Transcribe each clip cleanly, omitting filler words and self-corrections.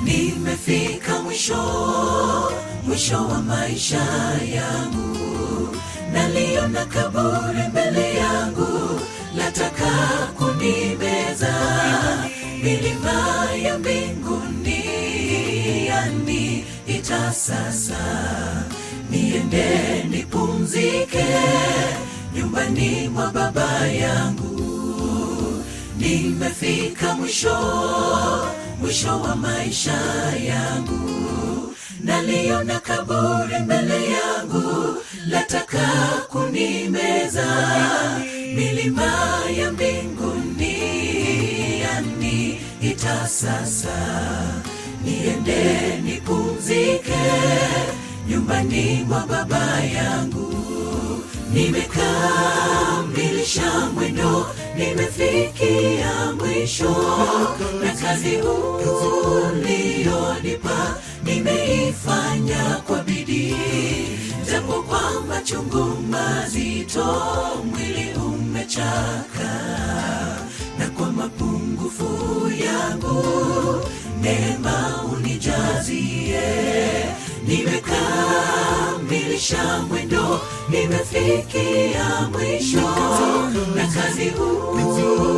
Nimefika mwisho, mwisho wa maisha yangu, naliona kaburi mbele yangu, lataka kunimeza. Milima ya mbinguni yaniita sasa, niende nipumzike nyumbani mwa baba yangu. Nimefika mwisho, mwisho wa maisha yangu, naliona kaburi mbele yangu, lataka kunimeza. Milima ya mbinguni yaniita sasa, niende nipumzike nyumbani mwa baba yangu. Nimekamilisha mwendo, nimefikia mwisho, na kazi ulionipa nimeifanya kwa bidii, japo kwa machungu mazito mwili umechaka, na kwa mapungufu yangu neema unijazie. Nimekamilisha mwendo, nimefikia mwisho, na kazi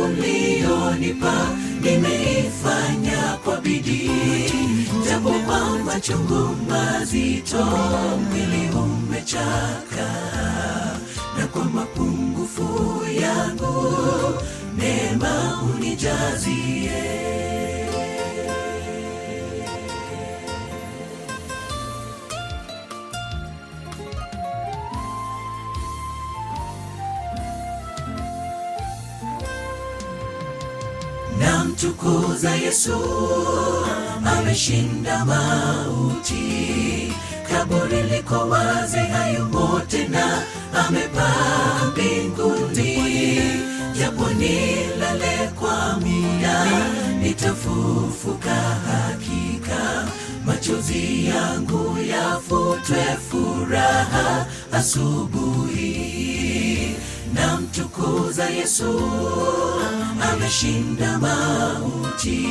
ulionipa nimeifanya kwa bidii, japo kwa machungu mazito mwili umechaka, na kwa mapungufu yangu neema unijazie. Namtukuza Yesu, ameshinda mauti. Kaburi liko wazi, hayumo tena, amepaa mbinguni. Japo nilale kwa muda, nitafufuka hakika. Machozi yangu yafutwe, furaha asubuhi. Namtukuza Yesu, ameshinda mauti.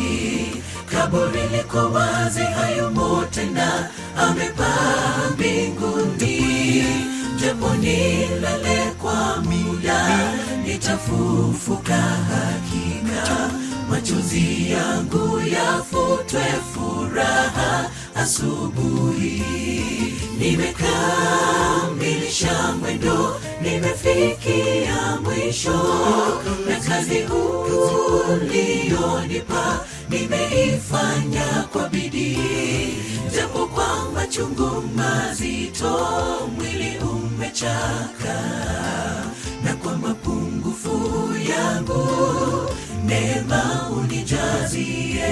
Kaburi liko wazi, hayumo tena, amepaa mbinguni. Japo nilale kwa muda, nitafufuka hakika. Machozi yangu yafutwe, furaha asubuhi. Nimekamilisha mwendo, nimefikia mwisho, na kazi ulionipa nimeifanya kwa bidii, japo kwa machungu mazito mwili umechaka, na kwa mapungufu yangu neema unijazie.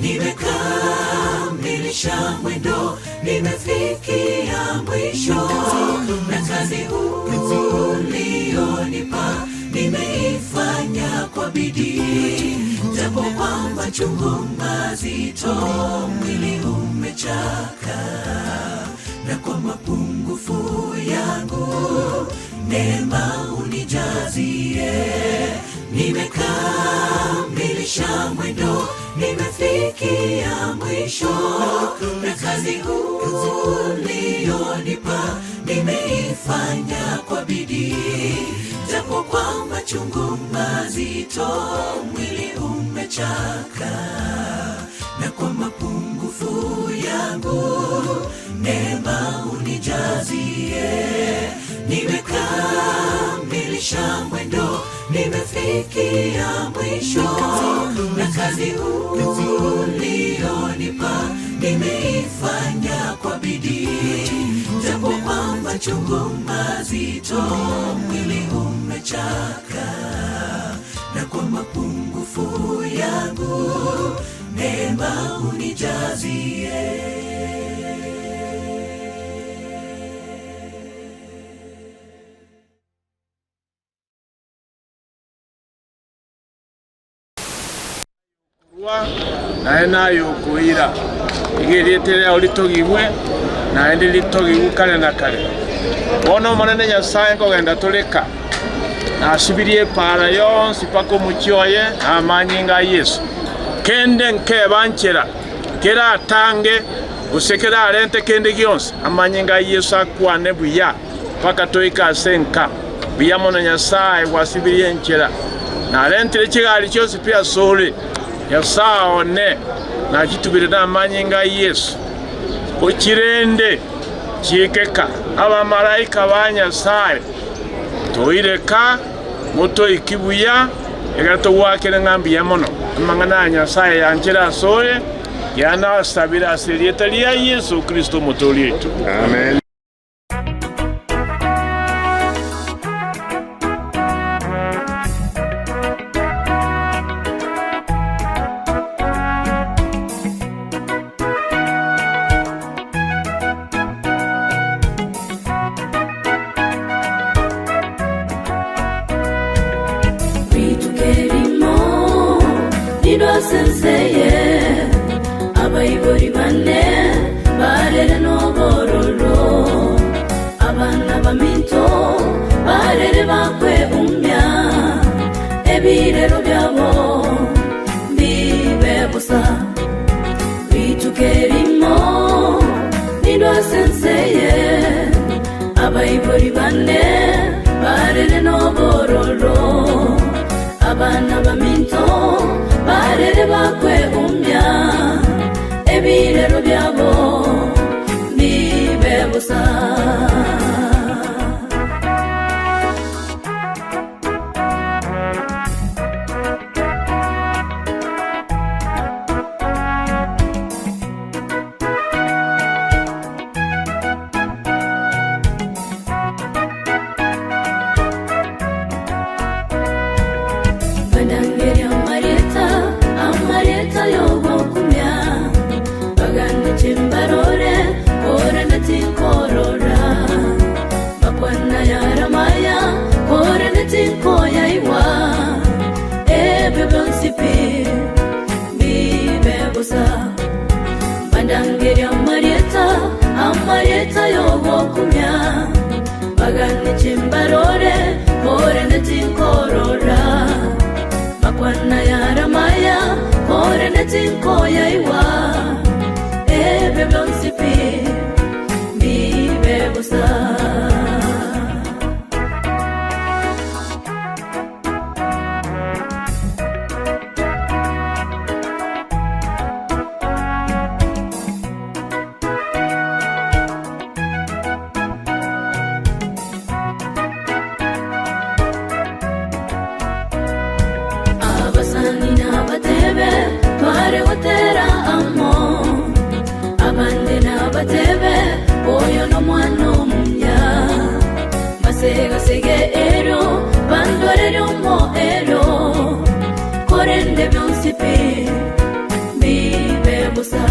Nimekamilisha mwendo, nimefikia mwisho, na kazi ulionipa nimeifanya kwa bidii, japo kwa machungu mazito mwili umechaka, na kwa mapungufu yangu neema unijazie. Nimekamilisha mwendo, nimefikia mwisho, na kazi ulionipa nimeifanya kwa bidii, japo kwa machungu mazito mwili umechaka, na kwa mapungufu yangu neema unijazie. Nimekamilisha mwendo, nimefikia mwisho, na kazi ulionipa nimeifanya kwa bidii, japo kwa machungu mazito mwili umechaka, na kwa mapungufu yangu neema unijazie. Korwa naye nayokoira. Iga erieta riao ritogigwe, naende ritogigwe kare na kare. Bono Omonene Nyasae nkogenda tore ka, nasibirie epaara yonsi mpaka omochie oye namanyinga a Yeso. Kende nkebanchera. Keratange gose kerarente kende gionsi, amanyinga a Yeso akwane buya mpaka toike ase enka. Buya mono Nyasae gwasibirie enchera. Narentire chigari chionsi pi asore, Nyasae one, nachitubire namanyinga a Yeso. Ochirende chiikeka abamalaika ba Nyasae, toireka motoiki buya, ekero togwakire ng'a mbuya mono. Amang'ana a Nyasae yanchere asore, yanasabire ase erieta ria Yeso Kristo Omotoori oito. Amen. Rituko erimo nindwe ase ense eye, abaibori bane barere nobororo, abana baminto barere bakweumia, ebirero biabo mbibe bosa. Rituko erimo nindwe ase ense eye, abaibori bane barere nobororo, abana baminto barere bakweumia, ebirero biabo mbibe bosa. Badangeria amarieta, amarieta y'ogokumia, baganda chimbarore, korende tinkorora, bakwana yaramaya, korende tinkoyaigwa, ebio bionsi pi mbibe bosa. Badangeria amarieta, amarieta y'ogokumia, bagane chimbarore, korende tinkorora, bakwana yaramaya, korende tinkoyaigwa, ebio bionsi pi mbibe bosa. Abasani nabatebe tware gotera amo, abande nabatebe oyo nomwana omuya, basegasege ero bandorere omo ero, korende bionsi pi mbibe bosa.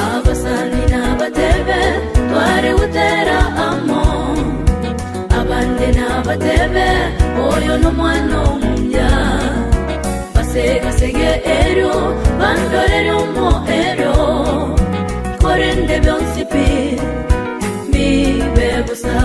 Abasani nabatebe tware gotera amo, abande nabatebe oyo nomwana omuya, basegasege ero bandorere omo ero, korende bionsi pi mbibe bosa.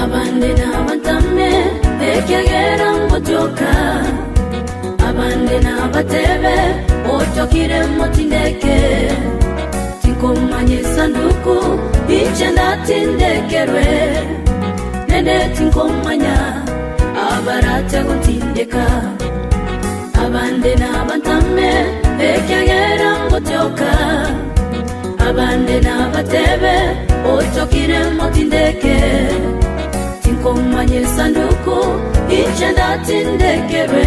Abande nabatame ekiagera ngotioka, abande nabatebe otokire motindeke, tinkomanya esanduku inche ndatindekerwe, nende tinkomanya abarate gotindeka. Abande nabatame ekiagera ngotioka, abande nabatebe otokire motindeke, tinkomanya esanduku inche ndatindekerwe,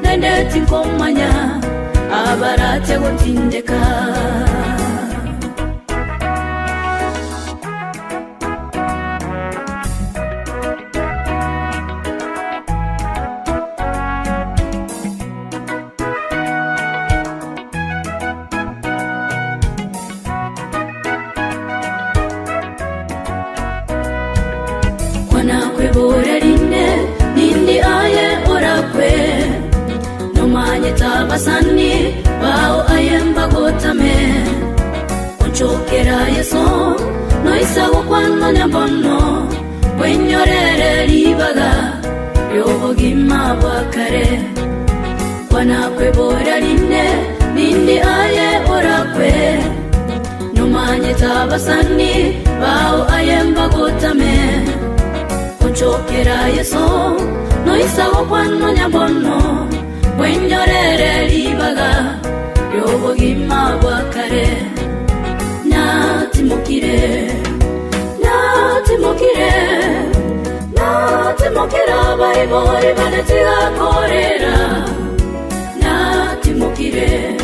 nende tinkomanya abarate gotindeka. Kwana kwebora rinde nindi aye. ri'obogima bwa kare. Kwana kweboria rinde, nindi aye orakwe? Nomanyete abasani bao aye mbagotame. Onchokera Yeso, noisa gokwa nonya bono, bwenyorere ribaga ri'obogima bwa kare. Natimokire, natimokire, natimokire abaibori bane tigakorera. Natimokire,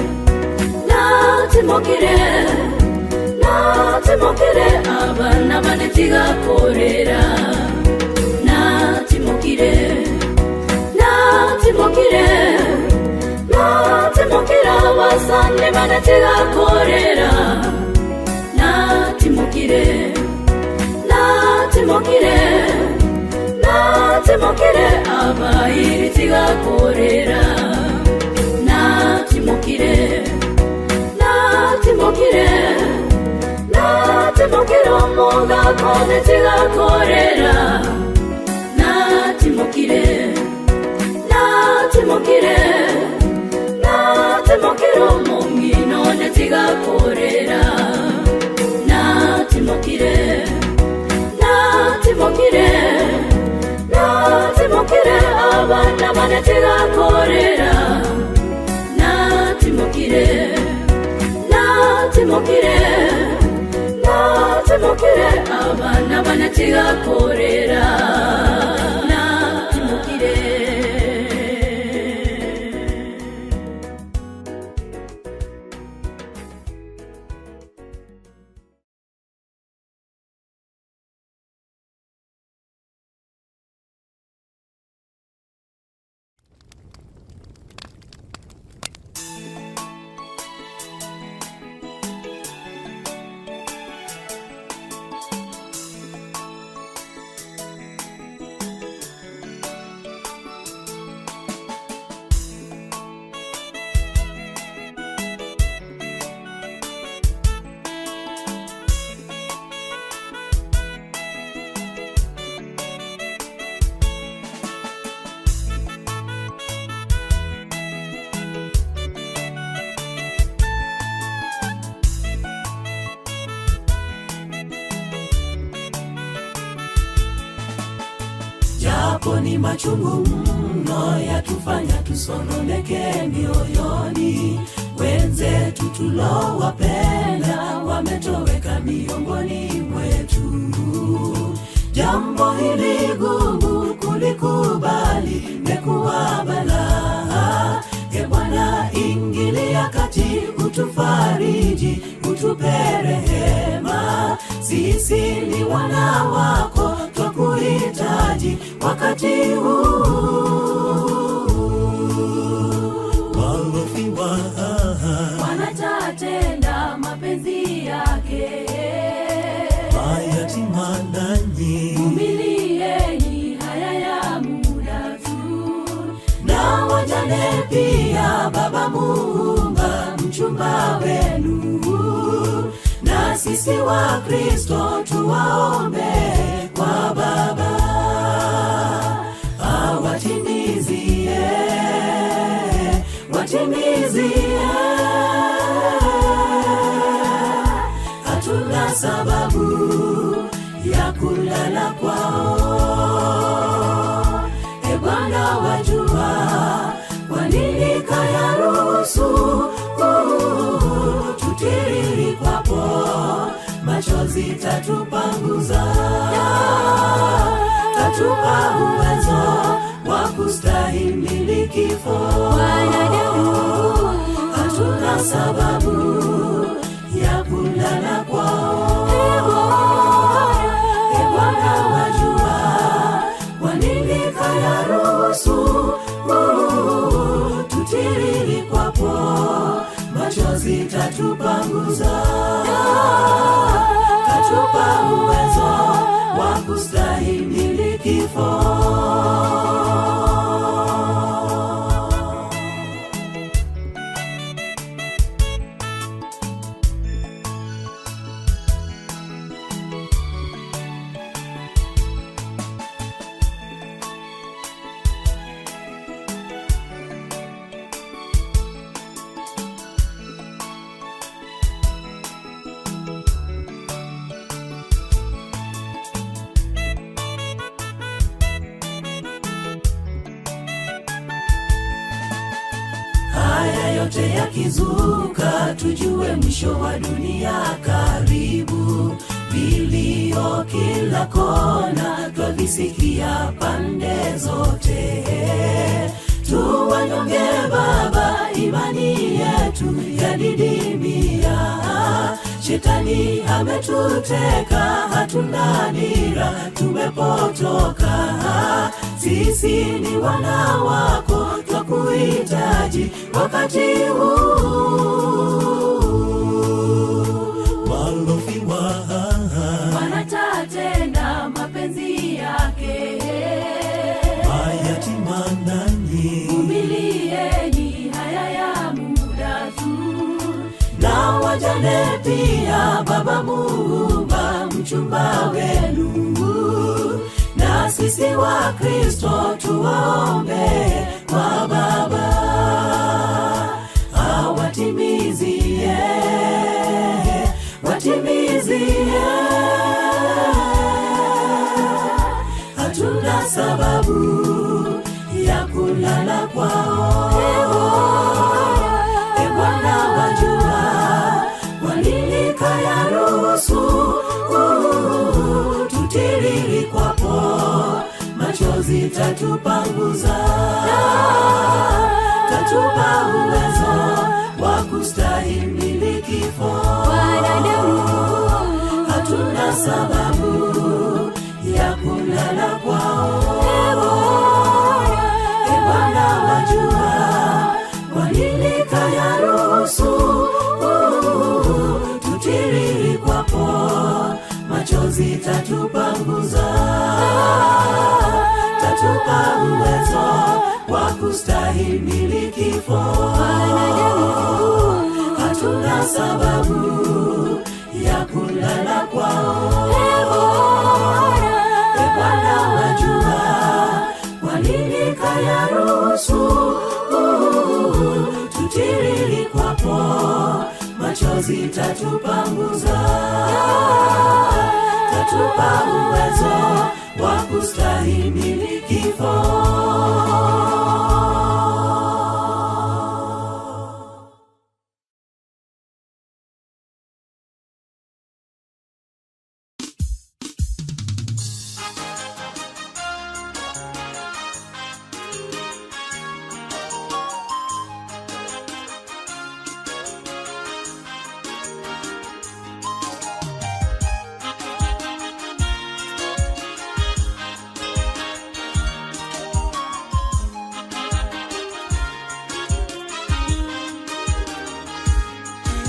natimokire, natimokire abana bane tigakorera. Natimokire, natimokire, natimokire abasani bane tigakorera. Natimokire, natimokire, natimokire abairi tigakorera. Natimokire, natimokire, natimokire omogaka one tigakorera. Natimokire, natimokire, natimokire omong'ina one tigakorera. Natimokire, natimokire, natimokire abana bane tigakorera. Natimokire, natimokire, natimokire abana bane tigakorera. Natimokire. Japo ni machungu mno yatufanya tusononeke mioyoni, wenzetu tulowapenda wametoweka miongoni mwetu. Jambo hili gumu kulikubali, mekuwa balaa. E Bwana, ingilia kati, utufariji, utupe rehema. Sisi ni wana wako, twakuhitaji wakati huu. Walofiwa Wanatatenda mapenzi yake. Mayatima nanyi Vumilieni haya ya muda tu. Na wajane pia, Baba Muumba mchumba wenu, na sisi wa Kristo tuwaombe kwa Baba awatimizie, watimizie. Hatuna sababu ya kulala kwao. E Bwana, wajua kwa nini kayaruhusu tutiririkwapo machozi tatupanguza, tatupa uwezo wa kustahimili kifo. Hatuna sababu ya kulala kwao. E Bwana, wajua kwa nini kayaruhusu tutiririkwapo machozi tatupanguza, tatupa uwezo wa kustahimili kifo. yote yakizuka, tujue mwisho wa dunia karibu. Vilio kila kona, twavisikia pande zote. Tuwanyonge Baba, imani yetu yadidimia. Shetani ametuteka, hatuna dira, tumepotoka. Sisi ni wana wako, twakuhitaji wakati huu. Walofiwa Wanatatenda mapenzi yake. mayatima nanyi Vumilieni haya ya muda tu. na wajane pia, Baba Muumba, mchumba wenu, na sisi wa Kristo tuwaombe kwa Baba awatimizie, watimizie. Hatuna sababu ya kulala kwao. E Bwana wajua kwa nini kayaruhusu tutiririkwapo machozi tatupanguza, tatupa uwezo wa kustahimili kifo. Wanadamu Hatuna sababu ya kulala kwao. E Bwana wajua kwa nini kayaruhusu tutiririkwapo machozi tatupanguza, tatupa uwezo wa kustahimili kifo. Hatuna sababu ya kulala kwao. E Bwana wajua kwa nini kayaruhusu tutiririkwapo machozi tatupanguza, tatupa uwezo wa kustahimili kifo.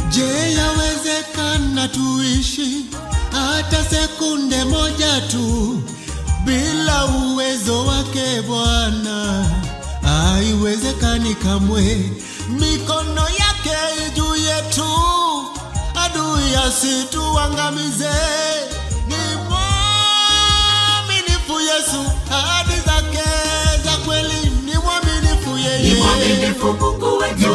Je, yawezekana tuishi hata sekunde moja tu bila uwezo wake Bwana? Haiwezekani kamwe. Mikono yake juu yetu, adui asituangamize. Ni mwaminifu Yesu, ahadi zake za kweli. Ni mwaminifu yeye, Ni mwaminifu Mungu wetu, Ni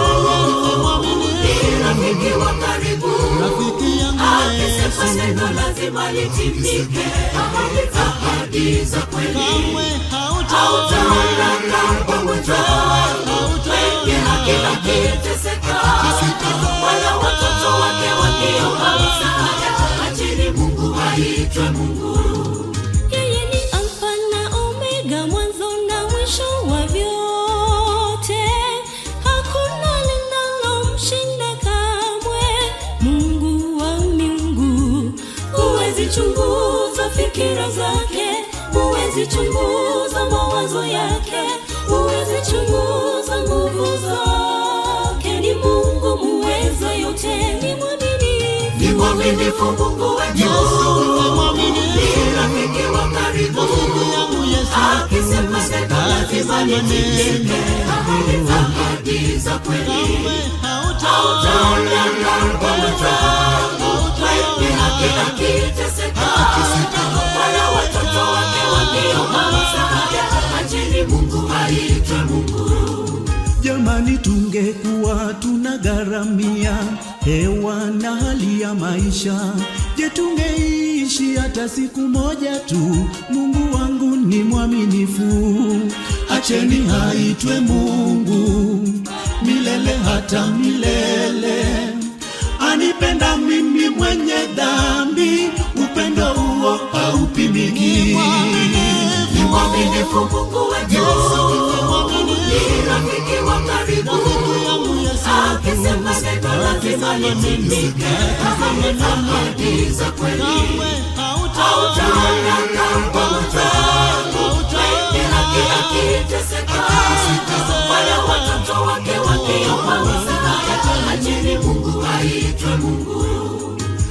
mwaminifu. ni rafiki wa karibu. Rafiki yangu Akisema Yesu. neno lazima litimike, ahadi za kweli Kamwe hautaona hautaona pamoja wenye haki akiteseka, wala watoto wake wakiomba msaada. Acheni Mungu aitwe Mungu. Yeye ni Alfa na Omega, mwanzo na mwisho wa vyote. Hakuna linalomshinda kamwe. Mungu wa miungu, huwezi chunguza fikira zake, huwezi chunguza mawazo yake, huwezi chunguza nguvu zake. Ni Mungu muweza yote, ni mwaminifu. Ni mwaminifu Mungu wetu, Yesu ni mwaminifu. ni rafiki wa karibu. Rafiki yangu Yesu. Akisema neno lazima Akisema litimike, neno. ahadi za kweli Kamwe hautaona hautaona pamoja wenye haki akiteseka, wala watoto wake wakiomba msaada. Acheni Mungu aitwe Mungu. Jamani, tungekuwa tunagharamia hewa na hali ya maisha, je, tungeishi hata siku moja tu? Mungu wangu ni mwaminifu, acheni haitwe Mungu milele hata hata milele. Anipenda mimi mwenye dhambi, upendo huo haupimiki. Ni mwaminifu Mungu wetu, ni rafiki wa karibu. Akisema neno lazima litimike, ahadi za kweli hautaona kama mwenzangu mwenye haki akiteseka, wala watoto wake wakiomba msaada. Acheni Mungu aitwe Mungu.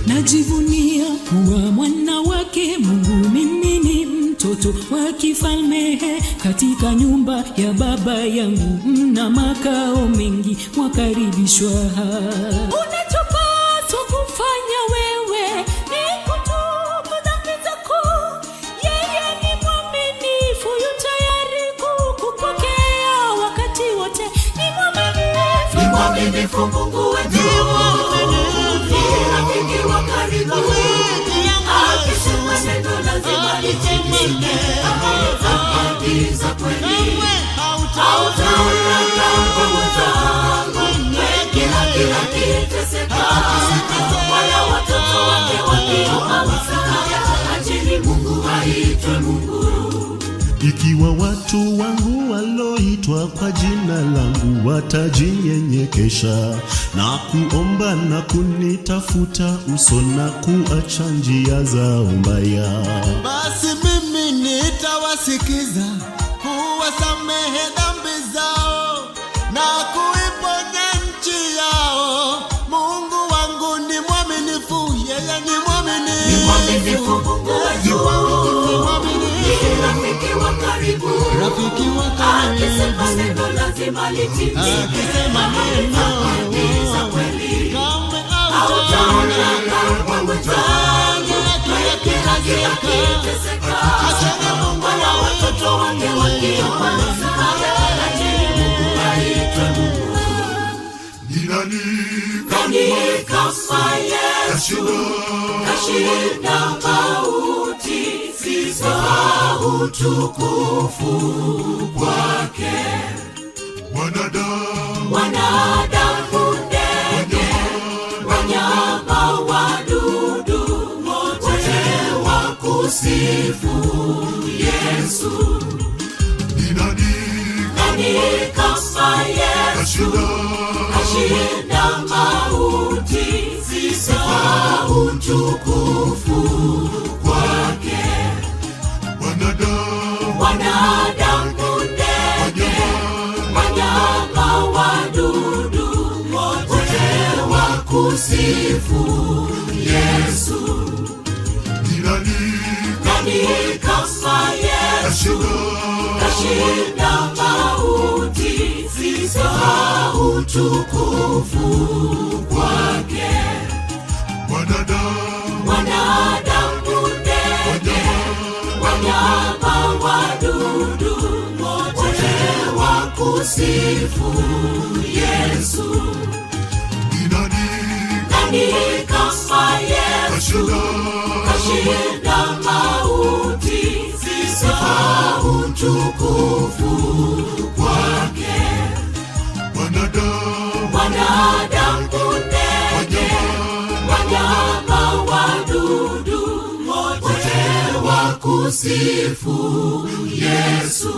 Najivunia kuwa mwana wake Mungu, mimi ni mtoto wa kifalme. Katika nyumba ya baba yangu mna makao mengi, mwakaribishwa. Unachopaswa kufanya wewe ni kutubu dhambi zako. Yeye ni mwaminifu, yu tayari kukupokea wakati wote. Ni mwaminifu, Ni mwaminifu Mungu wetu, ni rafiki wa karibu. Akisema neno lazima litimike, ahadi za kweli hautaona kama mwenzangu mwenye haki akiteseka, wala watoto wake wakiomba msaada. Acheni Mungu aitwe Mungu. Ikiwa watu wangu waloitwa kwa jina langu watajinyenyekesha na kuomba na kunitafuta uso na kuacha njia zao mbaya, Basi mimi nitawasikiza, kuwasamehe dhambi zao na kuiponya nchi yao. Mungu wangu ni mwaminifu, yeye ni mwaminifu. Ni mwaminifu Mungu wetu, ni rafiki wa karibu. Rafiki wa karibu. Akisema neno lazima litimike, Akisema neno. ahadi za kweli Kamwe hautaona kama mwenzangu mwenye haki akiteseka, wala watoto wake wakiomba msaada. Acheni Mungu aitwe Mungu. Nani kama Yesu kashinda mauti, sifa utukufu kwake. Wanadamu, ndege, wanyama, wadudu, wote wakusifu Yesu. Nani kama Yesu kashinda mauti, sifa utukufu kwake. Wanadamu, ndege, wanyama, wadudu, wote wakusifu Yesu. Nani kama Yesu kashinda mauti, sifa utukufu kwake. Wanadamu, ndege, wanyama, wadudu, wote wakusifu Yesu. Nani kama Yesu kashinda mauti, sifa utukufu kwake. Wanadamu, ndege, wanyama, wadudu, wote wakusifu Yesu.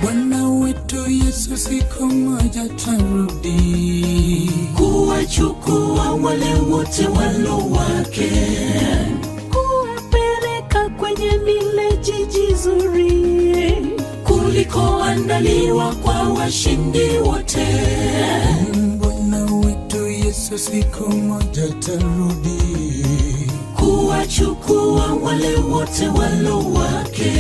Bwana wetu Yesu siku moja tarudi kuwachukua wale wote walo wake, kuwapeleka kwenye lile jiji zuri kulikoandaliwa kwa washindi wote. Bwana wetu Yesu siku moja tarudi Kuwachukua wale wote walo wake,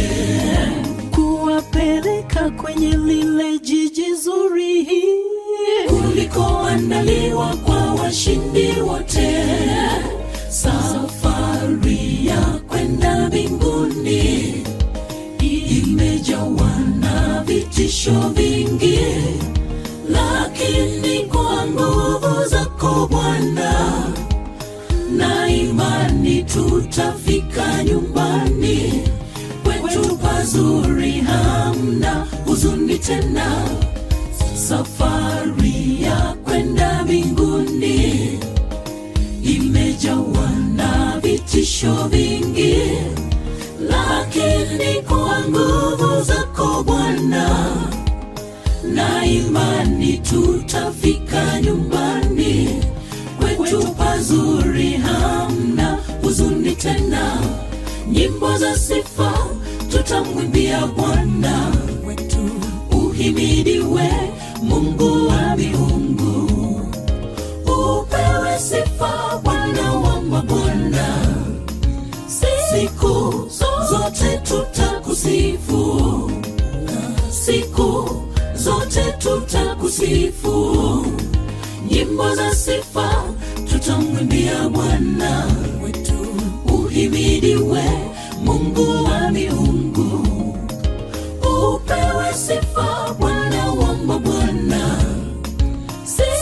kuwapeleka kwenye lile jiji zuri kulikoandaliwa kwa washindi wote. Safari ya kwenda mbinguni imejawa na vitisho. vitisho vingi, lakini kwa nguvu zako Bwana na imani tutafika nyumbani kwetu pazuri, hamna huzuni tena. Safari ya kwenda mbinguni imejawa na vitisho vingi, lakini kwa nguvu zako Bwana na imani tutafika nyumbani kwetu pazuri, hamna huzuni tena. Nyimbo za sifa tutamwimbia Bwana wetu, uhimidiwe Mungu wa miungu, upewe sifa Bwana wa mabwana, siku zote tutakusifu, siku zote tutakusifu, nyimbo za sifa tutamwimbia Bwana wetu, uhimidiwe Mungu wa miungu, upewe sifa Bwana wa mabwana,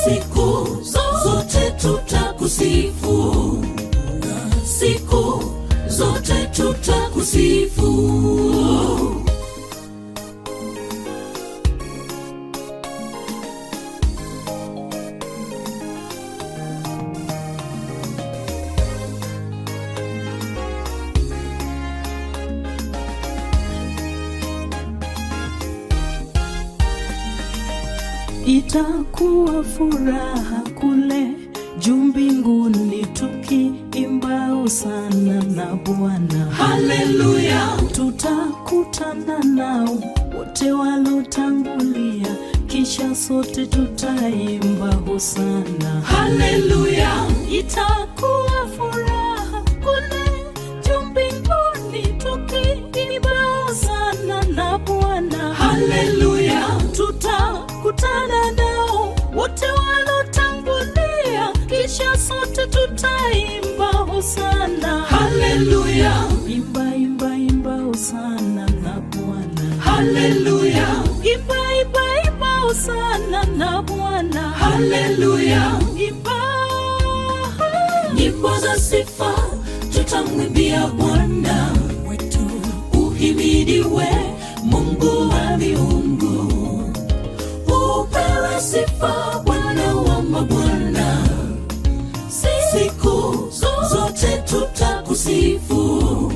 siku zote tutakusifu, siku zote tutakusifu. Itakuwa furaha kule juu mbinguni tukiimbao sana na Bwana. Haleluya, Tutakutana nao wote walotangulia, kisha sote tutaimba hosana. haleluya, Itakuwa furaha kule juu mbinguni tukiimba hosana na Bwana. haleluya, Tutakutana nao wote walotangulia, kisha sote tutaimba hosana. haleluya, Imba, imba, imba hosana na Bwana. haleluya, Imba, imba, imba hosana na Bwana. haleluya. Imba. Nyimbo za sifa tutamwimbia Bwana wetu, uhimidiwe Mungu wa miungu, upewe sifa Bwana wa mabwana, siku zote tutakusifu,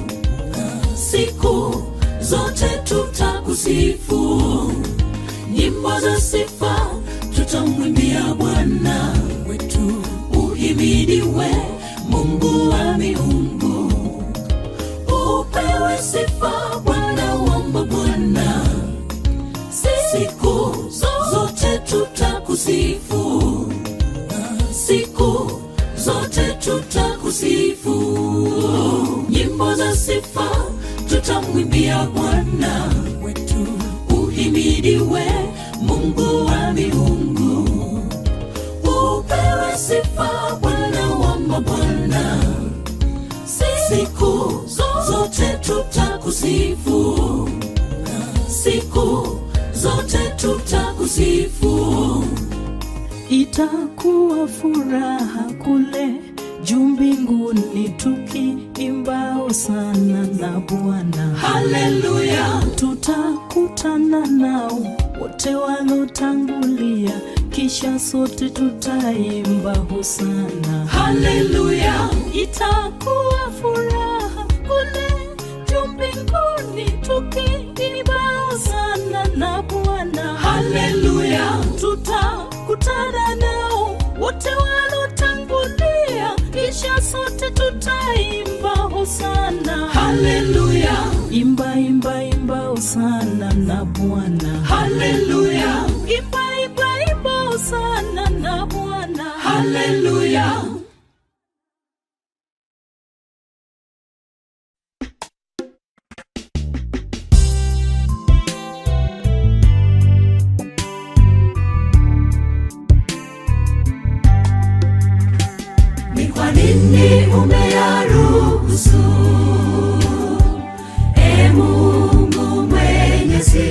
siku zote tutakusifu, nyimbo za sifa tutamwimbia Bwana wetu, uhimidiwe Mungu wa miungu, upewe sifa Bwana wa mabwana, siku zote tutakusifu, siku zote tutakusifu, nyimbo za sifa tutamwimbia Bwana wetu, uhimidiwe Mungu wa miungu, upewe sifa Bwana wa mabwana, siku zote tutakusifu, siku zote tutakusifu. Itakuwa furaha kule juu mbinguni tukiimba hosana na Bwana. Haleluya, Tutakutana nao wote walotangulia, kisha sote tutaimba hosana. haleluya, Itakuwa furaha kule juu mbinguni tukiimba hosana na Bwana. haleluya, Tutakutana nao wote walotangulia, kisha sote tutaimba hosana. haleluya, Imba, imba, imba hosana na Bwana. haleluya, Imba, imba, imba hosana na Bwana. haleluya. Ni kwa nini umeyaruhusu, E Mungu Mwenyezi,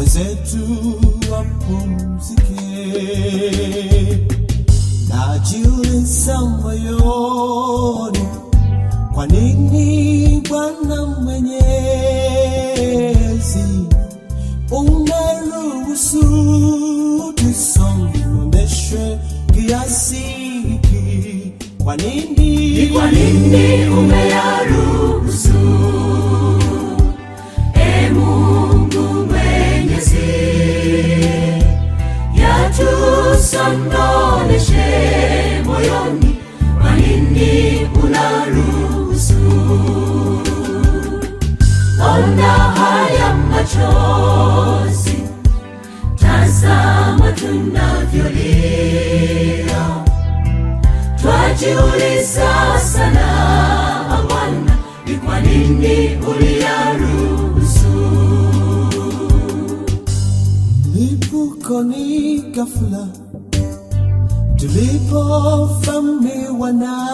Wenzetu wapumzike. Najiuliza moyoni, kwa nini Bwana Mwenyezi umeruhusu tusononeshwe kiasi hiki? Kwa nini? Ni kwa nini umeyaruhusu, E Mungu Mwenyezi, yatusononeshe moyoni? Kwa nini unaruhusu? Ona haya machozi, tazama tunavyolia. Twajiuliza sana Bwana, ni kwa nini uliyaruhusu? Mlipuko ni ghafla tulipovamiwa na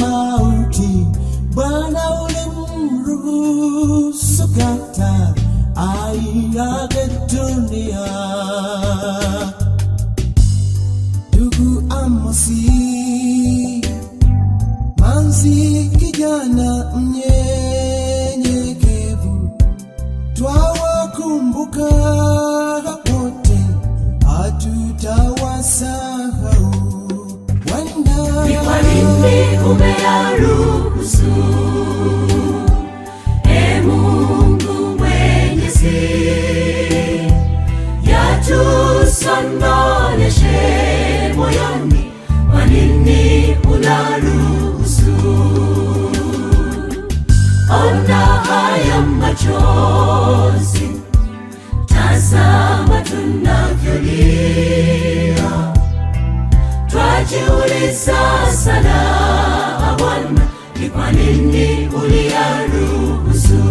mauti, Bwana ulimruhusu kata aiage dunia. Ndugu Amosi Manzi, kijana mnyenyekevu, twawakumbuka wote, hatutawasahau Ni wana. kwa nini umeyaruhusu, E Mungu Mwenyezi, yatusononeshe moyoni? Kwa nini unaruhusu? Ona haya machozi, tazama tunavyolia. Twajiuliza sana Bwana, ni kwa nini uliyaruhusu?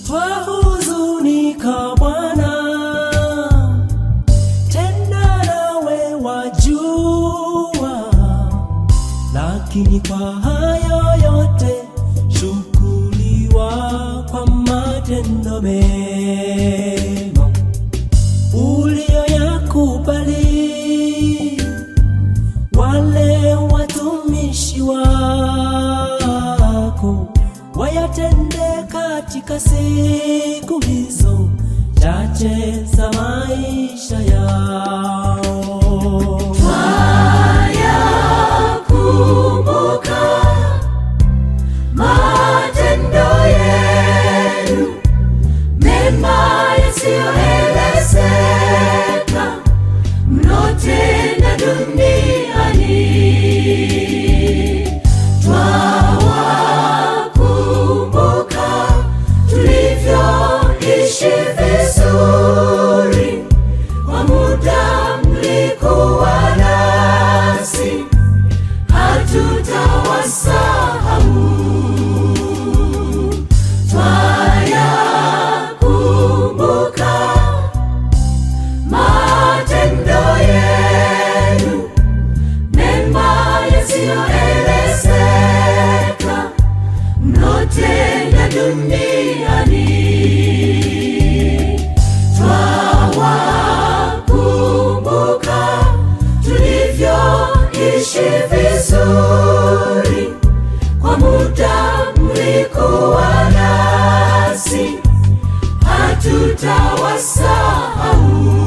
Twahuzunika Bwana, tena nawe wajua, lakini kwa hayo yote shukuriwa kwa matendo mema uliyoyakubali wale watumishi wako wayatende katika siku hizo chache za maisha yao. Twayakumbuka matendo yenu mema yasiyoelezeka mlotenda duniani. Twawakumbuka tulivyoishi vizuri kwa muda mlikuwa nasi, hatutawasahau. Twayakumbuka matendo yenu mema yasiyoelezeka mlotenda duniani. Twawakumbuka tulivyoishi vizuri kwa muda mlikuwa nasi, hatutawasahau.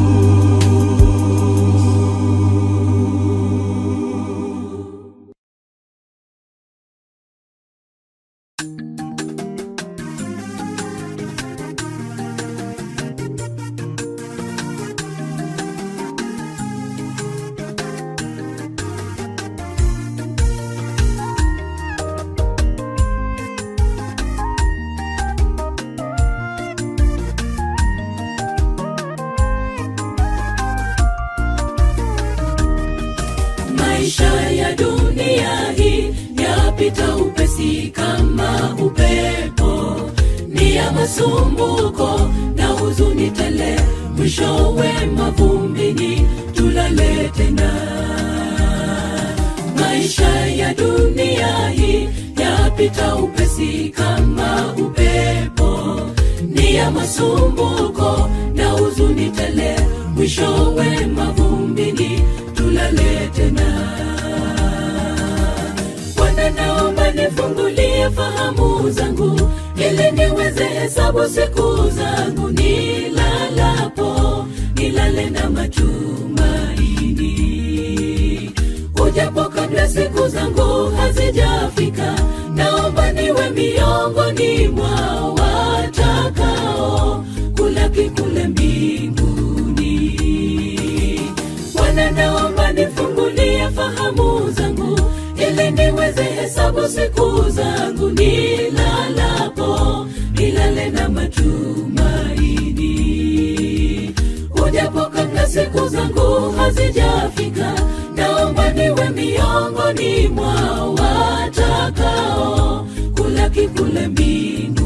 Maisha ya dunia hii yapita upesi kama upepo, ni ya masumbuko na huzuni tele, mwishowe mavumbini tulale tena. Maisha ya dunia hii yapita upesi kama upepo, ni ni ya masumbuko na huzuni tele, mwishowe mavumbini tulale tena. Bwana, naomba nifungulie fahamu zangu, ili niweze hesabu siku zangu, nilalapo nilale na matumaini. Ujapo kabla siku zangu hazijafika, naomba niwe miongoni mwa watakao kulaki kule mbinguni. Bwana, naomba nifungulie fahamu zangu, ili niweze hesabu siku zangu, nilalapo nilale na matumaini. Ujapo kabla siku zangu hazijafika, naomba niwe miongoni mwa watakao kulaki kule mbinguni.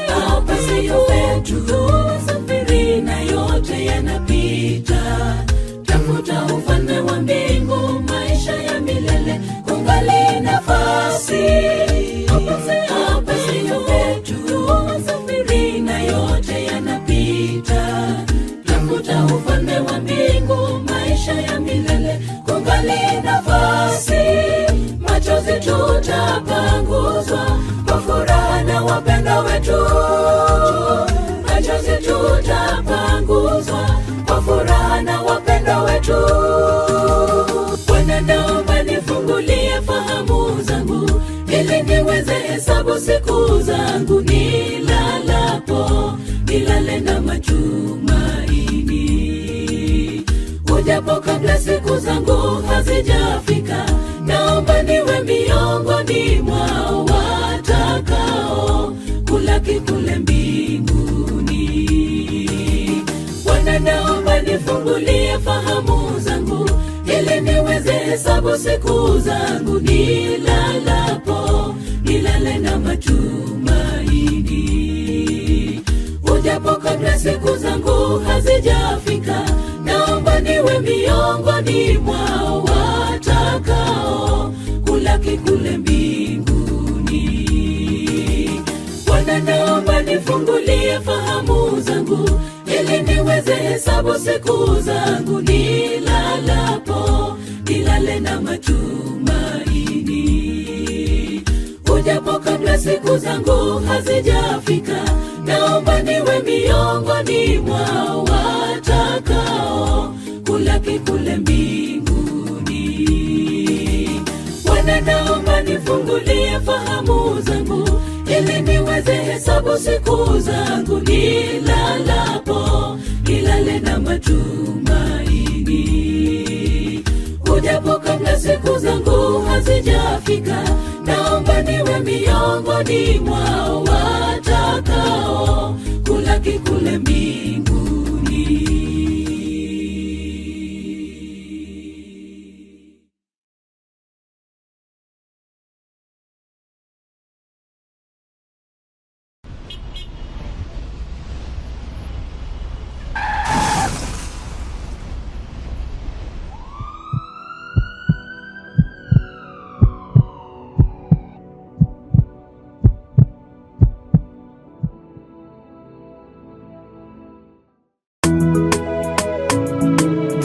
Hapa siyo petu, safiri na yote yanapita. Tafuta ufalme wa mbingu, maisha ya milele, kungali nafasi. Hapa siyo petu, safiri na yote yanapita. Tafuta ufalme wa mbingu, maisha ya milele, kungali nafasi. Machozi tutapanguzwa kwa furaha na wapendwa wetu. Machozi tutapanguzwa kwa furaha na wapendwa wetu. Bwana, naomba nifungulie fahamu zangu, ili niweze hesabu siku zangu, nilalapo nilale na matumaini. Ujapo kabla siku zangu hazijafika, naomba niwe miongoni mwa watakao kulaki kule mbinguni. Bwana, naomba nifungulie fahamu zangu, ili niweze hesabu siku zangu, nilalapo nilale na matumaini. Ujapo kabla siku zangu hazijafika, naomba niwe miongoni mwa watakao kulaki kule mbinguni. Bwana, naomba nifungulie fahamu zangu, ili niweze hesabu siku zangu, nilalapo nilale na matumaini. Ujapo kabla siku zangu hazijafika, naomba niwe miongoni mwa watakao kulaki kule mbinguni. Bwana, naomba nifungulie fahamu zangu, ili niweze hesabu siku zangu, nilalapo nilale na matumaini. Ujapo kabla siku zangu hazijafika, naomba niwe miongoni mwa watakao kulaki kule mbinguni.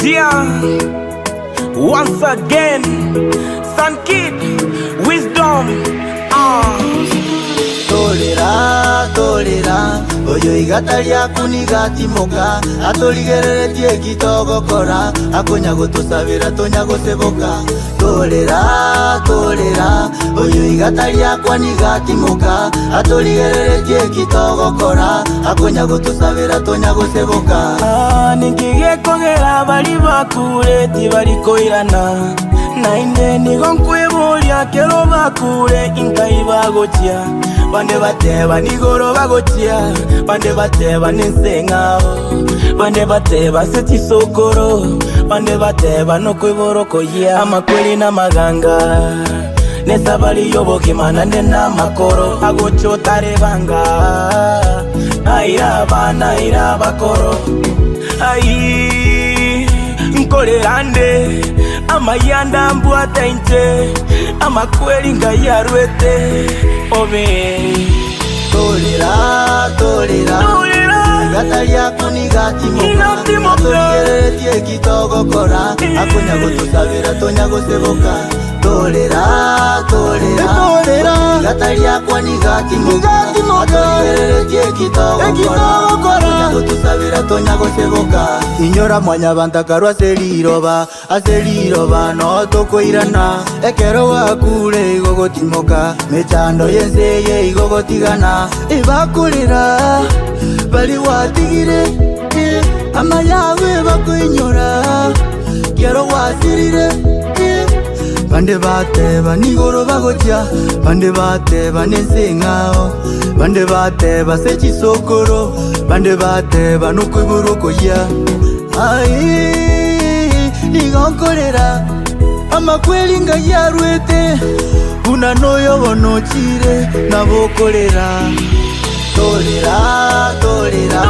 Yeah, once again, Sun Kid, Wisdom. Tolera, tolera, oyo igata ryaku nigatimoka atũrigereretie ekitogokora akonya gũtũcabĩra tonya gũceboka tolera, tolera, oyo igata ryakwa nigatimoka atũrigereretie ekitogokora akonya gũtũcabĩra tonya gũceboka. Ah, nikigekogera bari bakure tibarikoirana nainde nigo nkwibũria kero bakure inkai bagochia bande bateba nigoro bagochia bande bateba nenseng'ao. Bande bateba ase chisokoro, bande bateba nokoiborwa okoyia. Amakweri namaganga, nesabari y'obogima naende namakoro. Agocha otarebanga, aira abana aira abakoro. Aii, nkorera nde, amaya ndambwate inche, amakweri ngai arwete, obe. Torera, torera, Igata riaku nigatimoka Atũrigereretie eki togokora Akonya gũtũcabĩra tonya gũceboka Torera, torera, Igata riakwa nigatimoka Atũrigereretie eki togokora Akonya gũtũcabĩra tonya gũceboka Inyora mwanyabantakarwa ase riroba Ase riroba noo tokoirana, ekero gwakure igo gotimoka, mechando y'ense eye igo gotigana. Ebakorera baria gwatigire, eh, amaya abo ebakoinyora, kero gwasirire, eh. Bande bateba nigoro bagochia, bande bateba nense eng'ao, bande bateba ase chisokoro, bande bateba nokoiborwa okoyia. Aye, nigo nkorera amakweri Ngai arwete, buna noyo bono ochire nabokorera. Torera, torera,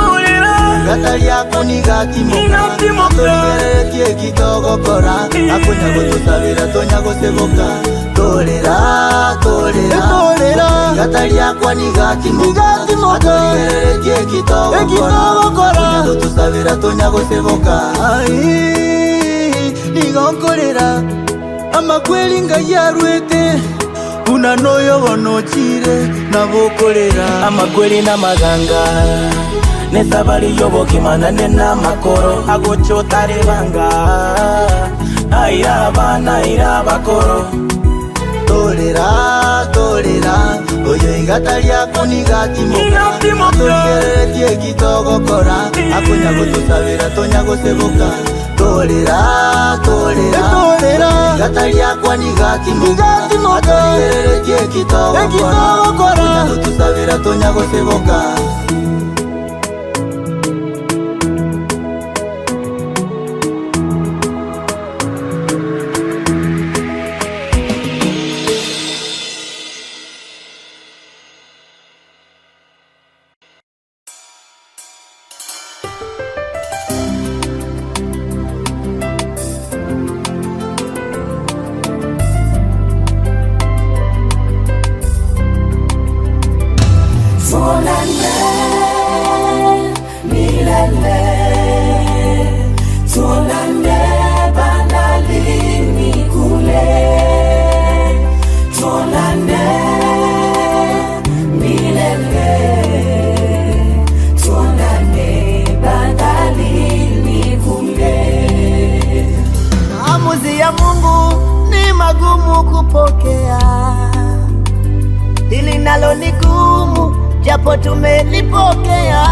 rigata riako nigatimoka, atorigereretie eki togokora, akonya gotosabera tonya goseboka. Torera, torera, rigata riakwa nigatimoka, atorigereretie eki togokora, akonya gotosabera tonya goseboka. Aye, nigo nkorera amakweri Ngai arwete, buna noyo bono ochire nabokorera. Amakweri namaganga, nesabari y'obogima naende namakoro, agocha otarebanga, aira abana aira abakoro. Torera, torera, oyo igata riaku nigatimoka, atorigereretie eki togokora, akonya gotosabera tonya goseboka. Torera, torera, igata riakwa nigatimoka, atorigereretie eki togokora, akonya gotosabera tonya goseboka. Tuonane milele, tuonane bandarini kule, tuonane milele, tuonane bandarini kule. Maamuzi ya Mungu ni magumu kupokea, hili nalo ni gumu, japo tumelipokea.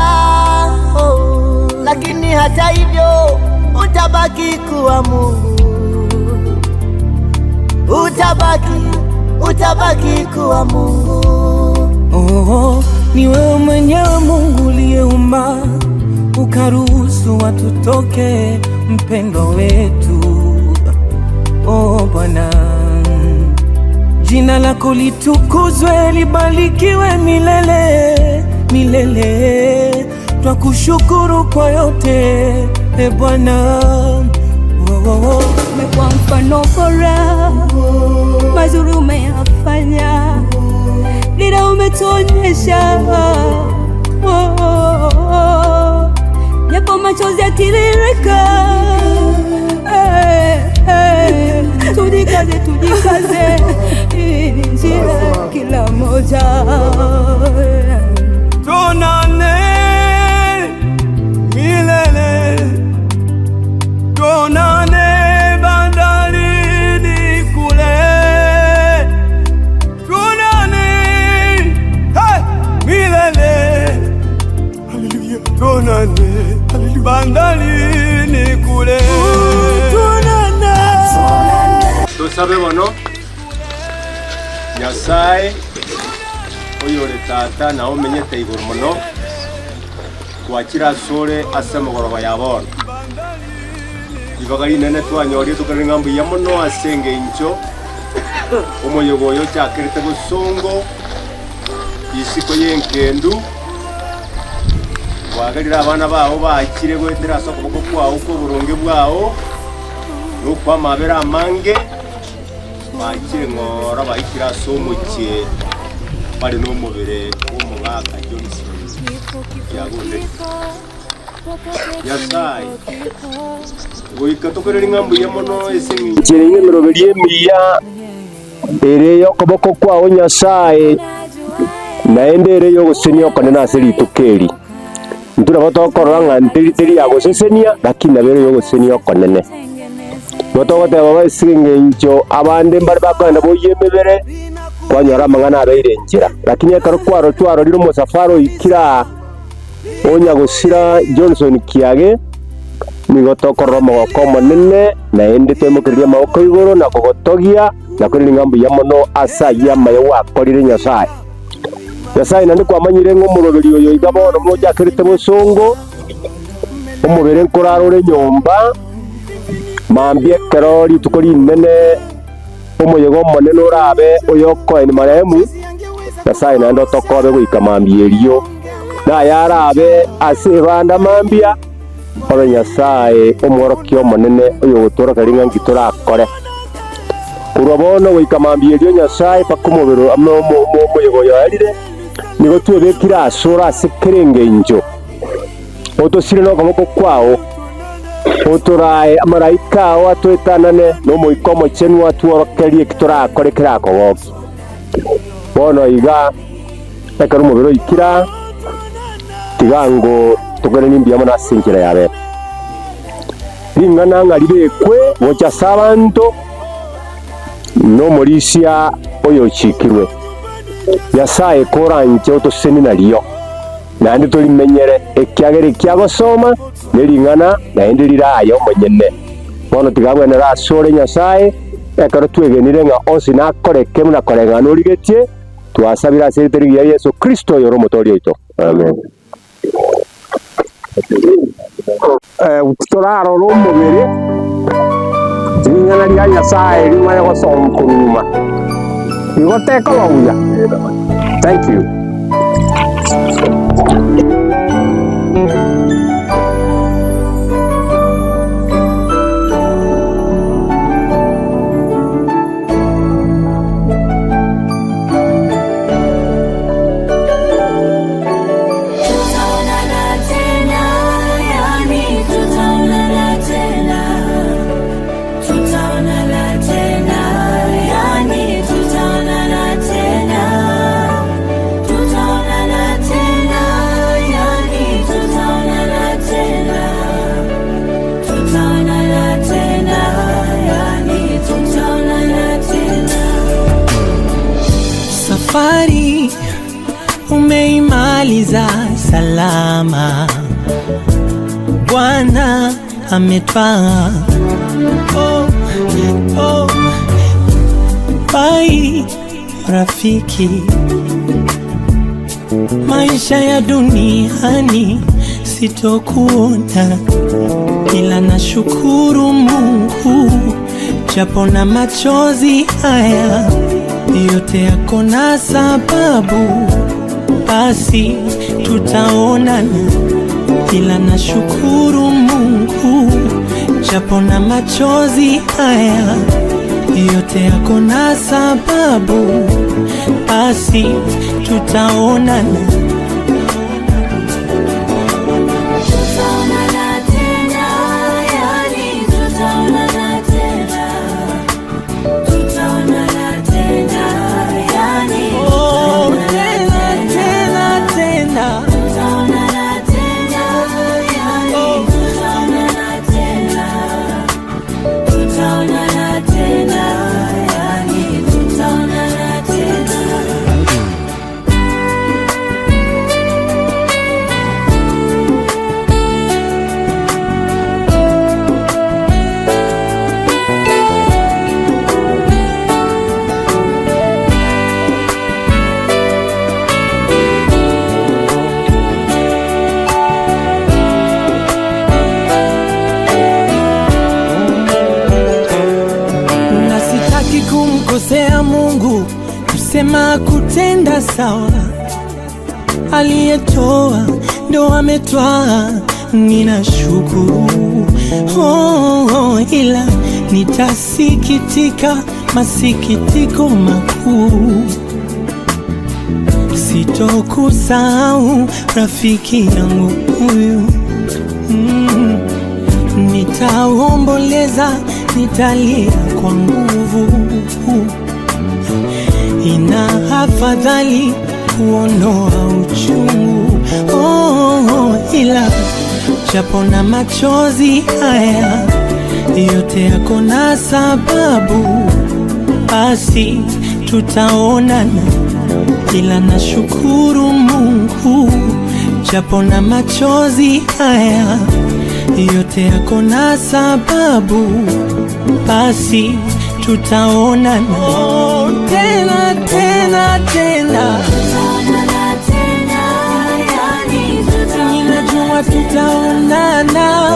Oh, lakini hata hivyo utabaki kuwa Mungu, utabaki, utabaki kuwa Mungu. Oh, ni wewe mwenyewe Mungu uliyeumba ukaruhusu watu toke, mpendwa wetu. Oh Bwana, jina lako litukuzwe, libarikiwe milele milele. Twakushukuru kwa yote e Bwana. Oh, oh, oh. Umekuwa mfano bora, mazuri umeyafanya, dira umetuonyesha. Oh, oh, oh. Japo machozi yatiririka, eh, eh, tujikaze, tujikaze, hii ni njia ya kila mmoja. Tuonane milele, tuonane bandarini kule, tuonane hey, milele, haleluya, tuonane bandarini kule, tuonane. Tosabe bono, Nyasae, oyore Tata na omenyete igoro mono. Twachire asore ase emegoroba ya bono. Ribaga rinene twanyorire tokerore ng'a mbuya mono ase engencho omoyega oyo ochakerete bosongo, isiko y'engendu, kwagerire abana bao bachire goetera ase okoboko kwao kw'oboronge bwao, na okw'amabera amange, bachire ng'ora baikire ase omochie bare nomobere bw'omogaka Johnson Kiagunde. Nyasae, goika tokoiranerie ng'a mbuya mono ase engencho Enchera y'emeroberio emiya ere y'okoboko kwao Nyasae, naende ere y'ogosesenia okonene ase rituko eri. Intwe nabo tokorora ng'a nteri teri ya gosesenia, lakini nabo ere y'ogosesenia okonene. Nigo togoteba baba ase eng'encho abande mbare bakogenda boyia emebere, kwanyora amang'ana abeire enchera. Lakini ekero kwaro twarorire omosafara oikire aa, onya gosira Johnson Kiage, nigo tokorora omogoko omonene, naende toimokererie amaboko igoro na kogotogia, na koiraneria ng'a mbuya mono ase ayio amaya gwakorire Nyasae. Nyasae naende kwamanyire ng'a omoroberi oyo iga bono mochakerete bosongo, omobere nkorara ore nyomba, mambia ekero rituko rinene omoyega omonene orabe oyokoeni marehemu, Nyasae naende otokobe goika mambia erio. Naye arabe ase ebanda mambia, obe Nyasae omworokia omonene oyogotworokereria ng'a nki torakore. Korwa bono goika mambia erio Nyasae mpaka omobere omoyega oyo oerire, nigo twebekire asore ase kera engencho. Otosire nokoboko kwao, otorae amalaika ao atoetanane, na Omoika Omochenu atworokererie eki torakore kerakogokie. Bono iga, ekero omobere oikire aa, tiga ango tokoiranie mbuya mono ase enchera ya bene. Ring'ana ng'a ribekwe gocha ase abanto, na omorisia oyochiikirwe. Nyasae koranche otosesenie nario, naende torimenyere, ekiagera ekiagosoma nering'ana naende rire aye omonyene. Bono tiga abwenere asore Nyasae, ekero twegenire ng'a onsi nakoreke buna koreng'ana origetie, twasabire ase erieta rigiya Yeso Kristo oyore Omotoori oito. Amen. Torarore omobere, ring'ana ria Nyasae rimanye gosoma korwa nyuma. Igo tekoba buya. Thank you. Tutaonana tena, yani tutaonana tena. Tutaonana tena, yani tutaonana tena. Tutaonana tena, yani tutaonana tena. Tutaonana tena, yani tutaonana tena. Safari umeimaliza salama, Bwana ametwaa. Oh, oh. Bai rafiki, maisha ya duniani sitokuona, ila nashukuru Mungu japo na machozi haya yote yako na sababu, basi tutaonana, ila nashukuru Mungu japo na machozi haya yote yako na sababu, basi tutaonana. Tutaonana tena, yani tutaonana tena. Tutaonana tena, yani Oh, tutaonana tena tena tena, Tutaonana tena, yani tutaonana tena. Tutaonana tena, yani tutaonana tena. Mungu, kusema kutenda sawa, aliyetoa ndo ametwaa, ninashukuru oh, oh, ila nitasikitika masikitiko makuu, sitokusahau rafiki yangu huyu mm. Nitaomboleza, nitalia kwa nguvu. Ina afadhali kuondoa uchungu oh, oh, ila japo na machozi haya yote yako na sababu, basi tutaonana, ila nashukuru Mungu japo na machozi haya yote yako na sababu, basi tutaonana oh, tena tena tena, ninajua tutaonana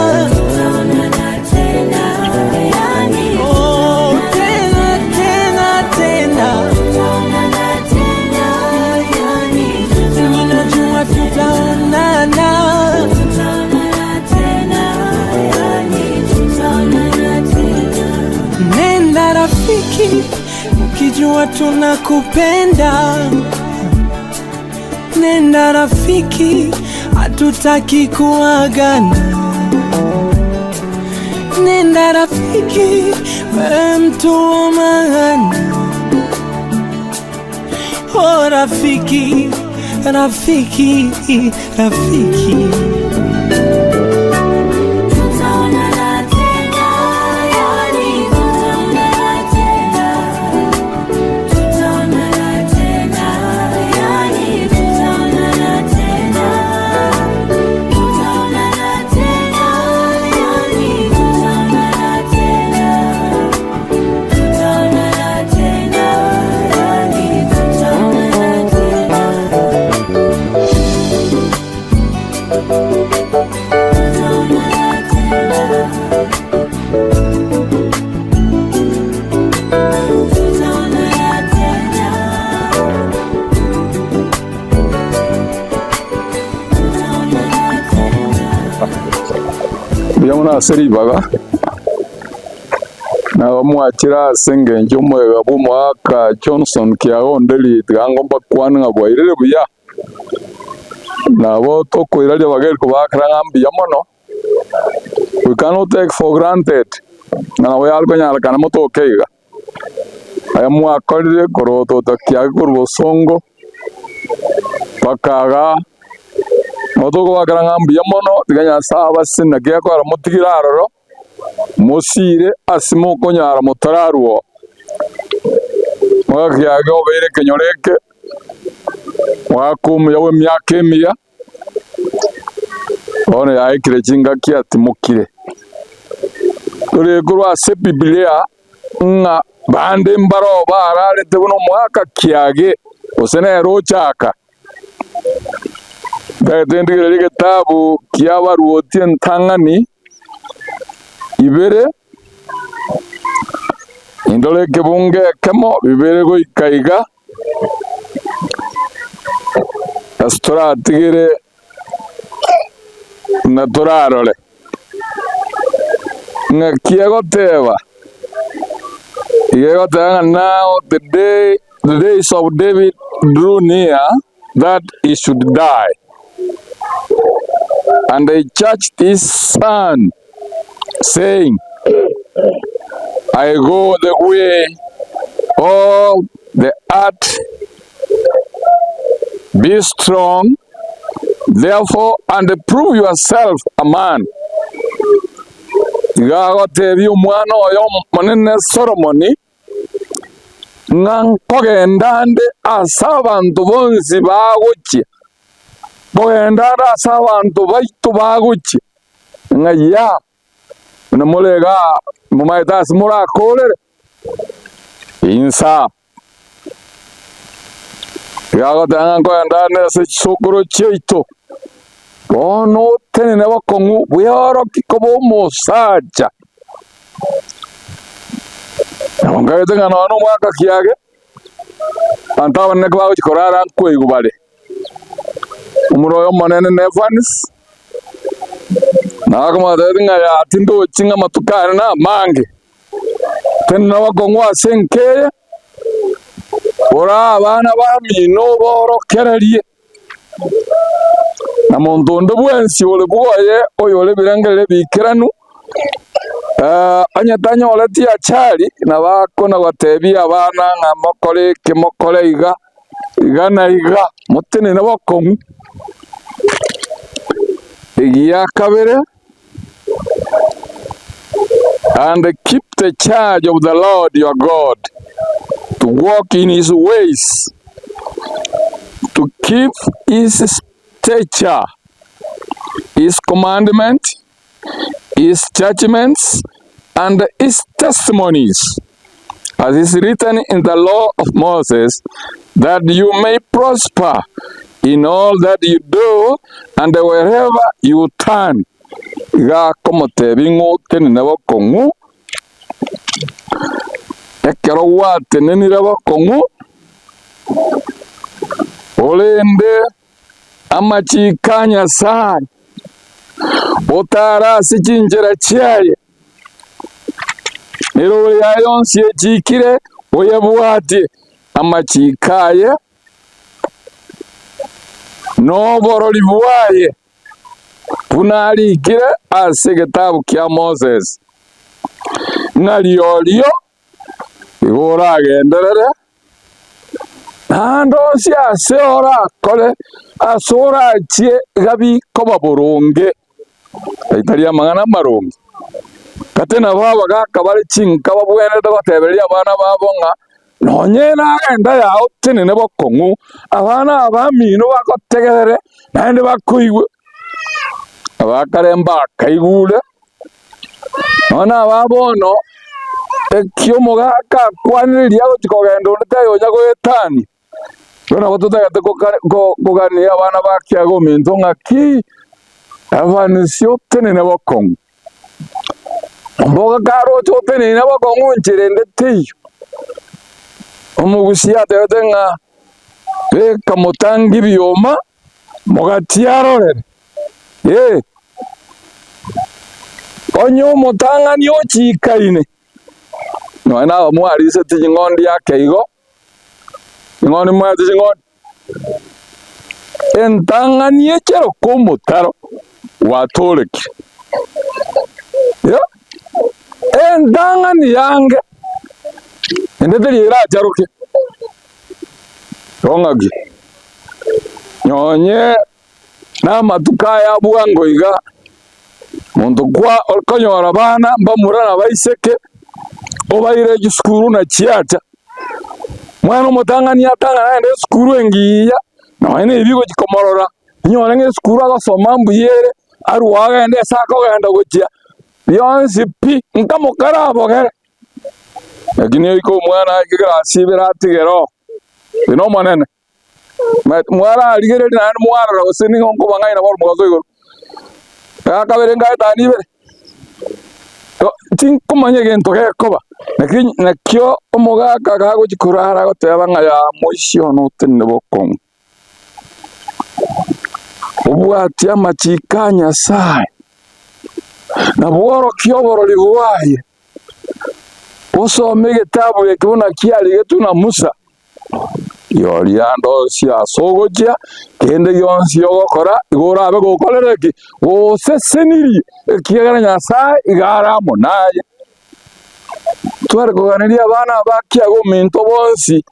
Oh, tena tena tena, ninajua tutaonana. Nenda rafiki, ukijua tunakupenda. Nenda rafiki, hatutaki kuagana. Nenda rafiki, wewe mtu wa maana. Oh rafiki, rafiki, rafiki. Mbuya mono ase ribaga, nabamwachire ase engencho omoyega bw'omoaka Johnson Kiago Onderi tiga ngombakwane ng'a bwairire buya, nabo tokoiraria abageni kobakera ng'a mbuya mono, we cannot take for granted ng'a nabo yare konyarekana motoke iga. Aya mwakorire korwa otota kiage korwa bosongo mpaka igaa, nabo tokobakera ng'a mbuya mono, tiga Nyasaye abasesenie naki gekogera motigire aroro, mosiire ase mokonyara motararwa oo. Omogaka kiage obeire ekenyoro eke, omogaka omuya bw'emiaka emiya, bono yaikire chingaki atimokire. Tore korwa ase Ebibilia ng'a bande mbaroo bararete buna omogaka kiage, gose nere ochaka. Ntagete ndigererie egetabu ki'Abaruoti entang'ani ibere, indore ekebungo ekemo bibere goika iga, ase toratigere na torarore. Ng'aki egoteba? Iga egoteba ng'a now the day the days of David drew near that he should die, and he charged his son, saying, I go the way of the earth, be strong therefore and prove yourself a man. Iga agotebia omwana oye omonene Solomoni, ng'a nkogenda nde ase abanto bonsi bagochia, nkogenda nde ase abanto baito bagochia, ng'a ya, buna more igaa momaete ase morakorere insa. Iga agoteba ng'a nkogenda nde ase chisokoro chiaito, bono otenene bokong'u bweorokie koba omosacha. Nabo nkagete ng'a nonya na omwaka kiage. Abanto abanene kobagochia korara nkoigwa bare. Omorwa oyo omonene na Evans, na akamotebia ng'a yaa tindochi ng'a amatuko aane namange, tenena bokong'u ase enka eye, ore abana bamino oborokererie, na monto onde bwensi ore bwoye oyore ebirengererio ebiikeranu, onye tanyoreti achari, nabo akona gotebia abana ng'a mokore eke mokore iga. Iga na iga motenene bokong'u. Egia kabere, and keep the charge of the Lord your God, to walk in his ways, to keep his statutes, his commandment, his judgments, and his testimonies, as is written in the law of Moses, that you may prosper in all that you do and wherever you turn. Iga akomotebia ng'a otenene bokong'u, ekero gwatenenire bokong'u, orende Amachiko a Nyasae, otare ase chinchera chiaye, Erooro yaye yonsi echiikire oyebwatie amachiko aye na oborori bwaye, buna arikire ase egetabu kia Moses, ng'a riorio igo oragenderere Naende onsi ase orakore ase orachie gabi koba boronge, tari amang'ana amaronge. Gati nabo abagaaka bare chinka babwenerete gotebereria abana babo ng'a nonye nagenda yao tenene bokong'u, abana abamino bagotegerere naende bakoigwe. Abakare mbakaigure. Nonya naba bono, eki omogaka akwanire riria agochia kogenda onde taiyo onya goetania. Bono nabo totagete kogania abana ba kiago ominto ng'aki, abanisi otenene bokong'u. Omboga karoche otenene bokong'u nchera ende teiyo. Omogusia atebete ng'a beka motangi bioma, mogatiarorere. Ee, onye omotang'ani ochiikaine, nonya nabamwariseti ching'ondi ake igo, ching'ondi mwaete ching'ondi, entang'ani echeroka omotaro gwatorekire. Ee, entang'ani yange, ende teri eracharoke, igo ng'aki, nonye. Namatuko aya bwango iga, monto kwa okonyora abana mbamura na abaiseke, obaire chisukuru na chiacha. Omwana omotang'ani atang'ane agende esukuru engiya, nonya na ebi ogochia komorora, onyore ng'a esukuru agosoma mbuya ere, arwe agende ase akogenda gochia, bionsi pi, nkamokara abogere. Lakini oike omwana aike ekerasi ibere atigere oo, oyo na omonene. Mwararigereria naende mwarora gose nigo nkobang'aina bono mogasoa igoro. Egakabere nkaetania ibere, tinkomanya egento gekoba, lakini nakio omogaka kagochia korara agoteba ng'a yaa moisia one otenene bokong'u. Obwatie amachiko a Nyasaye, na bworokie oborori bwaye, osome egetabu eke buna kiarigetwe na Musa. Yoria ande onsi ase ogochia, kende gionsi ogokora igo orabe gokorera ki? Gosesenirie, ekiagera Nyasae iga are amo naye. Tware koganeria abana aba kiago ominto bonsi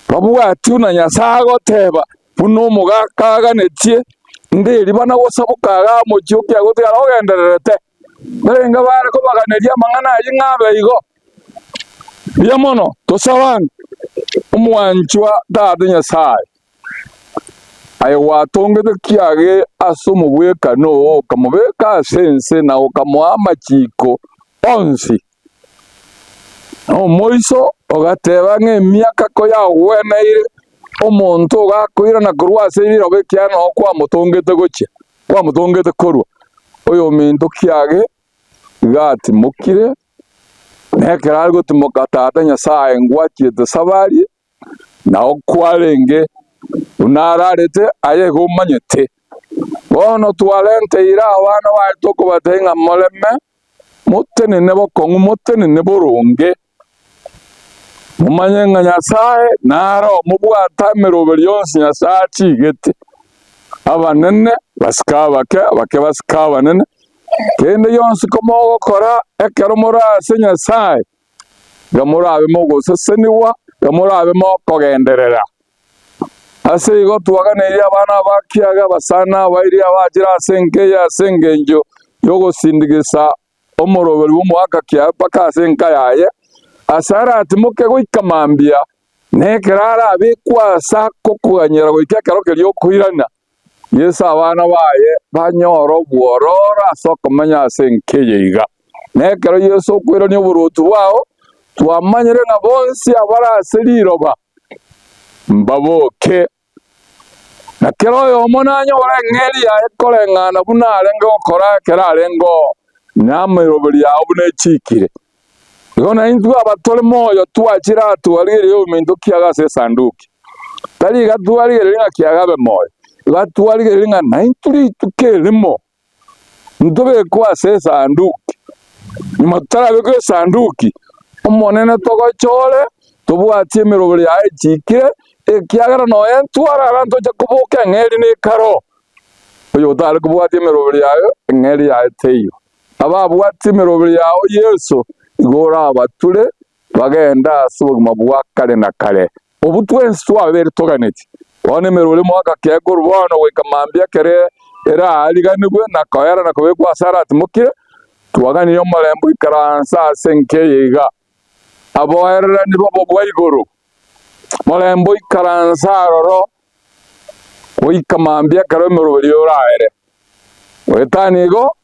babwati buna Nyasae agoteba, buna omogaka aganetie, nderi bana gosaboka iga omochie o kiago tigara ogendererete. Barenge bare kobaganeria amang'ana ayio ng'a abe igo. Mbuya mono, tosabange, omwanchwa Tata Nyasae, aye gwatongete kiage ase omogwekano oo, okamobeka ase ense na okamoa amachiko onsi. Na omoiso ogateba ng'a emiaka koyagweneire omonto ogakoirana korwa ase riroba ekiagera noo kwamotongete gochia, kwamotongete korwa, oyominto kiage iga atimokire, na ekero are gotimoka Tata Nyasae ngwachiete sabari. Nao kwarenge buna ararete, aye igo omanyete. Bono twarenteire abana baye tokobatebia ng'a moreme, motenene bokong'u, motenene boronge, momanye ng'a Nyasae nare omobwate emeroberi yonsi Nyasae achigete. Abanene basike abake, abake basike abanene, kende gionsi komogokora ekero more ase Nyasae, iga morabe mogosesenigwa, iga morabe mokogenderera. Ase igo twaganeirie abana aba kiage abasani na abairi abachire ase enka eye ase engencho y'ogosindigisa omoroberi bw'omoaka kiaye mpaka ase enka yaye, ase aratimoke goika mambia, na ekero arabekwe ase akokoganyera goika ekero keria okoirana. Yeso abana baye banyore obwororo ase okomenya ase enka eye iga. Na ekero Yeso okoirania oboruoti bwao, twamanyire ng'a bonsi abare ase riroba mbaboke, na kera oyomo nanyore eng'eria yaye koreng'ana buna arenge gokora ekero arenge oo, na ameroberi ao buna echiikire. Igo naintwe abatore moyo twachire aa twarigereria obominto kiaga ase esanduki. Tari iga twarigereria ng'a kiaga abe moyo, iga twarigereria ng'a naintwe rituko erimo ntobekwe ase esanduki. Nyuma totarabekwa esanduki, Omonene togochore, tobwatie emeroberi yaye echiikire, ekiagera nonya ntwarara ntoche koboka eng'eria na ekaro. Oyotare kobwatia emeroberi yaye, eng'eria yaye teiyo. Ababwatie emeroberi yao Yeso, igo orabature bagende ase obogima bwa kare na kare. Obwo twensi twabeire toganetie. Bono emeroberi omwaka ki korwa bono goika mambia ekero eraariganigwe na koera na kobekwa ase aratimokire, twaganirie omorembe oikaranse ase enka eye iga. Aboererani b'obo bwa igoro, morembe oikaranse aroro goika mambia ekero emeroberi oraere. Goetania igo,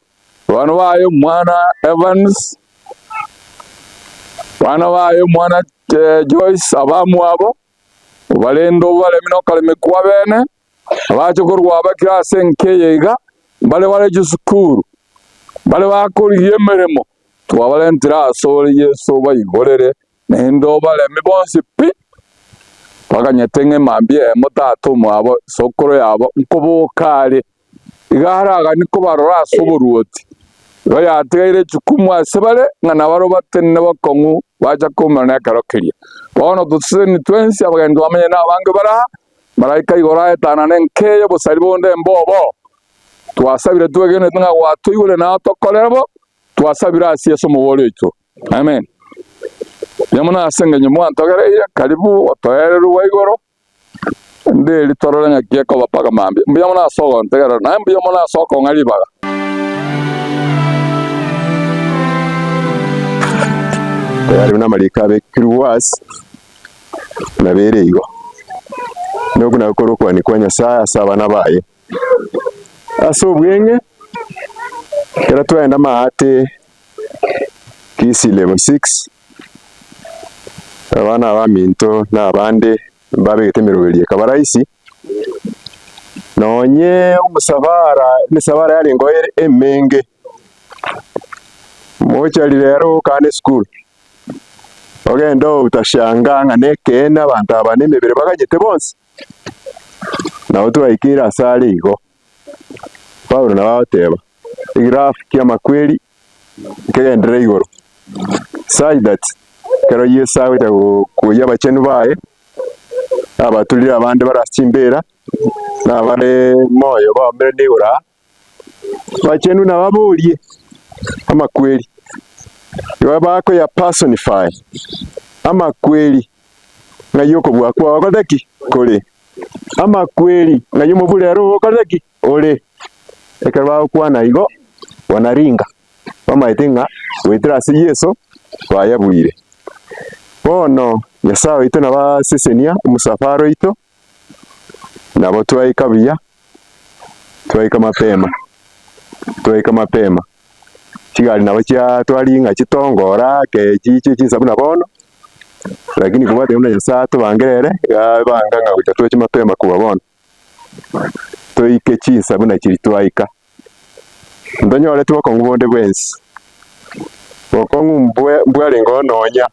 abana baye omwana Evans, abana baye omwana Joyce abamwabo, obarende obaremi na okoremia kw'abene, abache korwa abakire ase enka eye iga, mbare bare chisukuru, mbare bakorigia emeremo, twabarentire asore Yeso obaigorere Naende obaremi bonsi pi, baganyete ng'a emambia eyemo tata omwabo, sokoro yabo, nkoboka are. Iga araganie kobarora ase oboruoti. Igo yatigaire echukumu ase bare ng'a nabarabwo batenene bokong'u bacha koumerana ekero keria. Bono toseseni twensi abageni twamenyire nabange bare aa, malaika igoro aetanane enka eye obosari bonde mbobo. Twasabire twegenete ng'a gwatoigure nao tokorere bo, Twasabire ase Yeso Omobori oito. Amen. Mbuya mono ase engencho mwantogereire, karibu otoererwe igoro, nderi torore ng'aki ekoba mpaka mambia. Mbuya mono ase ogontegerera, naye mbuya mono ase okong'a ribaga. Tayari buna amariko abekirwe ase nabo ere igo. Nokwo nabo kore okwania kwa Nyasae ase abana baye. Ase obweng'e, ekero twagenda maate Kisii level 6, abana abaminto na abande mbabegete emeroberio ekaba rahisi, nonye omosabara emesabara yarenge ere emenge, mochari rero okane esukuru, ogende otashangaa ng'a nekeene abanto aba na emebere baganyete bonsi. Nabo twaikeire ase are igo. Paulo nabo agoteba, Egirafu ki'amakweri nkegenderere igoro, such that ekero Yeso agocha koyia abachenu baye, abaturire abande bare ase chimbera, na abare moyo baomeranie igoro aa, abachenu nababorie amakweri, igo bakoya personify amakweri. Ng'ai okobua kwao okorete ki? Kore. Amakweri, ng'ai omobura ere okorete ki? Ore. Ekero bagokwana igo, banaringa, bamaete ng'a goetera ase Yeso bayabuire. Bono Nyasae oito nabo asesenia omosafara oito, nabo twaika buya, twaika mapema, twaika mapema. Chigari nabo chia twaringa chitongora ake chiche chinsa buna bono, lakini kobwatia buna Nyasaye atobangere ere, iga abanga ng'a gocha toche mapema kobua bono, toike chinsa buna chiria twaika. Ntonyoreti bokong'u bonde bwensi, bokong'u mbwe mbwarenge oo nonya.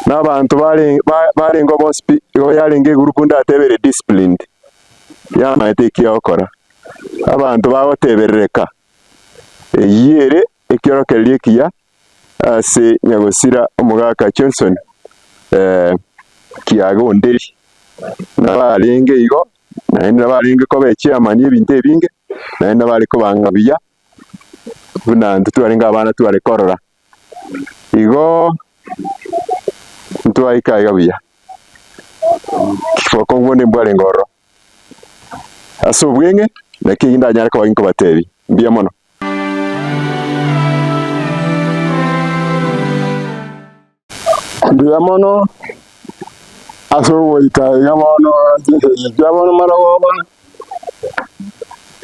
Na abanto bare barenge bonsi pi, igo yarenge egurupu ndatebe ere disciplined, yamaete eki egokora. Abanto bagoteberereka, eyio ere ekiorokererio ekiya ase nyagosira omogaka Johnson kiaga onderi. Nabarenge igo, naende nabarenge koba echairman ebinto ebinge, naende nabare kobanga buya, buna intwe twarenge abana tware korora. Igo ntwaika iga buya, bokong'u bonde mbwarenge ororo. Ase obweng'e, naki eyio ndanyare koba ginkobatebia. Mbuya mono. Mbuya mono ase ogoika iga bono chinsa echi chia bono marogoba,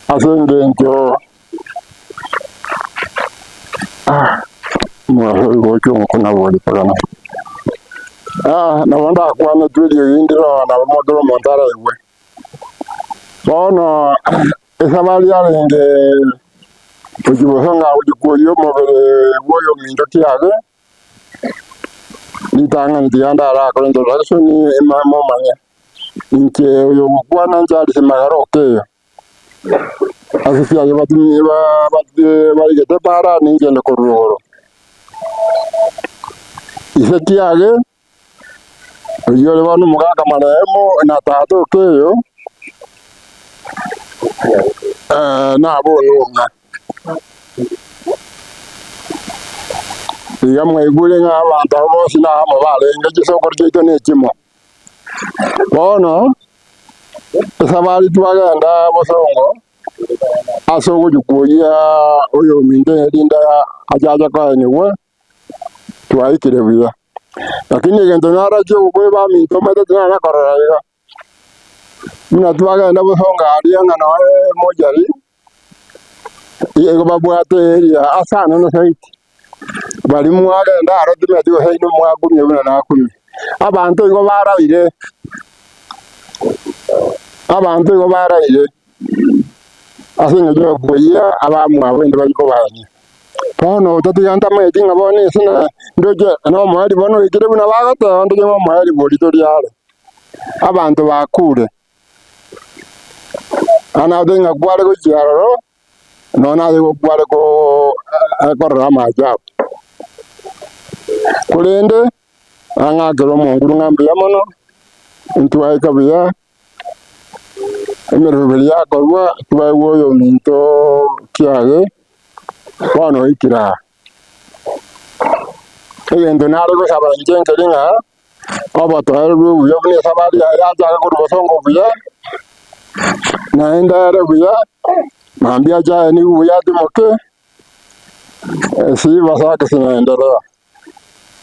ase engencho omogocho okonaborikana. Nabo ndakwanetwe eriogi ndire oo nabo kera omonto araigwe. Bono esabari yarenge gochia bosongo gochia kwoyia omobere bwa oyominto kiage, ritang'ani tiga ndarakore introduction momanye, inche oyo ogokwana inche Alice Magara Okeyo, ase chiaye barigete para ninche inde korwa igoro. Ise kiage. Oyio ore bono omogaka marehemu na tata Okeyo, nabono ng'a iga mwaigure ng'a abanto abwo bonsi na amo barenge chisokoro chiaito na echimo. Bono, esabari twagenda bosongo ase ogochia kwoyia oyominto erinde achache koenigwa. twaikire buya. Lakini egento narachie gokweba aminto omanyete tinara korora iga, buna twagenda bosongo aria ng'a noe mochari, igo babwate area ase anene zaidi, baria mwagenda aro timanyeti gose inwe mwakumia buna nakumia. Abanto igo baraire, abanto igo baraire ase eng'encho ya okoyia abamwabo inde baria kobaenia. Bono otatiga ntamanyeti ng'a bono ase ndoche nomoerio bono oikire buna bagoteba ndoche ng'a omoerio boria tori are. Abanto bakure, bono nagotebi ng'a kware gochia aroro, nonya naye kware korora amaajabu. Korende, nang'akere omonguru ng'a mbuya mono, intwaika buya. Emeroberi yakorwa twaegwa oyominto kiage, bono oikire aa. Egento nare gosaba inche nkeri ng'a, obotoereru obuya buna esabari yaye yachaka korwa bosongo buya, naende ere buya, mambia ache aenigwe buya atimoke, sifa zake zinaendelea.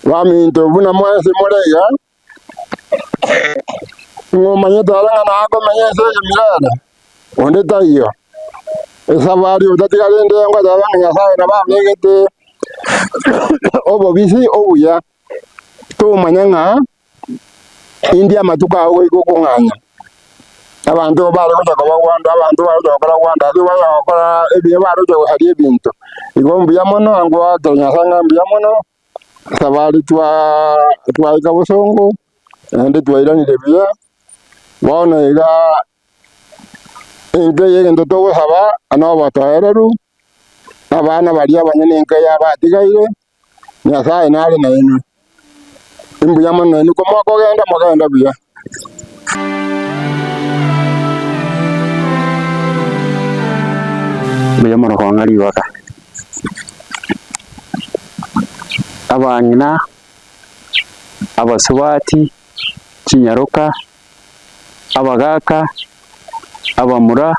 Baminto buna mwensi more iga. Ng'omanyete ere ng'a nakomenya ense eye milele, onde taiyo. Esabari otatiga rende ngoteba ng'a Nyasae nabo abegete obobisi obuya, tomanya ng'a indi amatuko ao goika okong'anya. Abanto bare gocha koba gwanda, abanto bare gocha gokora gwanda, ase bare gokora ebiya bare gocha gosaria ebinto. Igo mbuya mono, ngoakera Nyasae ng'a mbuya mono. Esabari twaika bosongo, naende twairanire buya, bono iga enka eye egento togosaba nobotoereru, abana baria abanyene enka eye abatigaire, Nyasaye nare nainwe, imbuya mono nainwe komokogenda mogende buya. Mbuya mono kong'a ribaga. Abang'ina, abasubati, chinyaroka, abagaka, abamura,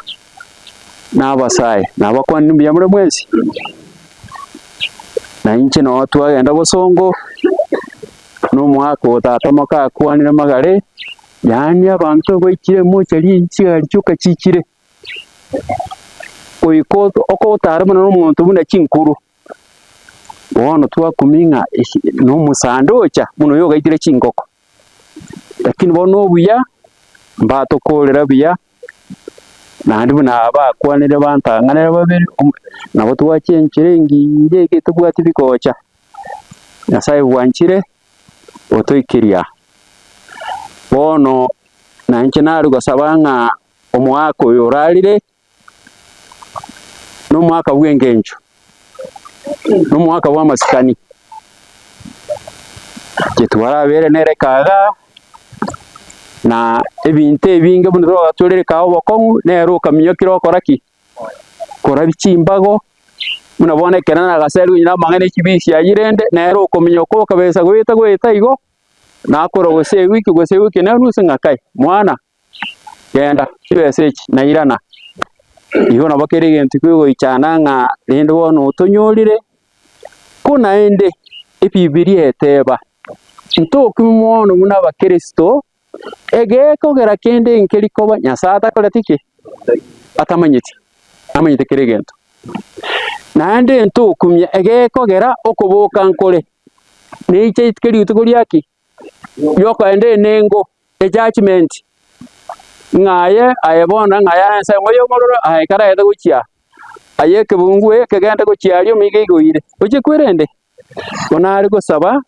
na abasae, nabakwanire mbuya more mwensi? Na inche noo twagenda bosongo, na omwaka oyo tata moka akwanire magare, yaani abanto baikire mochari chigari chioka chichire. Goika okotara buna nomonto buna chinkuru, bono twakumia ng'a na omosanda ocha buna oyo ogaitire chingoko. Lakini bono obuya, mbatokorera buya, naende buna aba bakwanire bantang'anere babere, nabo twachenchire engiya eye tobwati bigocha, Nyasaye bwanchire. Otoikeria. Bono nainche nare gosaba ng'a omwaka oyo orarire, nomwaka bw'engencho, nomwaka bw'amasikani. Inche twarabere nere kagaa, na ebinto ebinge buna twagatwarire kaa obokong'u, nere okaminyokire okora ki? Korabia chimbago, buna bono ekero nagaserigwe onye namang'ana echibisi aywo rende, nere okominyoka okabesa goeta goeta igo, nakora gose ewiki gose ewiki na enusu ng'a kai, mwana genda chibesa echi nairana. Igo nabo kera egento kegoichana ng'a rende bono otonyorire, ko naende ebibiria eteba, ntokigwe mono buna abakristo, egekogera kende nkeri koba Nyasaye atakoreti ki? Atamanyeti, amanyete kera egento. Naende ntokumia egekogera okoboka nkore, neiche keri rituko riaki? Riokoenda enengo. Ejudgment, ng'a aye aye bono ng'a aye ensemo ya omorero aye ekaraete gochia aa, aye ekebungu ekegende gochia aria omiga igoire, ochie kwerende? Bono are gosaba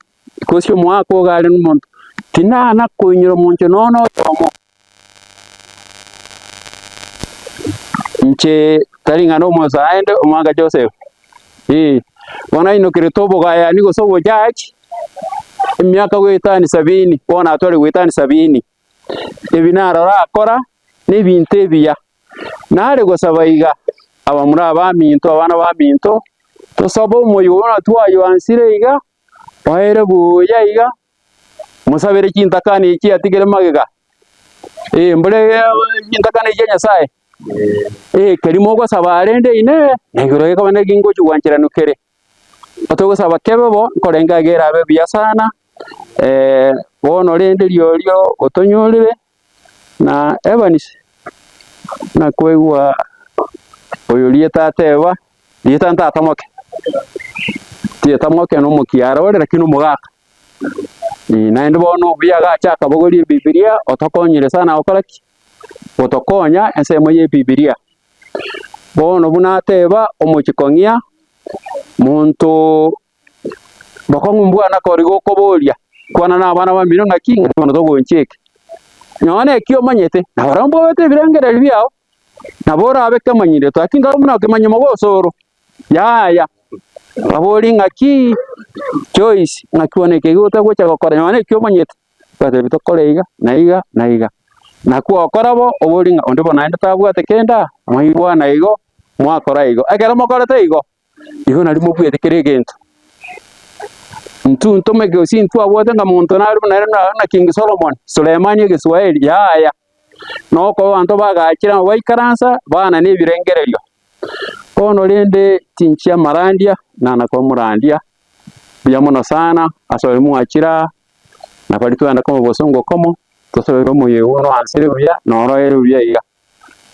gose omwaka ogo are nomonto, tinana koinyora omonto nonya oyomo. Inche tari ng'a nomosae inde omwaka Joseph, eh, bono ainokerete obogayani gose obojaji. Emiaka goetania sabini, bono atware goetania sabini, ebi narora akora nebinto ebiya. Nare gosaba iga, abamura abaminto, abana baminto, tosabe omoyo buna twayoansire iga, oere buya iga, mosabere chintakani echi atigere magega, eh mbore chintakani chia Nyasaye, eh keria mogosaba rende inee, na igoro gekoba naki ngochia gwancheranwa kere. Otogosaba kebe bo, nkorenge iga erabe buya sana, bono rende riorio otonyorire, na Evans, nakoigwa oyo rieta ateba, rieta ntatamoke, rieta moke na omokiara ore lakini omogaka, naende bono obuya agacha akabogoria ebibiria otokonyire sana gokora ki? Gotokonya ensemo ya ebibiria. Bono buna ateba omochie kong'ia, monto bokong'u mbwana kori gokoboria, kwana na abana bamino ng'aki ng'aki bono togonchia eke. Nonye na eki omanyete, nabarabwo mbwabete ebirengererio biao, nabo orabe kemanyire lakini tari buna okemanya mogoso oro, yaya. Baborie ng'aki Joyce, ng'aki bono eke igo otagocha gokora nonye na eki omanyete. Twatebia tokore iga, na iga, na iga. Nakwo ogokora bo, oborie ng'a onde bono naende tabwate kende aa, mwaigwana igo, mwakora igo. Ekero mokorete igo, igo nario mobuete kera egento. Intwe ntome gose intwe abwate ng'a monto nare buna ere na King Solomon, Sulemani egeswaeri, yaya. Nokoba abanto bagachire amo baikaransa, bana na ebirengererio. Bono rende tinchia amarandia, nana komorandia, mbuya mono sana ase oria mwachire aa. Na baria twagenda komo bosongo komo, tosoere omoyega one oansire buya, na oroere buya iga.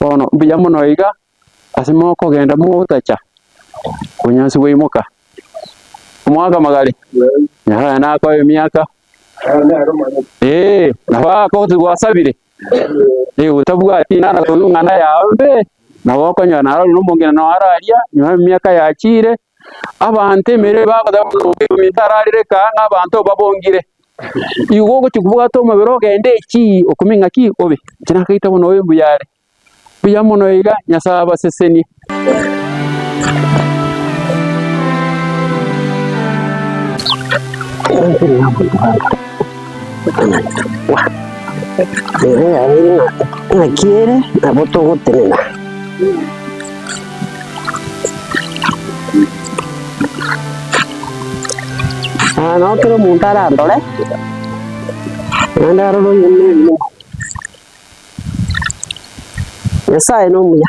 Bono mbuya mono iga, ase mokogenda mogotacha, obonyansi bwaimoka. Omwaka magare, Nyasaye nakoe emiaka, eh, nabo akogotiga gwasabire, eh, otabwati nana korwa ing'ana yao mbe, nabo okonyora naro na omong'ina noo araria, nyuma emiaka yachire. Abanto emere bagoteba buna ominto ararire kaa ng'a abanto babongire. Igo ogochia kobwata omobere ogende echii okumie ng'aki obe. Inche nakaita buna oyo mbuya are. Mbuya mono iga Nyasaye abasesenie. Ng'aki ere nabo togotenena. Aa nabo kera omonto arandore, naende arore oyo nerimo. Nyasaye nomuya,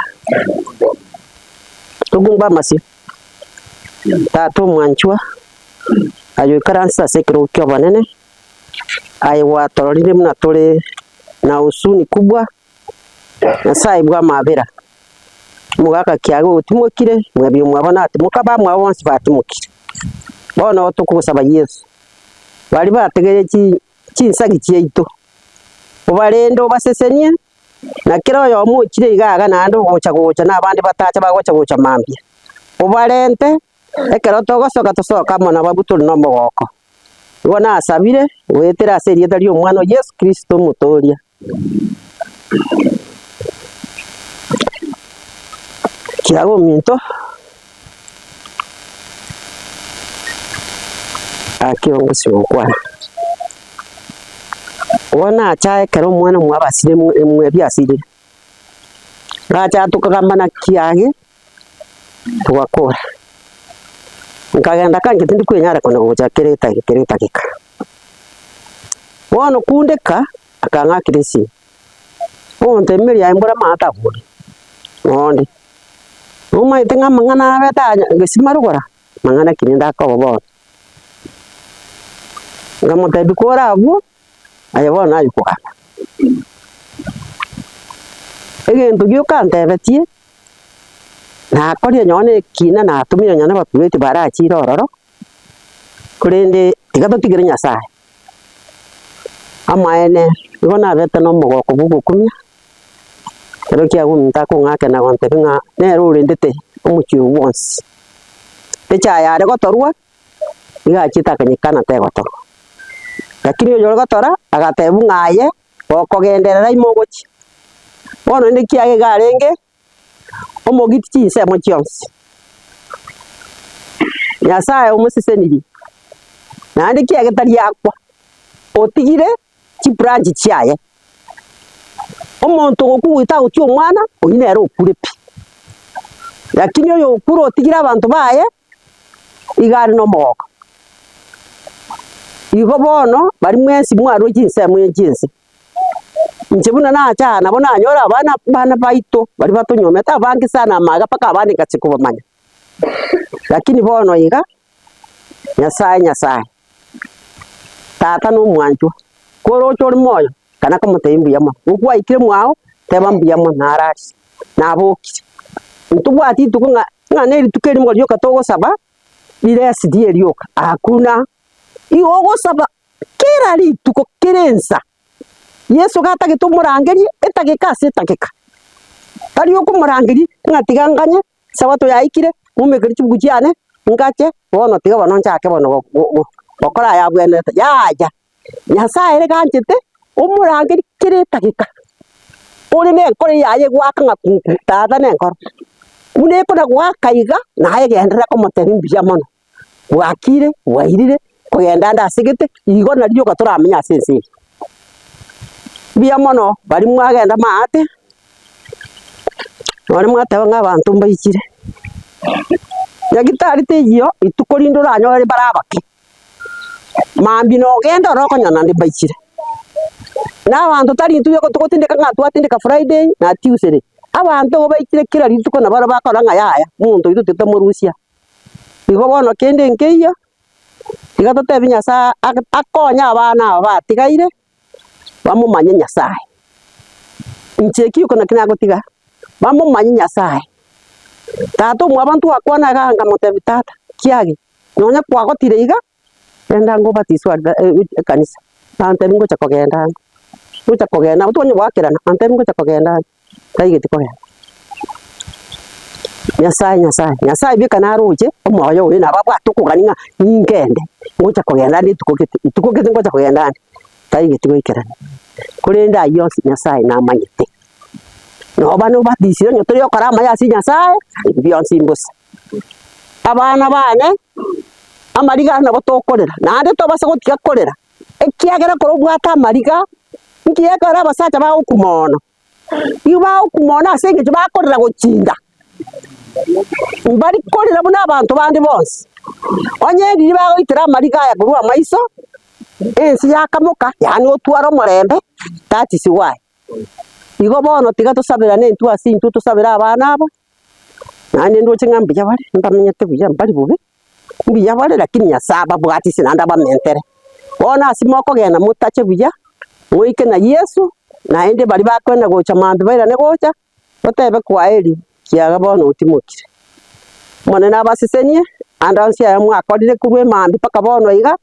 tokumbe amasio, Tata omwanchwa, aye oikaransete ase ekerogo kia obonene, aye gwatororire buna tore na huzuni kubwa. Nyasae bw'amabera, omogaka kiaye otimokire, mwebi omwabo natimoka, abamwabo bonsi batimokire. Bono tokogosaba Yeso, baria bategeire chi chinsagi chiaito, obarende obasesenie, na kera oyomo ochire iga iga naende ogocha gocha na abande batacha bagocha gocha mambia, obarente, ekero togosoka tosoke amo nababwo tore na omogoko. Igo nasabire goetera ase erieta ri'Omwana o Yeso Kristo Omotooria. Kiago ominto, gaki ongosi gokwana. Bono nacha ekero omwana omwabo asire mwe asirire, ngacha tokagamba na kiage. Togakora. Nkagenda kanche tindi kwenyara kona gocha kera etageka kera etageka. Bono kundeka, akang'akera esimi, ogontebia Mary aye mbora amato abore, nonde. Nomanyete ng'a amang'ana abete aya gesima rogora, mang'ana ki rende akoba bono. Nkamotebia kore abwo, aye bono naye okogamba. Egento gioka antebetie. Nakorire nonye na ekina natumire nonye na abakurueti barachire ororo, korende tiga totigere Nyasaye. Amaene, nigo nabete na omogoko bwa ogokumia, ekero kiago omonto akong'akera na gontebia ng'a nere orendete omochie oyo bwonsi. Echaye are gotorwa, nigo achiete akanyekana tegotorwa, lakini oyore gotora agatebwa ng'a aye gokogenderera ime ogochia. Bono rende ekiagera iga arenge omogiti chinsemo chionsi, Nyasaye omosesenirie, naende ekiagera tari akwa, otigire chibranch chiaye. Omonto ogokuguita agotia omwana, oyio nere okure pi. Lakini oyo okure otigire abanto baye, iga are nomogoko. Igo bono, baria mwensi mwarure chinsemo echi chi'ense, inche buna nacha aa nabo nanyora abana abana baito baria batonyomete abange sana amaga mpaka abande ngachia kobamanya. Lakini bono iga, Nyasaye Nyasaye, tata na omwanchwa, koroche ore moyo, kana komotebia mbuya mono, gokwaikire mwao, teba mbuya mono nararia, nabokire. Ntobwati rituko ng'a ng'a na erituko erimo rioka togosaba, rirest rioka, hakuna. Igo ogosaba kera rituko, kera ensa, Yeso gatagete omorangerie etageka ase etageka, tari okomorangeria ng'a tiga nganye, esabato yaikire, ng'umekere chibuku chiane, ngache, bono tiga bono nchake bono go- go- gokora aya abwenerete, yaya. Nyasaye ere ganchete, omorangerie kera etageka, ore na enkoro yaye egoaka ng'a kunku, tata na enkoro. Buna ekona goaka iga, naye genderera komotebia mbuya mono, bwakire, bwairire, kogenda ande ase gete, igo nario rioka toramenye ase ense eye. Mbuya mono baria mwagenda maate, nonye mwateba ng'a abanto mbaichire, nyagetari teiyo, rituko rinde oranyore bare abake. Mambia nogenda ore okonyora naende mbaichire. Na abanto tari intwe rioka togotindeka ng'a twatindeka Friday na Tuesday, abanto igo baichire kera rituko nabo barabwo bakora ng'a yaya, omonto oito titomorusia. Igo bono kende nkeiyo, tiga totebie Nyasaye akonye abana aba batigaire, bamomanye Nyasaye. Inche eki oko naki nagotiga, bamomanye Nyasaye. Tata omwabo ntwakwana igaa nkamotebia tata, kiage. Nonya kwagotire iga, genda ngobatiswe aria ekanisa, antebia ngocha kogenda ande, ngocha kogenda ande, twanye goakerana, antebia ngocha kogenda ande, taigeti kogenda. Nyasaye Nyasaye, Nyasaye bweka naroche omoyo oye nabo abwate okogania ng'a ningende, ngocha kogenda ande rituko gete, rituko gete ngocha kogenda ande, taigeti goikerana. Korende ayio onsi Nyasaye namanyete, noba nobatisire onye tori gokora amaya ase Nyasaye, ebi bionsi mbosa. Abana bane, amariga aya nabo tokorera, naende tobasa gotiga korera, ekiagera ekero obwate amariga, nki ekero abasacha bagokuma ono, nigo bagokuma ono ase eng'encho bakorera gochinda, mbari korera buna abanto bande bonsi. Onye riria bagoitera amariga aya korwa amaiso, ense yakamoka, yaani otware omorembe, that is why. Igo bono tiga tosaberane intwe ase intwe tosabere abana aba. Naende ndoche ng'a mbuya bare, mbamenyete buya, mbari bobe, mbuya bare lakini Nyasaye ababwatise naende abamentere. Bono ase mokogenda motache buya, moike na Yeso, naende baria bakoenda gocha mambia bairane gocha, otebe kwaheri kiaga bono otimokire. Omonene abasesenie, ande onsi aya mwakorire korwa emambia mpaka bono iga.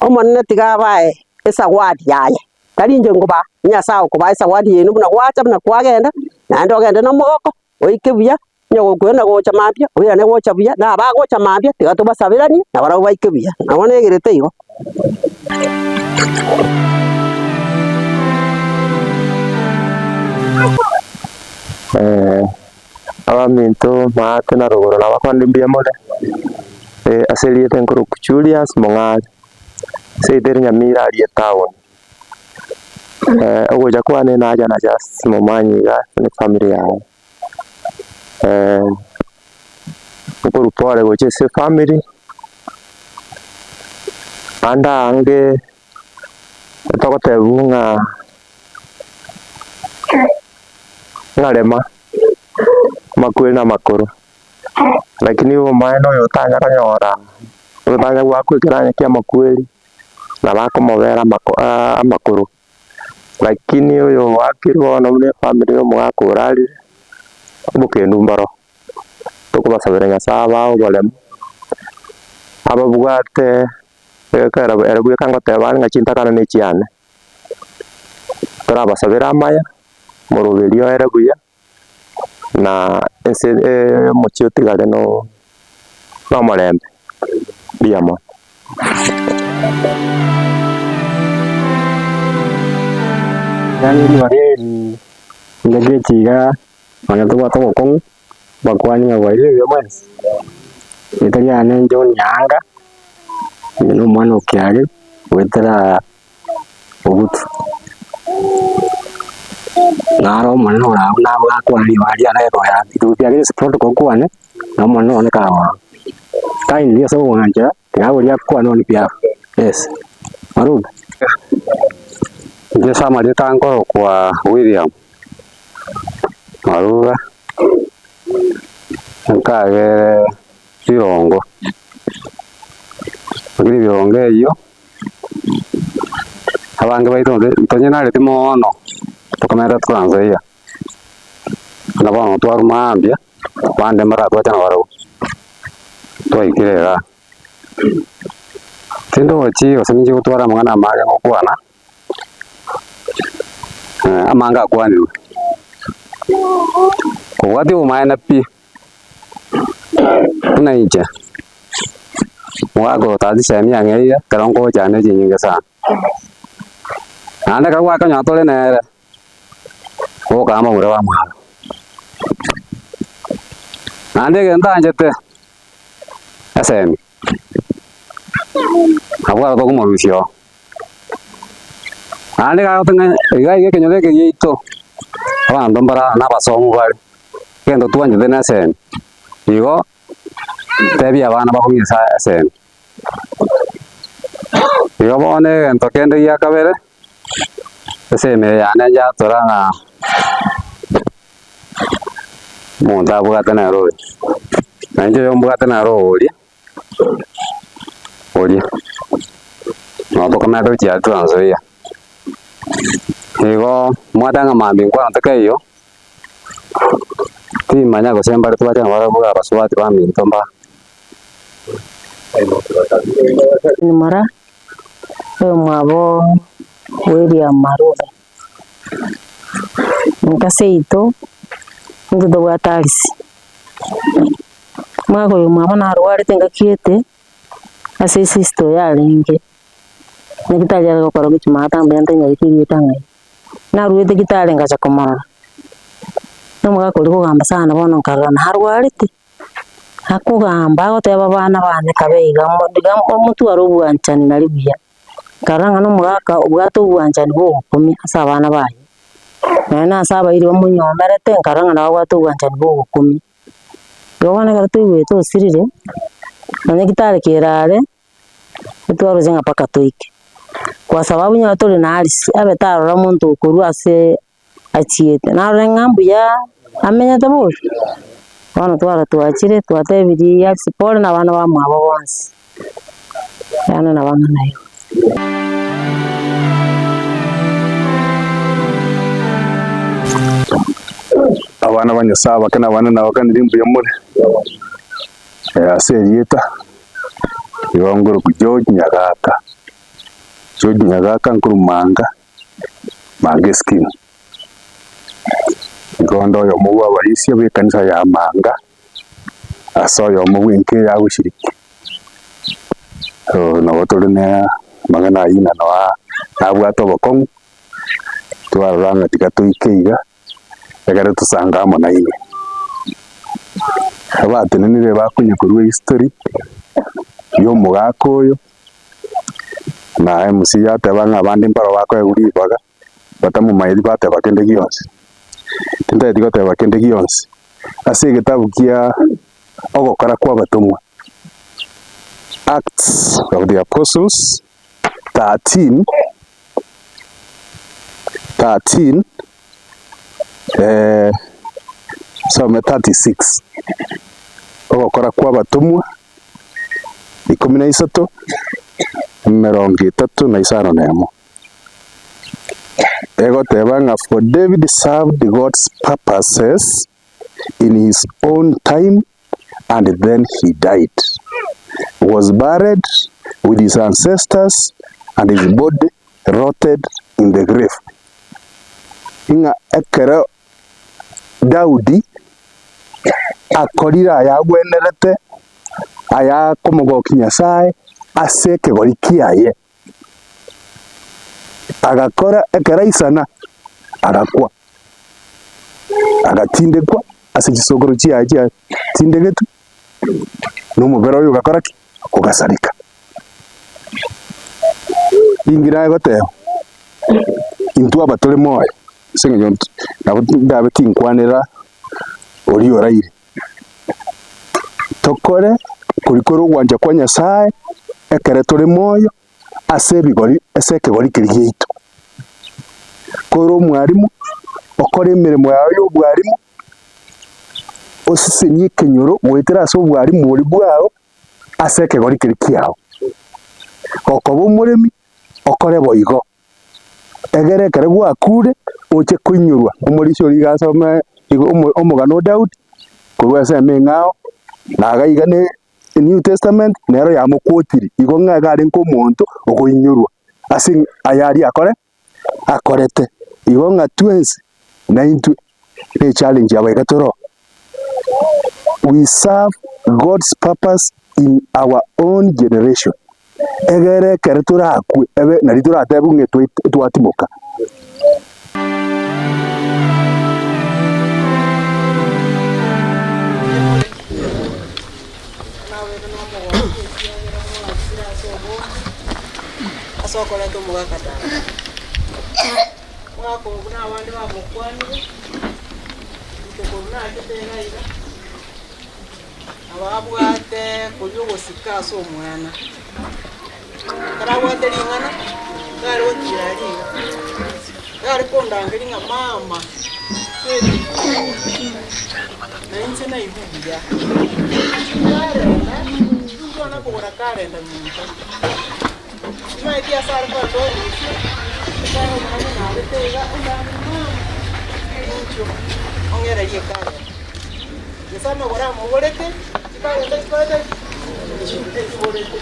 Omonene tiga abae esawadi yaye, tari inche nkobaa, Nyasae okobaa esawadi yaino buna gwacha buna kwagenda, naende ogende nomogoko, oike buya. Onye gokoirana gocha mambia, oirane gocha buya, na abagocha mambia, tiga tobasaberanie, na barabwo baike buya. Nabo negerete igo. Abaminto maate na rogoro nabakwanire mbuya more, ase erieta nkorokwa Julius Mong'are, seito ere Nyamira aria etown. Ogocha kwane nacha na just momanyi iga ne family yaye, nkorwa pole gocha ase efamily, ande aange togotebiwa ng'a ng'arema amakweri na amakoro, lakini omomaene oyo otanya konyora, otanya goakwa ekeranya kia amakweri. Nabo akomobera amakoro, lakini oyo oakirwe bono buna efamiri ya omogaka orarire, obokendu mboro, tokobasabera Nyasaye abae oboremu, ababwate ekero ere bweka ngoteba are ng'a chintakana na echiane, torabasabere amaya, moroberio ere buya, na ense omochie otigare na omorembe, mbuya mono. Yaani ribaga eri engaki echi iga nonya tobwate obokong'u, bakwani ng'a bwairire buya mwensi, erieta riane John Nyaanga, inche na omwana o kiage, goetera ogutu. Naro omonene ore abwo nabo gakwana ribaga riane egoya rituko kiagera ase protocol nkwane, na omonene one karoro. Kindly ase obwanchera, tiga boria akwane on behalf, yes. Marube. Inche ase amarieta nkorokwa William Marube, nkagere Birongo, lakini Birongo eyio. Abange baito ntonyenareti moono tokomenta Trans Nzoia, buna bono twarwa mambia, abande mbaratwache nabarabwo, twaikire igaa. Tindochi gose ninche gotwara amang'ana amange ngokwana, amange akwanirwe, kobwatia obomaene pi. Buna inche, omogaka oyo tata chisemi ang'eire ekero nkocha ne chinyinge sana. Naende ekero gwakonyora tore nere, ogokaa amagoro bamwabo. Naende egento anchete, esemi, nabwo aro tokomorusia oo. Naende gagoteba ng'a iga iga ekenyoro eke giaito, abanto mbare aa na abasomu bare. Egento twanchete na esemi, igo tebia abana bakong'e esemi. Igo bono egento kende gia kabere, esemi eye yane yatora ng'a omonto abwate nere oyo, na inche oyo mbwate nere oria, oria, nabo tokomenta gochia Trans Nzoia. Igo mwateba ng'a mambia nkwana tokeiyo. Timanya gose mbare twacha nabarabwo abasubati baminto mba. Nyumara, oyomwabo William Marube, inka seito intwe tobwate Alice. Omwaka oyo omwabo narwarete engaki gete, ase esister oye arenge, nyagetari are gokora gochia maata mbuya ntanyareti erieta ng'ai. Naruete gitari ngacha komorora, na omogaka oria kogamba sana bono nkarora narwarete, akogamba agoteba abana bane kabe iga mo iga motware obwanchani nari buya, nkarora ng'a na omogaka obwate obwanchani bwa ogokumia ase abana baye, nonye na ase abairi bamonyomerete nkarora ng'a nababwate obwanchani bwa ogokumia. Igo bono ekero toigwete osirire, nonye gitari kere are. Titwaroche ng'a mpaka toike, kwa sababu onye tore na Alice abe tarora omonto okorwa ase achiete, narore ng'a mbuya amenyete bori? Bono twara twachire twatebirie Alice pole na abana bamwabo bonsi, yaani nabo ang'ana igo. Abana ba Nyasaye abake na abanene nabakanire mbuya more, ase erieta. Igo nkorokwa George Nyagaka, George Nyagaka nkorwa Manga, Manga escheme. Igo onde oyomo bw'abarisia b'ekanisa ya Manga, ase oyomo bw'enka eye agoshiriki. So nabo tore na amang'ana ayio ng'a noa nabwate obokong'u, twarora ng'a tiga toike iga, ekero tosange amo nainwe. Abatenenire bakonya korwa ehistory ya omogaka oyo, na MC yateba ng'a abande mbaro bakoegwa ribaga. batamomaeti bateba kende gionsi. Tintageti goteba kende gionsi ase egetabu kia Ogokora kw'Abatomwa, Acts of the Apostles 13, 13, eh, some 36. Ogokora kw'Abatomwa ikomi na isato, emerongo etato na isano na emo. Egoteba ng'a for David served God's purposes in his own time and then he died, was buried with his ancestors and his body rotted in the grave. Ng'a ekero Daudi akorire ayagwenerete, ayakomogokia Nyasae ase ekegori kiaye. Agakora ekeraisana, agakwa, agatindekwa ase chisokoro chiaye chiatindegetwe, na omobere oye ogakora ki? Ogasareka. Ninki nagoteba? Intwe aba tore moyo, ase eng'encho nto nabo ndabe tinkwanera oria oraire, tokore koria kore ogwancha kwa Nyasaye ekere tore moyo ase ebigori ase ekegori keria giaito. Kore omwalimu, okore emeremo yao ya obwalimu, osesenie ekenyoro goetera ase obwalimu boria bwao ase ekegori keria kiao. Gokoba omoremi, okore boigo. Egere ekero gwakure, oche koinyorwa omorisia oria iga asome igo omo omogano o Daudi, korwa ase emeng'ao, na iga iga ne New Testament, nero yamokwotiri, igo ng'a iga arenge omonto okoinyorwa ase aya aria akore akorete. Igo ng'a twensi naintwe ne echallenge yabo iga tore oo. We serve God's purpose in our own generation. Egere ekero torakwe ebe nari toratebe ng'a twatimoka. Ase okoreta omogaka tata. Omogaka oyo buna abande bamokwanire, inche korwa nachete iga iga, nabo abwate koria ogosika ase omwana. Ekero abwate ring'ana, nigo are gotira aria iga, nigo are kondangeria ng'a mama, na inche naigwa buya. Karenda, intwana kogora karenda minto. Timanyeti ase are korenta orusia, ekiagera omwana narete iga, ondangeria mama, inchuo ong'ererie ekarenda. Gose amagoro amogorete, chikarenda chikorete ki? Echiborete.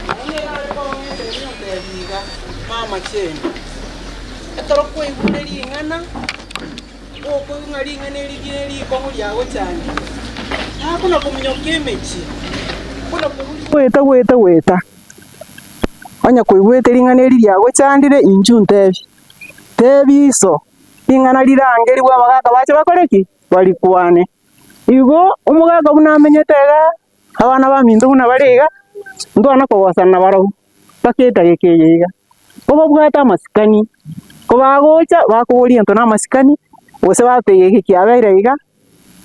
Nabo nigo are kong'eteria ontebia iga, mama chende. Ekero kwaigure ring'ana, gokoigwa ng'a ring'ana eri riria rikong'u riagochandire, takona kominyoka emechie, kona koburia Goeta goeta goeta, onye koigwete ring'ana eri riagochandire inchuo ntebie, tebia iso, ring'ana rirangerigwe abagaka bache bakore ki? Barikwane. Igo omogaka buna amenyete igaa, abana baminto buna bare iga, ntwana kogosana nabarobwo mpaka edageka eye iga. Kobabwate amasikani, kobagocha bakoboria egento na amasikani, gose batebia eke kiabeire iga,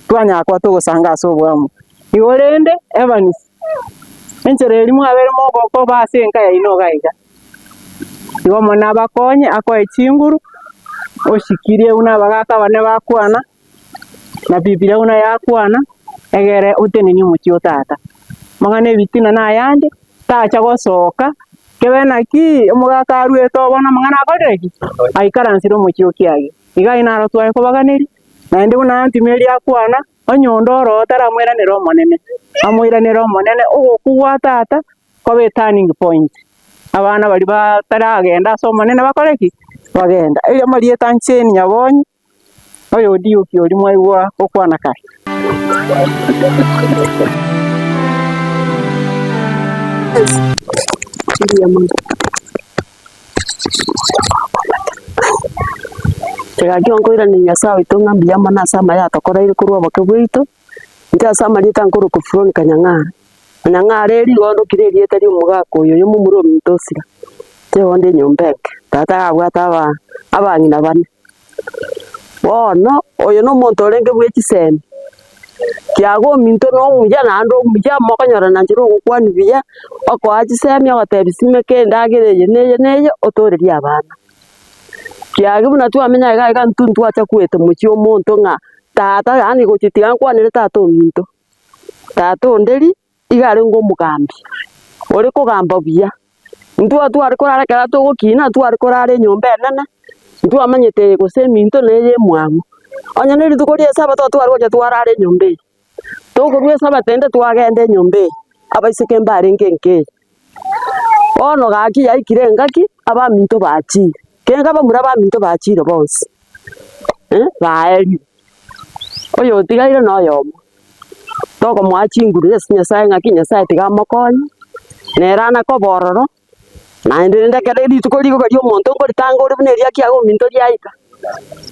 twanyara koba togosanga ase oboamo. Igo rende Evans, enchera eria mwabeire mogokoba ase enka yaino iga iga. Igo Omonene abakonye akoe chinguru, oshikirie buna abagaka abane bakwana, na Bibilia buna yakwana, egere otenenie omochie o tata. Amang'ana ebitina na ayande, tacha gosoka, kebe naki omogaka aruete obono amang'ana akorire ki? Aikaransire omochie o kiage. Iga aye naro tware kobaganeria, naende buna Aunty Mary akwana, onye onde oroo taramoiranera Omonene, amoiranere Omonene, ogokwa gwa tata kobe eturning point, abana baria bataragenda ase Omonene bakore ki? Bagenda. Erio amarieta Jane Nyabonyi. Oyo Dioki oria mwaigwa gokwana kare. Gaki nkoiraneria Nyasae oito ng'a mbuya mono ase amaya atokoreire korwa oboke bwaito, inche ase amarieta nkorokwa Veronica Nyang'ara. Nyang'ara eri igo ndokire erieta ria omogaka oyo, oyo momura ominto osira, inche igo nde enyomba enke, tata abwate aba abang'ina bane. Bono, oyo na omonto orenge bwe chisemi, kiago ominto na omuya naende omuya mokonyora na nchera ogokwania buya, okoa chisemi ogotebia simeka endagera eye na eye na eye otorerie abana. Kiagera buna twamenya iga iga intwe ntwacha koeta mochie omonto ng'a tata yaani gochia tiga nkwanere tata ominto, tata onderi iga arenge omogambi, ore kogamba buya. Intwe tware korara ekero togokina tware korara enyomba enene, ntwamanyete gose eminto neye emwamu. Onye na rituko ria esabato tware gocha twarara enyomba eye, tokorwa esabato ende twagenda enyomba eye, abaiseke mbarenge enka eye. Bono gaki yaikire engaki, abaminto bachire, kenga abamura baminto bachire bonsi, baerire, oyotigaire noyomo. Tokomoa chinguru ase Nyasaye ng'aki Nyasaye tiga amokonye, nere ana koba ororo, naende rende ekero rituko rigoka ria omonto nkoritanga ore buna eria kiago ominto riaika,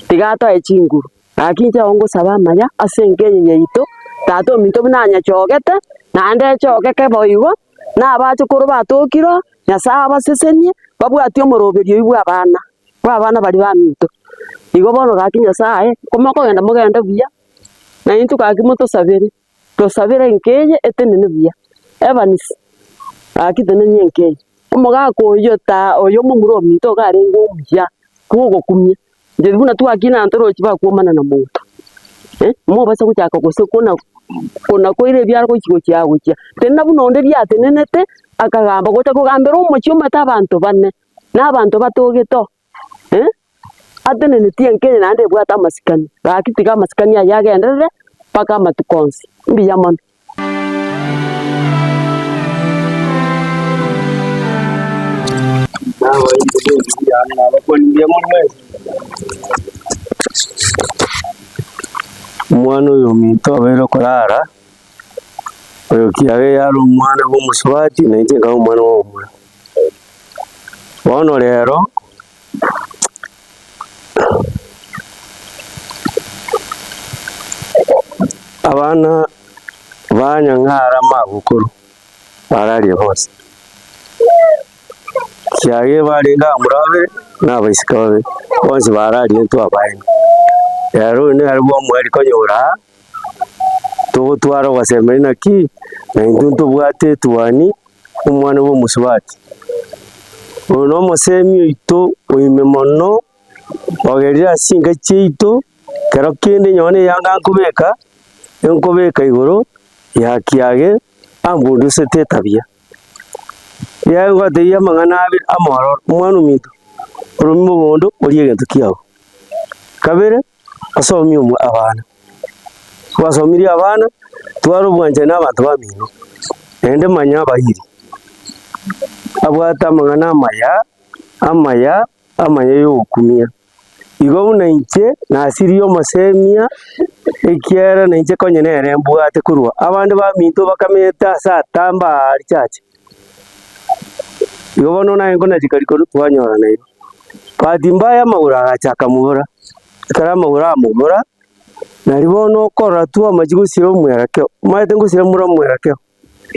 tiga atoe chinguru. Gaki inche nigo ngosaba amaya ase enka eye yaito, tata ominto buna anyachogete, naende echogeke boigo, na abachokoro batokire oo, Nyasaye abasesenie, babwatie omoroberio oyio bwa abana, bwa abana baria baminto. Igo bono gaki Nyasaye, komokogenda mogende buya. Na intwe gaki motosabere, tosabere enka eye etenene buya, Evans gaki tenenia enka eye. Omogaka oyio ta oyo omomura ominto iga arenge omuya bwa ogokumia, inche buna twakina ntorochi bakwomana na monto, mobasa gochaka gose kona kona koira ebiaro gochi gochia aa gochia. Tenena buna onde riatenenete, akagamba gocha kogambera omochie omanyete abanto bane, na abanto batogete oo. Atenenetie enka eye naende ebwate amasikani, gaki tiga amasikani ayio agenderere mpaka amatuko onsi. Mbuya mono. Omwana oyo ominto abeire okorara, oyo kiaye yare omwana bwa omosubati na inche nkaba omwana bwa omomura. Bono rero, abana ba Nyang'ara magokoro bararia bonsi, kiage barenge abamura babere na abaiseke babere, bonsi bararia intwe abaene. Rero oyo nere bwa omweri konyora aa, togotwara ogosemeri naki, na intwe ntobwate etuani. omwana bw'omosubati. Oyo nomosemi oito oime mono, ogerire ase chinka chiaito, kero kende nonye na eyanga nkobeka, enkobeka igoro ya kiage ambundusete etabia. Riaye ngotebia amang'ana abere amororo, omwana ominto, orome mogondo orie egento kiago. Kabere, osomie omwa abana, gwasomirie abana, twara obwanchani na abanto bamino, naende manya abairi. Abwate amang'ana amaya, amaya, amaya ya ogokumia. Igo buna inche nasirie omosemia, ekiagera nainche konya nere mbwate korwa abande baminto bakamenyete ase atambe aa richache. Igo bono naye nkonachika rikoro twanyorana igo. Bahati mbaya amagoro agacha akamobora, ekero amagoro amobora, nari bono okorora twamachia gosira omwerekeo, omanyete ngosira more omwerekeo,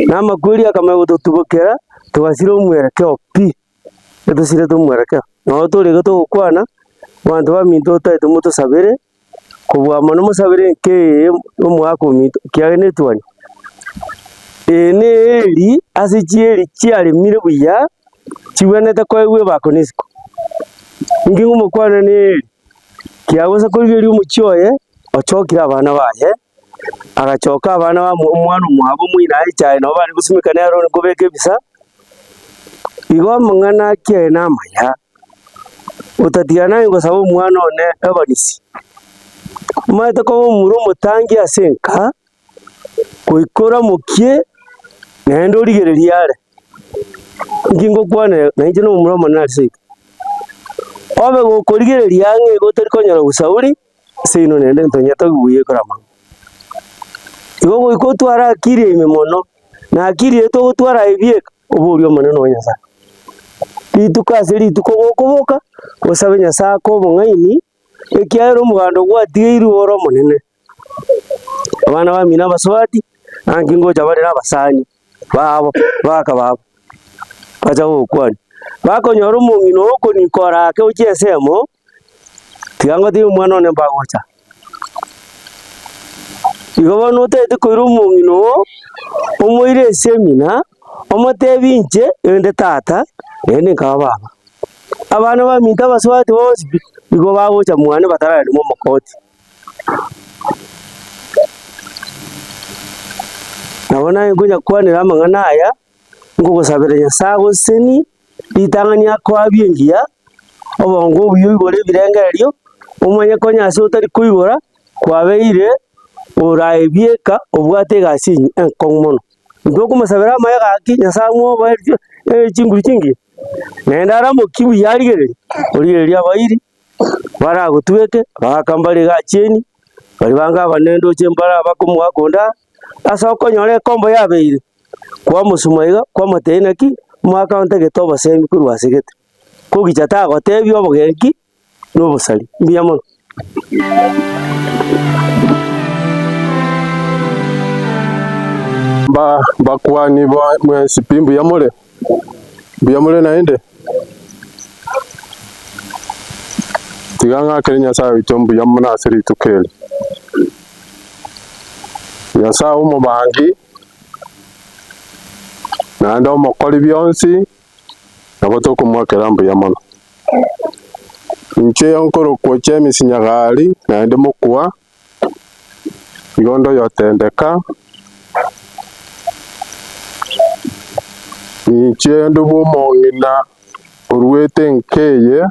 na amakweri akamanya gototubokera, togasira omwerekeo pi, etosirete omwerekeo. Nabo tore iga togokwana, abanto baminto otagete motosabere, kobua mono mosabere enka eye omwaka ominto ekiagera netwani. Eye ne eeri ase chieri chiaremire buya, chibwenerete koegwa ebako na isiko. Inki ngomokwana ne eeri, kiagosa korigereria omochie oye, ochokire abana baye, agachoka abana ba omwana omwabo omoina aye echae nabo bare gosimeka nere ore kobeka ebisa, igo amang'ana akiaye namaya. Otatiga naye gosaba omwana one Evanisi, omanyete koba omomura omotangi ase enka, goika oramokie naende origererie are. Inki ngokwanera na inche nomomura omonene ase seito. Obe gokorigereria ang'e igo otari konyora usauri. Seino naende ntonyete buya ekorama. Igo goika otware akili ime mono, na akili eye togotwara aye bieka, oborie Omonene o Nyasae. Rituko ase rituko gokoboka, osabe Nyasae akoe obong'aini, ekiagera omoganda gwatigeirwe ore omonene. Abana bamino abasubati, naki ngocha bare na abasani babo, baka babo, bacha gogokwania. Bakonyora omong'ina oo okonikora ake gochia ensemo, tiga ngotebie omwana one mbagocha. Igo bono otagete koira omong'ina oo, omoire esemina, omotebie inche rende tata, naende nkaba baba. Abana baminto abasubati bonsi pi, nigo bagocha mwane batararema omokoti. Nabo naye nkonyakwanera amang'ana aya, nkogosabera Nyasae agosesenie, ritang'ani akoabie engiya, obongo obuya oigore ebirengererio, omanye konya ase otari koigora, kwabeire orae bieka obwate egasi enyi enkong'u mono. Intwe okomosabera amaya gaki, Nyasae amoboeretie chinguru chingiya, naende aramokie buya arigererie, origereria abairi. Baragotweke, bagaka mbare iga achieni, baria bange abanene ndoche mbare abakomoaka onde aa, ase okonyora ekombo yabeire, kwamosuma iga, kwamotebia naki, omwaka ontagete obosemi korwa ase gete, kogicha tagotebia obogenki na obosari. Mbuya mono. Mba mbakwani mwensi pi mbuya more? Mbuya more naende? Tiga ng'akere Nyasae oito mbuya mono ase rituko eri. Nyasae omobangi, naende omokori bionsi, nabo tokomoakera mbuya mono. Inche nkorokwa James Nyagari, naende mokwa, igo ndoyotendeka, inche ndobwe omong'ina oruete enka eye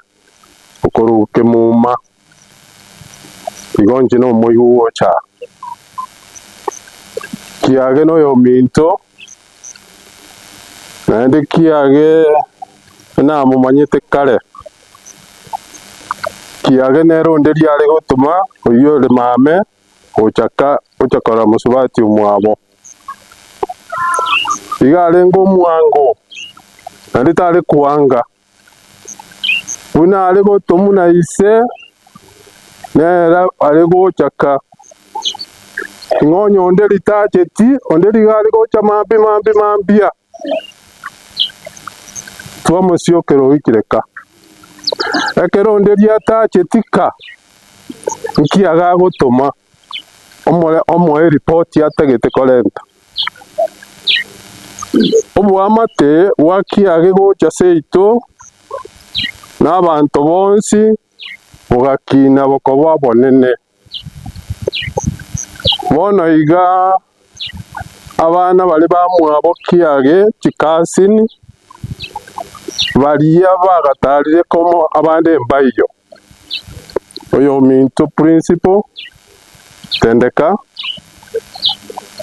okorwa kemuma, igo inche nomoigwa gocha aa. Kiage noyominto, naende kiage namomanyete kare, kiage nere onde riare gotoma oyio ore mame gocha ka gocha korora mosubati omwabo. Iga arenge omwango, naende tare koanga, buna are gotomwa na ise, nere are gocha ka. Ng'a onye onde ritacheti, onde riga are gocha mambia mambia mambia, twamosiokera oikire ka. Ekero onde riatacheti ka, nki agagotoma omore omoe eripoti atagete korenta. Oboamate bwa kiage gocha seito, na abanto bonsi bogakina bokoba obonene. Bono iga abana baria bamwabo kiage chikasini, baria bagatarire komo abande mbaiyo. Oyominto principal tendeka,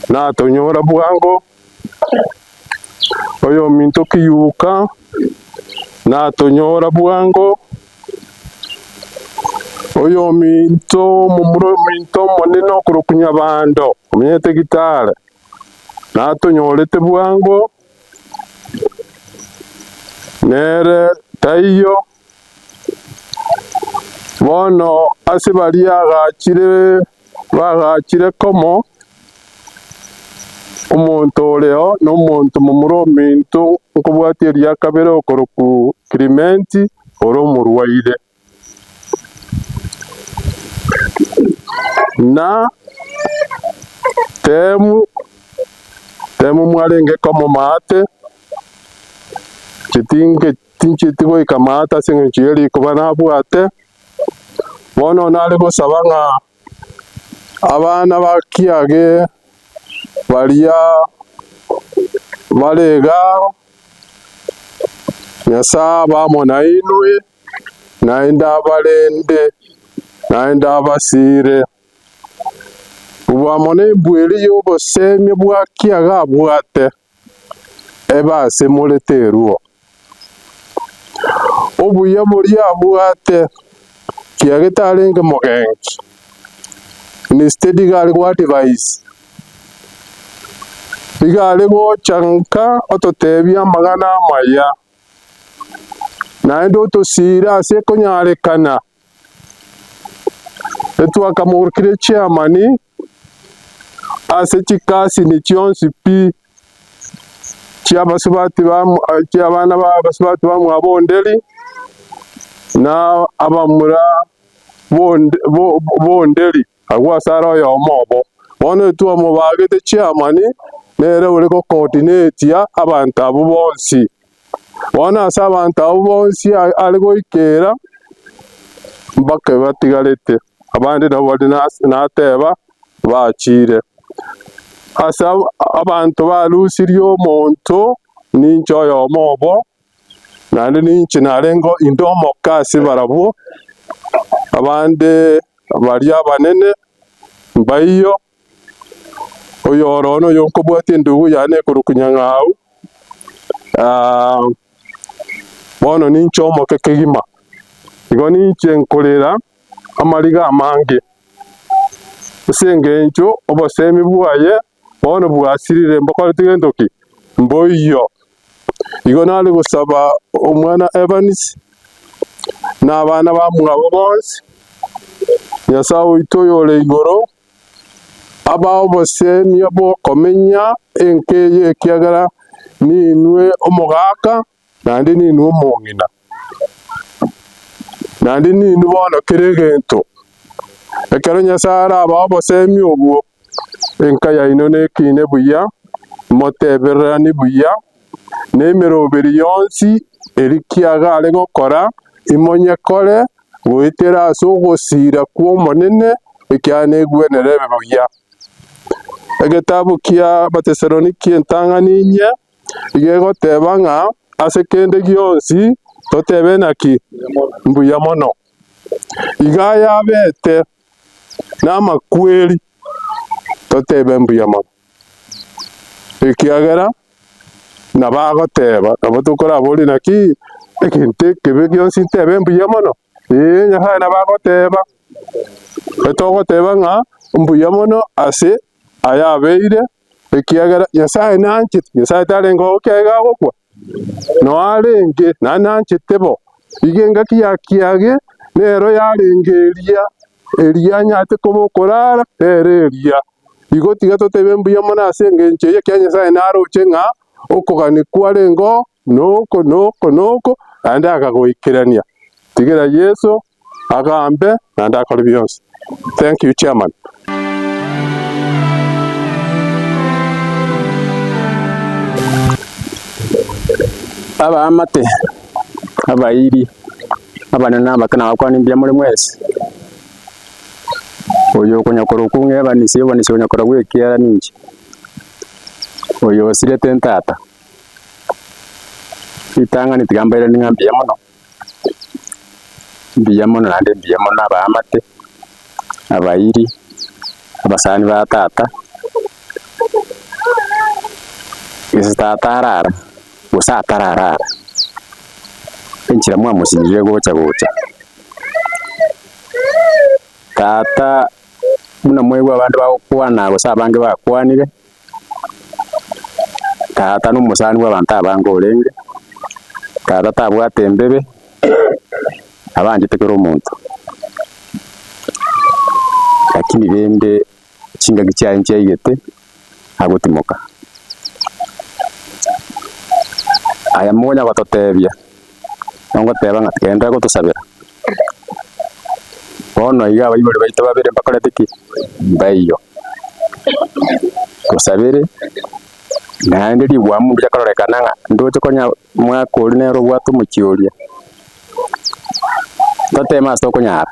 natonyora bwango, oyominto kiyuka, natonyora bwango, oyominto omomura ominto omonene okorokwa Nyabando, omenyete Gitare, natonyorete bwango, nere taiyo. Bono ase baria agachire bagachire komo, omonto oreo na omonto momura ominto nkobwatia eria kabere okorokwa Klimenti, ore omorwaire. Na Temu, Temu mwarenge komo maate, chitinge Tincheti goika maate ase engencho ye rikoba nabwate. Bono nare gosaba ng'a abana ba kiage baria bare igaa, Nyasae abe amo nainwe, naende abarende, naende abasiire. Kobua amo nembwa eria y'obosemia bwa kiage abwate. ebe ase more teruo. Obuya boria abwate, kiage tarenge mogenki. Instead iga are go advise, iga are gocha nka ototebia amang'ana amaya, naende otosiire ase ekonyarekana. Etwakamorokire chairman ase chikasini chionsi pi chi'abasubati ba chi'abana ba abasubati bamwabo Onderi, na abamura b'Onderi agwo ase are oyomo obo. Bono etwamobagete chairman nere ore gocoordinatia abanto abwo bonsi. Bono ase abanto abwo bonsi are goikera mbake batigarete, abande nabo baria nateba bachire. Ase abanto barusirie omonto ninche oyomo obo, naende ninche narenge inde omoke ase barabwo, abande baria abanene mbaiyo, oyoro one oyonkobwatia endugu yane ekorokwa Nyang'au, bono ninche omoke kegima. Igo ninche nkorera amariga amange, ase engencho obosemi bwaye bono bwasirire mbokoreti gento ki? Mboiyo. Igo nare gosaba omwana Evans, na abana bamwabo bonsi, Nyasae oito oyore igoro, abae obosemia bw'okomenya enka eye ekiagera ninwe omogaka naende ninwe omong'ina, naende ninwe bono kera egento. Ekero Nyasae arabae obosemia obwo, enka yaino nekine buya, motebereranie buya, na emeroberi yonsi eria kiaga are gokora, imonyekore goetera ase ogosiira kw'Omonene, ekiagera negwenere ebe buya. Egetabu kia Abatesaloniki entang'ani inye iga egoteba ng'a ase kende gionsi totebe naki? Mbuya mono. Iga yabete namakweri totebe mbuya mono, ekiagera nabo agoteba, nabo tokoraborie naki egento ekebe gionsi ntebe mbuya mono, ee Nyasaye nabo agoteba, etogoteba ng'a mbuya mono ase ayabeire, ekiagera Nyasaye nanchete, Nyasaye tarenge ogokia iga agokwa, Noo arenge, naende nanchete bo. Igo engaki ya kiage nero yarenge eria, eria anyarete koba okorara, nere eria. Igo tiga totebe mbuya mono ase engencho eye, ekiagera Nyasae naroche ng'a okogania kwarenge oo, noko, noko, noko, naende akagoikerania. Tigera Yeso agambe naende akore bionsi. Thank you chairman. Abaamate, abairi, abanene na abake nabakwane mbuya more mwensi. Oyo okonya korokwa ng'a ebanisi, ebanisi okonya korokwa ekiara ninche, oyo osirete ntata. Ritang'ani tiga mbairanie ng'a mbuya mono. Mbuya mono naende mbuya mono abaamate, abairi, abasani ba tata, gose tata arara, gose atararara, enchera mwamosirire gocha gocha. Tata buna mwaigwa abande bagokwana gose abange bakwanire. Tata nomosani bw'abanto abange orenge, tata tabwate embebe, abanchete kera omonto. Lakini rende chingaki chiaye nchiaigete, agotimoka. Aya monya gototebia, nogoteba ng'a tigenderera gotosabera, bono iga abaibori baito babere mbakorete ki? Mbaiyo. Tosabere, naende rigwamu mbuya kororekana ng'a ndoche konya omwaka oria nere obwate omochie oria, toteme ase tokonyara.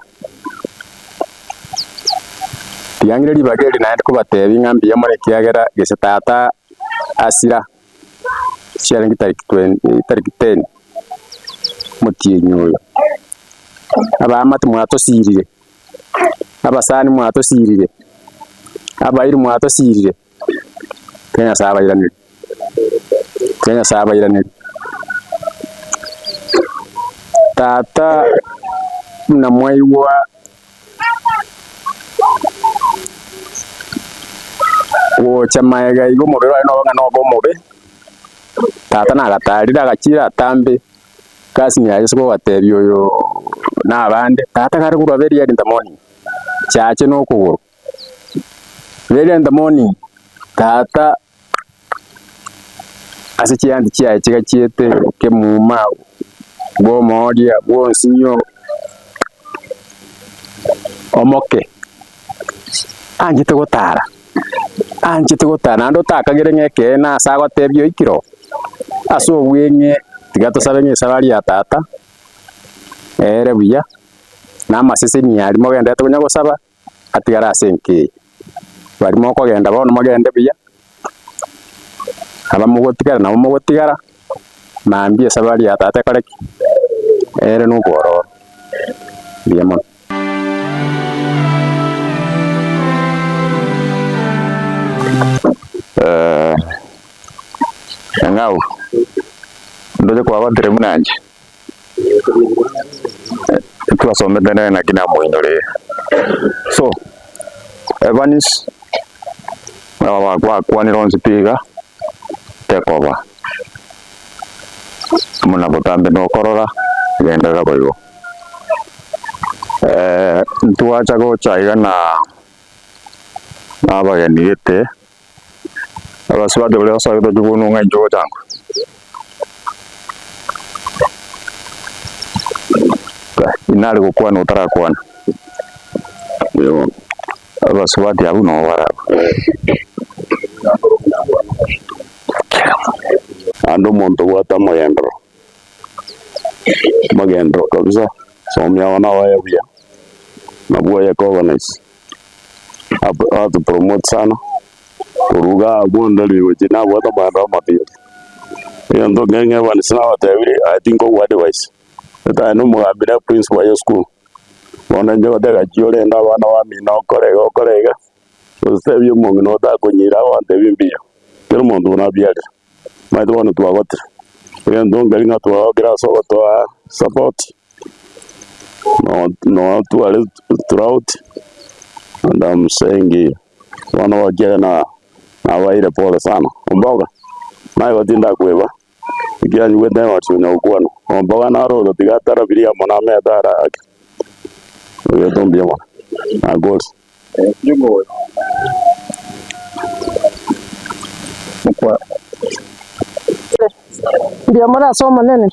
Tiga ng'ire ribaga eri naende kobatebia ng'a mbuya mono ekiagera gese tata asira, chiarenge tariki twenty tariki ten, omotienyi oyo, abaamate mwatosirire. Abasani mwatosirire, abairi mwatosirire, tiga Nyasae abairanerie, tiga Nyasae abairanerie. Tata buna mwaigwa Gocha magega iga omobere oye nobe ng'a nobe omobe, tata nagatarire agachira atambe, cousin yaye ase kobatebia oyo na abande, tata kare korwa very early in the morning, chache na okogoro, very early in the morning, tata ase chianti chiaye chigachiete kemuma, bwa omoria, bwa onsinyo, omoke, anchete gotara, anchete gotara naende otakagere ng'a ekeene ase agotebia oikire oo, ase obweng'e tiga tosabe ng'a esabari ya tata, eere buya, na amaseseni aria mogendererete konya gosaba, atigare ase enka eye. Baria mokogenda bono mogende buya, aba mogotigara nabo mogotigara, mambia esabari ya tata ekore ki? Ere na obwororo. Mbuya mono. Nyang'au, ndoche kwagotire buna inche. Twasomete nere naki namoinyorire. So, Evans, aba gwakwanire onsi pi iga, tekoba. Buna botambe nokorora, genderera boigo. Ntwacha gocha iga na abageni gete, abasubati baria basogete chibunu ng'a inche ogochangwa. Inare gokwana otarakwana, abasubati abwo nabo barabwo. Naende omonto obwate amagenderero, amagenderero kabisa, somia abana baye buya, nabwo oye organize, ato promote sana. Korwa iga abwo ndari gochia nabwate amagenderero amatingu. Egento nkere ng'ebanise nabatebirie, aye tinkogwa advice, etari na omogambi na eprinciple ya esukuru. Bono inche ngoteba gachia orende abana bamino okore iga okore iga, gose tebia omong'ina otakonyira agotebie mbuya, kera omonto buna abiarire. Omanyete bono twagotire, egento nkeri ng'a twagokire ase ogotoa support, no tware throughout, and am saying bono gokiagera na nabaeire pole sana. Omboga, naye gotindakweba, ekiagera nyigwete ng'a onya gokwana, omboga naro oro tiga atarabirie amo na amete ara ake, egento mbuya mono, nagose. Mbuya more ase Omonene?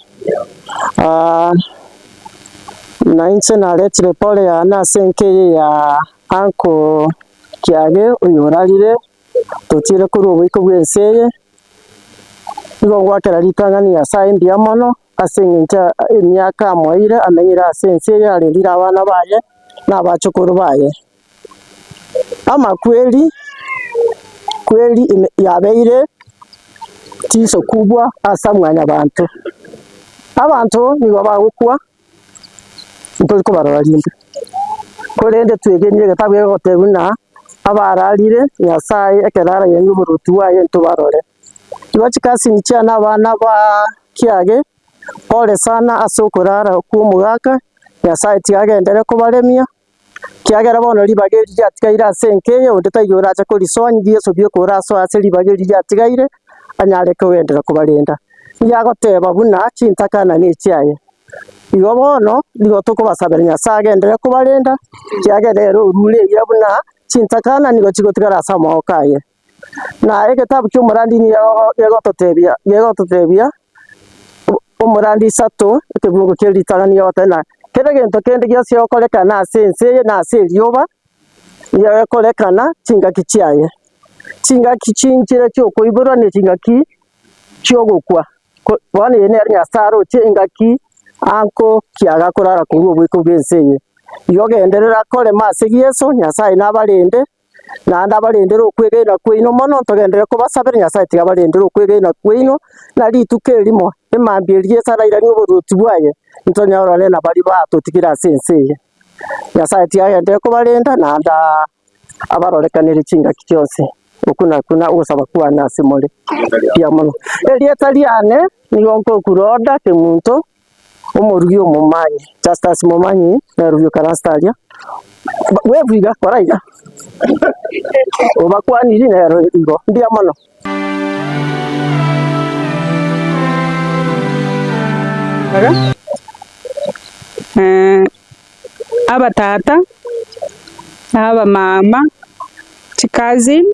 Na inche naretire pole yane ase enka eye ya uncle Kiage oyo orarire, totiire korwa oboiko bw'ense eye, nigo ngoakera ritang'ani Nyasaye mbuya mono ase eng'encho emiaka amoeire amenyire ase ense eye arendire abana baye na abachokoro baye. Amakweri kweri ime yabeire chinso kubwa ase mwanyabanto. Abanto nigo bagokwa ntori kobarora rinde, korende twegenire egetabu kegoteba buna abararire Nyasaye ekero arairanire oboruoti bwaye ntobarore. Igo chikasini chiane abana ba kiage, pole sana ase okorara kwa omogaka, Nyasaye tiga agenderere kobaremia, ekiagera bono ribaga eri riatigaire ase enka eye, onde taiyo orache korisoa, Yeso bweka orasoe ase ribaga eri riatigaire, anyare kogenderera kobarenda. Nigo agoteba buna chintakana nechiaye. Igo bono, nigo tokobasabera Nyasae agenderere kobarenda, ekiagera ere orure eira buna chintakana nigo chigotigara ase amaboko aye. Na egetabu ki'omorandi nigo gegototebia gegototebia omorandi isato ekebungo kie ritang'ani gegoteba ng'a kera egento kende gionsi gegokorekana ase ense eye na ase erioba, nigo gekorekana chingaki chiaye. Chingaki chinchire chiokoiborwa ne chingaki chi'ogokwa. Ko bono eye nere Nyasae aroche engaki anko kiaga korara korwa oboiko bw'ense eye. Igo genderera korema ase Yeso, Nyasae nabarende, Naende abarendere okwegena kwaino mono, ntogenderere kobasabera, Nyasae tiga abarendere okwegena kwaino, na rituko erimo, emambia eria Yeso arairanie oboruoti bwaye, ntonyorane na baria batotigire ase ense eye. Nyasae tiga agenderere kobarenda, naende abarorekanere chingaki chionsi. Okwo nakwo na ogosaba kwane ase more. Mbuya mono. Erieta riane nigo nkorokwa Rhoda Kemunto. Omorugi omomanyi, Justus Momanyi, nere oria oikaransete aria, bwebwa iga, kora iga, obakwanirie nere igo, mbuya mono. Abatata, na abamama, chicousin,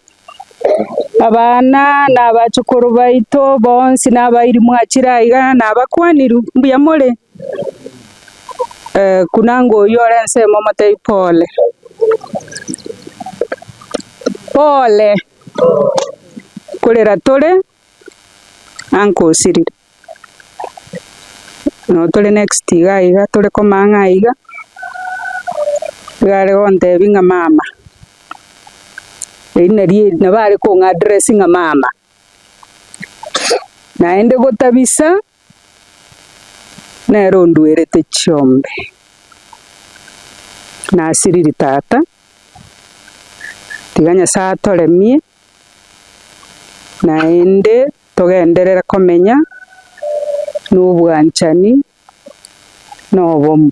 abana na abachukuru baito bonsi na abairi mwachire aiga nabakwanirwe mbuya more? Kunanga oyio ore ensemo omotebie pole, pole, korera tore anka osirire. Nabo tore next iga iga tore komang'a iga, iga are gontebia ng'a mama, eri nario nabo are kong'a address ng'a mama. Naende gotabisa, nere onduerete chiombe, nasiriri tata, tiga Nyasaye atoremie, naende. Togenderere komenya nobwanchani na obomo.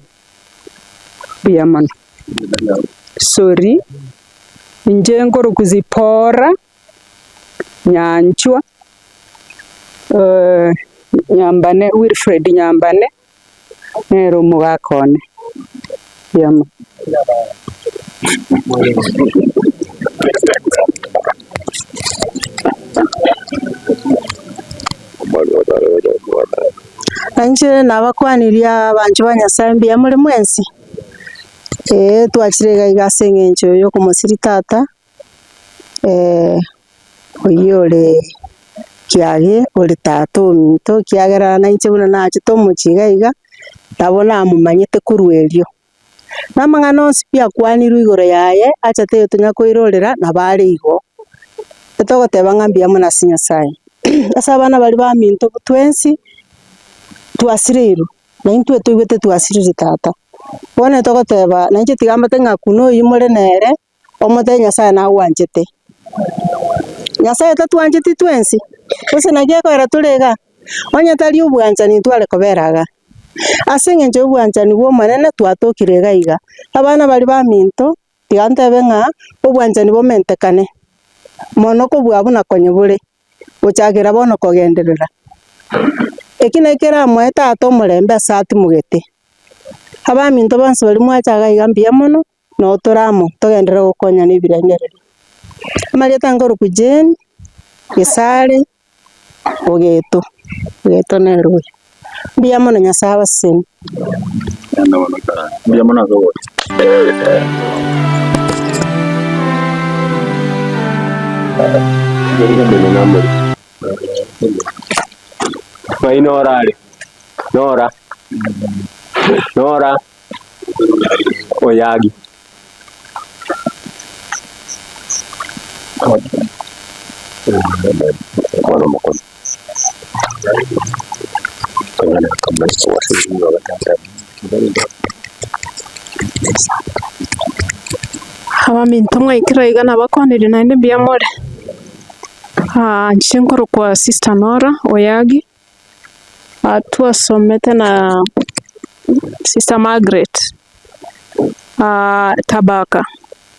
Mbuya mono. Sorry, inche nkorokwa Zipporah Nyanchwa, Nyambane, Wilfred Nyambane, nere omogaka one. Mbuya mono. Nainche nabakwanirie abanchwa ba Nyasae mbuya more mwensi? Ee twachire iga iga ase eng'encho ya okomosiria tata. Oyio ore kiage ore tata ominto ekiagera nainche buna nachete omochie iga iga, nabo namomanyete korwa erio. Na amang'ana onsi pi akwanirwe igoro yaye, acha taiyo tonya koirorera, nabo are igo. Totogoteba ng'a mbuya mono ase Nyasaye. Ase abana baria baminto twensi, twasireirwe. Na intwe toigwete twasirire tata. Bono togoteba, nainche tiga mbate ng'a kuna oyio more nere. Omotebie Nyasae nagwanchete. Nyasae tatwancheti twensi? Gose naki ekoera tore igaa? Onye tari obwanchani ntware kobera igaa. Ase eng'encho ya obwanchani bwa Omonene twatokire iga iga. Abana baria baminto, tiga ntebe ng'a obwanchani bomentekane mono kobua buna konya bore, gochakera bono kogenderera. Eki nakio keramoe tata omorembe ase atimogete. Abaminto bonsi baria mwacha iga iga mbuya mono. Noo tore amo, togenderere gokonyana ebirengererio. Amarieta nkorokwa Jane, Gesare, Ogeto, Ogeto nere oyo. Mbuya mono Nyasae abasesenie. Mbuya mono ase ogocha. Ng'ai Nora are? Nora, Nora. Oyagi. Abaminto mwaikire aiga nabakwanire naende mbuya more? Inche nkorokwa Sister Nora Oyagi. Twasomete na Sister Margaret Tabaka,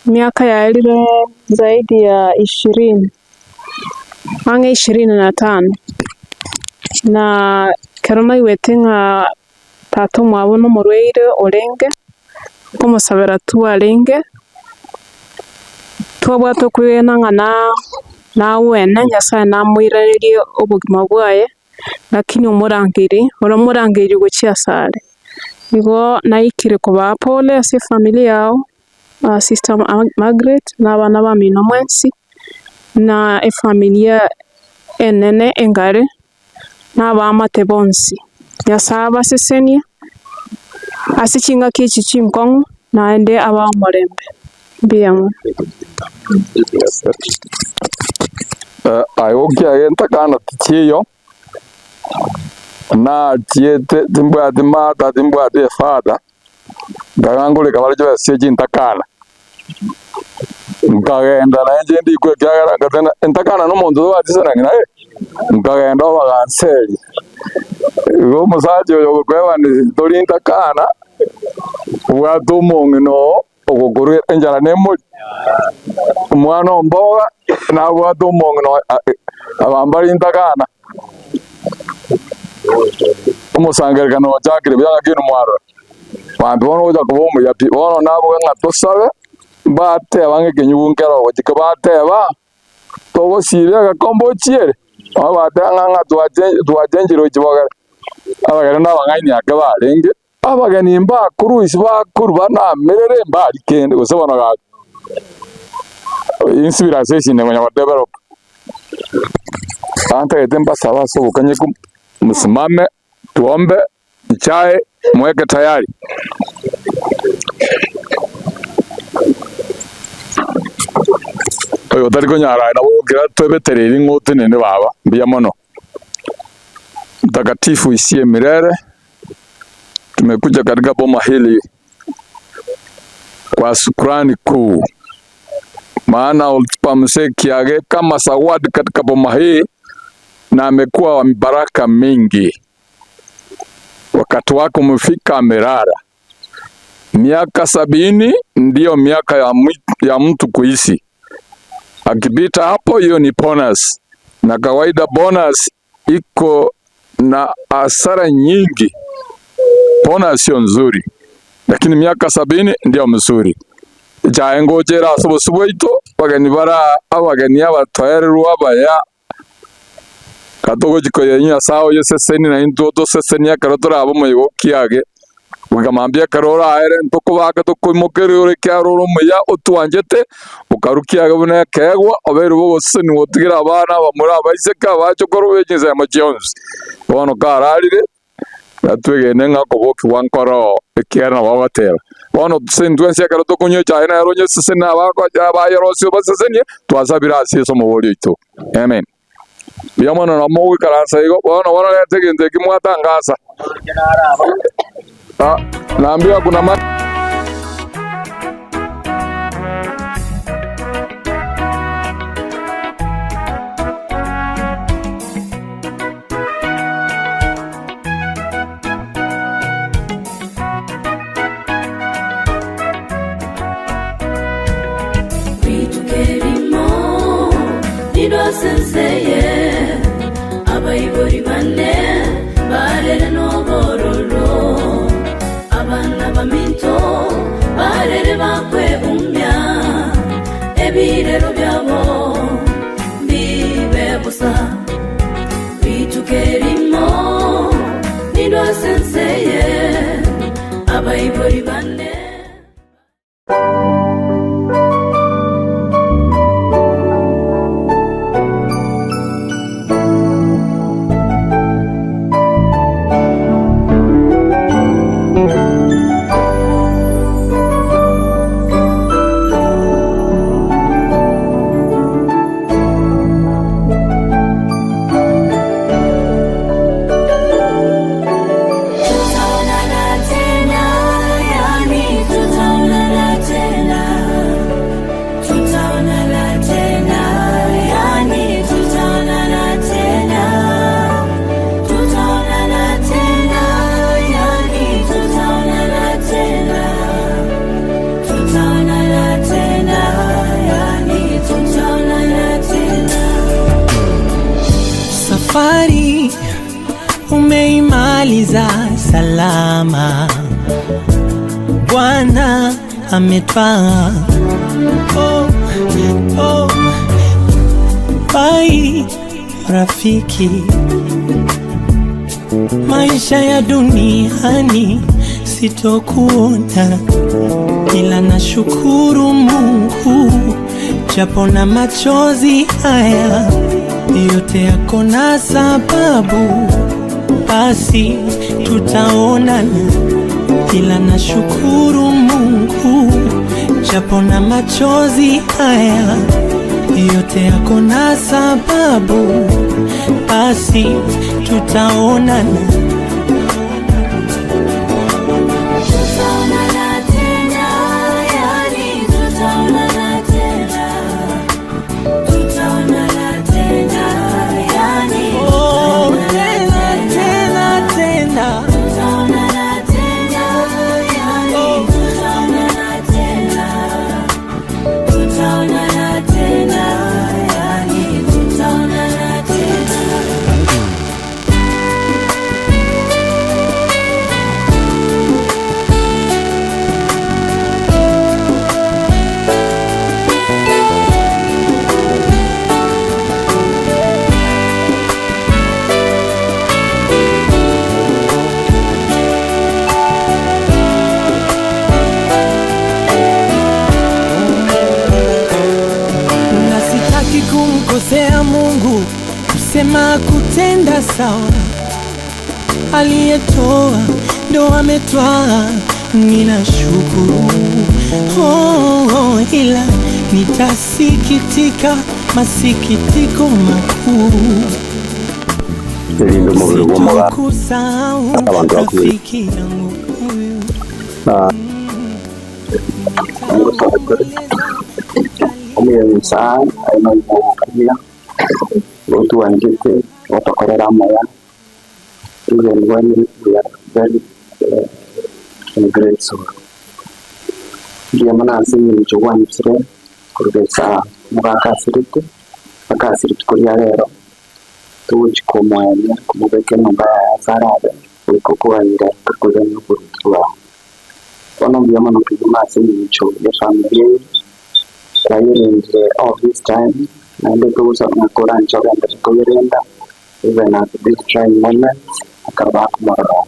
emiaka yaerire zaidi ya ishirini, ang'e ishirini na tano, na ekero naigwete ng'a tata omwabo nomorwaire orenge, nkomosabera twarenge, twabwate okwegena ng'a nagwene, Nyasaye namoiranerie obogima bwaye, lakini omorangeiri, ore omorangeiri gochia asare. Igo naikire kobaa pole ase efamiri yao, Sister Margaret, na abana bamino mwensi, na efamilia enene engare, na abaamate bonsi. Nyasae abasesenie ase chingaki echi chinkong'u, naende abae omorembe. Mbuya mono. Aye okiage ntakana tichiyo, nachiete timbwati mother timbwati efather, nkaga ngoreka bare chibesa chia chintakana, nkagenda nainche ndikwe ekiagera ngateba entakana na omonto tobwati ase na ng'ina eh, nkagenda obaganseria. Igo omosacha oyo ogokoebanisia tori ntakana, obwate omong'ina oo ogokorwa enchara nemori, omwana omboga nabwate omong'ina oye abambari ntakana, omosangererekano ochakire buya ng'aki inwe mwarora, abanto bono ogocha koba omuya pi, bono naboka ng'a tosabe, mbateba ng'a ekenyugu nkero ogochika bateba. Togosiria agakombe ochiere, nabo bateba ng'a ng'a twachenchire gochia bogere. Abageni na abang'aini ake barenge, abageni mbakorwa ase bakorwa banamerere mbari kende gose bono gaki. Insibire ase esini konya godevelop. Bantagete mbasabe ase obokanyeku, mosimame, tuombe. Nyasae mweke tayari. Oyo otari konyara aye nabo ogokira twebetereri ng'a otenene baba, mbuya mono. Mtakatifu isiye milele, tumekuja katika boma hili kwa shukrani kuu, maana ulitupa mzee Kiage kama zawadi katika boma hii na amekuwa wa baraka mingi. Wakati wake umefika, amelala. Miaka 70 ndiyo miaka ya mtu kuishi. Akipita hapo, hiyo ni bonus, na kawaida bonus iko na hasara nyingi. Bonus sio nzuri, lakini miaka 70 ndiyo mzuri. Echaye ngochera ase obosio bwaito, abageni bara abageni abatoererwa abaya Gatogochia koyenywa ase ao oyesesenie, na intwe otosesenie ekero torabe omoyega o kiage. Goika mambia ekero oraere ntokobake tokoimokerie ore ekiagera ore omuya otwanchete, okarua kiage buna ekeegwa, obeire bw'ogosesenigwa otigere abana abamura abaiseke abachokoro be chinsemo chionsi. Bono kararire, Natwegene ng'a okobokigwa nkoroo, ekiagera nabo ogoteba, Bono ase intwe ense ekero tokonywa echaye nero onyesesenie na abayerosie obasesenie, twasabire ase Yeso Omobori oito. Amen. Mbuya mono nabo mogoikaransa igo, bono bono reta egento eki mwatangasa. Ah, naambiwa kuna ma Rituko erimo nigo ase ense eye abaibori bane barere nobororo, abana baminto barere bakweumia, ebirero biabo mbibe bosa. Rituko erimo nigo ase ense eye abaibori bane. Tutaonana tena, yani tutaonana tena. Tutaonana tena, yani tutaonana tena. Tutaonana tena, yani tutaonana tena. Tutaonana tena, yani tutaonana tena. Safari umeimaliza salama, Bwana ametwaa. Oh, oh, bai rafiki, maisha ya duniani sitokuona, ila nashukuru Mungu japo na machozi haya yote yako na sababu, basi tutaonana, ila nashukuru Mungu japo na machozi haya yote yako na sababu, basi tutaonana. Tutaonana tena, yani tutaonana tena. Tutaonana tena, yani Oh, tutaonana tena tena Nitaweka sawa, aliyetoa ndo ametwaa, ninashukuru oh, oh, ila nitasikitika masikitiko makuu Erinde omobere bw'omogaka kusahau abanto bakumenya. rafiki yangu huyu Ah, Omuya Nyasaye aye nogokumia gotwanchete gotokorera amaya even when we are very ungrateful. Mbuya mono ase eng'encho gwanchire korugesa omogaka asirete mpaka ase rituko ria rero togochi komoenia komobeka enyomba yaye ase arabe goika okogaira tokoirania oboruoti bwao. Bono mbuya mono kegima ase eng'encho ya efamiri eye twayerendire all this time naende togosaba ng'a koranche ogenderere koyerenda even at this trying moments ekero bakomorora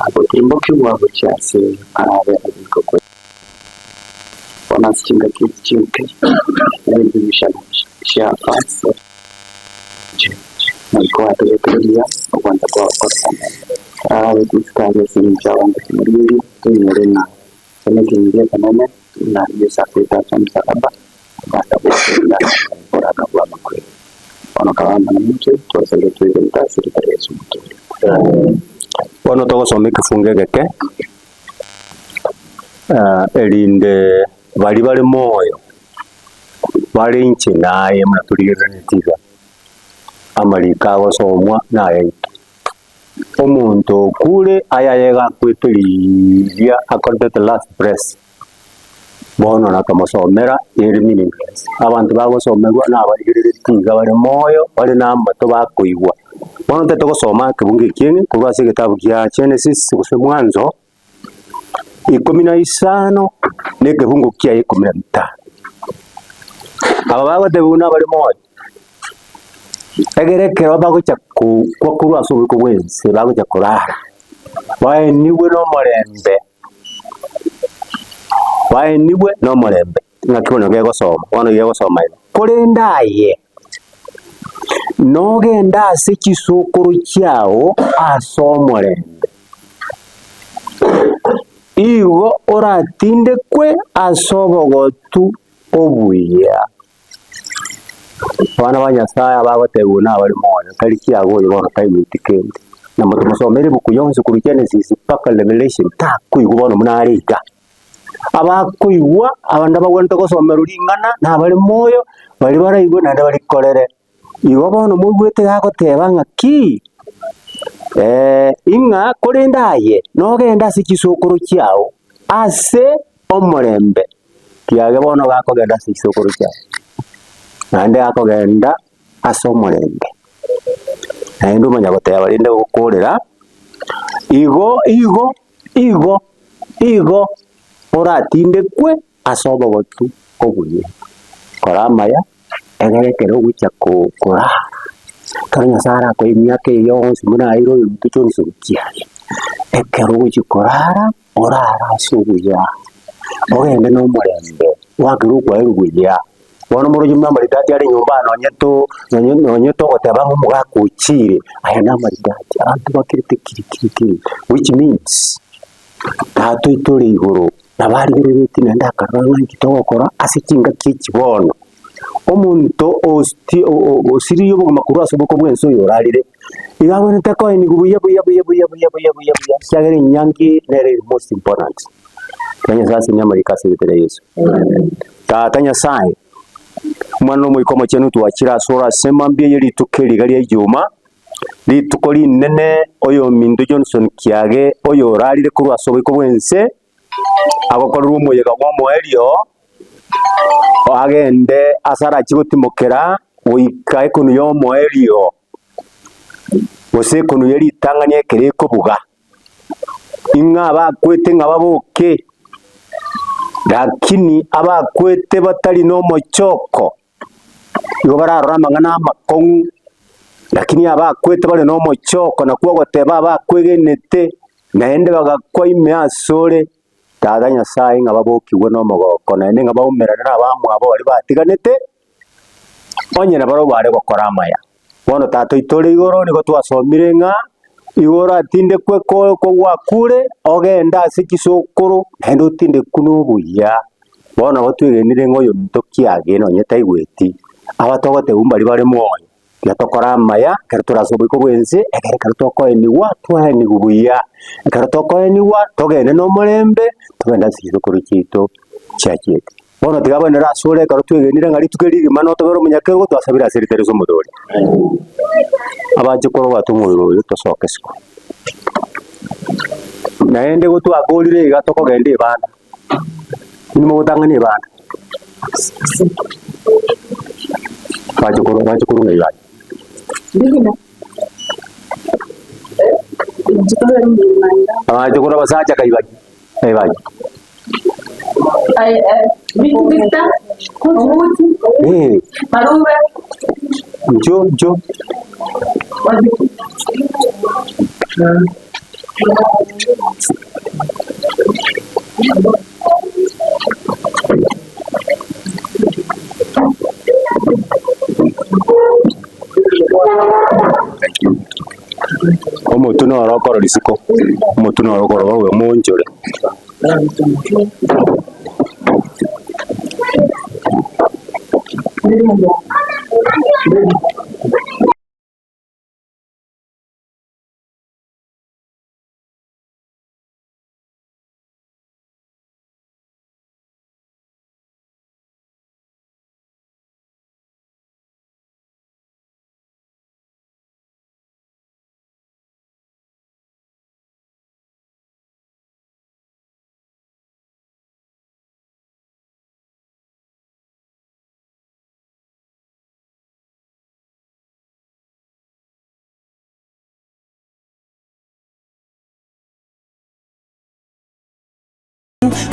agotirimbokiwa gochia ase arabe goika okwe. Bono ase chingaki echi chinke na chiafa ase omoika oatebetereria ogwancha kwao korekana. Arabe tisikari ase eng'encho abanto kimorigereria toinyore ng'a ekio nekenyoro ekenene buna Yeso akwete ase omosalaba obanda bwokoria oboraka bwa amakweri. Bono kaba amo naintwe twasabire twegenete ase erieta ria Yeso Omotoori. Bono togosoma ekefungo egeke, erinde baria bare moyo bare inche naye buna torigereretie iga, amariko agosomwa nayaito. Omonto okure ayaye iga akwete riria akorete last breath, bono nakamosomera ere meaningless. Abanto bagosomerwa nabarigereretie iga bare moyo, bare na amato bakoigwa. Bono totagete gosoma ekebungo ekieng'e korwa ase egetabu kia Genesis gose mwanzo, ikomi na isano, na ekebungo kiaye ikomi na bitano. Aba bagotebigwa buna bare moyo, Egere ekero bagocha kokwa korwa ase oboiko bw'ense bagocha korara, baenigwe nomorembe, baenigwe nomorembe, ng'aki bono gegosoma, bono gegosoma iga. Korende aye, nogende ase chisokoro chiao ase omorembe, igo oratindekwe ase obogotu obuya. Abana ba Nyasaye abagotebigwa nabare moyo, tari kiago oyo bono taigweti kende. Na motomosomere ebuku yonsi korwa Genesis mpaka Revelation, takoigwa bono buna are iga. Abakoigwa, abande abagwenerete gosomerwa ring'ana, nabare moyo, baria baraigwe naende barikorere. Igo bono moigwete gagoteba ng'a ki? Ing'a korende aye nogende ase chisokoro chiao ase omorembe, kiage bono gakogenda ase chisokoro chiao, naende gakogenda ase omorembe, naende omanya goteba rende gokorera, igo igo igo igo oratindekwe ase obogotu obuya. Kora amaya, egere ekero ogochia ko korara, ekero Nyasaye arakoe emiaka eye yonsi buna aeire oyominto Johnson kiaye, ekero ogochia korara, orare ase obuya, ogende na omorembe, oakerwe okwaerwa buya. Bono moroche buna amaridadi are nyomba aa nonye to nonye nonye togoteba ng'a omogaka ochire, aya na amaridadi, abanto bakirete kiri kiri kiri, which means Tata oito ore igoro nabo arigereretie naende akarora ng'a inki togokora ase chingaki echi bono. Omonto osti osiririe obogima korwa ase oboko bw'ense oyo orarire, iga abwenerete koenigwa buya buya buya buya buya buya buya buya, ekiagera enyangi nere ere most important. Tiga Nyasaye asemie amariko ase erieta ria Yeso. Tata Nyasaye, Omwana na Omoika Omochenu twachire asore ase mambia ye rituko eri iga ria Ijumaa, Rituko rinene oyominto Johnson Kiage oyorarire korwa ase oboiko bw'ense agokorerwa omoyega bw'omoerio agende ase arachie gotimokera goika ekonu y'omoerio gose ekonu ye ritang'ani ekero ekobuga. Ing'a abakwete ng'a baboke, lakini abakwete batari nomochoko. Igo bararore amang'ana amakong'u, lakini abakwete bare nomochoko nakwo ogoteba abakwegenete, naende bagakwa ime asore, Tata Nyasaye ng'a babokigwe nomogoko, naende ng'a baumerane nabamwabo baria batiganete, onye nabarabwo bare gokora amaya. Bono Tata oito ore igoro nigo twasomire ng'a igoro atindekwe kogwakure ogende ase chisokoro naende otindekwe nobuya. Bono nabo twegenire ng'a oyominto kiage nonye taigweti, aba togotebwa mbaria bare moyo, tiga tokore amaya ekero tore ase oboiko bw'ense, ekero ekero tokoenigwa twaenigwe buya, ekero tokoenigwa togende nomorembe, togende ase chisokoro chiaito chiachete. Bono tiga abwenere asore ekero twegenire ng'a rituko eri rigima notobere omonyakerogo twasabire ase rieta ria Omotoori. Abanche korobwata omorero oyo tosoke isiko. Naende gotwakorire iga tokogenda ebanda, inwe mogotang'ana ebanda, bache korwa bache korwa ng'ai baye. Abache korwa abasacha kai baye, kai baye. Eh. Ncho ncho. Omotwe noro okorora isiko, omotwe noro okorora obe omoonchore.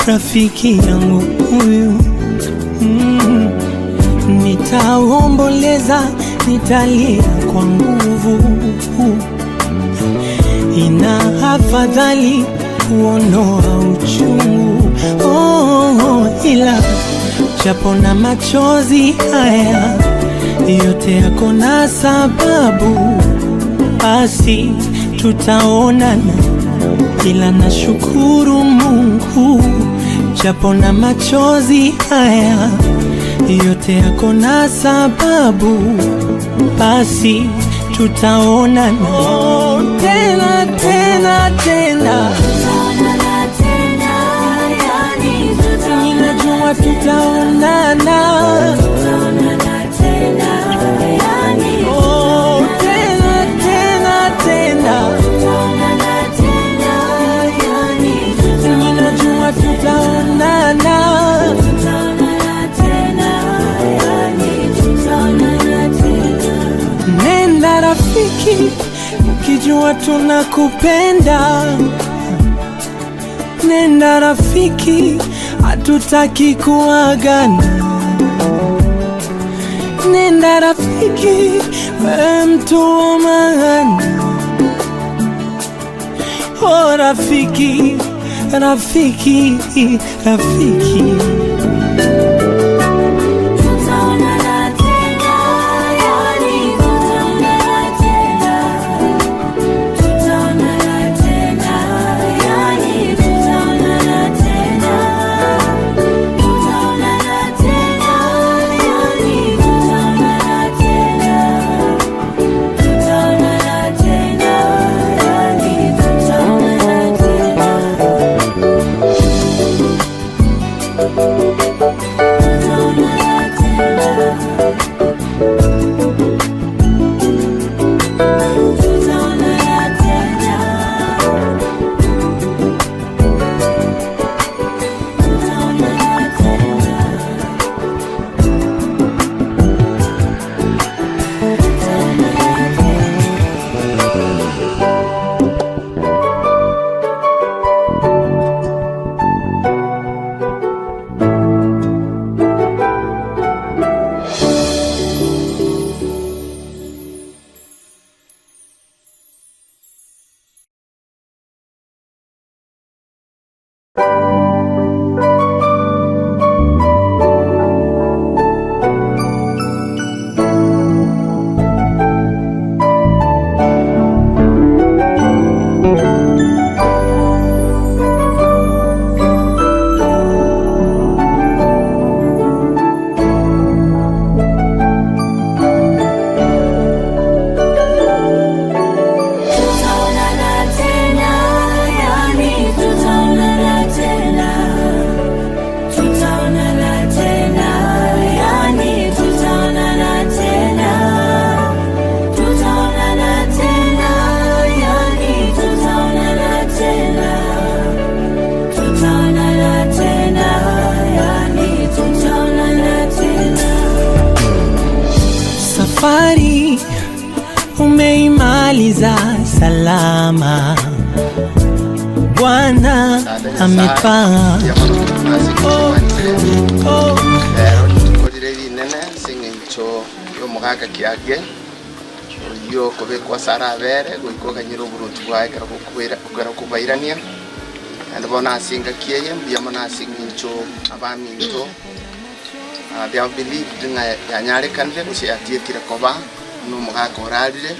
Rafiki yangu huyu nitaomboleza, nitalia kwa nguvu. Ina afadhali kuondoa uchungu oh, ila japo na machozi haya yote yako na sababu, basi tutaonana ila nashukuru Mungu japo na machozi haya yote yako na sababu, basi tutaonana oh, tena tena tena, ninajua tutaonana oh, tena tena tena, ninajua tutaonana. Nenda rafiki, ukijua tunakupenda. Nenda rafiki, hatutaki kuagana. Nenda rafiki, wewe mtu wa maana. Oh rafiki, rafiki, rafiki. Salama, Bwana amepaa. Rero rituko rire rinene ase eng'encho y'omogaka kiage, oyio okobekwa ase arabere goika oganyere oboruoti bwaye ekero gokobaira ekero okobairania. Naende bono ase engaki eye mbuya mono ase eng'encho abaminto they have believed ng'a yanyarekanire gose yatiekire koba buna omogaka orarire,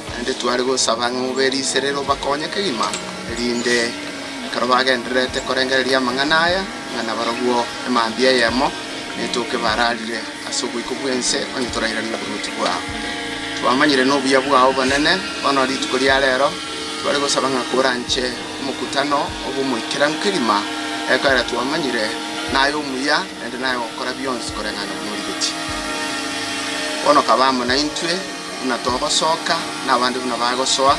naende tware gosaba ng'a obe riserere obakonye kegima, erinde ekero bagendererete korengereria amang'ana aya, ng'a nabarabwo emambia eyemo netoke bararire ase oboiko bw'ense onye torairanie oboruoti bwao. Twamanyire nobuya bwao obonene, bono rituko ria rero tware gosaba ng'a koranche omokutano obe omoikeranu kegima, ekiagera twamanyire naye omuya naende naye ogokora bionsi koreng'ana buna origetie. Bono kaba amo naintwe buna togosoka, na abande buna bagosoa,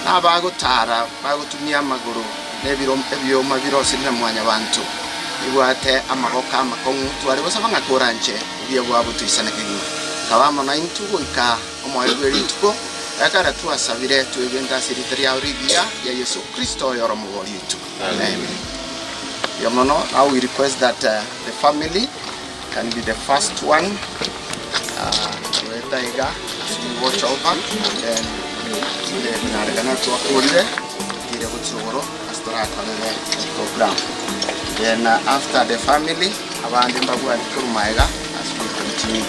na abagotaara bagotumia amagoro na ebiro ebioma birosire na Mwanyabanto, bibwate amaboko amakong'u, tware gosaba ng'a koranche obuya bwabo toisane kegima. Kaba amo naintwe goika omoerio bwe rituko, ekero twasabire twegente ase erieta riao rigiya ria Yeso Kristo oyore Omobori oito. Amen. Mbuya mono. Now we request that the family can be the first one goeta iga as we watch over and then inde konyarekana twakorire tire gochia igoro ase torakorere program. Then after the family abande mbabwati korwa magega as we continue.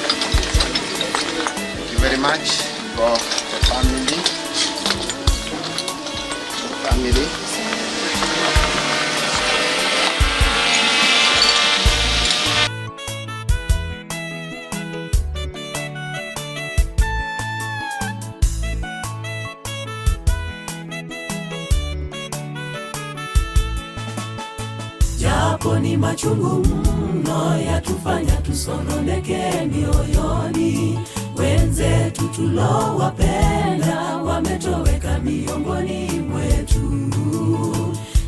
Thank you very much for the family. The family. Japo ni machungu mno yatufanya tusononeke mioyoni, wenzetu tulowapenda wametoweka miongoni mwetu.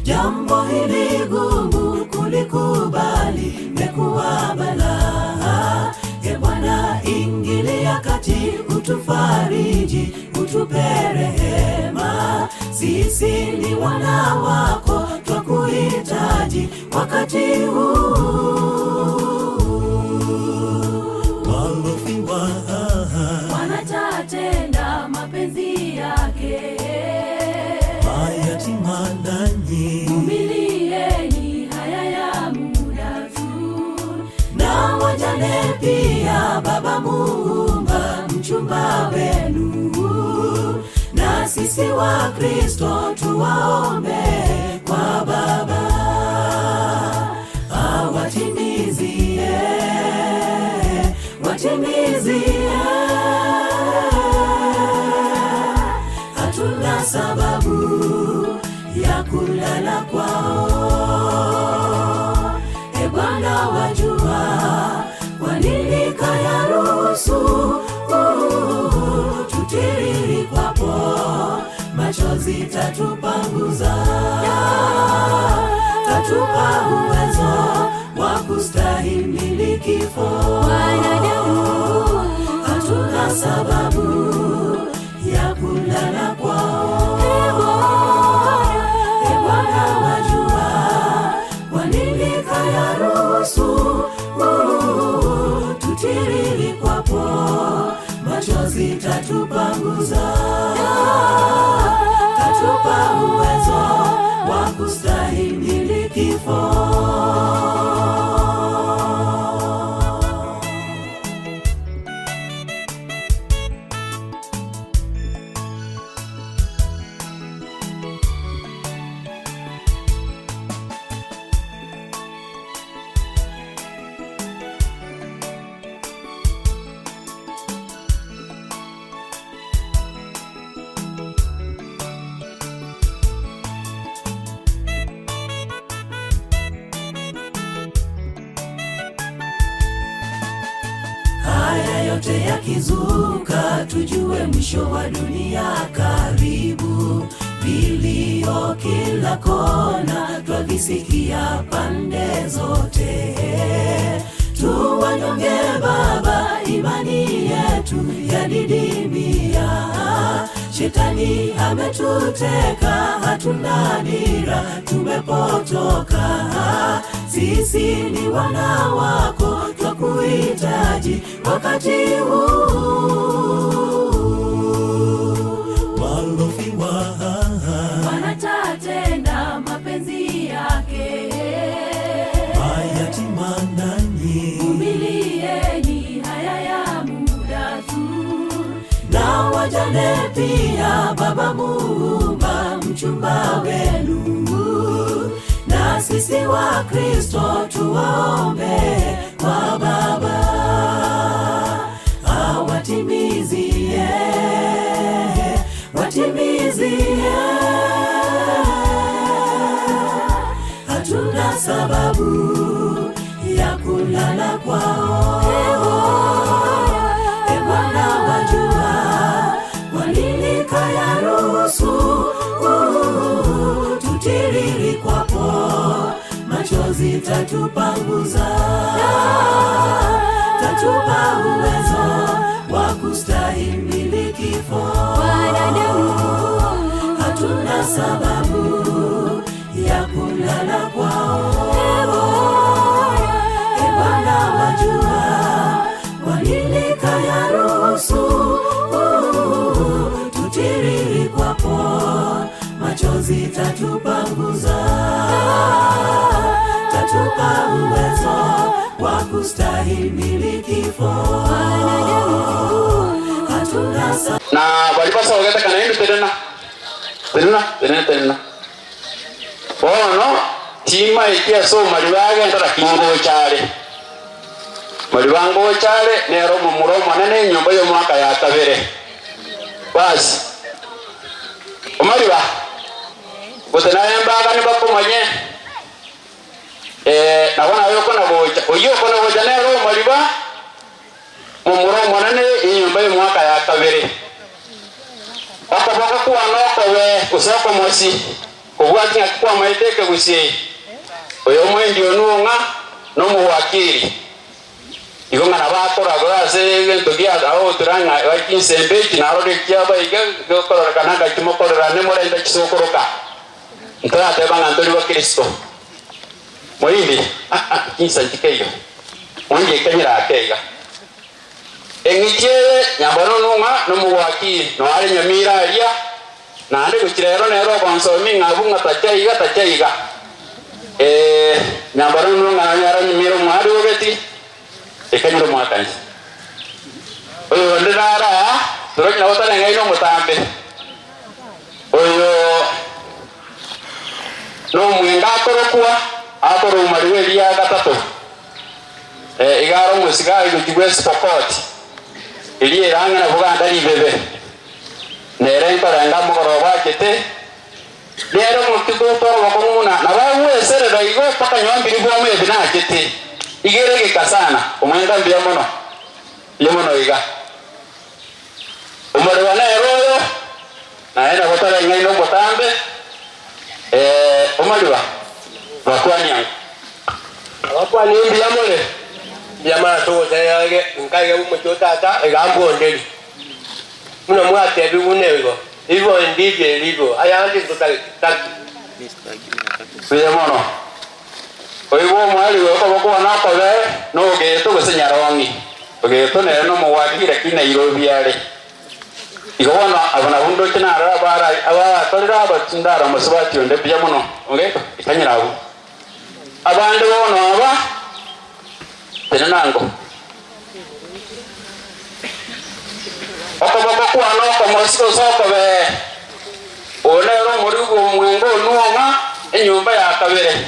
Jambo hili gumu kulikubali, mekuwa balaa. E Bwana, ingilia kati, utufariji, utupe rehema. Sisi ni wana wako, twakuhitaji wakati huu. Walofiwa Wanatatenda mapenzi yake, mayatima nanyi vumilieni haya ya muda tu, na wajane pia. Baba Muumba, mchumba wenu, na sisi wa Kristo tuwaombe kwa Baba awatimizie, watimizie. Hatuna sababu ya kulala kwao. E Bwana, wajua kwa nini kayaruhusu tutiriri kwapo machozi tatupanguza, tatupa uwezo wa kustahimili kifo. Hatuna sababu ya kulala kwao. E Bwana, wajua kwa nini kayaruhusu tutiriri kwapo machozi tatupanguza, tatupa uwezo wa kustahimili kifo. Haya yote yakizuka, tujue mwisho wa dunia karibu. Vilio kila kona, twavisikia pande zote. Tuwanyonge Baba, imani yetu yadidimia. Shetani ametuteka, hatuna dira, tumepotoka. Sisi ni wana wako, twakuhitaji wakati huu. Walofiwa wanatatenda mapenzi yake, mayatima nanyi vumilieni haya ya muda tu, na wajane pia. Baba Muumba, mchumba wenu, na sisi wa Kristo tuwaombe kwa Baba awatimizie, watimizie. Hatuna sababu ya kulala kwao. E Bwana, wajua kwa nini kayaruhusu tutiriri kwapo, machozi tatupanguza, tatupa uwezo wa kustahimili kifo. Hatuna sababu ya kulala kwao. E Bwana, wajua kwa nini kayaruhusu tutiriri kwapo, machozi tatupanguza, tatupa uwezo wa kustahimili kifo. Hatuna sa na balibasa ogeteka naende terena terena terena terena bono tima eki ase omari bagenda lakini ngochare mari bangochare nero omomura omonene enyomba ya omwaka ya kabere basi omari ba gose naye mbaga nibakomanye nabo naye okona gocha oyio okona gocha nero omari ba momura omonene enyomba ya omwaka ya kabere okoboko kwana okobe gose okomosi kobwati ng'aki kwamaete ekegusi oyo omwendi onu ng'a na omowakiri igo ng'a nabo akoragora ase egento gia agotura ng'a bakinsembe eki narora ekiaba iga gekororokana ngaki mokorerane morente chisokoroka ntorateba ng'a ntori bakristo moindi kinsa nchike igo moindi ekenyera ake iga eng'iti eye nyambano nung'a na omowakiri noare nyamira aria naende gochira ero nero ogonsomi ng'abu ng'a tacha iga tacha iga nyambaro nung'a nanyara nyamira omwari ogeti ekanyira omwakansi oyo onde nara toroki nabo tareng'aine omotambe oyo na omwenga akorokwa akorwa mariwa eria gatato iga are omosigari gochia bwa esipokoti eria erang'e nabo ganda ribebe nere nkorenga omogoroba achete nere omotuko otwara obokong'u buna nabo agweserera igo mpaka nyuma mbiri bwamo ebi nachete iga ere egeka sana omwenga mbuya mono mbuya mono iga omorero nere oyo naye nabo tareng'aine obotambe omariba bakwani ango. Abakwani mbuya more, mbuya mara togotegerera nkaiga omochie o tata iga mbonderi. Buna mwatebiwa buna igo, igo ndivyo ilivyo, ayande ntotageti taki. Mbuya mono. Oigwe omwali oyo okoba kwane okobe na ogeto gose nyarong'i. Ogeto nere nomowaki lakini Nairobi are. Igo bono aba nabwo ndoche narora abara abarakorire aba tindara omosubati onde buya mono. Ogeto ikanyera abwo. Abande bono aba tenena ango. Okoboko kwane okomosi gose okobee, oyo nere omorwigwa omwenga onwong'a enyomba ya kabere.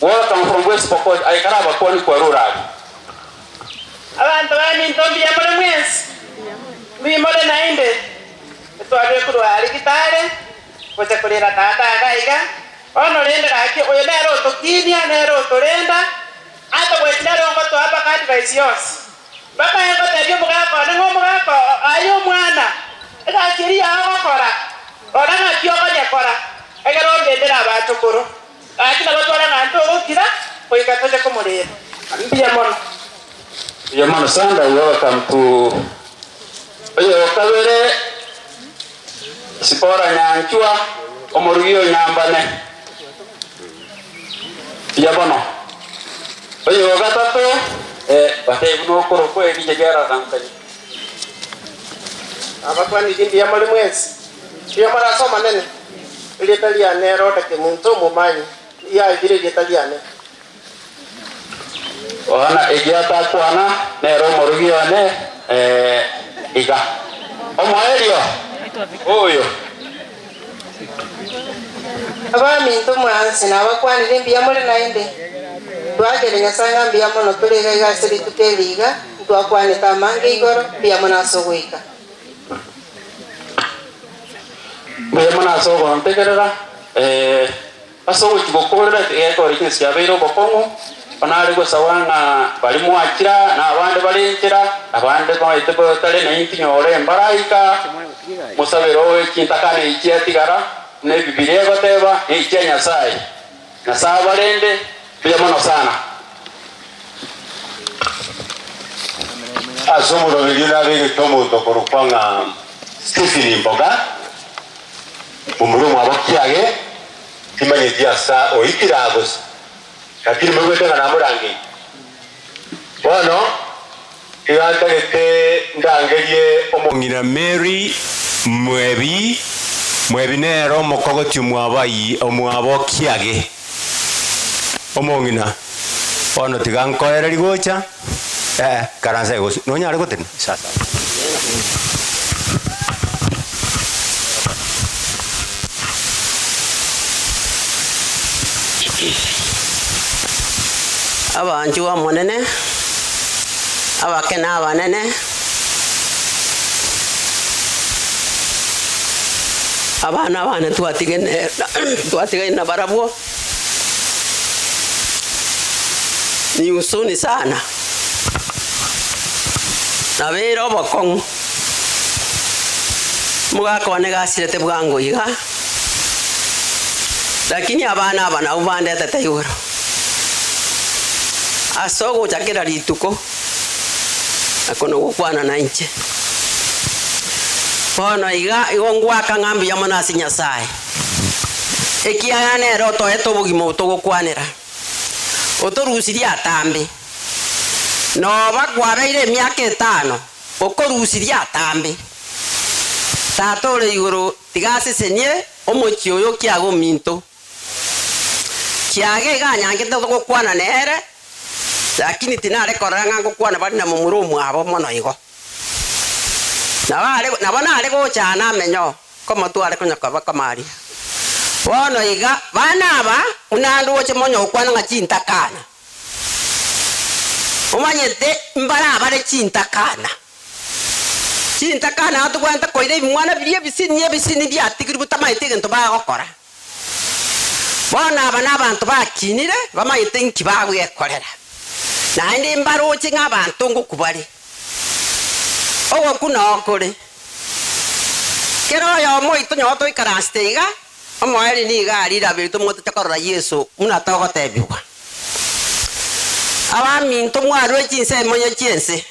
Welcome from West Pokot, aye kare abakwani kwarure abwo. Abanto baminto mbuya more mwensi, mbuya more naende, etwarire korwa aria Kitale gocha korera tata iga iga, bono rende gaki oyo nere otokinia, nere otorenda, atogweti nere ongotoa mpaka advice yonsi. Mpaka aye ngotebia omogaka one ng'a omogaka oo aye omwana, egasi eria yao ogokora, rora ng'aki okonyekora, egere ondendere abachokoro. Gaki nabo tware ng'a ntogokira goika toche komorenda. Mbuya mono. Mbuya mono Sandai welcome to oyo kabere. Sipora Nyanchwa, omorugi o Nyambane. Mbuya mono. Oyo o gatato, eh, batebie buna okorokwa erinde riararankanye. Nabakwanirie mbuya more mwensi, mbuya more ase Omonene. Erieta riane Roda Kemunto Omomanyi, riaetire erieta riane. Bono erio atakwana nere omorugi one, ee, iga. Omoerio oyo. Abaminto mwansi, nabakwanire mbuya more naende. Twakere Nyasae ng'a mbuya mono tore iga iga ase rituko eri iga, ntwakwanete amange igoro, mbuya mono ase ogoika. Mbuya mono ase ogontegerera, ee. Ase ogochia gokoorera egekora ekio chiabeire obokong'u, bono are gosaba ng'a baria mwachira, na abande bare enchera, abande baete batare naintwe nyore embaraika, mosabere oe chintakana echi chiatigara, buna Ebibilia egoteba, nechia Nyasae. Nyasae abarende, mbuya mono sana. Ase omoroberio nabegete omonto okorokwa ng'a Stephen Mboga, Momura omwabo kiage, timanyeti ase oikire aa gose, lakini moigwete ng'a namorangeirie. Bono iga ntagete ndangerie omong'ina Mary Mwebi, Mwebi nere omokogoti omwabo ayio, omwabo kiage. Omong'ina, bono tiga nkoererie gocha, eh, karansa gose, nonyare gotenena? Sasa. Abanchwa b'Omonene, abake na abanene, abana bane twatigene twatigaine nabarabwo, ni huzuni sana, nabeire obokong'u, omogaka one gasirete bwango iga, lakini abana aba nabwo bandetete igoro, ase ogocha kera rituko, na kono gokwana nainche. Bono iga igo ngwaka ng'a mbuya mono ase Nyasae. Ekiagera nere otoete obogima obo togokwanera, otorusirie atambe. Noba kwabeire emiaka etano okorusirie atambe. Tata ore igoro tiga asesenie omochie oyo kiaga ominto. Kiaga iga anyangete gokwana nere, lakini tinare korora ng'a ngokwana bare na momura omwabo mono igo. Nabo nare gocha aa namenye oo. Komotware konya koba komaria. Bono iga, bana aba, buna ndoche monya gokwana ng'a chintakana. Omanyete mbarabare chintakana. Chintakana aba tobwenerete koira ebimwana biria ebisini ebisini biatigirwe bitamaeti egento bagokora. Bono aba nabanto bakinire, bamanyete inki bagwekorera. Naende mbaroche ng'a abanto ngokwa bare. Ogokwa noo kore. Kera oyomo oito nyowe toikaransete iga, omoerio nigo ariraberetwe motoche korora Yeso buna togotebigwa. Abaminto mwarue chinsemo onye chi'ense,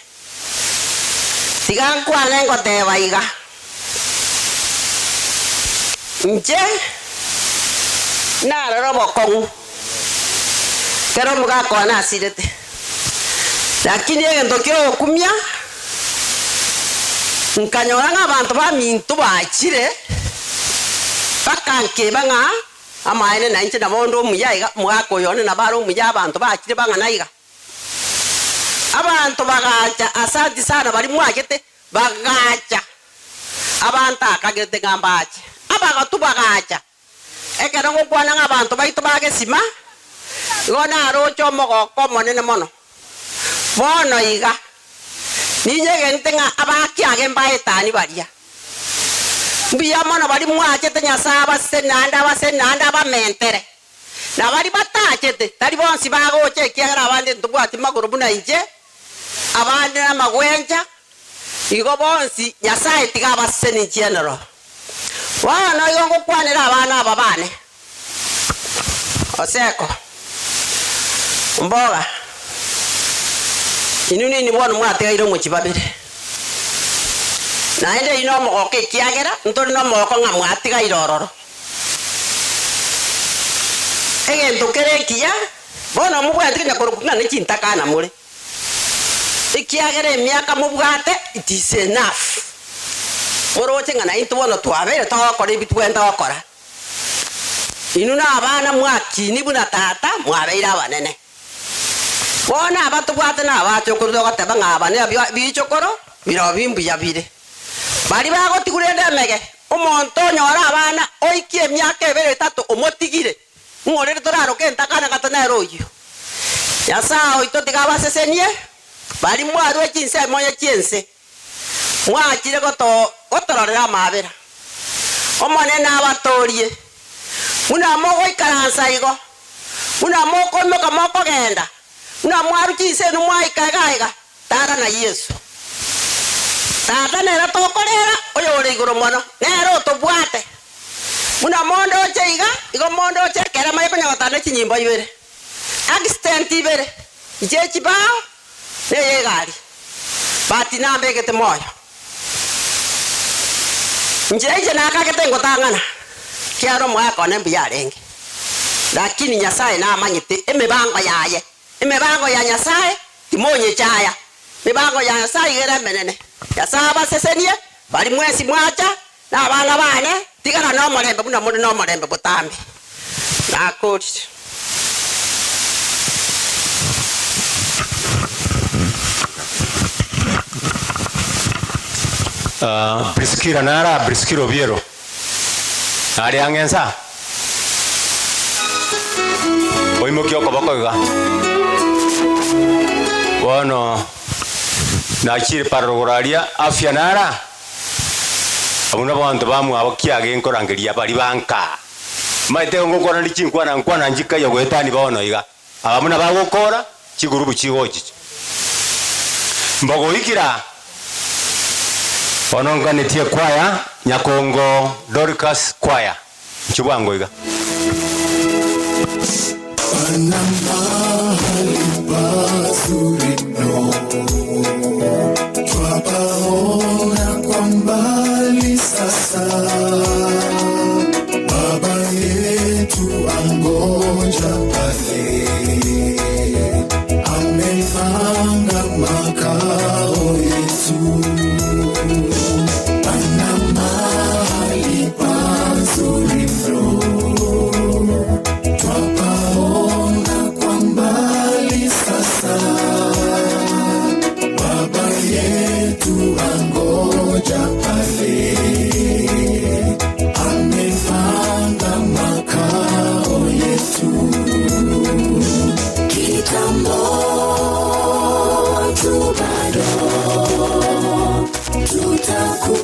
tiga nkwane ngoteba iga, Inche narore obokong'u kera omogaka one asirete, lakini egento ki'ogokumia Nkanyora ng'a abanto baminto bachire, bakankeba ng'a amaene nainche nabo onde omuya iga, omogaka oyo one nabo are omuya, abanto bachire bang'ana iga. Abanto bagacha, asanti sana baria mwachete, bagacha, abanto akagerete ng'a mbache, abagotu bagacha. Ekero ngokwana ng'a abanto baito ba gesima, igo naroche omogoko omonene mono. Bono iga, ninyegenete ng'a abakiage mbaetani baria. Mbuya mono baria mwachete Nyasae abaseseni naende abaseseni naende abamentere. Na baria batachete, tari bonsi bagocha ekiagera abande ntobwati magoro buna inche, abande namagwencha, igo bonsi Nyasae tiga abaseseni inche noro. Bono igo ngokwanera abana aba bane, Oseko, Mboga, inwe ninwe bono mwatigaire omochie babere. Naende eyio nomogoko ekiagera ntori nomogoko ng'a mwatigaire ororo. Egento kere ekiya, bono mobwate konya korokwa ng'a nechintakana more, ekiagera emiaka mobwate it is enough. Moroche ng'a naintwe bono twabeire togokora ebi tobwenerete gokora. Inwe nabana mwakinigwe buna tata, mwabeire abanene. Bono aba tobwate nabachokoro togoteba ng'a aba nebichokoro birobio mbuya bire. Baria bagotigwa rende emege, omonto onyore abana oikie emiaka ebere etato omotigire, ng'o rende toraroke entakana gata nere oyio? Nyasae oito tiga abasesenie, baria mwarue chinsemo onye chi'ense, mwachire gotororera amaabera. Omonene abatoorie, buna mogoikaransa igo, buna mokoimoka mokogenda, buna mwarua chinsemo mwaika iga iga, Tara na Yeso. Tata nere tokorera, oyore igoro mono, nere otobwate. Buna mondoche iga, igo mondoche ekero manye konya gotara ne chinyimbo ibere, accident ibere, inche echibao na eye egari, but nambegete moyo. Inche inche nakagete ngotang'ana, ekiagera omogaka one mbuya arenge, lakini Nyasaye namanyete emebango yaye. Emebango ya Nyasae timonyechaya, Emebango ya Nyasae iga ere emenene. Nyasae abasesenie, baria mwensi mwacha, na abana baane, tigara nomorembe buna more nomorembe botambe. Nakorire. Priskila nare aa, Priskila Obiero nare ang'e inse aa. Oimokie okoboko iga. Bono nachire parorogoro aria afya nare aa, abwo nabanto bamwabo kiage nkorangeria baria bankaa. Omanyete igo ngokwana ndi chinkwana nkwana nchikaiyo goetania bono iga. Aba buna bagokora chigurubu chigochicha. Mbogoikira aa. Bono nganetie ekwaya Nyakongo Dorcas Choir. Inchuo bwango iga. Pana mahali pazuri mno, twapaona kwa mbali sasa. Baba yetu angoja pale, amepanga makao yetu. Pana mahali pazuri mno, twapaona kwa mbali sasa. Baba yetu angoja pale, amepanga makao yetu. Kitambo tu bado tutaku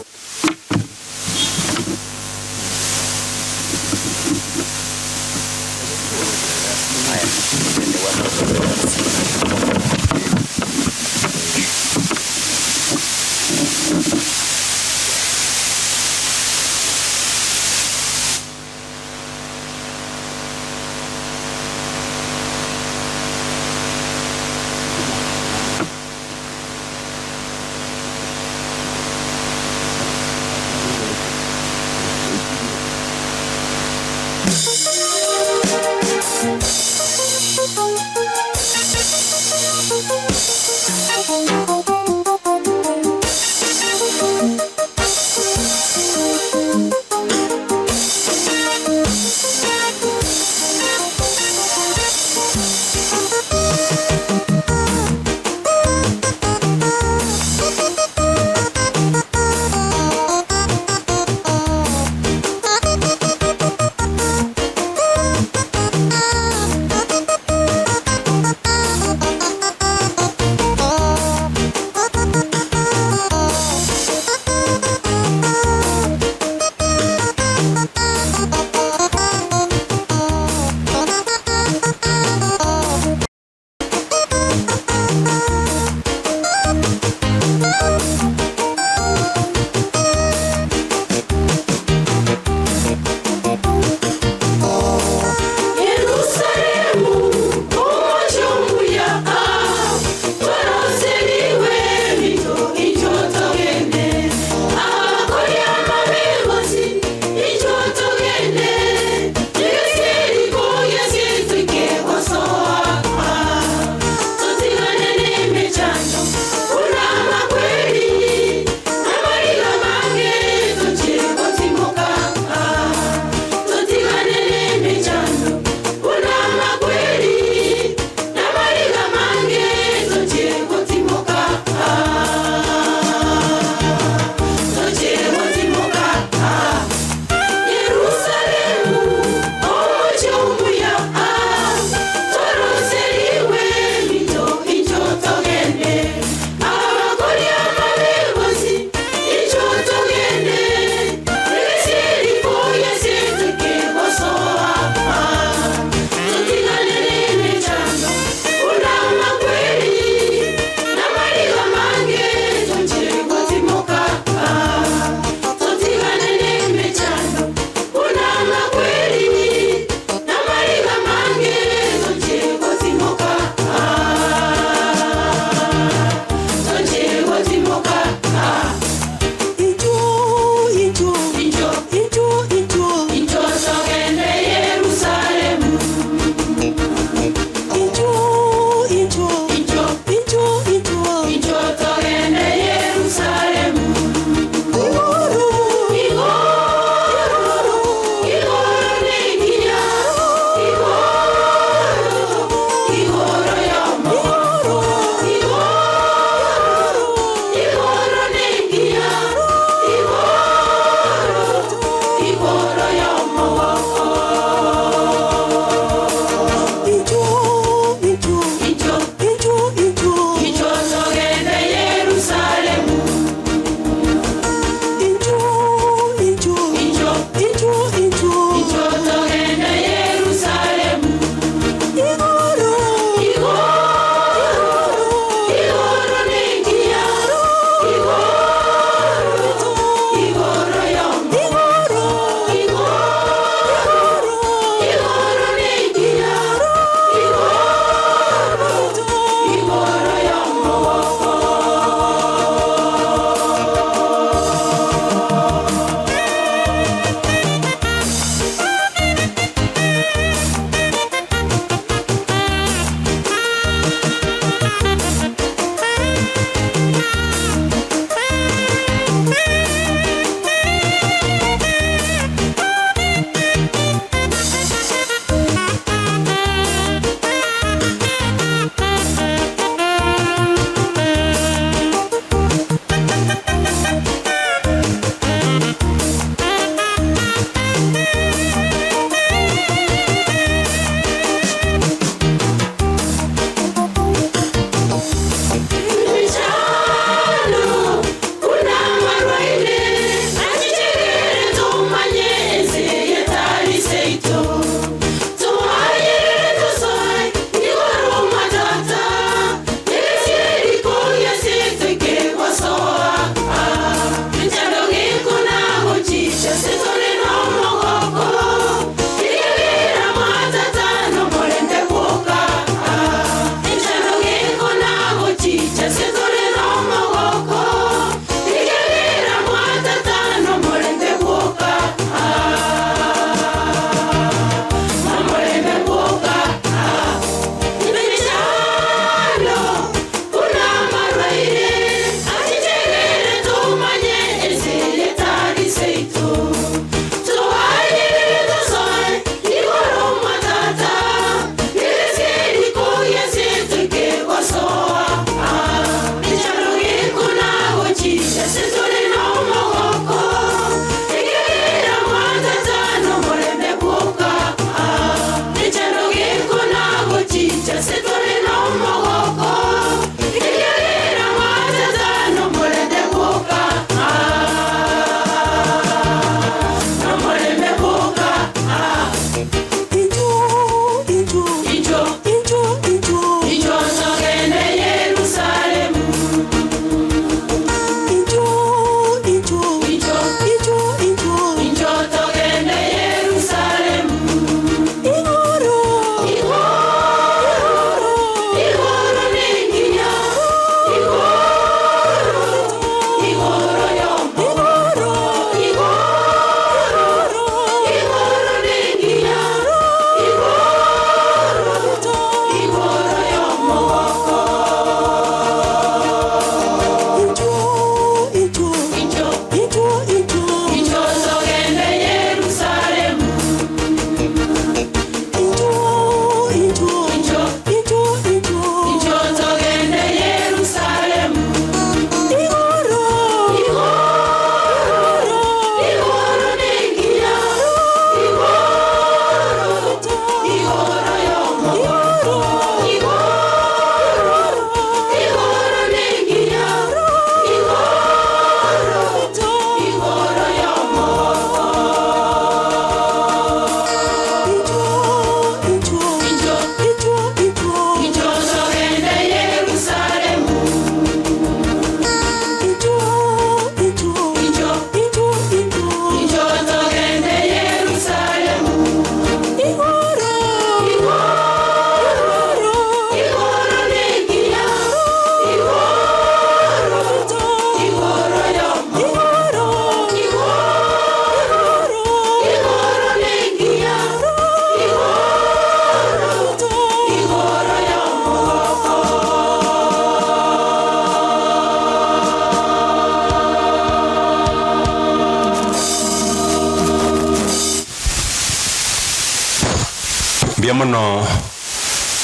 Mbuya mono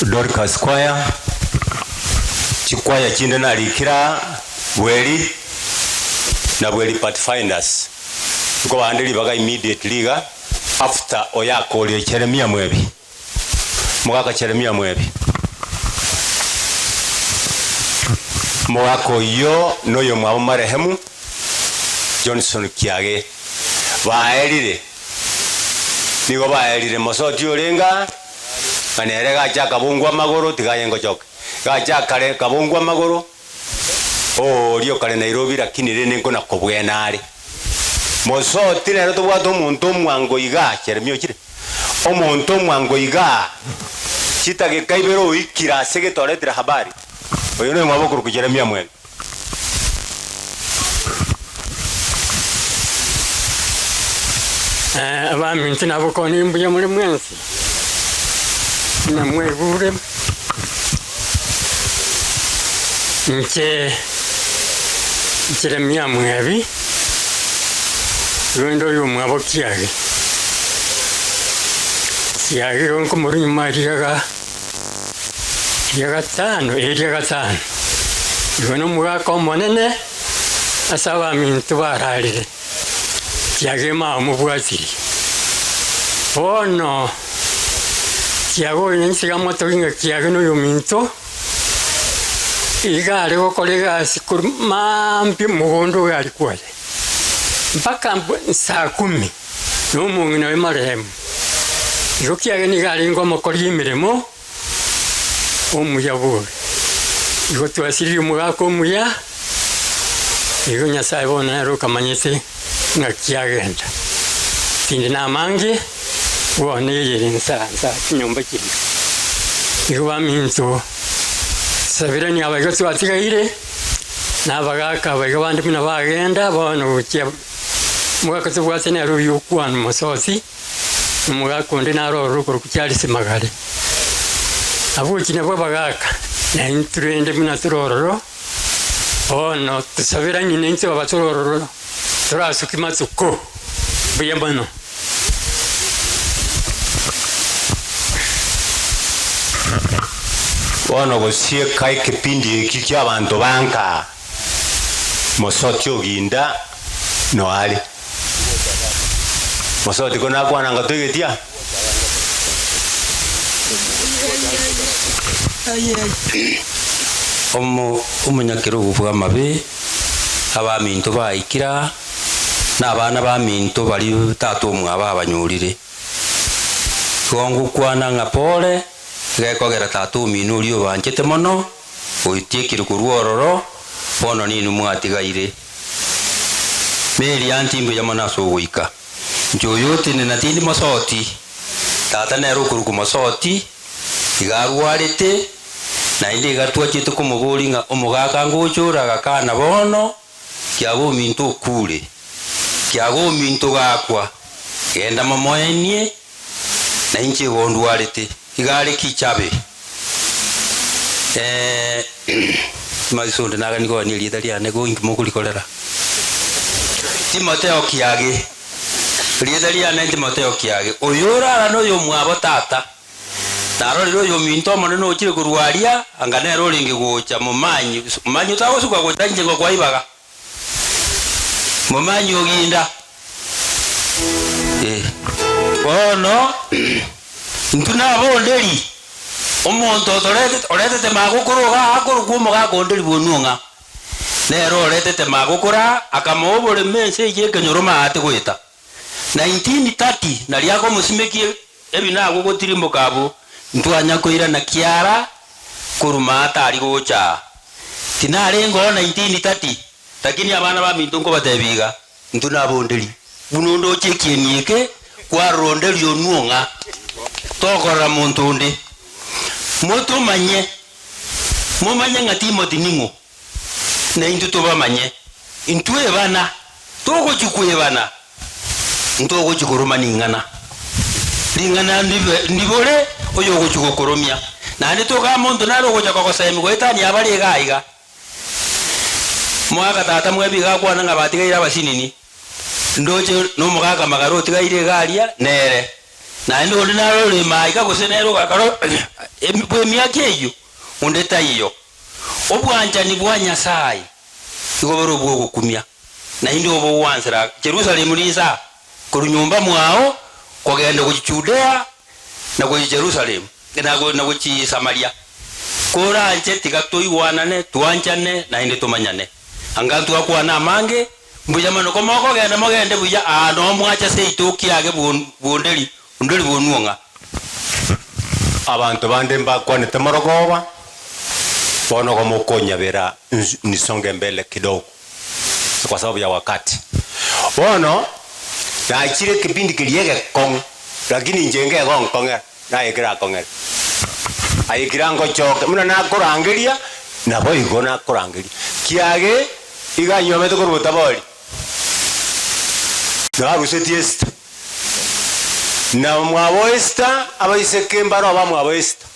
Dorcas Choir, chikwaya chinde narikire aa, Bweri na Bweri Pathfinders. Nkobande ribaga immediately iga after oyakorire Jeremia Mwebi. Mogaka Jeremia Mwebi. Mogaka oyio noyomwabo marehemu Johnson Kiage. Baerire, nigo baerire mosoti orenge aa, ng'a nere gacha akabongwa amagoro tiga aye ngochoke. Gacha akare kabongwa amagoro, ooria okare Nairobi lakini rende nkona kobwena are. Mosoti nere tobwate omonto omwango igaa, Jeremia ochire, omonto omwango igaa, chitageka ibere oikire ase getoretire habari, oyo noyomwabo okorokwa Jeremia Mwenge. Abaminto nabokoni mbuya more mwensi, buna mwaigure, inche Jeremia Mwebi, rende oyo omwabo Kiage. Kiage igo nkomorwa nyuma riaga Eria gatano, eria gatano. Igo nomogaka omonene ase abaminto bararire, kiagema amobwatirie. Bono kiaga oyo inche gamotogi ng'a kiaga noyominto, iga are gokora egasi korwa maambia mogondo oyo aria kwaye, mpaka saa kumi, na omong'ina oye marehemu. Igo kiaga nigo arenge omokori emeremo. omuya bori. Igo twasiririe omogaka omuya, igo Nyasae bono nere okamanyete ng'aki agenda. Tindi namange, bono eyere nsa nsa chinyomba chiria. Igo baminto, sabirani aba igo twatigaire, na abagaka aba igo bande buna bagenda, bono gochia omogaka tobwate nere oyio okwana mososi. Omogaka onde naro ororo okorokwa Charles Magare. Abwo gochia nabwo abagaka, na intwe rende buna tore ororo, bono tosaberanie na intwe aba tore ororo, torasuke matuko. Mbuya mono. Bono gosieka ekepindi eki ki'abanto ba nka, mosoti oginda noare. Mosoti ko nakwana nga toigetia? Omo omonyakerogo bw'amabe, abaminto baikire aa, na abana baminto baria tata omwabo abanyorire. Igo ngokwana ng'a pore, gekogera tata omino oria obanchete mono, oitiekire korwa ororo, bono ninwe mwatigaire. Mary anti mbuya mono ase ogoika. Inche oyo otenena tindi mosoti, tata nere okorokwa mosoti, iga arwarete, naende iga twachete komoboria ng'a omogaka ngocha ore agakana bono, kiaga ominto okure, kiaga ominto gakwa, genda momoenie, na inche igo ndwarete, iga are kichabe. Eh, maiso onde nagani koania erieta riane go inki mokorikorera? Timotheo kiage, erieta riane Timotheo kiage, oyo orara noyomwabo tata, narorire oyominto omonene ochire korwa aria, anga nere orenge gocha momanyi, momanyi otagosuka gocha inche ngokoa ibaga. Momanyi oginda. Eh. Bono intwe nabonderi, omonto otoretete oretete magokoro iga akorokwa omogaka onderi bwonwe ng'a nere oretete magokoro aa akamoa oboremo ense eyio ekenyoro maate goeta. 1930 nario akomosimekia ebinago gotirimboka abwo, ntwanya koirana kiara korwa maate aria gocha aa. Tinarenge oo 1930, lakini abana baminto nkobatebia iga, intwe nabonderi, buna onde oche ekieni eke, kwarora onderi onwo ng'a tokorora monto onde. Motomanye, momanye ng'a Timothy ning'o, na intwe tobamanye. Intwebana, togochia kwebana, ntogochia koroma ning'ana. Ring'ana ndibe ndibore oyogochia gokoromia. Naende tokaa monto nare ogocha kogosemia goetania abare iga aiga. Mogaka tata mwebi iga akwana ng'a batigaire abasinini, ndoche nomogaka magara otigaire iga aria nere. Naende onde narore ime aiga gose nere ogakora bw'emiaka eyio, onde taiyo. Obwanchani bwa Nyasae nigo bore obw'ogokumia, naende obogwansera Jerusalemu ninsa korwa nyomba mwao kogenda gochia Judea na gochia Jerusalemu, na gochia Samaria. Koranche tiga toigwanane, twanchane, naende tomanyane. Anga ntwakwana amange, mbuya mono, komokogenda mogende buya, aa noo mwacha seito kiage bwonderi, onderi bwonuong'a. Abanto bande mbakwanete morogoba, bono igo mokonyabera nisonge mbele kidogo kwa sababu ya wakati. Bono nachire ekepindi keria egekong'u, lakini inche ngegonkong'era, naye kerakong'ere. Aye kera ngochoke, buna nakorangeria, naboigo nakorangeria. Kiage iga anywomete korwa botabori, narusetie Esther. Na mwabo Esther, abaiseke mbaro bamwabo Esther,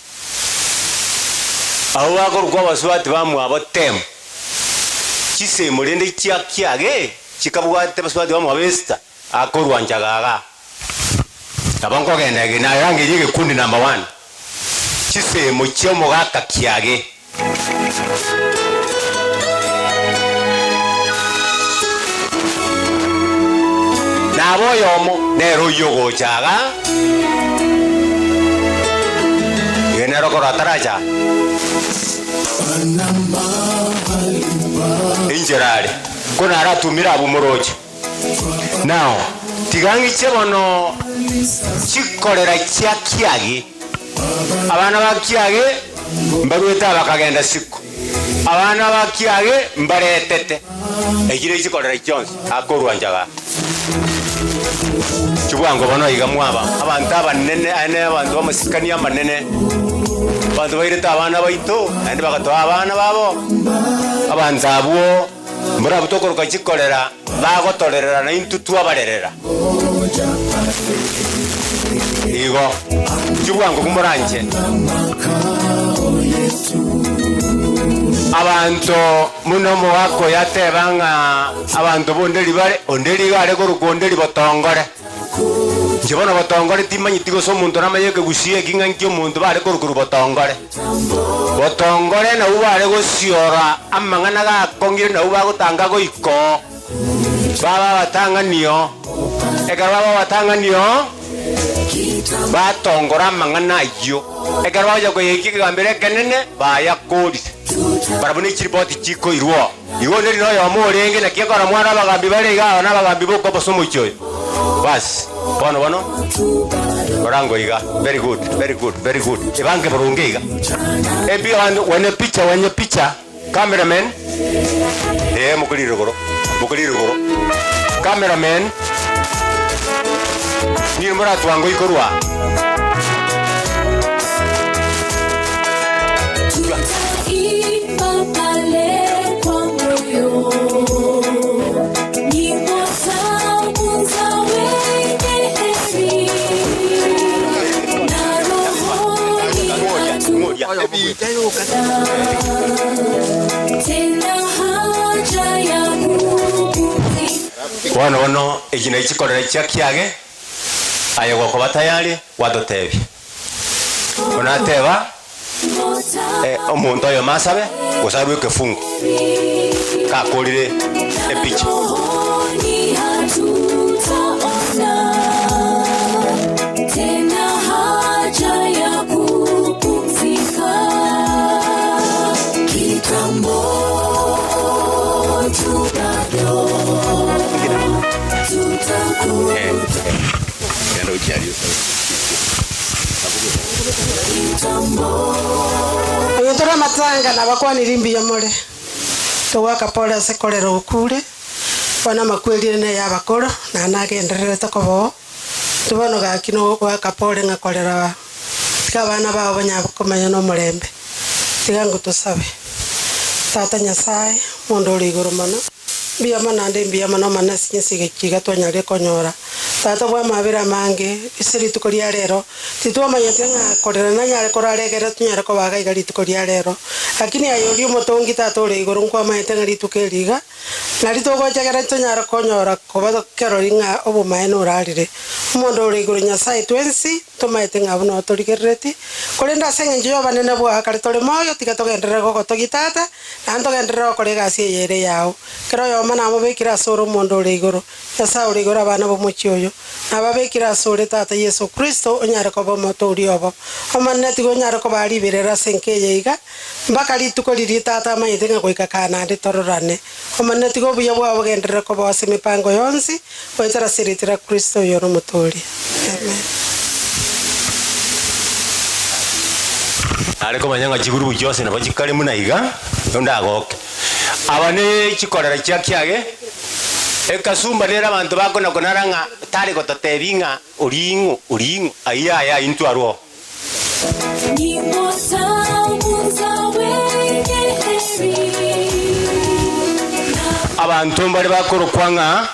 abwo bakorokwa abasubati bamwabo Temu. Chisemo rende chia kiage chikabwate abasubati bamwabo Esther akorwa nchagaga. Nabo nkogenda ege narangerie egekundi number one, chisemo chia omogaka kiage. Nabo oyomo nere oyio ogocha iga, iga nere okorora ataracha enchera are, ko naratumire abwo moroche. Now, tiga ng'iche bono chikorera chia kiage. Abana ba kiage mbaruete aba bakagenda siko, abana ba kiage mbaretete. Echire chikorera chionsi akorwa nchaga. Chibwango bono iga mwaba abanto abanene aye abanto b'amasikani amanene, abanto bairete abana baito naende bagatoa abana babo, abanto abwo. Mbarabwo tokoroka chikorera, bagotorerera na intwe twabarerera. Igo, inchuo bwango komoranche. Abanto buna omogaka oyo ateba ng'a abanto b'onderi bare, onderi iga are korokwa onderi botongore. Inche bono botongore timanyeti gose omonto namanye ekegusii eki ng'a nki omonto bare korokerwa botongore. Botongore nabwo bare gosiora amang'ana gakong'ire nabwo bagotanga goika oo. Baba abatang'ani oo. Ekero baba abatang'ani oo, batongora amang'ana ayio. Ekero bagocha koyaikia ekegambero ekenene, bayakorire. Barabwo ne chiripoti chikoirwa oo. Igo onde riria noyomo orenge, naki ekero mwana abagambi bare iga aba nabagambi boka bosa omochie oyo. Bas, bono bono, orango iga, very good, very good, very good, ebange boronge iga. Ebi abanto, wenye picha, wenye picha, cameraman, eh mokorire igoro, mokorire igoro, cameraman, nigo moratwango ikorwa aa. Tutaimba pale kwa moyo, nyimbo tamu za wenye heri, na rohoni hatuna tena haja ya kupumzika. Bono bono eki naki chikorera chia kiage, aye gokoba tayari gwatotebia. Bono ateba, Omonto oyomo asabe, gose arue ekefungo gakorire epicha. Onye tore amatanga nabakwanirie mbuya more, togoaka pore ase korera okure, bono amakweri ere neye abakoro, naende nagendererete koba oo, intwe bono gaki nogoaka pore ng'a korera tiga abana bao banyare komenya nomorembe, tiga ngotosabe. Tata Nyasaye, omonto ore igoro mono, mbuya mono naende mbuya mono Omonene ase chinsa echi iga twanyarire konyora. Tata bw'amabera amange, ase rituko ria rero, titwamanyete ng'a korera nanyare korara ekero tonyare koba iga iga rituko ria rero. Lakini aye oria omotongi Tata ore igoro nkwamanyete ng'a rituko eri iga, Nari togochegera tonyare konyora koba kerori ng'a obomaene orarire. Omonto ore igoro Nyasae twensi tomaete ng'a buna otorigerereti, korende ase engencho y'obanene bwao kare tore moyo, tiga togenderere gogotogia Tata, naende togenderere gokora egasi eye ere eyao. Kera oyomo namobekire asore omonto ore igoro, Nyasae ore igoro abana b'omochie oyo, nababekire asore Tata Yeso Kristo onyare koba omotoori obo. Omonene tiga onyare kobaa riberera ase enka eye iga, Mpaka rituko riria Tata amanyete ng'a goika Kanaani tororane. Omonene tiga obuya bwao bogenderere kobao ase emepango yonsi, goetera ase erieta ria Kristo oyore Omotooria. Amen. Nare komanya ng'a chigurubu chionsi nabo chikare buna iga, onde agoke. Aba ne chikorera chia kiage, ekasumba nere abanto bakona-konara ng'a tari gototebia ng'a oring'o, oring'o, ayio aya intwe arwoo. Abanto mbare bakorokwa ng'a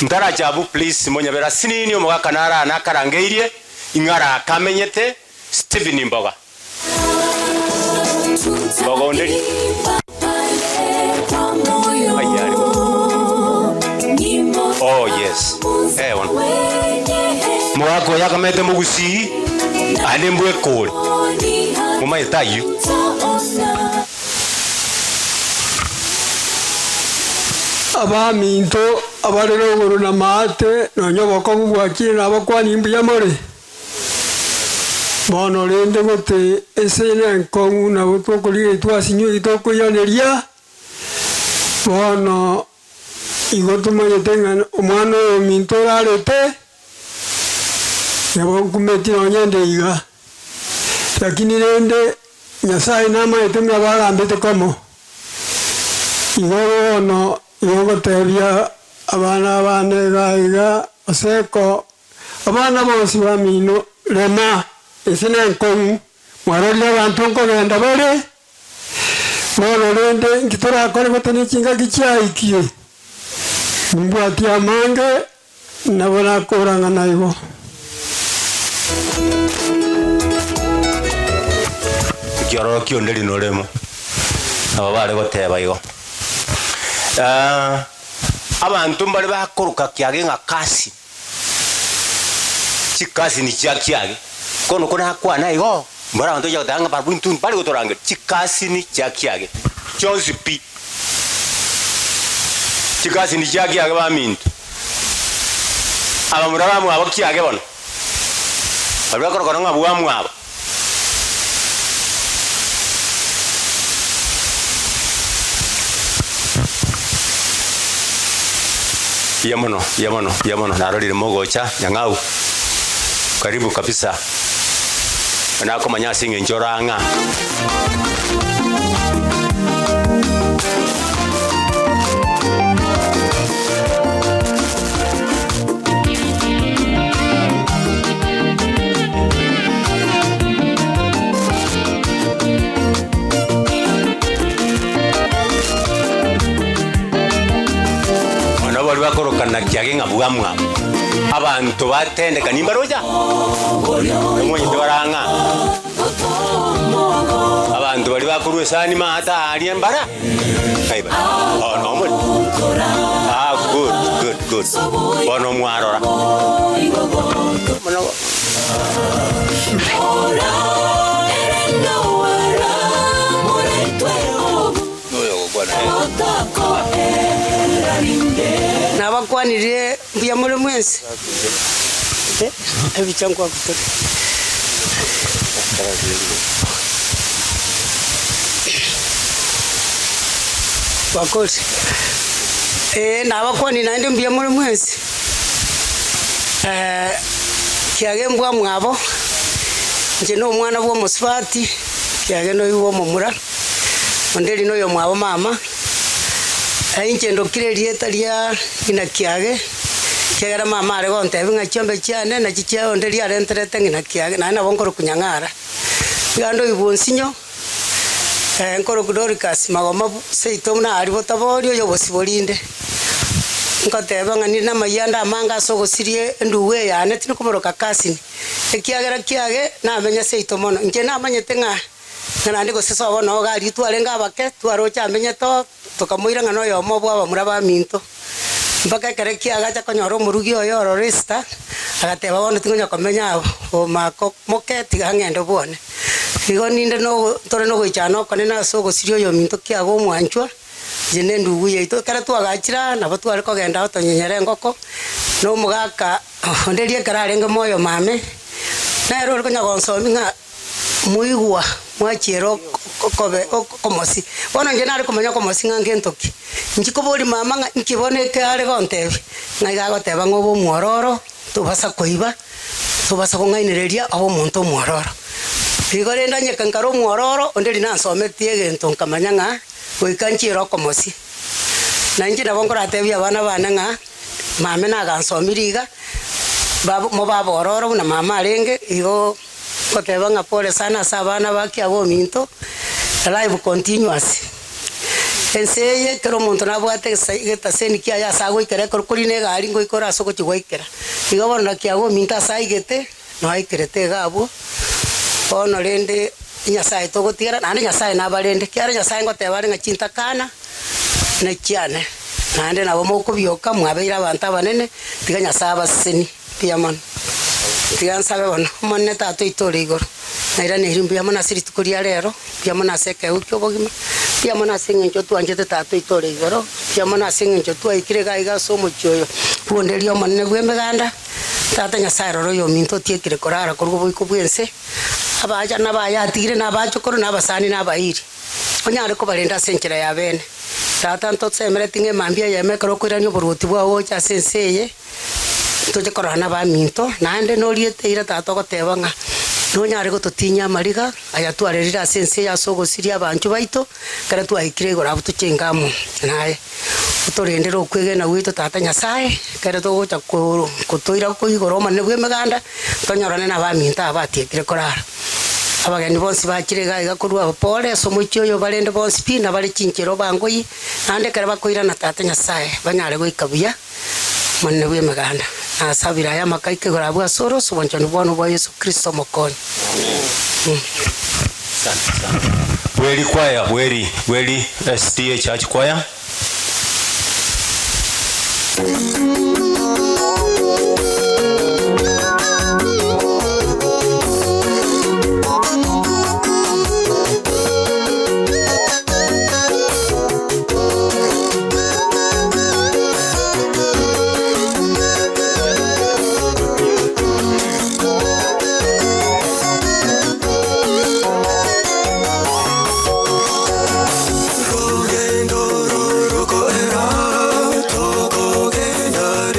ntaracha abwo please monyabere asinini omogaka nare aa nakarangeirie ing'ara akamenyete Stephen Mboga. Mboga onde ri? Ayio are bo. Oh yes. Eh bono. Mogaka oyo akamete mogusii aende mbwekore. Momanyete ayio. Abaminto abare rogoro na maate, nonya obokong'u bwakire nabakwani mbuya more. Bono rende gote ense nenkong'u nabo tokorigia twasinywa eki tokoiraneria, bono igo tomanyete ng'a omwana oyo ominto orarete, nabo nkumeti nonye nde iga. Lakini rende Nyasaye namanyete ng'a bagambete komo, igo bono igo ngotebia abana bane iga iga, Oseko Abana bonsi bamino, rema, ense nenkong'u, mwarorire abanto nkogenda bare. Bono rende inki torakore gotana chingaki chiaikie? Nimbwatie amange, nabo nakorang'ana igo. Ekiororo kionde rinoremo, nabo bare goteba igo. Abanto mbare bakoroka kiage ng'a kasi. Chikasini chia kiage. Kono ko nakwana igo, mbare abanto gocha goteba ng'a barabwo intwe mbare gotorangeria. Chikasini chia kiage chionsi pi. Chikasini chia kiage baminto. Abamura bamwabo kiage bono, baria bakorokana ng'a bwamwabo. Mbuya mono, mbuya mono, mbuya mono, narorire mogocha Nyang'au, karibu kabisa, nakomanya ase eng'encho ore ang'a. Bono baria bakorokana kiage ng'a bwamwabo, abanto batendeka nimbaroche aa, nomonyete bare ang'a. Abanto baria bakorwa esani maate aaria mbara, ng'ai bare? Oh, nomore? Ah, good, good, good. Bono mwarora. Mono. Nabakwanirie mbuya more mwensi? Ebicha nkwabutora. Bakori. Ee, nabakwanirie naende mbuya more mwensi? Kiage mbwa mwabo, inche nomwana bw'omosubati, kiage noyio bw'omomura, onde eri noyomwabo mama. Inche ndokire erieta ria ng'ina kiage, ekiagera mama are gontebia ng'a chiombe chiane nachi chia onde riarenterete ng'ina kiage, naende nabo nkorokwa Nyang'ara. Iga ndoigwa onsinyo, nkorokwa Dorcas Magoma seito buna aria botabori oyo obosibori inde. Nkoteba ng'a ninde namayia ande amange ase ogosiria endugu eye yane, tindi komoroka cousin, ekiagera kiage namenya seito mono. Inche namanyete ng'a ng'a naende gose sobo noo iga aria twarenge abake, twaroche amenyete oo, tokamoira ng'a na oyomo bwa abamura baminto. Mpaka ekere kiagacha konyora omorugi oyo ororo Esther, agateba bono tingonya komenya abwo, omako moke tiga ng'ende bwone. Igo ninde na ogo ntore na ogoichana okonene ase ogosiria oyominto kiago omwanchwa, inche na endugu yaito. Ekero twagachire aa, nabo tware kogenda ao tonyenyere engoko, na omogaka onde riria ekero arenge moyo mame, nere ore konya gonsomia ng'a moigwa mwachiera okobe okomosi. Bono inche nare komanya okomosi ng'a ngento ki, inchi koboria mama ng'a inki bono eke are gontebia, ng'a iga agoteba ng'a obe omwororo, tobasa koiba, tobasa kong'ainereria obe omonto omwororo. Igo rende onye nkare omwororo, onde riria nansometie egento nkamanya ng'a goika nchiere okomosi. Na inche nabo nkoratebie abana bane ng'a, mame nagansomirie iga, babo mobe abororo buna mama arenge, igo ngoteba ng'a pole sana ase abana ba kiago ominto, life continues. Ense eye ekero omonto nabwate egesa egetaseni kiaye ase agoikera ekero korina egari ngoika ore ase ogochia gwaikera. Igo bono naki kiago ominto ase aigete, noaikerete iga abwo, bono rende Nyasaye togotigera naende Nyasaye nabarende, ekiagera Nyasaye ngoteba are ng'a chintakana nechiane, naende nabo mokobioka mwabeire abanto abanene, tiga Nyasaye abasesenie. Mbuya mono. Tiga nsabe bono, Omonene Tata oito ore igoro, nairaneirie mbuya mono ase rituko ria rero, mbuya mono ase ekeegwa kia obogima, mbuya mono ase eng'encho otwanchete Tata oito ore igoro, mbuya mono ase eng'encho twaikire iga iga ase omochie oyo bw'onderia omonene bw'emeganda. Tata Nyasaye rora oyominto otiekire korara korwa oboiko bw'ense, abacha nabaye atigire na abachokoro na abasani na abairi, onyare kobarenda ase enchera ya bene. Tata ntosemereti ng'a emambia eyemo ekero okoirania oboruoti bwao gocha ase ense eye, ntoche korora nabaminto, naende noriete eira tata ogoteba ng'a nonyare gototinyia amariga aya twarerire ase ense eye ase ogosiria abanchwa baito, ekero twaikire igoro abwo tochenge amo naye. Otorendere okwegena gwaito Tata Nyasaye, ekero togocha kotoira igoro omonene bw'emeganda, tonyorane nabaminto aba batiekire korara. Abageni bonsi bachire iga iga korwa abwo pore ase omochie oyo barende bonsi pi, nabare chinchera obangoyie, naende ekero bakoirana Tata Nyasaye, banyare goika buya omonene bw'emeganda. Nasabire aya amakaika igoro abwo ase ore ase obwanchani bwane bwa Yeso Kristo Omokonyi. Bweri choir, Bweri, Bweri SDA Church Choir. Rugendo rurukoera tokogenda.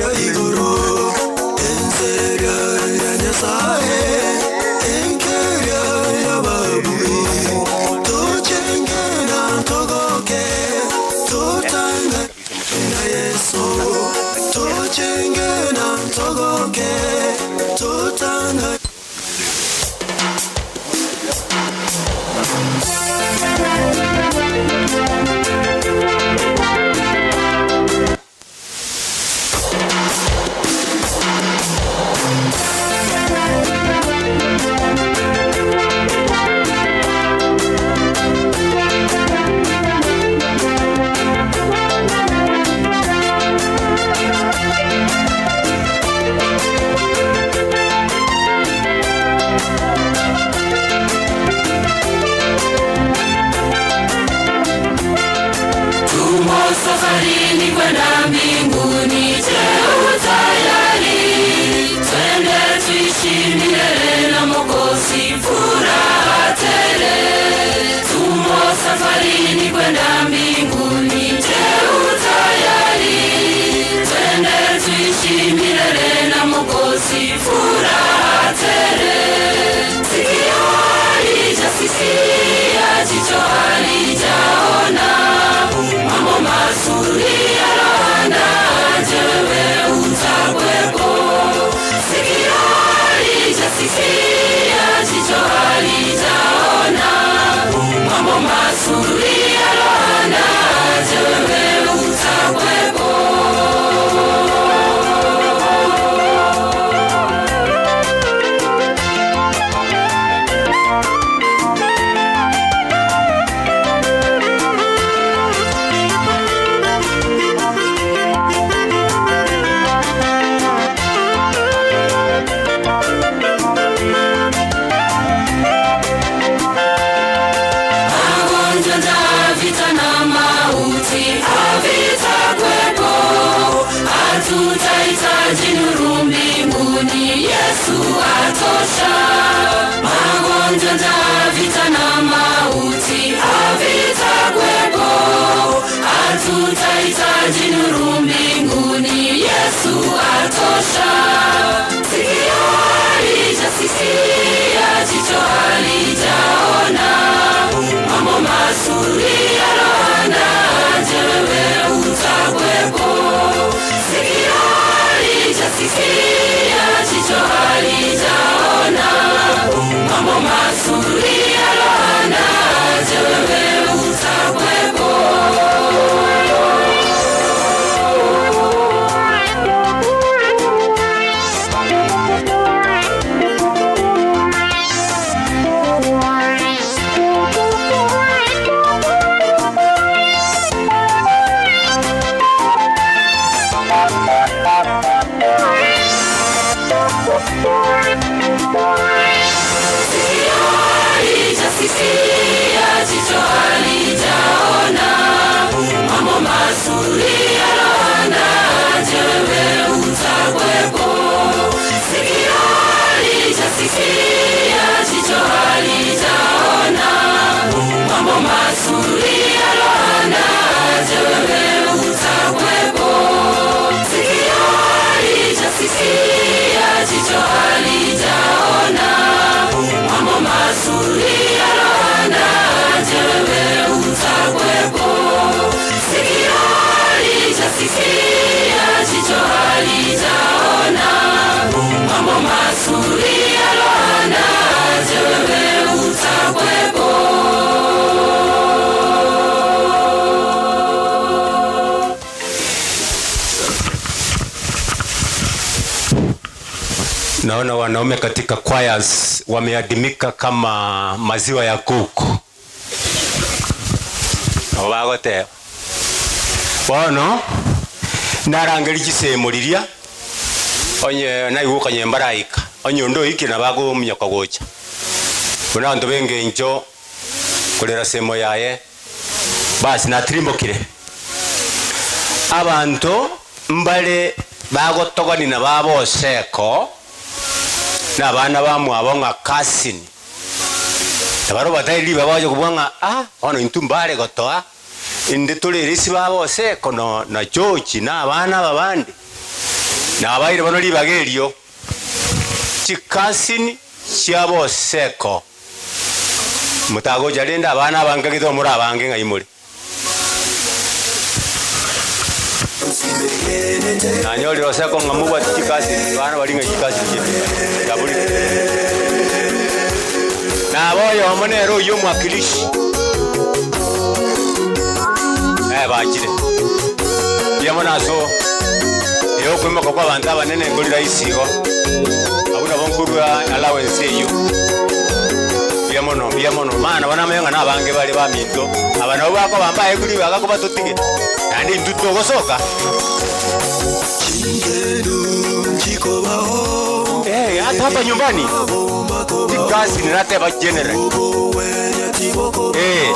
atosha. Magonjwa, njaa, vita na mauti havitakuwepo. Hatutahitaji nuru mbinguni, Yesu atosha. Sikio halijasikia, jicho halijaona, mambo mazuri yaliyoandaa, je, wewe utakuwepo? Sikio halijasikia, jicho halijaona, mambo mazuri yaliyoandaa, je, wewe utakuwepo? Sikio halijasikia, jicho halijaona, mambo mazuri yaliyoandaa, je, wewe utakuwepo? Sikio halijasikia, jicho halijaona, mambo mazuri yaliyoandaa, je, wewe utakuwepo? Sikio halijasikia, jicho halijaona, mambo mazuri yaliyoandaa, je, wewe utakuwepo? Sikio halijasikia, jicho halijaona, mambo mazuri yaliyoandaa, je, wewe utakuwepo? Naona wanaume katika choirs wameadimika kama maziwa ya kuku. Obagote. Bono narangeri chisemo riria onye naiguka nyembaraika onye ondo iki nabago munyoka gocha. Buna abanto b'engencho korera semo yaye basi natirimbokire abanto mbare bagotogani na baboseko na abana bamwabo ng'a kasini nabaro batari riba baje kubwa ng'a ah bono intwe mbare gotoa inde tore erisi baboseko no na George na abana aba bande nabaire bono ribaga erio chikasini chiaboseko mutagocha rende abana abange gete omore abange ng'ai more nanyorire oseko ng'a mobwati chikasini abana bari ng'ai chikasini chie yaburi nabo oyomo nere oywo omwakilishi eh bachire yamo naso eyo okoimoka kwa abanto abanene nkori rahisi igo abwo nabo nkorwa allowance eywo mbuya mono mbuya mono maana bono amaye ng'a na abange bare baminto aba nabo bakoba mbaye kori bagakoba totige naende intwe togosoka. Eh, hata hapa nyumbani chikasi ninateba general eh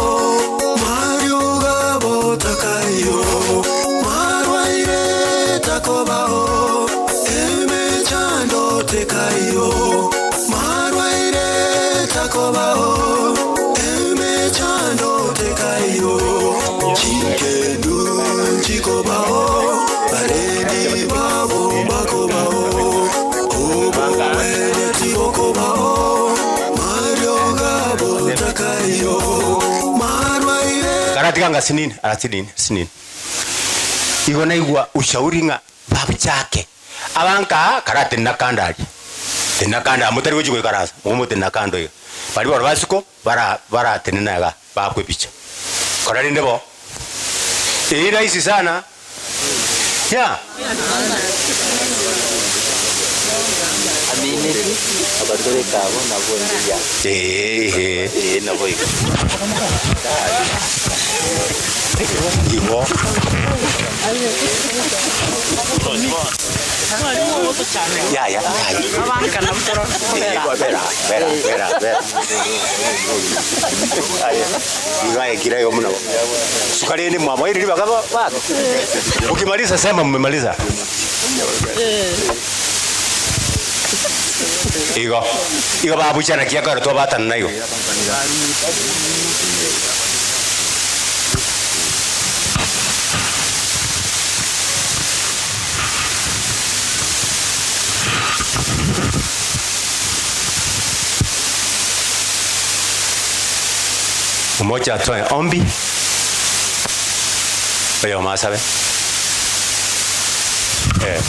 Karatiga nga sinini arasinini sinini igo naigwa ushauri ng'a babuchake abanka karatenena kando aria tenena kando aa motari gochi goikarasa mogomotenena kando iga baria barwa basiko bara baratenena iga bakwa epicha kora rende bo eri rahisi sana ya Amineti abatoreka abo nabo ndiya. Ehe. Eh nabo igo. Igo. Ya ya ya. Eh, bera bera bera bera. Aye. Iga ekira yo muna. Sukari ni mwamo ili bakaba baka. Ukimaliza sema mmemaliza. Igo, igo babucha naki ekero twabatana igo. Omocha atoe ombi, oyomo asabe. Eh.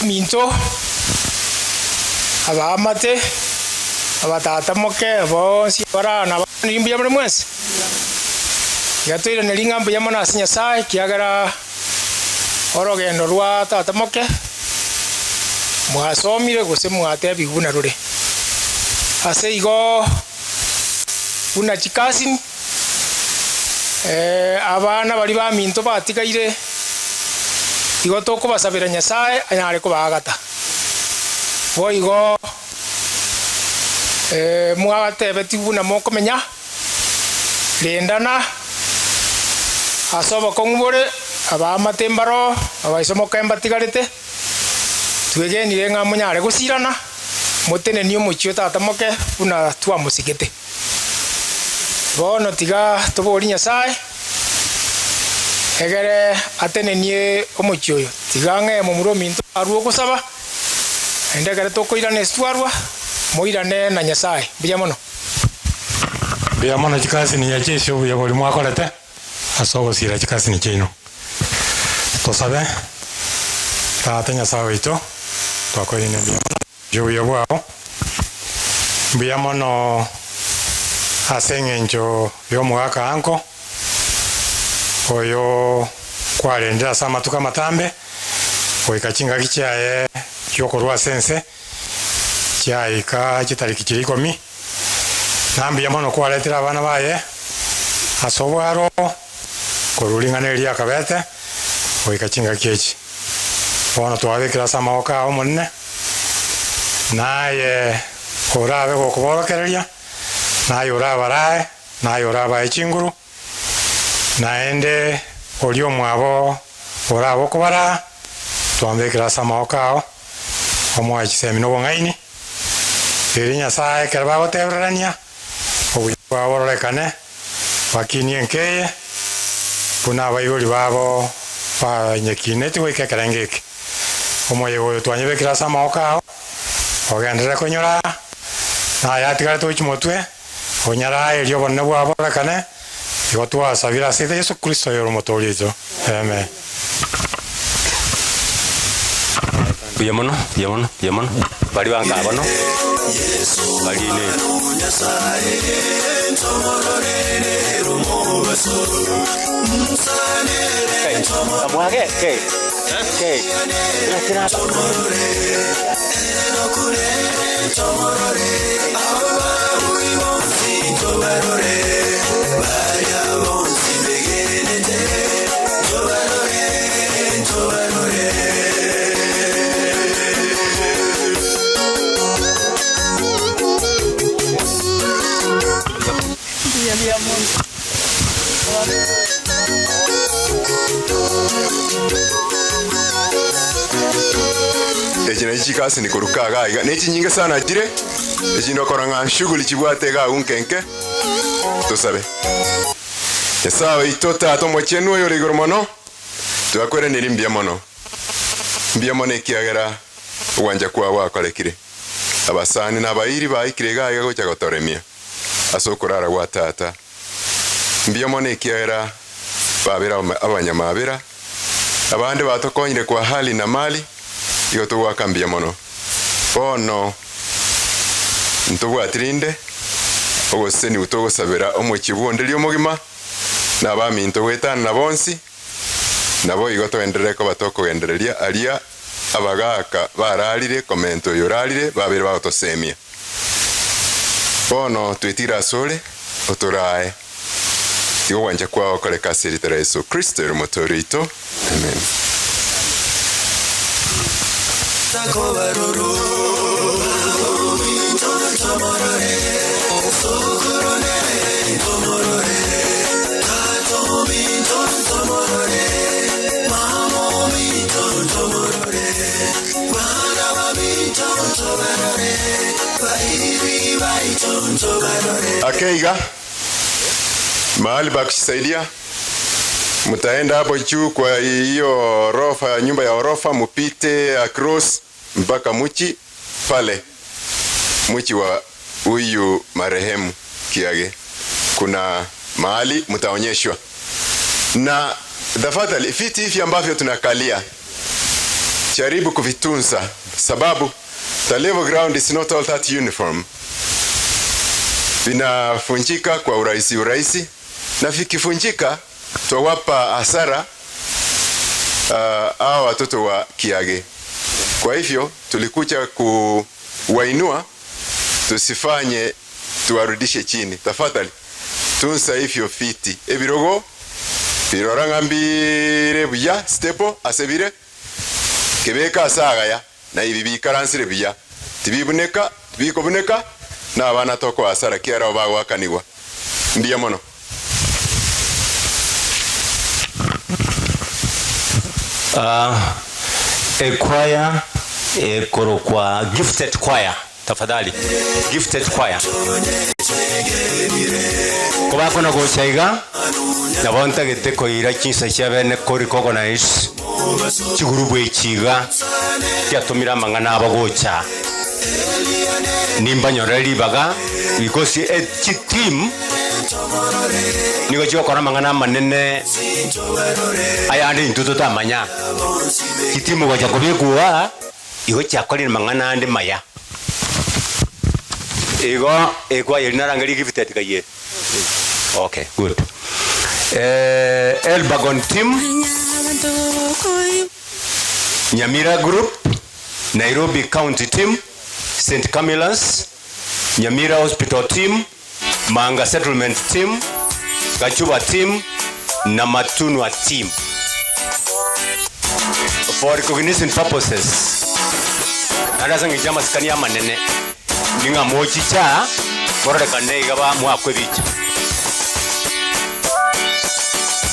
Minto, abaamate, abatata moke, bonsi abare aa na mbuya more mwensi. Tiga toiranerie ng'a mbuya mono ase Nyasae, ekiagera orogendo rwa tata moke mwasomire gose mwatebigwe buna rore. Ase igo buna chikasini, abana baria baminto batigaire, igo tokobasabera Nyasae anyare kobaagata. Boigo mwagatebetigwe buna mokomenya, Rendana ase obokong'u bore, abaamate mbaroo, abaiso mokae mbatigarete, twegenire ng'a monyare gosirana, motenenie omochie o tata moke buna twamosigete. Bono tiga toborie Nyasae, egere atenenie omochie oyo. Tiga ng'ee momura ominto arue ogosaba, naende ekero tokoirana ase twarua, moirane na Nyasae. Mbuya mono. Mbuya mono chikasini chia ase obuya boria mwakorete ase ogosiira chikasini chiaino. Tosabe, Tata Nyasae oito, twakoirania mbuya mono ase obuya bwao. Mbuya mono ase eng'encho y'omogaka Anko, oyo kwarendire ase amatuko amatambe, goika chingaki chiaye chi'okorua ase ense. Chiaika chitariki chiria ikomi, na mbuya mono kwaretire abana baye ase obwaro obo, korwa ring'ana eri riakabete goika chingaki echi. Bono twabekire ase amaboko ao Omonene, na aye orabe gokoborokereria, na aye orabarae, na aye orabae chinguru, Naende oria omwabo orabe okobaraa, twambekire ase amaboko ao, omoe chisemi na obong'aini, erio Nyasae ekero bagotebererania, obuya bwabo bororekane, bakinie enka eye, buna abaibori babo banyekineti goika ekerengo eke. Omoyega oyo twanyebekire ase amaboko ao, ogenderere konyoraa, na ayatigarete gochia motwe. Onyarae erio obonene bwabo bororekane, igo twasabire ase Yeso Kristo oyore Omotooria oito. Amen. Mbuya mono, mbuya mono, mbuya mono. Baria banka bono, baria ine. Amwage, ke, ke, Echi nachi chikasini korwa kaga iga, ne chinyinge sana chire, echinde okora ng'a shughuli chibwate iga agwo nke nke. Tosabe. Nyasae oito, Tata Omochenu oyore igoro mono, twakweraneirie mbuya mono, mbuya mono ekiagera ogwancha kwao gwakorekire. Abasani na abairi baikire iga iga gocha gotoremia ase okorara gwa Tata. Mbuya mono ekiagera babere abanyamabera, abande batokonyire kwa hali na mali, igo togoaka mbuya mono. Bono ntobwati rinde ogosesenigwa togosabera omochie bw'onderia omogima, na abaminto goetanana bonsi, naboigo togenderere koba tokogendereria aria abagaaka bararire komenta oyorarire babeire bagotosemia. Bono twetire asore, otorae. Tiga ogwancha kwao koreka ase erieta ria Yeso Kristo ere Omotooria oito. Amen. Akeiga mahali pa kujisaidia, mtaenda hapo juu kwa hiyo orofa, nyumba ya orofa, mupite across mpaka muchi pale, muchi wa huyu marehemu Kiage, kuna mahali mtaonyeshwa. Na tafadhali viti hivi ambavyo tunakalia jaribu kuvitunza, sababu the level ground is not all that uniform vinafunjika kwa urahisi urahisi, na vikifunjika twawapa hasara hawa watoto wa Kiage. Kwa hivyo tulikuja kuwainua, tusifanye tuwarudishe chini. Tafadhali tunza hivyo viti ebirogo birorang'ambire buya stepo asebire kebeka asagaya na ibi bikaransire buya tibibuneka tibikobuneka na abana toko asara kiara bagwakanigwa mbiya mono. Ekwaya ekorokwa gifted choir, tafadhali gifted choir kobakona gochaiga nabo ntagete koira chinsa chia bene kori recognize chigurubu echiga chiatumire amang'ana abo gocha nimbanyorere ribaga because chiteam nigo chigokora amang'ana amanene ayande intwe totamanya chitimu gocha kobikua igo chiakorire mang'ana ande maya igo ekwaya narangeri gifted kaye. Okay, good. Elbagon team, Nyamira group, Nairobi County team, St. Camillus, Nyamira Hospital team, Manga Settlement team, Gachuba team na Matunwa team. For recognition purposes, narasangi chama sikani amanene ninga mochicha kororekane igaba mwakwe bicha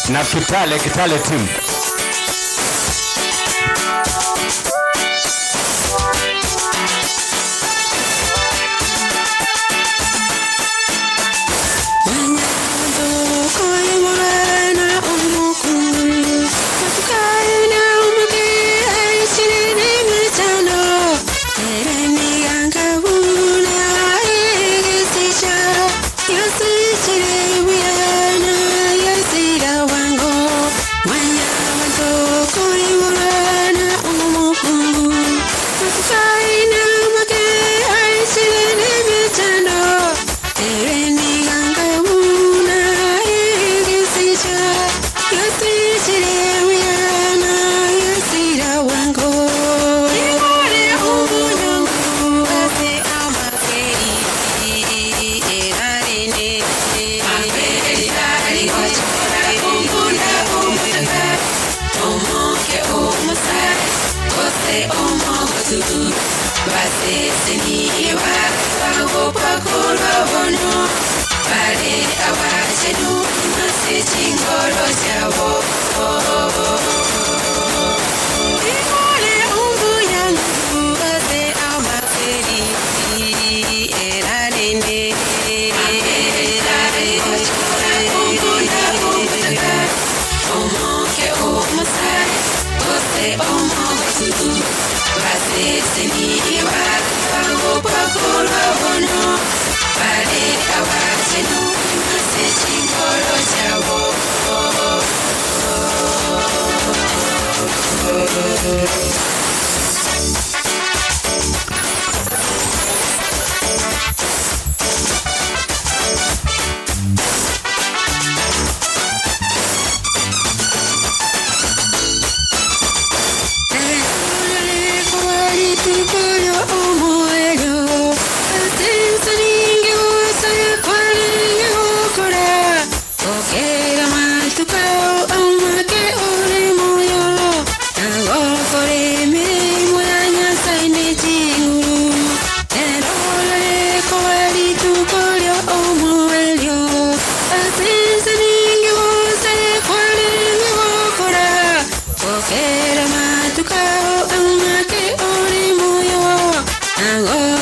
na Kitale, Kitale team.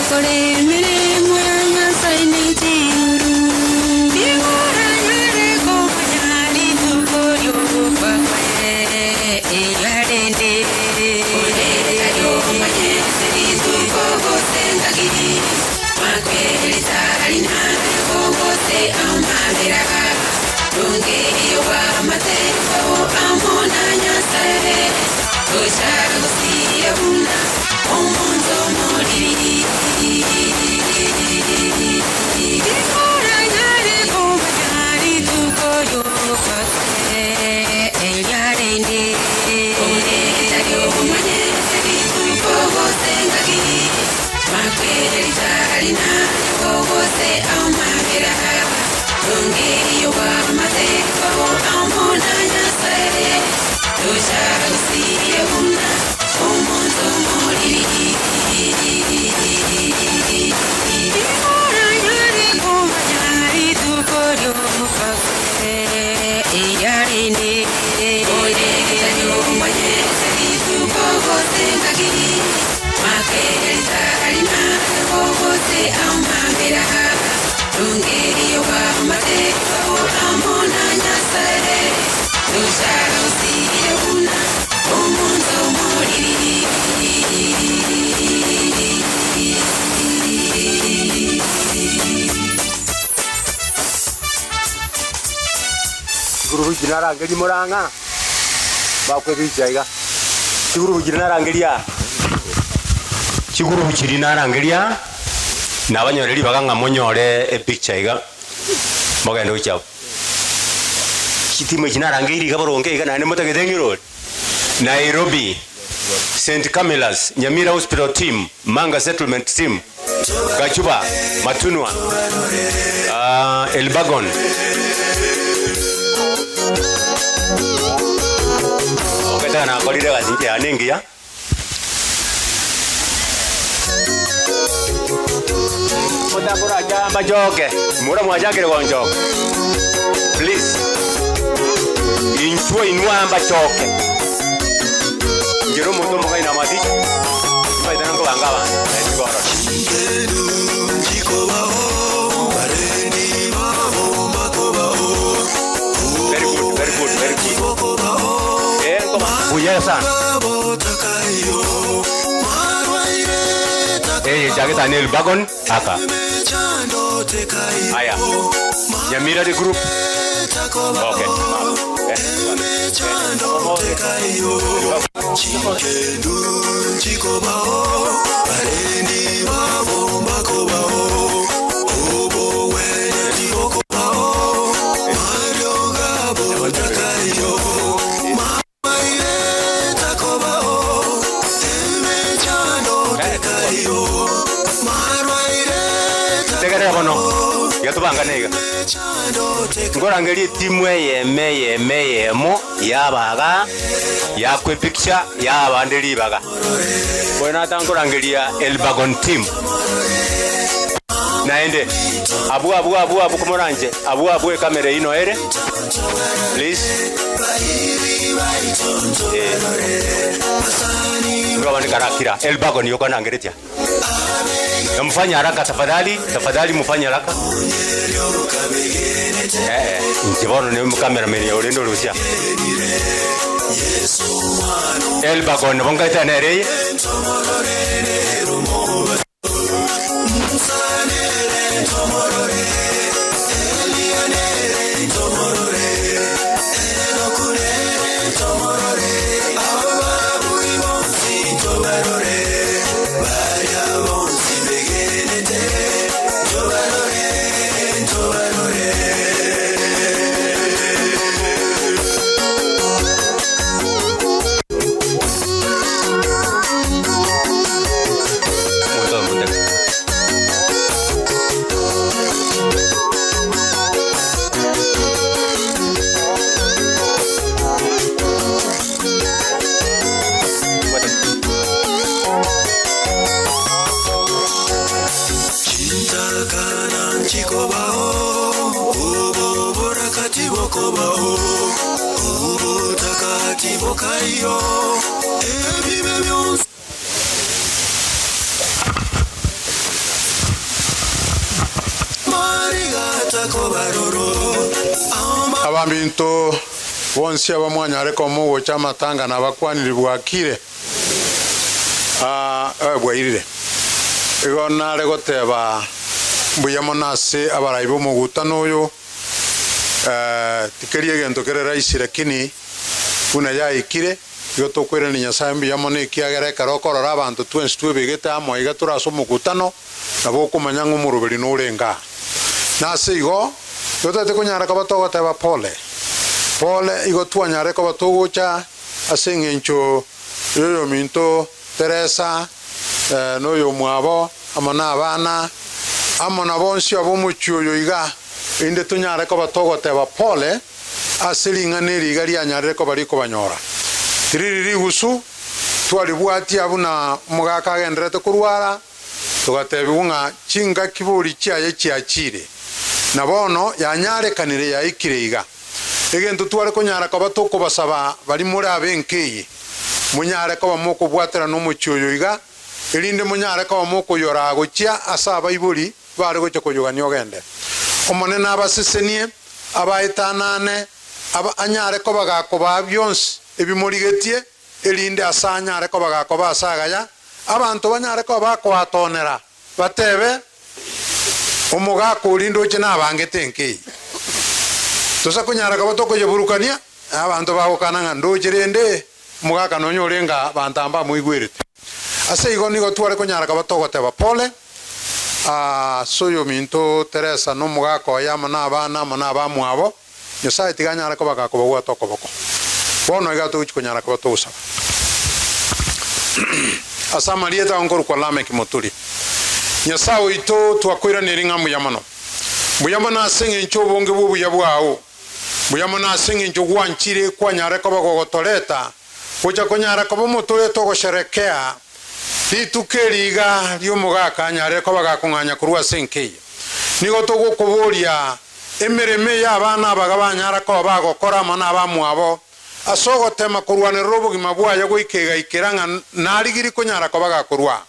Kore mere mwana saini. Chigurubu chiri narangeria morang'a bakwebicha iga chigurubu chiri narangeria chigurubu chiri narangeria nabanyore ribaga ng'a monyore epicture iga mogende gochia abwo. Chitimu echi narangeiri iga boronge iga naende motagete ng'irore Nairobi St Camillus Nyamira Hospital team Manga Settlement team Gachuba Matunwa uh, Elbagon Ogetaka nakorire egasi inche yane engiya. Motakoracha amachoke, mura mwachakire gonchoka. Please. Inchwo inwe ambachoke. Inche nomonto omogaini amaticha, timbaete nkobanga abanto, naye tikorora. Very good, very good, very good. Eh, nkoba buya sana. Eh, chageta Neil Bagon aka. Aya. Nyamira the group. Okay. Tegerera bono, iga tobangane iga. Nkorangerie etimu eyemo eyemo eyemo yabaga yakwa epicture yabande ribaga. Bono nata nkorangeria Elbagon team. Naende abwo abwo abwo abwo komoranche abwo abwo ekamera eyio noere please. Eh. Abande karakira Elbagon yoka nangeretia. Na mfanye haraka tafadhali, tafadhali mfanye haraka. Eh, inche bono ne cameraman ya orende orusia. Elbagon nabo nkaeta nere eye. Omonto omonto. Chintakana nchikobaho oboborakati bokobaho obotakati bokaiyo ebibe byonsi Abaminto bonsi abamwanyare komogocha amatanga nabakwanire bwakire Ah, eh, bwairire. Igo nare goteba Mbuya mono ase abarai b'omogutano oyo, tikeri egento kere rahisi lakini buna yaikire, igo tokoirania Nyasae mbuya mono ekiagera ekero okorora abanto twensi twebegete amo iga tore ase omogutano, nabo okomanya ng'a omoroberi norenge aa. Na ase igo, igo totagete konyara koba togoteba pole, pole, igo twanyare koba togocha ase eng'encho y'oyominto Teresa, na oyomwabo, amo nabana, amo na bonsi ab'omochie oyo iga, erinde tonyare koba togoteba pole ase ring'ana eri iga rianyarire koba rikobanyora. Tiriri rigusu twaribwatia buna omogaka agendererete korwara, togatebigwa ng'a chingaki bori chiaye chiachire, na bono yanyarekanire yaikire iga. Egento tware konyara koba tokobasaba baria more ab'enka eye, monyare koba mokobwaterana omochie oyo iga, erinde monyare koba mokoyoraa gochia ase abaibori bare gocha koyogania ogende. Omonene abasesenie, abaetanane, aba anyare koba gakobaa bionsi ebi morigetie, erinde ase anyare koba gakoba ase agaya, abanto banyare koba bakoatonera, batebe, Omogaka oria ndoche nabangete enka eye. Tosa konyara koba tokoyeburukania, na abanto bagokana ng'a ndoche rende omogaka nonya orenge aa, abanto aba mbamoigwerete. Ase igo nigo tware konyara koba togoteba pole ase oyominto Teresa na omogaka oye amo nabana amo nabamwabo, Nyasae tiga anyare koba gakobabwata okoboko. Bono iga togochia konyara koba togosaba. Ase amarieta ao nkorokwa Lameki Moturi. Nyasae oito twakoiraneria ng'a mbuya mono. Mbuya mono ase eng'encho obonge bw'obuya bwao. Mbuya mono ase eng'encho gwanchire kwanyare koba gogotoreta gocha konyara koba omotorete ogosherekea rituko eri iga ri'omogaka anyare koba gakong'anya korwa ase enka eye. Nigo togokoboria Emeremo eye abana abaga banyara koba bagokora amo nabamwabo, ase ogotema korwanerera obogima bwaye goika egaikera ng'a narigirie konyara koba gakorua.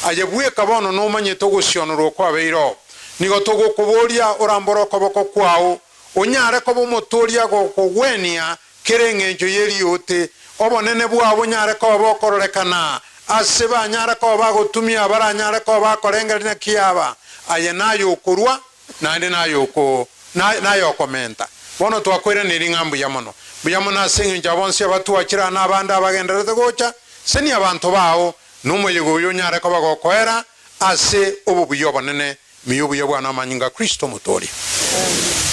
Aye bweka bono nomanyete ogosionorwa okwabeire oo. Nigo togokoboria orambore okoboko kwao, onyare koba omotoria gokogwenia kera engencho y'eriote, obonene bwao bonyare koba bokororekana ase banyare koba bagotumia abaranyare koba bakorengereria naki aba. Aye naye okorua, naende nayoko nayokomenta. Bono twakoiraneria ng'a mbuya mono, mbuya mono ase engencho ya bonsi abatwachire aa na abande abagendererete gocha, senia abanto bao, na omoyega oyo onyare koba gokoera ase obobuya obonene, miyia obuya bwane amanyinga a Kristo Omotooria.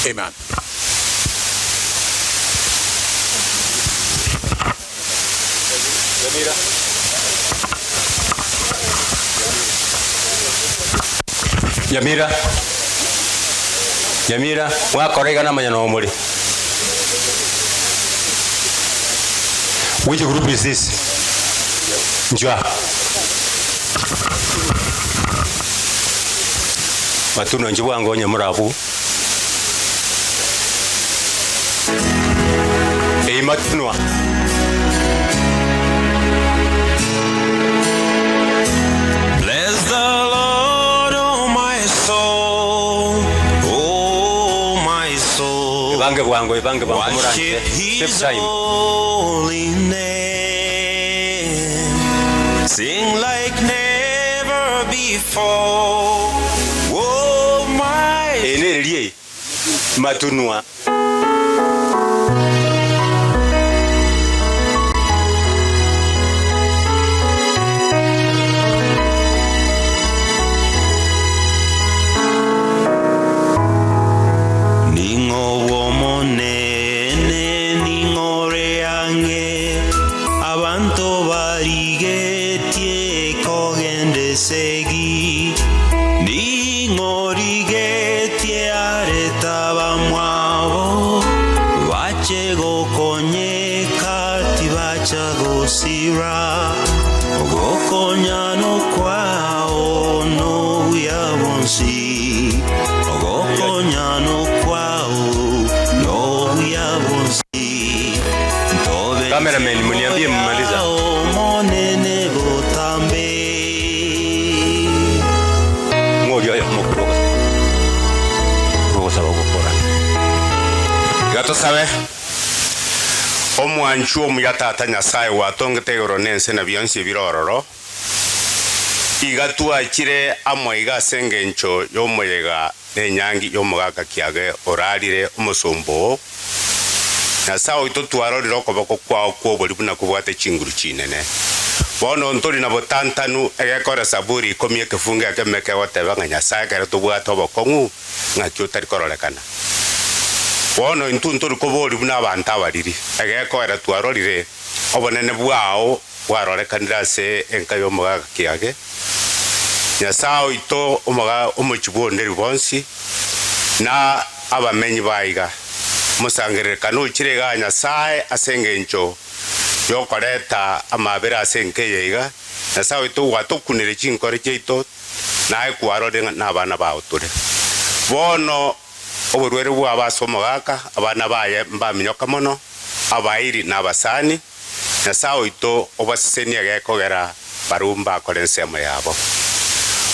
Amen. Nyamira, Nyamira, mwakora iga namanya noo more. Which group is this? Njwa. Matuno inche bwango onye morabu. Ei matunwa. Bless the Lord, oh my soul, oh my soul. Ebange bwango, ebange bwango moranche. Worship Save his time. holy name. Sing like never before. Oh my Eye nereri eye matunwa. Ning'o bw'Omonene, ning'o ore ang'e, abanto barigetie kogenda esegi, ning'o origetie arete abamwabo, bache gokonyeka tibacha gosira, ogokonyana kwao nobuya bwonsi, ogokonyana kwao nobuya bwonsi, ntobe Cameraman, mniambie mmaliza. Omonene botambe. Ng'oria oyomo korwa ogosaba gokora. Iga tosabe, Omwanchwa omuya Tata Nyasae gwatongete igoro na ense na bionsi ebire ororo, Iga twachire amo iga ase engencho y'omoyega na enyangi y'omogaka kiage orarire omosomba oo. Nyasae oito twarorire okoboko kwao kw'oborio buna kobwate chinguru chinene. Bono ntori na botantanu, egekora Saburi ikomi ekefungo ekemo ekegoteba ng'a Nyasae ekero tobwate obokong'u, ng'aki otari kororekana. Bono intwe ntori koboria buna abanto abariri, egekoera twarorire obonene bwao bwarorekanire ase enka y'omogaka kiage. Nyasae oito omoga omochie bw'onderi bonsi, na abamenyi ba iga, omosangererekano ochire igaa Nyasae ase engencho y'okoreta amaabera ase enka eye iga, Nyasae oito gwatokunire chinkore chiaito, naye kwarorire ng'a nabana bao tore. Bono oborwaire bwabo ase omogaka, abana baye mbaminyoka mono, abairi na abasani, Nyasae oito obasesenie egekogera barabwo mbakore ensemo yabo.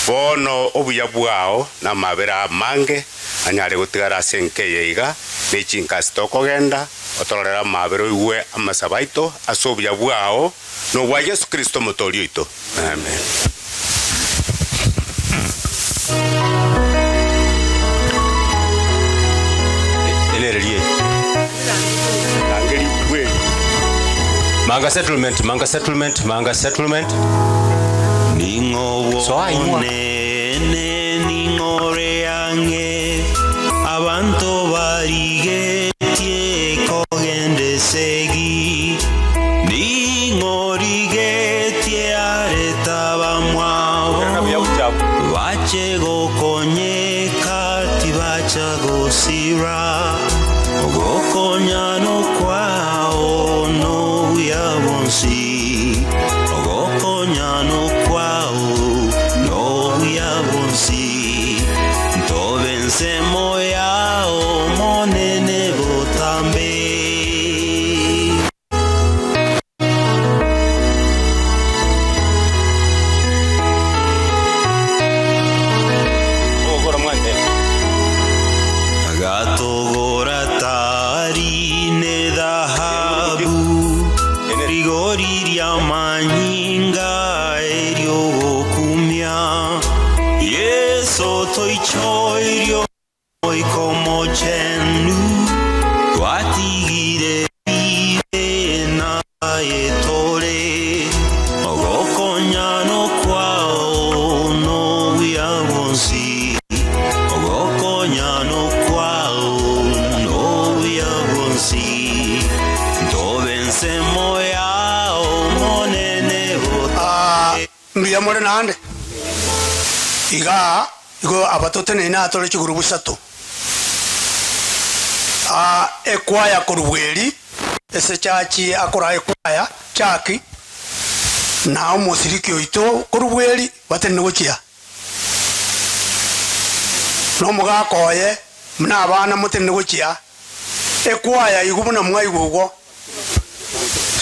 Bono obuya bwao na amabera amange anyare gotigara ase enka eye iga, ne chinkasi tokogenda, otororere amabera oigwe amasabo aito ase obuya bwao na obwa Yeso Kristo Omotoori oito. Amen. Manga settlement, manga settlement, manga settlement. Ning'o Soa imwa. bw'Omonene, ning'o ore ang'e, abanto barigetie kogenda esegi, ning'o origetie arete abamwabo, bache gokonyeka tibacha gosira, ogokonyana kwao nobuya bonsi, ogokonyana kwao nobuya bonsi, ntobe ensemo yao Monene botambe. Agatogora tari ne dhahabu, rigori ri'amanyinga eriogokumia, Yeso toichoirio oiko mochenu, twatigire bibe naye tore, ogokonyana kwao nobuya bonsi, ogokonyana kwao nobuya bonsi, ntobe ensemo yao Monene botambe. Mbuya more naende. Igaa igo aba toteneine aa tore chigurubu isato. Aa ekwaya korwa eri ase chachi akoraa ekwaya chaki na omosiriki oito korwa eri batenene gochia na omogaka oye buna abana motenene gochia ekwaya igo buna mwaigwa igo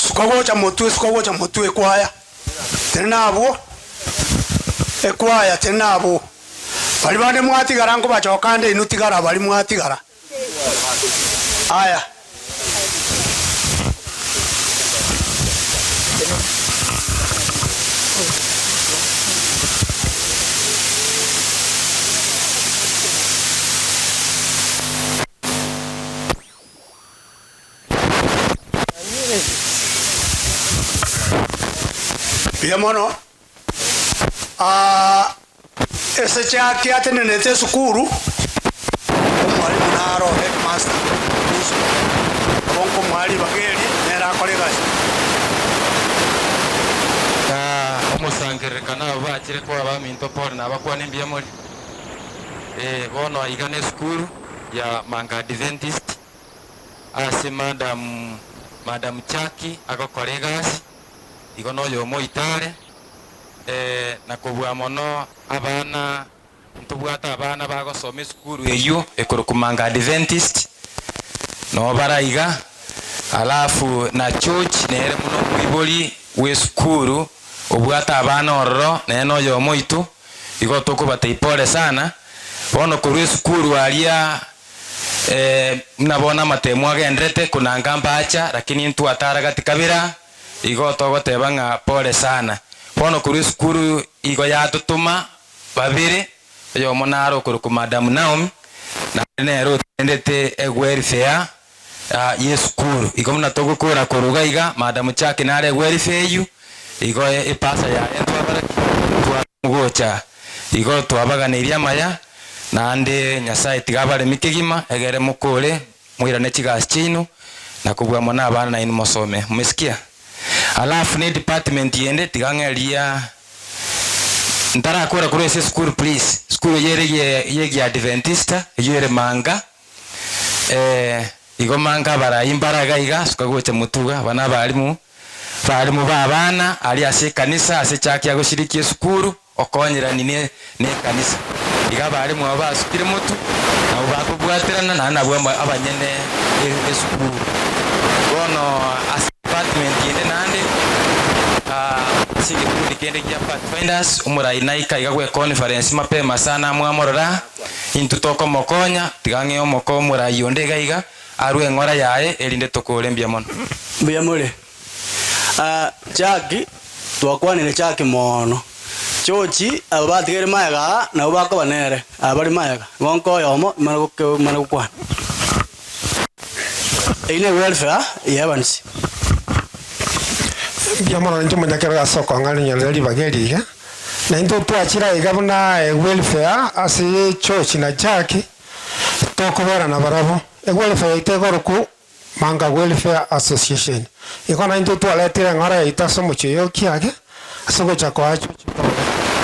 suka gocha motwe suka gocha motwe ekwaya tenena abwo ekwaya tenena abwo baria bande mwatigara nkobachoka ande inwe tigara baria mwatigara aya. Mbuya mono. Aa, ase chaki atenenete esukuru, omwalimu naro headmaster, principal, nabo nkomoa ribaga eri nere akore egasi. Omosangererekano abwo bachire koa abaminto pole nabakwane mbuya more. Ee, bono aiga nesukuru ya Manga Adventist ase Madam Madam Chaki agokora egasi, igo noyomo oito are, ee, na kobua mono abana ntobwate abana bagosoma esukuru eyio ekorokwa Manga Adventist, noo bare aiga, alafu na George nere buna omoibori bw'esukuru obwate abana ororo nere noyomo oito. Igo tokobatebia pole sana. Bono korwa esukuru aria buna bono amatemu agenderete konanga mbacha lakini intwatara gati kabera, igo togoteba ng'a pole sana. Bono korwa esukuru igo yatotoma babere, oyomo nare okorokwa Madam Naomi, naende nere otendete ewelfare y'esukuru. Igo buna togokora korwa iga iga, Madam Chaki nare ewelfare eywo, igo epasa yaye ntwabara ki? Ntwamogocha. Igo twabaganeirie amaya, naende Nyasaye tiga abaremie kegima, egere mokore moirane chigasi chiaino, na kobua mono abana nainwe mosome. Mmesikia? Alafu ne department ende tiga ng'eria ntarakora korwa ase esukuru please. Esukuru eye ere ye yegiadventista, eywo ere Manga, igo Manga abarai mbare iga iga, suka gocha motuga, aba na abalimu, abalimu ba abana aria ase ekanisa ase echaki ya goshiriki esukuru, Okonyerani ne nekanisa. Iga abalimu aba basukire motu, nabwo bakobwaterana naende nabwo abanyene esukuru. Bono ase department ende naende, ase egekundi kende gia Pathfinders, omorai naika iga gwe conference mapema sana mwamorora, intwe tokomokonya, tiga ng'ee omoko omorai onde iga iga, arwe eng'ora yaye erinde tokore mbuya mono. Mbuya more. Chaki, twakwanire chaki moono. Chochi, aba batigaire magega aa nabwo bakoba nere, aba bare magega, gonka oyomo mare goke mare gokwana. Eyio ne welfare ya Evans. Mbuya mono ninche omonyakero ase okong'arinyorera ribaga eri iga. Na intwe twachire aiga buna ewelfare ase echochi na chaki, tokobera nabarabwo. Ewelfare yaito egorokwa Manga Welfare Association. Igo naintwe twaretire eng'ora yaito ase omochie oyo o Kiage ase ogocha koa chochi pole.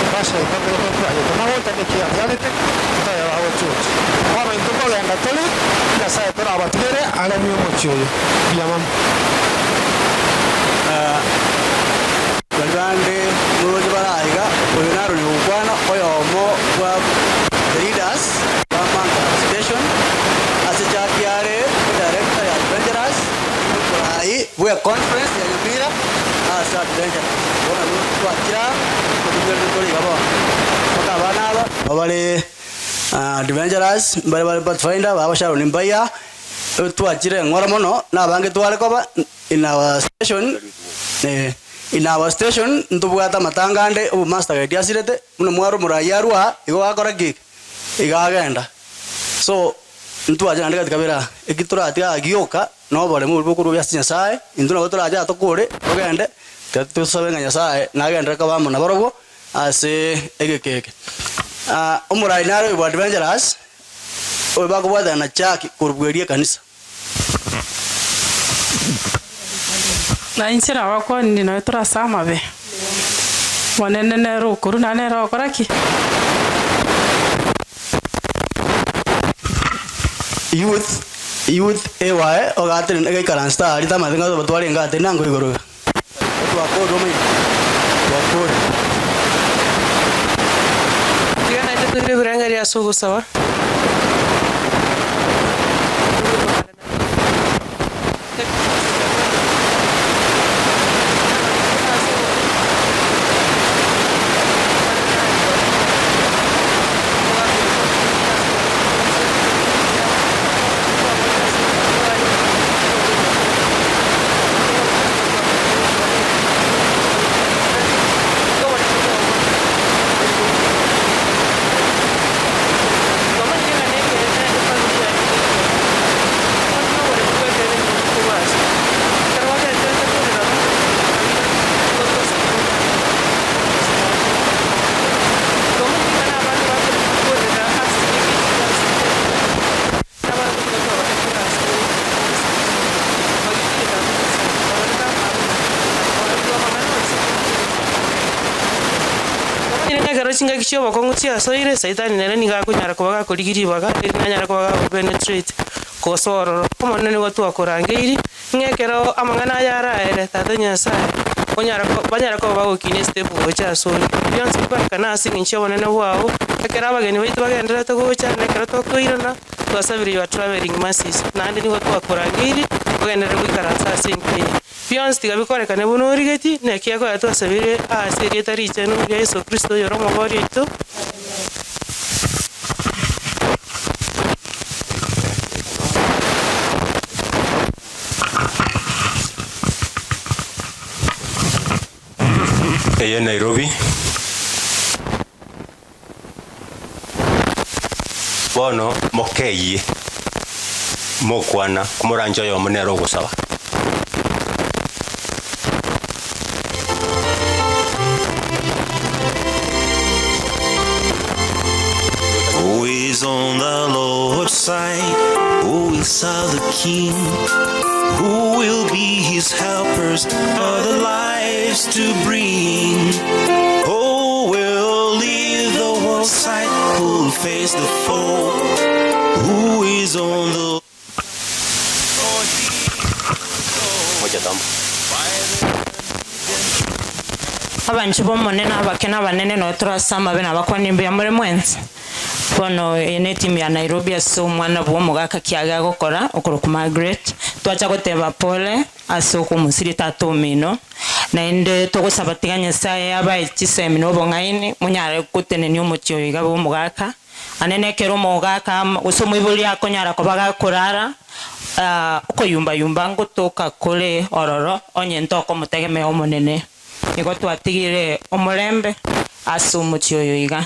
Ebasha yaito nigo twayete magocha neki abiarete toyeba gochochi. Bono intwe nkogenda tore, Nyasae torabatigere aremie omochie oyo. Mbuya mono. Baria bande moroche bare aiga, oyo narore gokwana, oyomo bwa the leaders ba Manga Station, ase chaki are edirector ya Adventurers, omorai bwe conference ya Nyamira ase Adventurers. Bono nabwo twachire aa, totobwenerete tore iga bono. Mpaka abana aba nabo bare Adventurers, mbare bare Pathfinder, baba Sharon mbaiya, twachire eng'ora mono, na abange tware koba. In our station, eh, in our station ntobwate amatanga ande obomaster guide asirete, buna mware omorai arwe aa, igo gakora ki? Iga agenda. So, ntwache naende gati kabere aa, eki toratiga aa gioka, na oboremu oboria bokorwa ase Nyasaye, intwe nabo torache aa tokore, togende, tiga tosabe ng'a Nyasaye nagenderere koba amo nabarobwo, ase egeka eke. Omorai nare oyo bwa adventurers, oyo bakobwatana na Chaki korwa bweria ekanisa. Na inche nabakwanire naye tore ase amabe. Omonene nere okorua naende nere ogokora ki? Youth youth ewae ogatenena egaikaransa aria tamanyete ng'a toba twarenge atene ango igoro iga. Twakorire omoika twakorire. Tiga naende toire ebirengererio ase ogosaba. Ekero chingaki chi'obokong'u chiasoire, Saitani nere nigo akonyara koba gakorigia ribaga, erinde anyare koba gakopenetrate gosoa ororo. Omonene nigo twakorangeirie, ng'a ekero amang'ana aya araere, Tata Nyasae, onyare banyare koba bagokinia estep gocha asore. Bionsi bikorekana ase eng'encho y'obonene bwao, ekero abageni baito bagendererete gocha, na ekero tokoirana, Twasabire your travelling mercies, naende nigo twakorangeirie ogenderere goikaransa ase enka eye. Bionsi tiga bikorekane buna origetie, na ekiagera twasabire ase erieta richenu ria Yeso Kristo oyore Omobooria oito. Eye Nairobi. Bono mokeyie, mokwana, komoranche oyomo nere ogosaba. Who is on the Lord's side? Who will serve the King? Who will be his helpers for the lives to bring? Who will leave the world's side? Who will face the foe? Who is on the Abanchi b'Omonene abake na abanene nonya tore ase amabe nabakwanie mbuya more mwensi. Bono eye ne etimu ya Nairobi ase omwana bwa omogaka kiage agokora okorokwa Margaret. Twacha goteba pole ase okomosiria tata omino, naende togosaba tiga Nyasaye abae chisemi na obong'aini monyare gotenenia omochie oyo iga bwa omogaka. Ane nekero omogaka amo gose omoibori akonyara koba gakorara, okoyumba yumba ngotoka kore ororo onye ntokomotegemea Omonene. Nigo twatigire omorembe ase omochie oyo iga.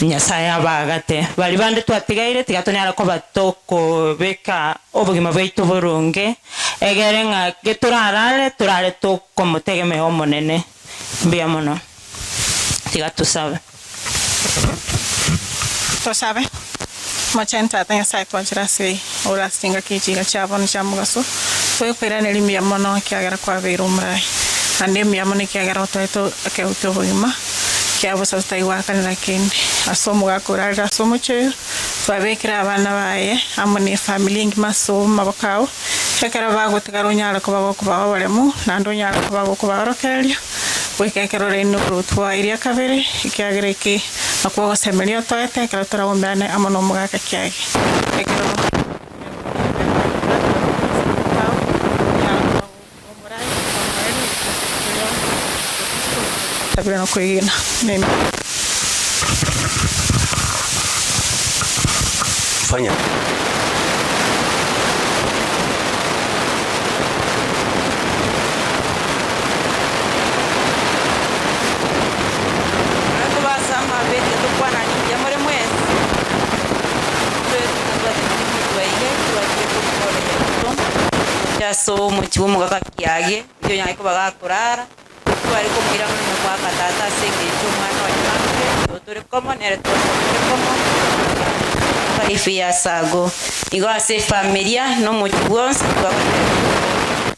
Nyasaye abagate. Baria bande twatigaire tiga tonyare koba tokobeka obogima bwaito boronge, egere ng'a getorarare torare tokomotegemea Omonene. Mbuya mono. Tiga tosabe. Tosabe. Mochenu Tata Nyasae twachire ase ore ase chingaki echi iga chia bono chia mogaso, togokoiraneria mbuya mono ekiagera kwabeire omorai, naende mbuya mono ekiagera otoete ekeegwa kia obogima kia bosa totari goakanera kende. Ase omogaka orarire ase omochie oyo, twabekire abana baye amo ne efamiri engima ase amaboko ao, ekero bagotigara onyare koba gokobaa oboremu, naende onyare koba gokobaorokereria. Goika ekero oraine oborwoti bwao eria kabere, ekiagera eke nakwo ogosemeria otoete ekero toraumberane amo nomogaka kiage. Ekero Sabire na kwegena. Amen. Fanya. Abanto b'ase amabe titokwanani mbuya more mwensi. Intwe totwatebire motwaiga twachire korwa yaito gocha ase omochie bw'omogaka kiage, oyio onyare koba gakorara. Tware komoira buna omwaka tata ase engencho omwana oye Margaret, oyo tore komo nere twasomire komo life ya Sago. Igo ase efamilia na omochie bwonsi twagoteba pole.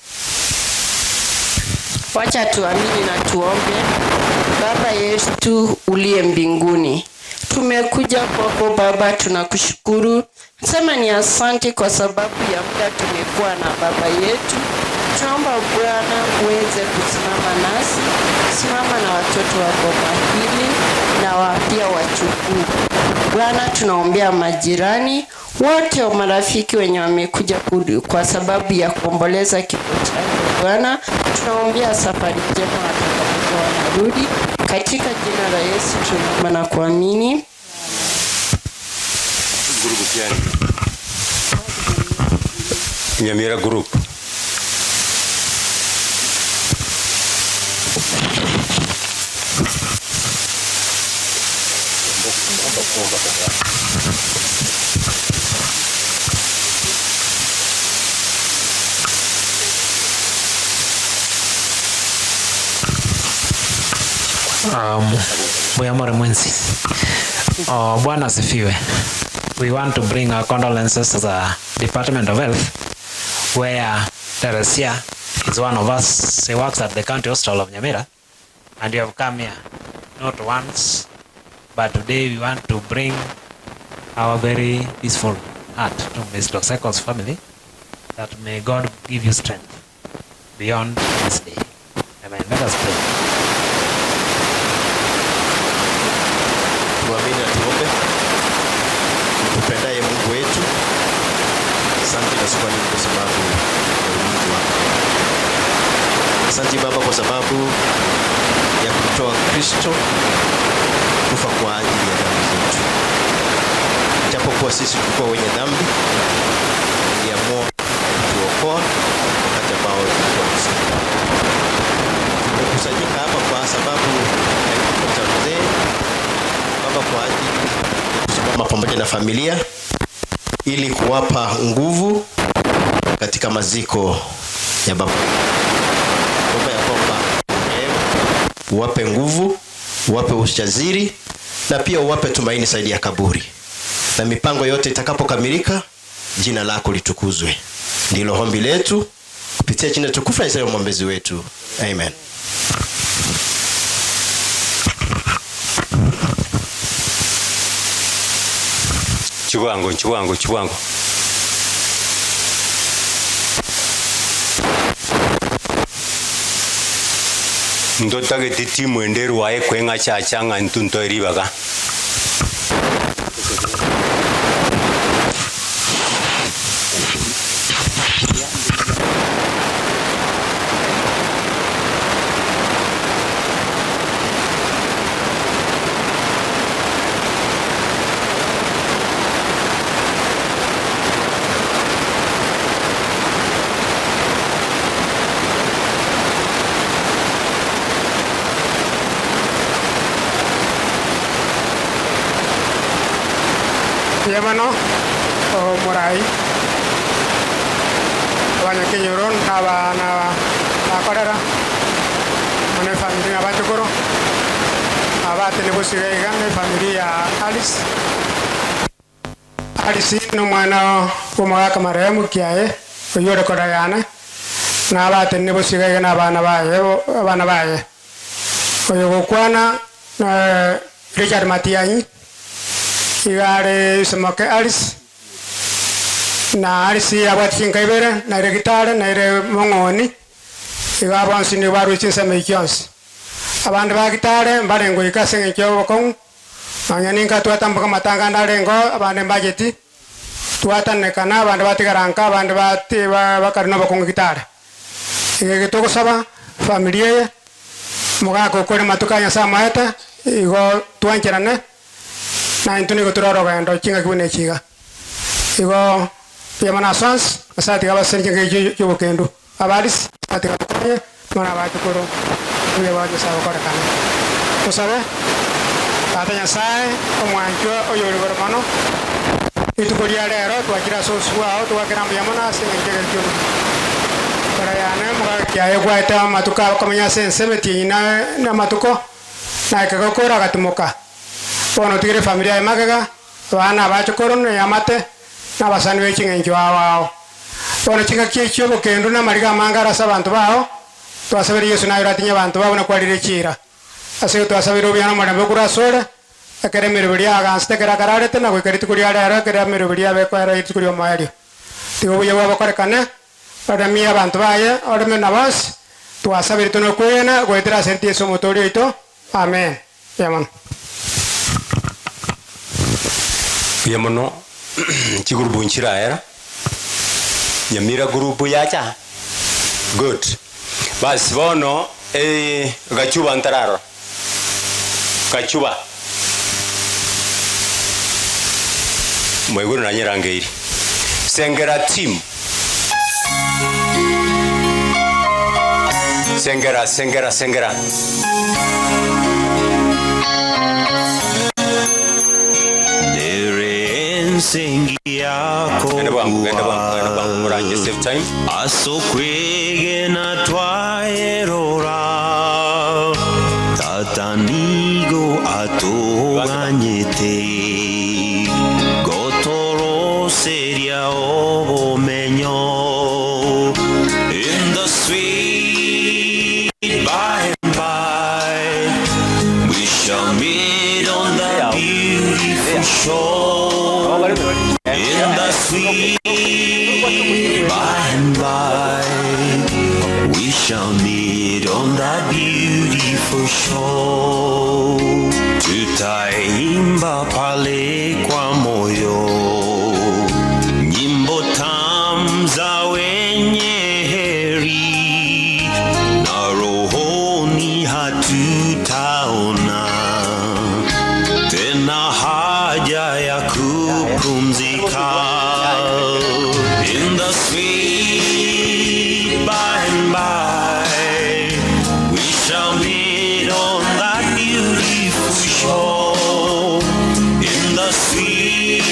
Wacha tuamini na tuombe. Baba yetu uliye mbinguni, tumekuja kwako Baba, tunakushukuru. Sema ni asante kwa sababu ya muda tumekuwa na baba yetu. Tunaomba Bwana uweze kusimama nasi, simama na watoto wa boma hili na pia wachukuu. Bwana, tunaombea majirani wote wa marafiki wenye wamekuja kwa sababu ya kuomboleza kifo chake. Bwana, tunaombea safari njema watakapokuwa wanarudi. Katika jina la Yesu tunaomba na kuamini. Group yani. Nyamira group. Mbuya more mwensi. Oh, Bwana asifiwe. We want to bring our condolences to the Department of Health, where Teresia is one of us. She works at the County Hospital of Nyamira, and we have come here not once, but today we want to bring our very peaceful heart to Mr. Oseko's family, that may God give you strength beyond this day. Amen. Let us pray. Tuamini na tuombe. Tupendaye Mungu wetu, asante na shukrani kwa sababu ya ulinzi wako. Asante Baba kwa sababu ya kumtoa Kristo kufa kwa ajili ya dhambi zetu. Japokuwa sisi tulikuwa wenye dhambi, uliamua kutuokoa wakati ambao tulikuwa msalabani. Tumekusanyika familia ili kuwapa nguvu katika maziko ya baba. Omba ya kwamba rehemu, uwape nguvu, uwape ujasiri na pia uwape tumaini zaidi ya kaburi, na mipango yote itakapokamilika, jina lako litukuzwe. Ndilo ombi letu kupitia jina tukufu la Yesu mwombezi wetu, amen. Chibwango chibwango chibwango. Ntotagete timu ende erwaye kweng'achacha ng'a intwe ntoe ribaga. Mbuya mono omorai abanyakenyoro abana bakorera mono efamiri na abachukuru abatene bosiga iga na efamiri ya Alice. Alice na omwana bwa omogaka marehemu kiaye oywo ore korayana na abatene bosiga iga na abana baye abana baye. Oyo gokwana na Richard Matiang'i iga are isomoke Alice na Alice abwate chinka ibere naire gitare naire mong'oni iga bonsi nigo barwa chinsemo eki chionsi. Abande ba gitare mbarenge goika ase eng'encho ya obokong'u nonya ninka twatamboka amatanga ande arenge oo abande mbacheti twatanekana abande batigara nka abande bati bakari na obokong'u gitare. Iga ege togosaba familia eye mogaka okore matuko aya Nyasaye amaete igo twancherane na intwe nigo tore orogendo chingaki buna echi iga. Igo mbuya mono ase onsi, Nyasaye tiga abasesenie chingaki echio chia obokendu. Abarisi, Nyasaye tiga abakonye, bono abachukuru, obuya bwa Nyasaye bokorekane. Tosabe, Tata Nyasaye, omwanchwa oyore igoro mono, rituko ria rero twachire ase obosio bwao, twakera mbuya mono ase eng'encho egento kia obogima. Ekero yane omogaka kiaye gwaete amatuko akomenya ase ense emetienyi na na amatuko, na ekero okora agatimoka. Bono otigere efamiri yaye magega, abana abachukuru na eamate, na abasani be ching'encho ao ao. Bono chingaki echi obokendu na amariga amange are ase abanto bao, twasabeire Yeso naye oratinye abanto bao buna kwarire chiira. Ase igo twasabeire obuya na omorembe okorwa asore, ekero emeroberi yagansete ekero akararete na goika rituko ria rero ekero emeroberi yabe ekoera rituko ria omoerio. Tiga obuya bwabo bokorekane, oremie abanto baye, oreme na bonsi, twasabeire tore nokwegena goetera ase erieta Yeso omotoori oito. Amen. Mbuya mono. Mbuya mono chigurubu nchiraera, Nyamira group yacha? Good. Basi bono Gachuba ntararora, Gachuba. Mwaigure nanyerangeiri. Sengera team. Sengera, sengera, sengera. Genda bwango, genda bwango, genda bwango, moranche save time. Asokwegena twayerora tata nigo atoganyete gotoroseria obomenyo in the sweet by and by we shall meet on the beautiful shore in the sweet by and by we shall meet on that beautiful shore tutaimba pale kwa moyo nyimbo tamu za wenye heri na rohoni hatutaona tena haja ya kupumzika in the sweet by and by we shall meet on that beautiful shore in the sweet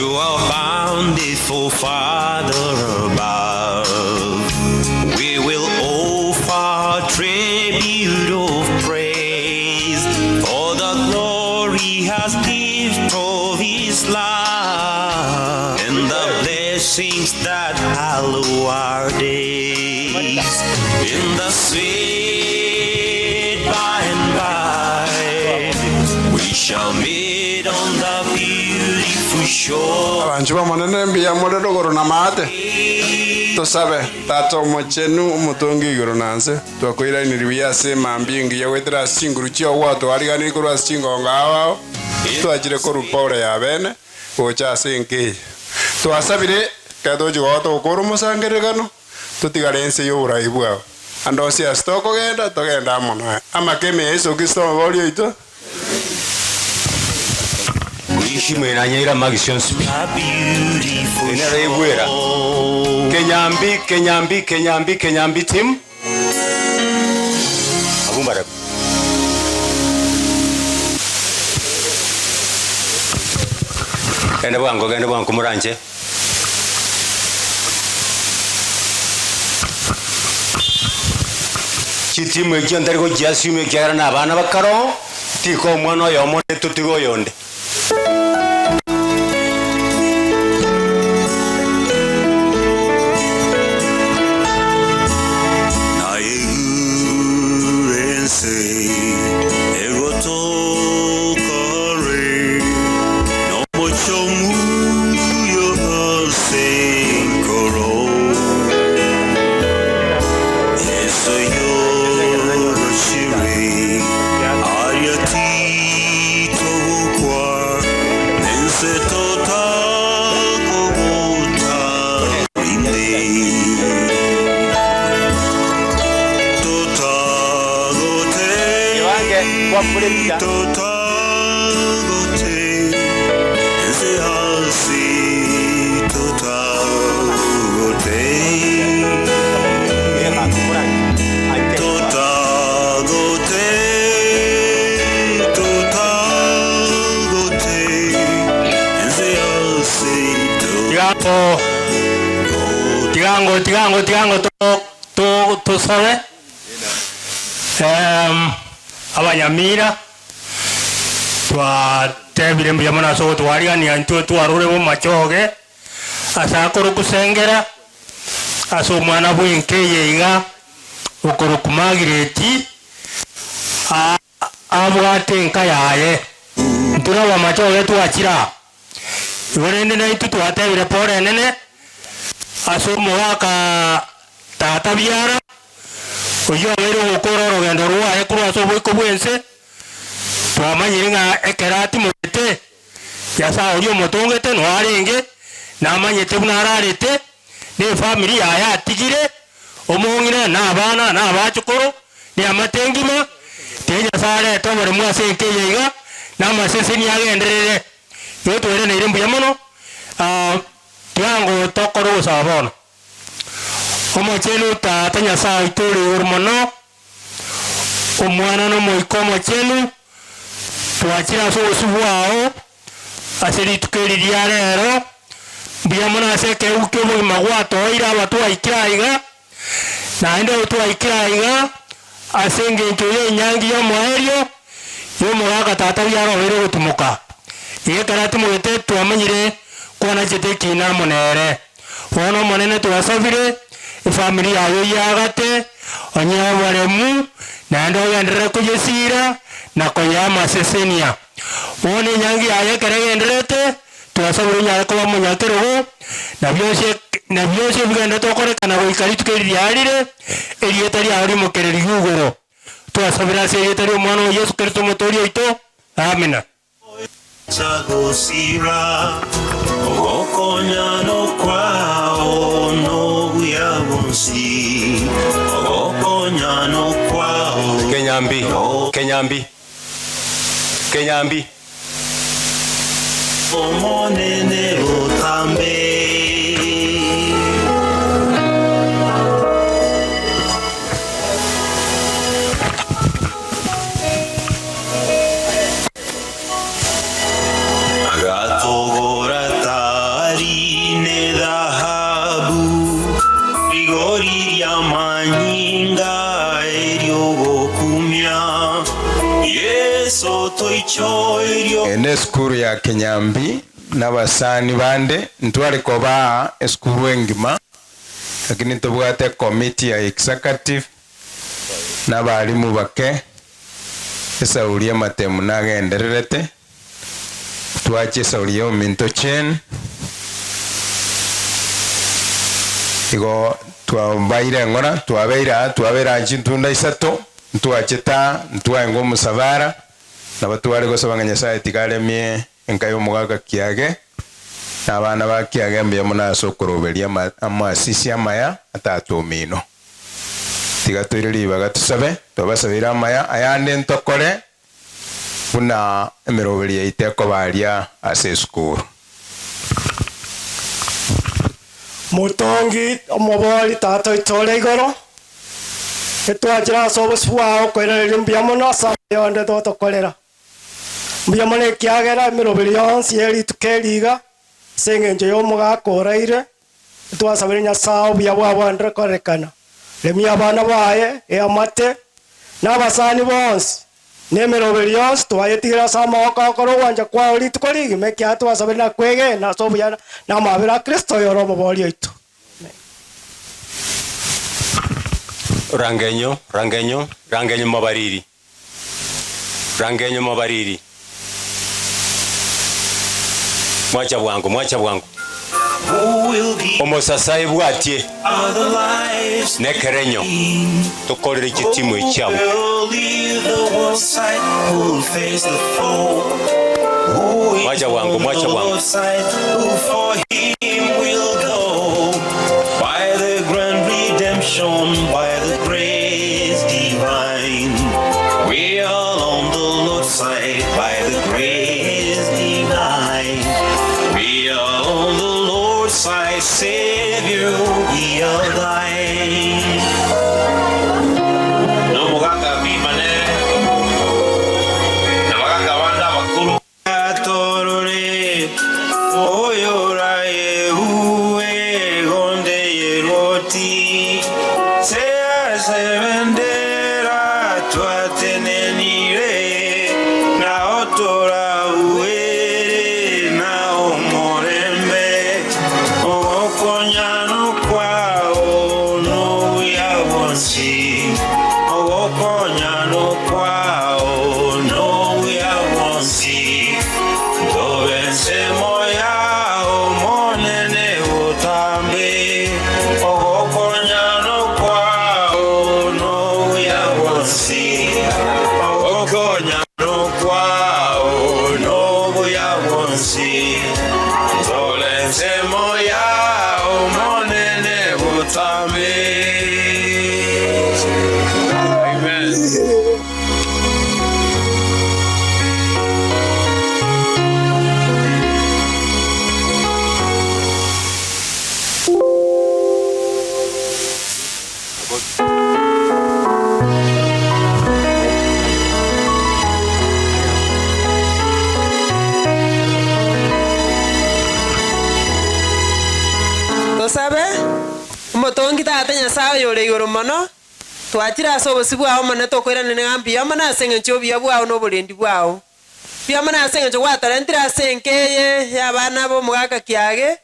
To our bountiful Father above, we will offer tribute of praise for the glorious gift of His love and the blessings that hallow our days. In the sweet by and by, we shall meet on the beautiful shore. Abanchu bamonene mbuya more rogoro na maate tosabe tata omochenu omotongi igoro na nse twakoiraniri buya ase emambia engiya goetera ase chinguru chia ogwatwariganiri korwa ase chingongo ao ao twachire korwa pore ya bene gocha ase enka eye twasabire ekero tochi gocha togokora omosangererekano totigare ense ya oborai bwao ande onsi ase tokogenda togende amo naye amaka ime ya Yeso Kristo omobori oito. Ishimwe magisi yonsi pi. Enero egwera. Kenyambi, Kenyambi, Kenyambi, Kenyambi team. Abumbara. Genda bwango, genda bwango muranche. Chitimu echio ntari gochiassume ekiagera na abana bakaro, tiko omwana oyomo onde totiga oyonde. Tigango, tigango, tigango, tigango, to, to, tosabe. Abanyamira twatebire mbuya mono ase ogotwarigania intwe twarure bomachoge ase akoro kusengera ase omwana bwa enka eye iga okoroku Margaret abwate enka yaye intwe na abamachoge twachira igo rende naintwe twatebire pore enene ase omogaka tata biara oywo abeire ogokora orogendo rwaye korwa ase oboiko bwa ense twamanyire ng'a ekero atimogete Nyasaye oria omotongete noarenge namanyete buna ararete na efamiri yaye atigire omong'ina na abana na abachukuru na amate engima tiga Nyasaye arete oboremu ase enka eye iga na amaseseni agenderere igo twereneire mbuya mono tiango tokore ogosaba bono omochenu tata Nyasaye oito ore igoro mono omwana na omoika omochenu twachire ase obosu bwao ase rituko eri ria rero mbuya mono ase ekeugu kia obogima gwatoeire aba twaikire aiga naende obo twaikire aiga ase eng'encho ya enyangi ya omoerio ya omogaka tata biara obeire ogotumoka iga ekero atimogete twamanyire kwanachete ekina amo nere bono omonene twasabire efamiri yaye oyagate onye oboremu naende ogenderere koyesira na koyea amasesenia bono enyangi yaye ekero egenderete twasabire onyare koba omonyakerogo na bionsi na bionsi ebigenderete okorekana goika rituko eri riarire erieta riao rimokereri igoro twasabire ase erieta ria omwana wa Yesu Kristo omotoria oito amina. Chagosira ogokonyano kwao nobuya bonsi ogokonyano kwao Kenyambi, Kenyambi, Kenyambi. Omonene botambe. Agatogora Ene esukuru ya Kinyambi na abasani bande ntware kobaa esukuru engima lakini ntobwate ecommittee ya executive na abarimu bake esauri amatemu nagendererete twache esauri ya ominto chen igo twabaire ng'ora twabeire aa twabeire aa chintunda isato ntwachete aa ntwaenga omusabara nabo tware gosaba ng'a Nyasaye tiga aremie enka ya omogaka kiage na abana ba kiage mbuya mono ase okoroberia ama amasisi amaya atata omino. Tiga toire ribaga tusabe twabasabeire amaya ayande ntokore buna emeroberi yaito ekoba aria ase esukuru. Motongi omobori Tata oito ore igoro, etwachire ase obosio bwao koiraneria mbuya mono ase amaya onde totokorera. Mbuya mono ekiagera emeroberi yonsi ye rituko eri iga, ase eng'encho ya omogaka oraire, etwasabire Nyasae obuya bwao bwandire korekana. Remia abana baye, eamate, na abasani bonsi, na emeroberi yonsi twayetigire ase amaboko ao kore ogwancha kwao rituko rigima, ekiagera twasabire na kwegena ase obuya na amabera a Kristo oyore Omobori oito. Rangenyo, rangenyo, rangenyo mobariri, rangenyo mobariri. Mwacha bwango, mwacha bwango. Omosasai bwatie nekerenyo tokorere chitimu echi abwo. Mwacha bwango, mwacha bwango. By the grand redemption, by the grace divine, we are on the Lord's side. By the grace divine, we are on the Lord's side. Savior, we are thine. Nomogaka bimane nabagaka bande abakuru. Atorore, oyoraye gonde yeroti, sea se vendera twatenenire, na otora uere na omorembe, ogokonyano kwao no uyabonsi, ogokonyano kwao no uyabonsi. Tobense moya omonene otambe, ogokonyano kwao no uyabonsi, ogokonyano kwao no uyabonsi. Tobense moya omonene otambe. Amen. Tosabe, Omotongi Tata Nyasae oyore igoro mono, twachire ase obosio bwao Omonene tokoiranera ng'a mbuya mono ase eng'encho y'obuya bwao na oborendi bwao. Mbuya mono ase eng'encho gwatorentire ase enka eye ya abana b'omogaka kiage,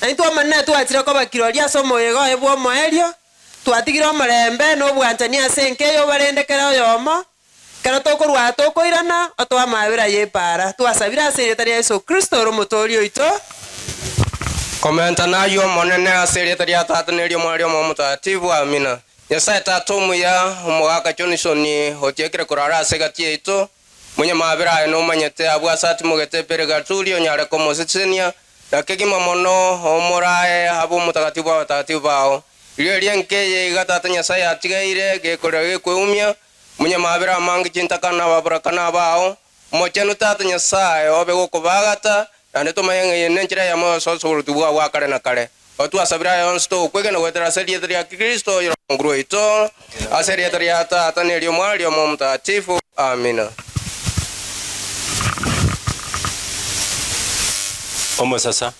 na intwe Omonene twachire koba kirori ase omoyega oye bw'omoerio, twatigire omorembe na obwanchani ase enka eye obarende kera oyomo, Ekero tokorwa aa tokoirana, otoe amaabera y'epaara. Twasabire ase erieta ria Yeso Kristo ore Omotoori oito. Komenta nayio Omonene ase erieta ria Tata na eri'Omwana na eri'Omoyo Omotagatifu. Amina. Nyasae Tata omuya, omogaka Johnson otiekire korara ase egati yaito, monyamaabera aye nomanyete abwo ase atimogete Purigatori onyare komosesenia, na kegima mono omorae abe omotagatifu bw'abatagatifu bao. Rirorio ri'enka eye iga Tata Nyasae atigaire, gekorera gekweumia, Monyamaabera amange chintakana na ababuraka abao, Omochenu Tata Nyasae obe gokobaagata, naende tomanye ng'a eye nenchera eyemo y'ogosoa oboruoti bwao bwa kare na kare. Otwasabire aya onsi togokwegena goetera ase erieta ria Kristo oyore Omonguru oito, ase erieta ria Tata na eri'Omwana na eri'Omoyo Omotagatifu. Amina. Omosasa.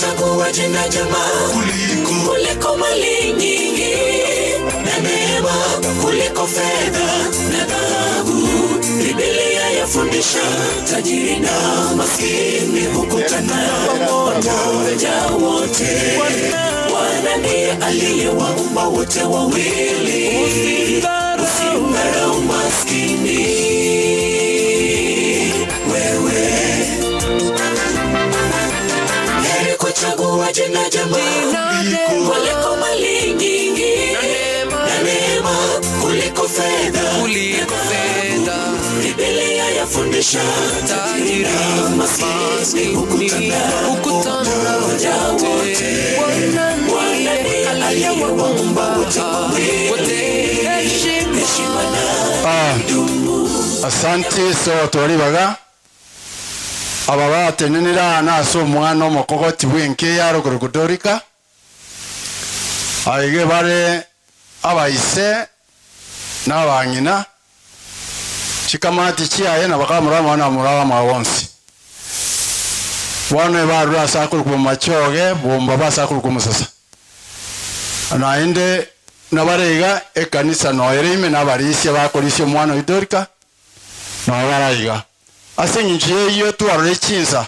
Kuchagua jina jema kuliko mali nyingi na neema kuliko fedha na dhahabu. Biblia yafundisha tajiri na maskini hukutana pamoja wote. Bwana ndiye aliyewaumba wote wawili. Usimdharau maskini wewe. Heri kuchagua jina jema kuliko mali nyingi na neema kuliko fedha kuliko fedha. Biblia yafundisha tajiri na maskini hukutana pamoja wote. Bwana ndiye aliyewaumba wote wawili. Heshima na Ah, asante so twaribaga aba batenenera ase omwana omokogoti bwenke yarogoro godorika aige bare abaise n'abang'ina chikamati chiaye na bakamura mwana muraba mwawonsi bono ebarura ase akorokwa machoge bomba base akorokwa musasa naende nabaraiga ekanisa noere ime nabarisia bakorisia omwana oyo Dorika nobaraiga ase eng'encho eywo twarore chinsa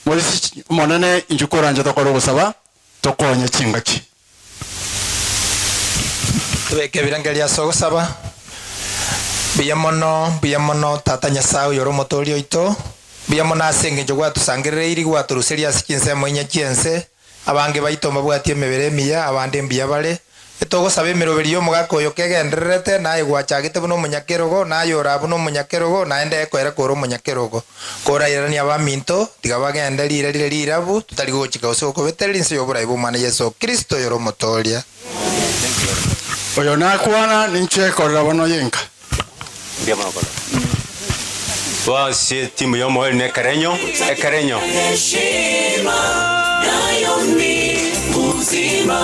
morisi omonene inche koranja tokore ogosaba tokonye chingaki tubeke ebirengererio ase ogosaba mbuya mono mbuya mono tata nyasaye oyo ore omotoria oito mbuya mono ase eng'encho gwatusangerereiri gwaturuseria ase chinsemo inya chiense abange baito mbabwatie emebere emiya abande mbuya bare etogosaba emeroberi ya omogaka oyo kegendererete naye gwachagete buna omonyakerogo naye ora buna omonyakerogo naende ekoera kora omonyakerogo korairania abaminto tiga bagende rire rire rirabu tutari gochika gose gokobeterera inse ya oborai bwa omwana yeso kristo oyo ore omotoria oyo nakwana ninche ekorera bono yenka Mbuya mono kora. Basi timu ya omoeri na ekerenyo ekerenyo heshima nayo ni uzima.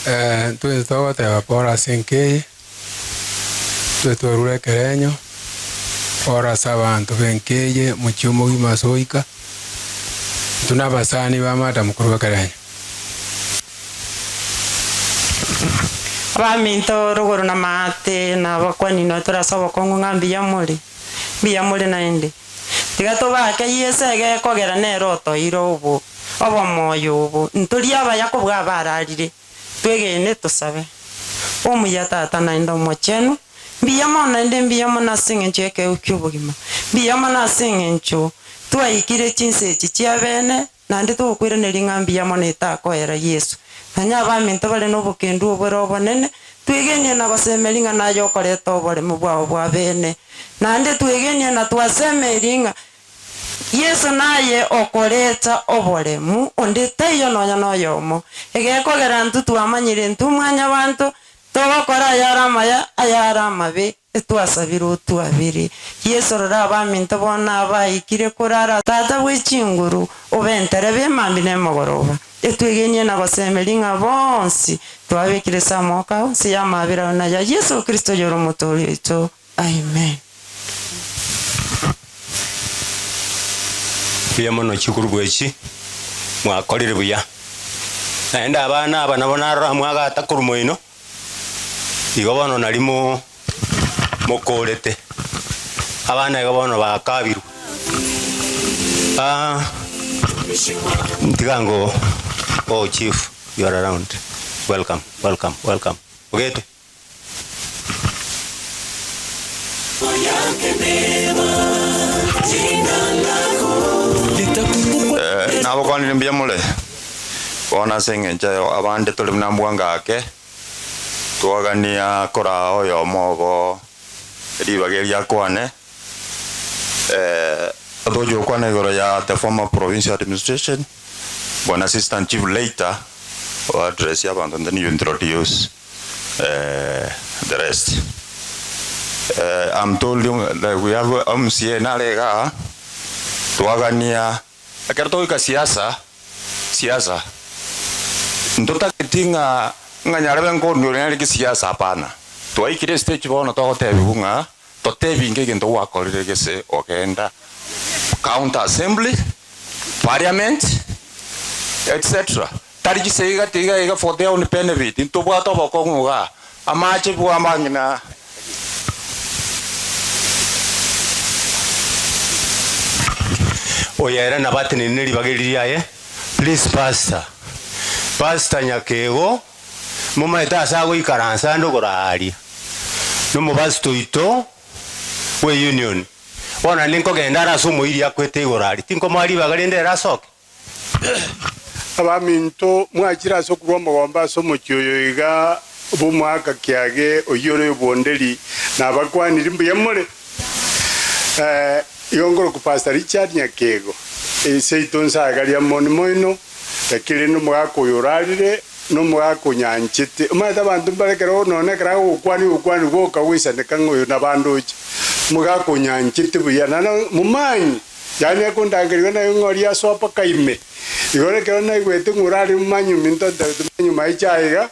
Eh, twese twagoteba pora ase enkeye twe twarure ekerenyo pora ase abanto ba enkeye mochie omogima ase oika intwe na abasani ba madam korwa ekerenyo abaminto ruguru na maate na abakwani no turase obokongo ng'a mbuya more mbuya more naende tiga tobake yesu egekogera nere otoire obo obomoyo obo ntori abaya kobwa abararire twegene tusabe omuya tata naende omochenu mbuya mono naende mbuya mono ase eng'encho ekeu kia obogima mbuya mono ase eng'encho twaikire chinsa echi chia bene naende togokwiraneria ng'a mbuya mono etakoera yesu nanya abaminto bare na obokendu obore obonene twegenie na gosemeria ng'a naye okoreta oboremo bwabo bwa bene naende twegenie na twasemeria ng'a yesu naye okoreta oboremu onde taiyo nonya noyomo egekogera ntu twamanyire ntu mwanya bantu togokora ayara amaya ayara amabe etwasabire otwabire yesu rora abaminto bono abaikire korara tata bwa echinguru obentere bemambi na emogoroba etwegenie na gosemeria ng'a bonsi twabekire ase amoka onsi ya amabera na ya yesu kristo yoro omotori oito amen mbuya mono chikuru bwechi mwakorire buya naende abana aba nabo narora mwagata korwa moino igo bono nari mo mokorete abana igo bono bakabirwe ah ntigango oh chief you are around welcome welcome welcome ogeto Eh, nabokwanire mbuya more bono ase eng'encho eyo abande tore buna mbwangake twagania koraa oyomo obo ribaga eria kwane eh, tochi gokwana igoro ya the former provincial administration bwana assistant chief later O address abanto then you introduce eh, the rest. Eh, I'm told you that we have MCA nare igaa twagania ekero togoika siasa siasa ntotageti ng'a ng'a nyarebe nkondu nere kisiasa hapana. Twaikire estage bono togotebiwa ng'a totebinge egento gwakorire gese ogenda county assembly, parliament etc. Tari chisegi gati iga iga for their own benefit ntobwate obokong'u igaa amache bwa amang'ina. Oyo ere nabo atenenire ne ribaga eri riaye. Please pastor, pastor Nyakego momaete ase agoikaransa ande okoraria nomobasito oito bwe union. Bono naende nkogenda are ase omoiri akwete igoro aria, tinkomoa ribaga rende ere asoke. Abaminto, mwachire ase okorua omogomba ase omochie oyo iga bw'omwaka kiage oyio ore obwonderi, nabakwanirie mbuya more? Eh, igo nkorokwa Pastor Richard Nyakego, seito nsaagaria moni moino, lakini rende omogaka oyo orarire, nomogaka onyanchete. Omanyete abanto mbare ekero nonya ekero agogokwania ogokwania gwoka goisaneka ng'a oyo nabandoche. Omogaka onyanchete buya, naende momanyi. Yaani akondangerigwa naye ng'a oria asoa mpaka ime. Igoro ekero naigwete ng'a orare manyuma into ntabete manyuma aiche aiga,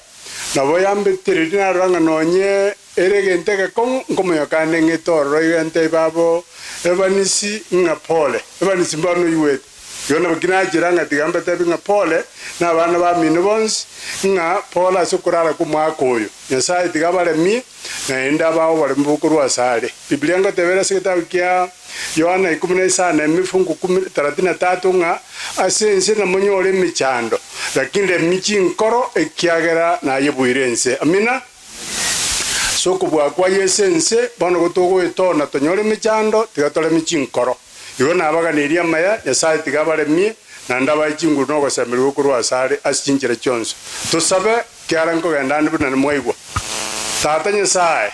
nabo yambetereria narora ng'a nonye ere egento egekong'u nkomonyoka ande ng'ete ororo iga ntebe abo ebanisi ng'a pole. Ebanisi mbano oigwete. Igo nabo ki nachera ng'a tiga mbatebi ng'a pole na abana bamino bonsi ng'a pole ase okorara kw'omwaka oyo. Nyasaye tiga abaremie naende abae oboremu bokorwa asare. Biblia ngoteba ere ase egetabu kia Yohana ikomi na isano emifungu kumi thelathini na tatu ng'a ase ense namonyore emechando, lakini remia chinkoro, ekiagera nayebuire ense. Amina. Ase okobua kwa Yeso ense, bono gotogoetona tonyore emechando, tiga toremie chinkoro. Igo nabaganeirie amaya, Nyasae tiga abaremie, naende abae chinguru na ogosemerigwa korwa asare ase chinchera chionsi. Tosabe, kiara nkogenda ande buna nimwaigwa. Tata Nyasae,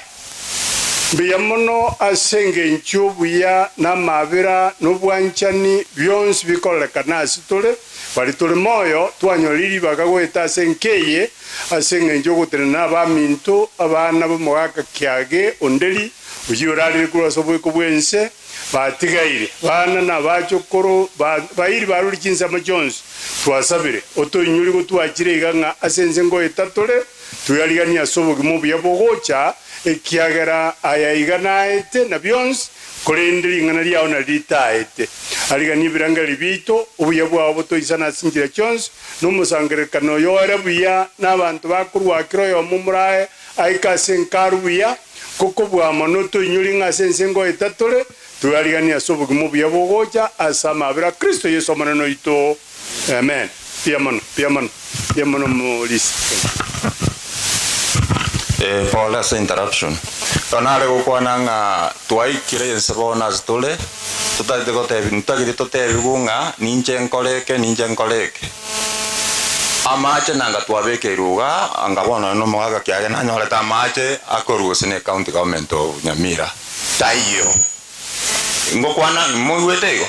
mbuya mono ase engencho y'obuya na amabera na obwanchani bionsi bikororekana ase tore, baria tore moyo twanyorire ribaga goeta ase enka eye ase engencho y'ogotenena nabaminto, abana b'omogaka kiage onderi, oyio orarire korwa ase oboiko bw'ense, Batigaire, bana na abachokoro bairi barure chinsemo chionsi, twasabire, otoinyore gotwachire iga ng'a ase ense ngoeta tore, tweariganie ase obogima obuya bogocha, ekiagera aya iga naete na bionsi, korende ring'ana riao nario ritaete. Ariganie ebirengererio biaito, obuya bwao botoisane ase chinchera chionsi, na omosangererekano oyo ore buya, na abanto bakorwa kera oyomo morae aike ase enkaru buya, Gokobua mono toinyori ng'a ase ense ngoeta tore, tweariganie ase obogima obuya bogocha ase amaabera a Kristo Yeso Omonene oito. Amen. Mbuya mono, mbuya mono, mbuya mono Morisi. Eh, pole ase interruption. Igo nare gokwana ng'a twaikire ense bono ase tore, totagete gotebi ntotagete totebigwe ng'a ninche nkore eke, ninche nkore eke. Amache nanga twabekeirwe iga, anga bono nonya nomogaka kiage nanyorete amache akorwa gose ne county government of Nyamira, taiyo. Ngokwana moigwete igo?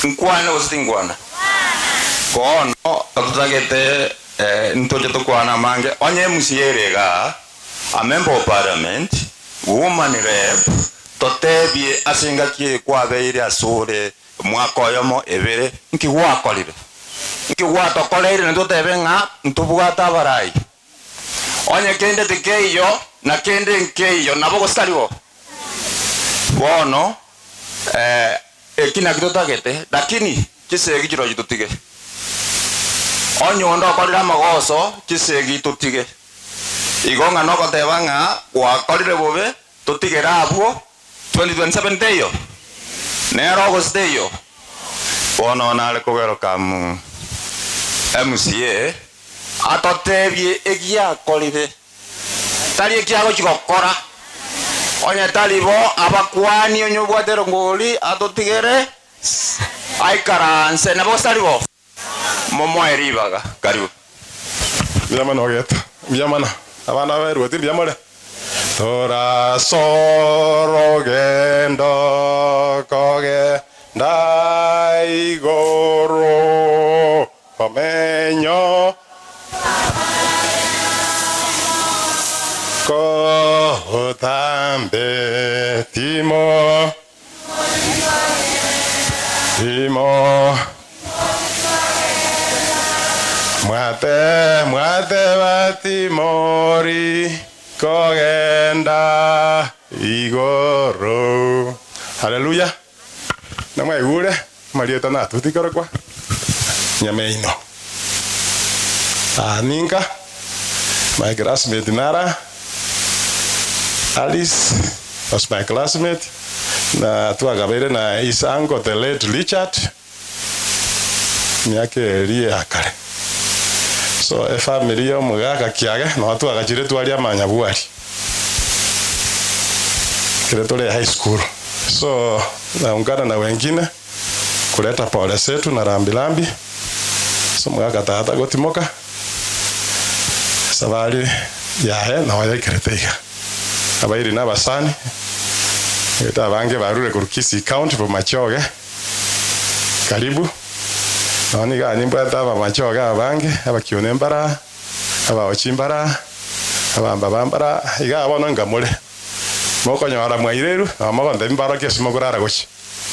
Nkwane gose tinkwana? Bono totagete ntoche tokwane amange, onye MCA ere igaa, a member of parliament, woman rep, totebie ase engaki eye kwabeire asore Omwaka oyomo, ebere, nki gwakorire? Nki gwatokoreire na totebe ng'a ntobwate abarai? Onye kende tikeiyo, na kende nkeiyo, nabo gose tari bo? Bono eki nakio totagete, lakini chisegi chirochio totige. Onye onde okorire amagoso, chisegi totige. Igo ng'a nogoteba ng'a gwakorire bobe, Totigere abwo, 2027 teiyo? Nero gose teiyo? Bono nare kogeroka MCA atotebie egiakorire, tari ekiagochia gokora. Onye tari bo, abakuani onye obwate erongori atotigere aikaranse. Nabo gose tari bo? Momoe ribaga. Karibu. Mbuya mono Ogeto, mbuya mono abana abaeruoti mbuya more. Torasorogendo kogenda igoro, omenyo Kotambe timo timo mwate mwate batimori kogenda igoro haleluya namwaigure marieta natutikorokwa nyameino aninka my classmate Nara Alice was my classmate na twagabeire na his uncle the late Richard miaka eri ya kare so efamily ya omogaka kiage no twagachire twari amanyabwari kire tuli high school so naungana na wengine kuleta pole zetu na rambirambi so mugaka tata gotimoka safari yahe naho yaikerete iga abairi n'abasani eta abange barure korwa Kisii County bomachoge karibu nao niga nimbwate abamachoge abange abakione mbara abaochi mbara abamba bambara iga bono ngamore mokonyora mwaireru nao mogonte mbarokia ase mokorara gochi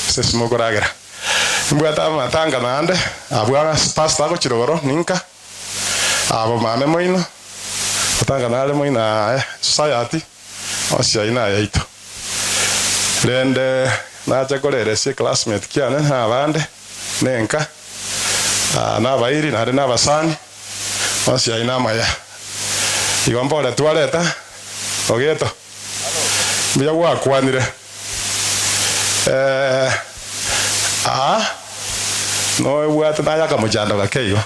ase ase mokoragera nimbwate amatanga naende abwo pastor agochirogoro ninka abo mame moino matanga nare moino aye society onsi aye na yaito rende nacha koreresia classmate kiane na abande nenka ah, na abairi naende na abasani onsi aye na amaya igo mbore twareta ogeto mbuya gwakwanire eh, aa noebwate naye akamochando gake igo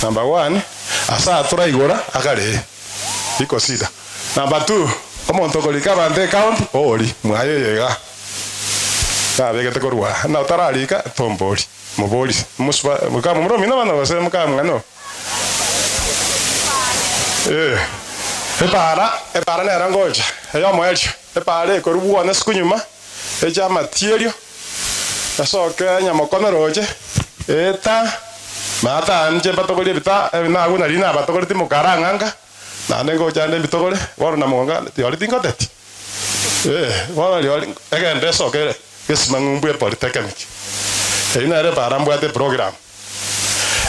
number one asa turaigora akare iko sida number two omonto okorika abanto ecounty ori mwayo iga nabegete korwa na otararika tombori mobori musuba mukama muromino bana gose mukamng'ano eh epara epara nero ngocha eyo omoerio epara ekorwa bwone siku nyuma echa amatierio esoke nyamokono roche eta mata nche mbatogori ebita nabu nari nabatogoreti mokarang'anga naende ngocha nde mbitogore bono namonga riori tingoteti eh bono riori egende esoke gesima ng'umbu epolytechnic eyio nere epara mbwate program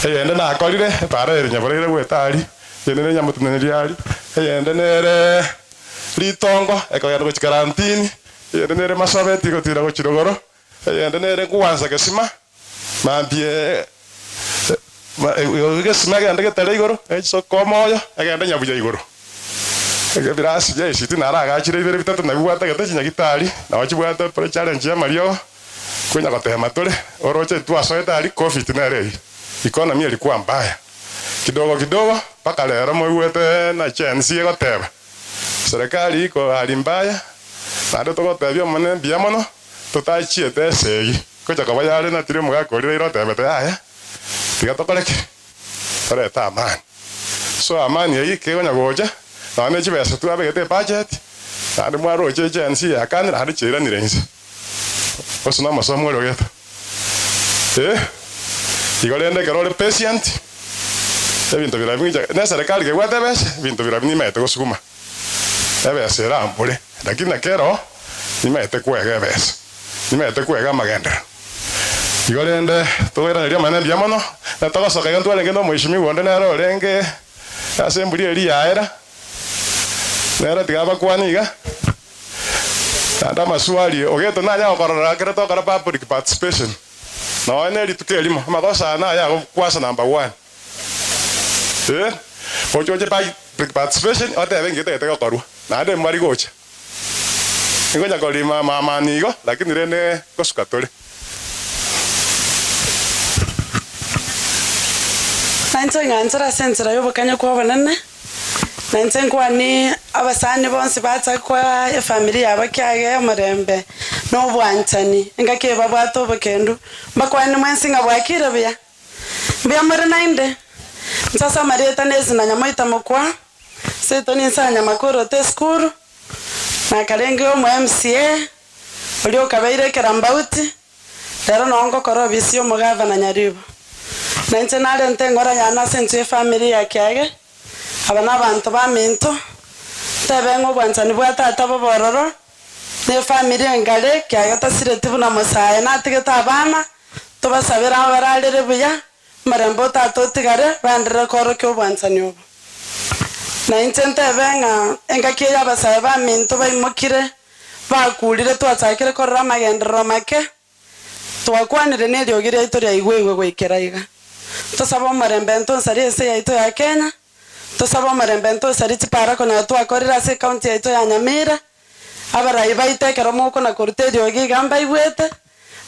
eyende nakorire epara ere nyaboreire gweta aria eyende nere nyamoteneneri aria eyende nere ritongo ekogenda gochia karantini eyende nere masobeti gotira gochia rogoro eyende nere kwanza gesima mambie gesima egende getare igoro echisoka omoyo egende nyabuya igoro ebirasi bia ICT naragachire ibere bitato nabibwate gete chinyagitari nabo chibwate pore challenge ya mariogo kwenya gotema tore oroche twasoete aria covid nere eywo economy ilikuwa mbaya kidogo kidogo mpaka lero moigwete na chance egoteba serikali iko hali mbaya naende togotebia omone mbuya mono totachiete esegi gocha koba yare natire omogakorire ira otebete yaya tiga tokoreke torete amani so amani eywo kegonya gocha naende chibesa twabegete ebudget naende mwaroche echansi yakanire naende chiairanire inse ase na amasomo ore ogete eh igo rende ekero ore patient ebinto birabi ng'icha na eserikali kebwate ebesa ebinto birabi nimaete gosukuma ebesa erambore lakini ekero nimaete kwega ebesa nimaete kwega amagenderero igo rende tokoiraneria amang'ana mbuya mono na togosoka iga ntwarenge na omoheshimiwa onde nere orenge ase emburi eria yaera nere tiga abakwane iga naende amaswali ogete nanya gokorora ekero tokora public participation nonya na erituko erimo amagoso aya naye agokwasa number one eh gocha oche public participation otebe ng'iti gete gokorwa naende mbari gocha nigonya korima amamani igo lakini rende gosuka tore. Nainche ng'anchera ase enchera ya obokanya kwa obonene, nainche nkwanie abasani bonsi bacha kwa efamiri yabo kiage omorembe na obwanchani, engaki eye babwate obokendu, mbakwane mwensi ng'a bwakire buya, mbuya more naende, inche ase amarieta na esina nyamoita mokwa, seito ninsa nyamakorote esukuru, nakarenge omo MCA, oria okabeire ekerambauti, rero noo ngokora obisi ya omogavana Nyaribo. Na inche narente eng'ora yane ase ense ya efamiri ya kiage, Aba nabanto baminto, ntebe ng'a obwanchani bwa tata bobe ororo, na efamiri engare, ekiagera tasireti buna mosae natigete abana, tobasabere abararere buya, omorembe o tata otigare, baenderere koorokia obwanchani obo. Na inche ntebe ng'a engaki eye abasae baminto baimokire, bakurire twachakire korora amagenderero make, Twakwanire neriogi riaito riaigwegwe goikera iga. Tosabe omorembe ntonsari ense yaito ya Kenya, tosabe omorembe ntonsari chipara konyora twakorire ase ecounty yaito ya Nyamira, abarai baito ekero mokona koruta eriogi iga mbaigwete,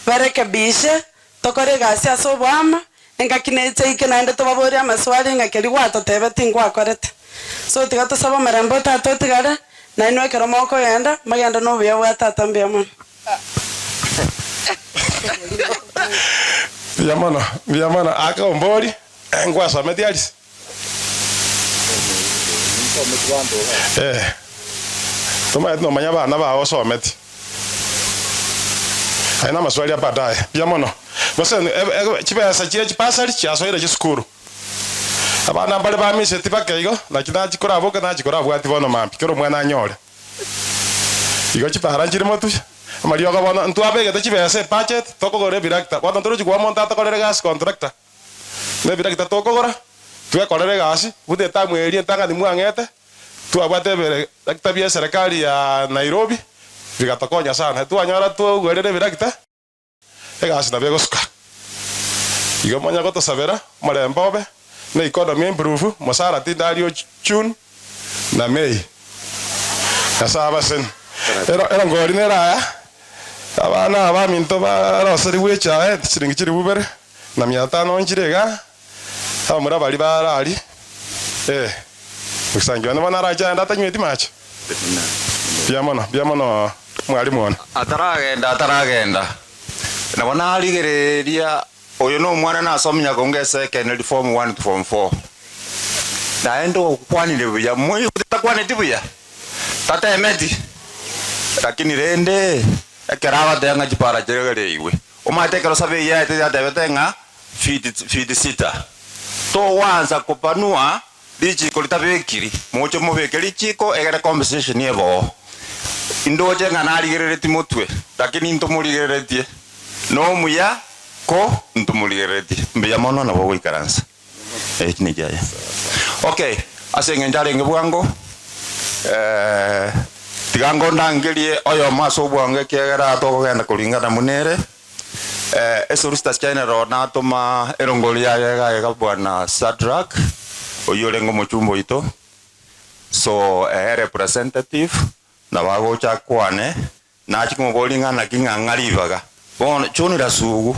barekebishe, tokore egasi ase oboamo, engaki neche eike naende tobaborie amaswali ng'a keria gwatotebeti ngwakorete. So tiga tosabe omorembe o Tata otigare, nainwe ekero mokogenda, mogende nobuya bwa Tata mbuya mono. Mbuya mono, mbuya mono. Aka ombori, ngwasometi Alice? Eh, tomanyeti nomanya abana bao osometi. Aye namaswali a baadaye. Mbuya mono. Gose chibesa chie chibasari chiasoire chisukuru. Abana mbare bamiseti bake igo, naki nachia koraboke nachia korabwati bono mambia, kera omwana anyore. Igo chipara nchire motwe, amariogo bono ntwabegete chibesa ebudget tokogora ebirakita, bono ntorochi koa omonto atokorere egasi contractor, na ebirakita tokogora, twekorere egasi, buna etamu eria entang'ani mwang'ete, twabwate ebirakita bia eserekari ya Nairobi, bigatokonya sana, twanyora twogorire ebirakita. Egasi nabo egosuka. Igo monya gotosabera omorembe obe, na economy improve, mosara tindari o June na May. Nyasae abaseni. Ero erongori nere aya, abana aba baminto baroserigwe echae chiringi chilifu ibere na mia tano nchire igaa, abamura baria bare aria, eh, ogisangi one bono arache aende atanyweti mache. Mbuya mono, mbuya mono mwalimu one. Ataragenda, ataragenda. Nabo narigereria, oyo nomwana nasomia nyakongo esekeneri form one to form four. Naende okwanire buya, moigwete takwaneti buya? Tatemeti? Lakini rende, ekero agoteba ng'a chipara chiregereigwe, omanyete ekero survey yaetete yatebete ng'a feet, feet sita. Togwansa kopanua Richiiko ritabekiri, moche mobeke richiiko egere compensation ebe oo. Indoche ng'a narigereretie motwe, lakini ntomorigereretie. Nomuya ko ntomorigereretie. Mbuya mono nabo ogoikaransa. Eki nekiaye. Okay, ase eng'encho arenge bwango, tiga ngondangerie oyomo ase obwango ekiagera tokogenda koringana buna ere. Esolisitors General natoma erongori yaye iga iga bwana Shadrack, oyio orenge omochumba oito, so ere representative, nabo agocha akwane, nachia komoboria ng'a naki ng'a ng'a ribaga. Bono John Rasugu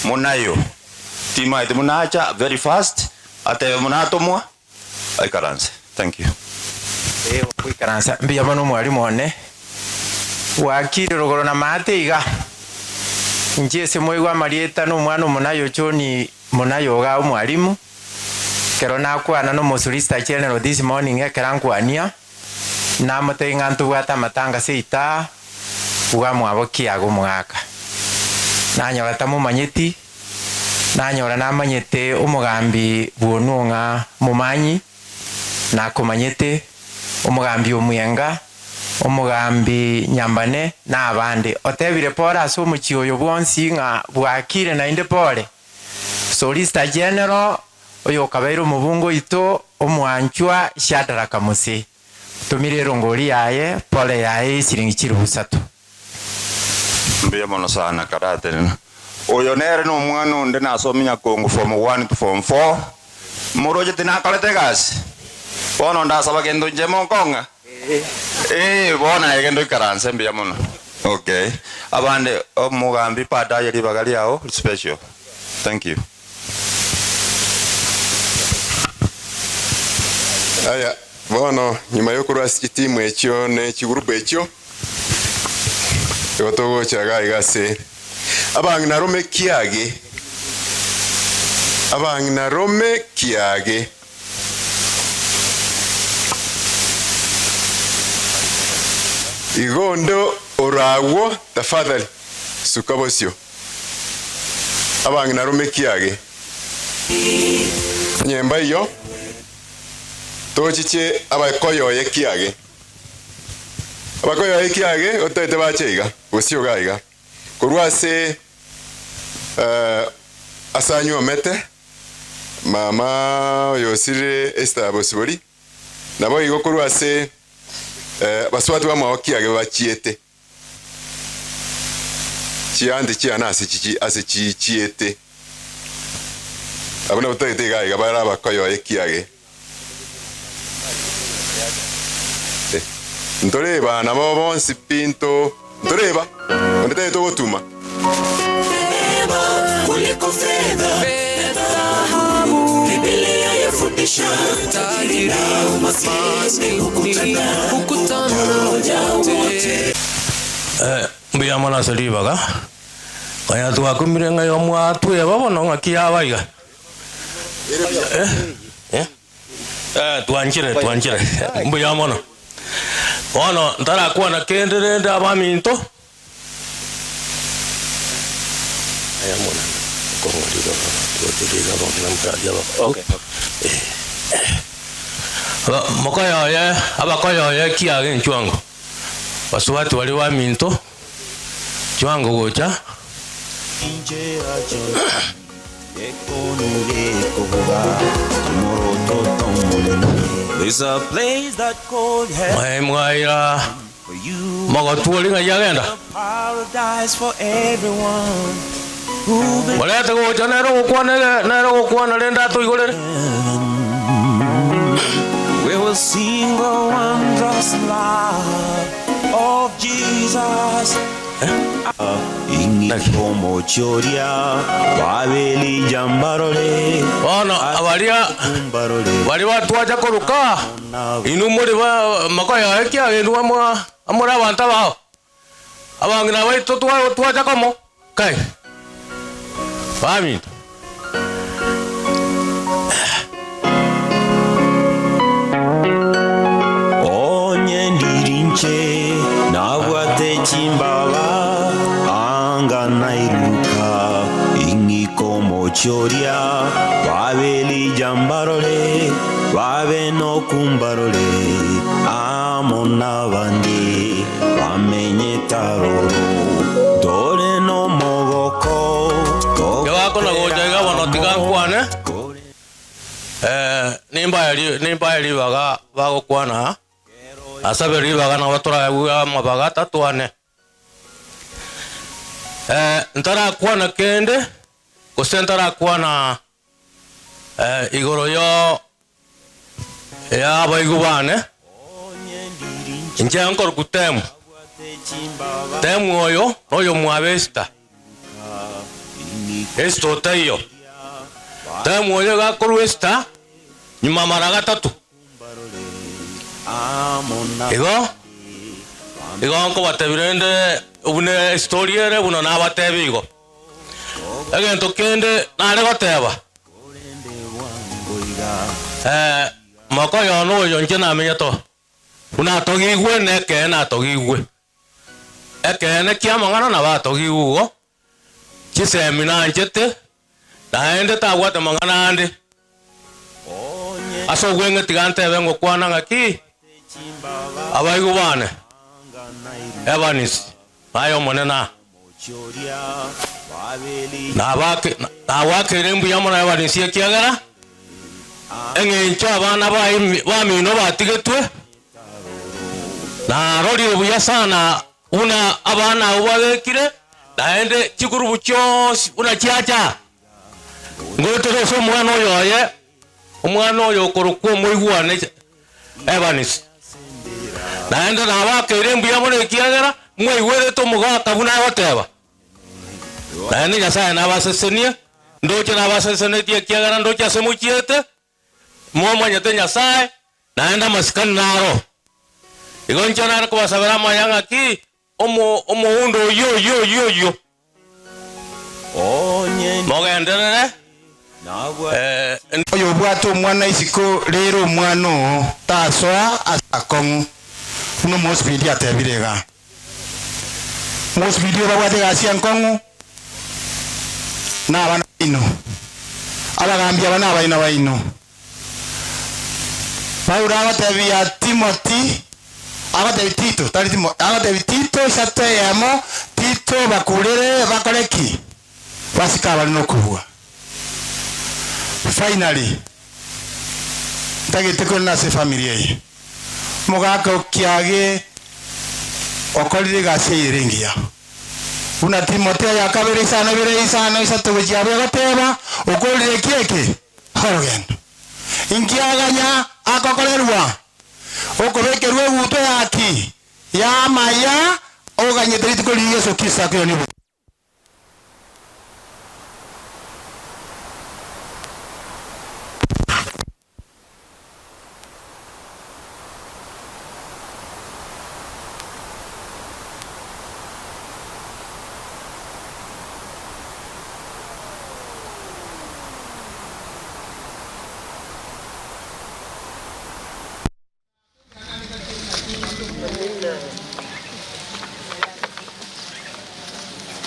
monayo, timaeti buna acha very fast, atebe buna atomwa, aikaranse. Thank you. Ee, goikaransa mbuya mono omwalimu one. Bwakire rogoro na maate iga. Inche ase moigwe amarieta na omwana omonayo John Monayo igaa omwalimu. Ekero nakwana na omosolicitor general this morning ekero ankwania, namotebia ng'a ntobwate amatanga seita bwa mwabo kiaga omogaka. Nanyora tamomanyeti. Nanyora namanyete omogambi bw'onwo ng'a momanyi, nakomanyete, omogambi omwenga, omogambi nyambane, na abande. Otebire pore ase omochie oyo bwonsi ng'a bwakire naende pore. Solicitor General, oyokabeire omobunge oito, omwanchwa Shadrack Mose, otomire erongori yaye pore yaye y'esiringi chilifu isato. Mbuya mono sana karatenena. Oyo nere nomwana onde nasomia Nyakongo form one to form four, moroche tinakorete egasi? Bono ndasaba gento inche monkong'a? Ee bono aye genda oikaranse mbuya mono. Okay, abande omogambi baadaye ribaga riao special. Thank you. Aya, bono nyuma yokorwa ase chitimu echio ne chigurupu echio, Igo togocha iga iga ase abang'ina rome kiage, abang'ina rome kiage. Igo onde ore agwo, tafadhali suka bosio. Abang'ina rome kiage. Onye mbaiyo. Tochiche abakoyoye kiage. Abakoyoye kiage otaete bache iga, gose iga iga. Korwa ase eh, ase anywomete, mama oyo osirire Esther Bosibori, nabo igo korwa ase eh, basubati bamwabo kiage bachiete. Chianti chiane ase chichi ase chichiete. Abwo nabo totagete iga iga bare abakoyoye kiage. Eh, ntoreba nabo bonsi pi nto ntoreba onde tagete ogotuma. Kuliko fedha na dhahabu, Biblia yafundisha tajiri na umaskini hukutana pamoja wote. Eh, mbuya mono ase ribaga, konya twakumire ng'a igo mwatweba bono ng'aki yaba iga. Eh, eh, eh, twanchire twanchire, mbuya mono. Bono ntarakwana kende rende abaminto, Aya monene, okong'a ribaga twacheire iga abang'ina mbarabwo aba- Okay. Eh, eh. Aba- Mokoyoye abakoyoye ekiaga enchwango, basubati baria baminto, chwango gocha. There's a place that called heaven. Mwae mwaira mogotwori ng'ai agenda? Paradise for everyone who Morete gocha nere ogokwana ege- nere ogokwana rende atoigorere. We will sing the wondrous love of Jesus. Bono abaria baria batwacha koruka inwe more ba makoyo ekiagera mwa amore abanto abao abang'ina baito twa twacha komo kai baminto. Onye ndirinche nabwate chimbaba anga nairuka ing'iko mochoria babeli jambarole babe no kumbarole amo nabandi bamenye taroro dore no mogoko Kebakona gocha iga bono tiga nkwane eh, nimbae ri- nimbae ribaga bagokwana asabe ribaga nabo toraigwe amabaga tatwane eh, ntarakwana kende gose ntarakwana eh, igoro yo ya abaigu bane inche nkoruku temu temu oyo noyo mwabe Esther Esther otaiyo temu oyo iga akorwa Esther nyuma mara gatato igo igo nkobatebia rende buna estory ere buna nabatebia igo. Egento kende nare goteba eh, mokoyo one oyo inche namenyete oo, buna atogigwe na ekeene atogigwe, ekeene kia amang'ana nabo atogigwe igo, chisemi nanchete, naende tabwate mang'ana ande. Ase obweng'e tiga ntebe ngokwana ng'aki, abaigwa bane, Evans, naye Omonene aa. Nabake nagwakeire mbuya mono Evans ekiagera eng'encho abana baye bamino batigetwe, narorire buya sana buna abana abwo babekire, naende chigurubu chionsi buna chiacha. Ngoetera ase omwana oyo oye, omwana oyo okorokwa omoigwane Evans. Naende nabakeire mbuya mono ekiagera mwaigwerete omogaka buna agoteba. Naende Nyasae nabasesenie, ndoche nabasesenetie ekiagera ndoche ase mochiete, momanyete Nyasae, naende amasikani naro. Igo inche nare kobasabera amaya ng'aki, omo omoundo oyio oyio oyio oyio. Mogenderere eh. Oyobwate omwana isiko rera omwana oo tasoa ase akong'u, buna omosibidi atebire iga. Omosibidi oyo babwate egasi enkong'u na abana baino, abagambi aba nabaina baino. Paulo agotebia Timoti, agotebia Tito, tari Timo, agotebia Tito isato eyemo, Tito bakurere bakore ki? Basike abare nokobua. Finally, ntagete korenda ase efamiri eye, omogaka o kiage okorire egasi eye ere engiya. Buna Timotheo ya kabere isano ibere isano isato gochia abwo egoteba, Okorire ki eke? Orogendo. Inki aganya agokorerwa? Okobekerwa egutwa ya ki? Y'amaya oganyete rituko riria Yeso Kristo akoiranigwe.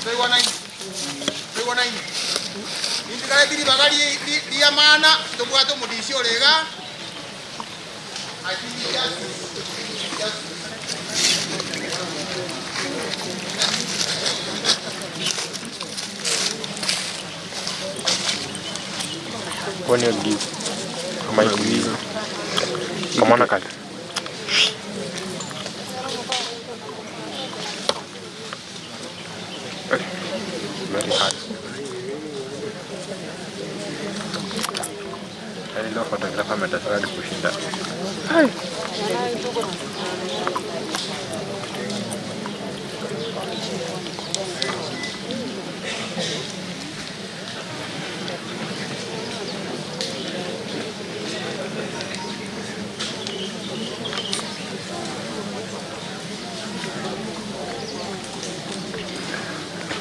Toigwanaine, toigwanaine. Nintigareti ribaga ri- ri- ri'amana, tobwate omodisi ore iga. I think he just- just- Kwani Kama ikugiza. Kamwana kale. Very hard. Yaani leo photographer ameteseka hadi kushinda.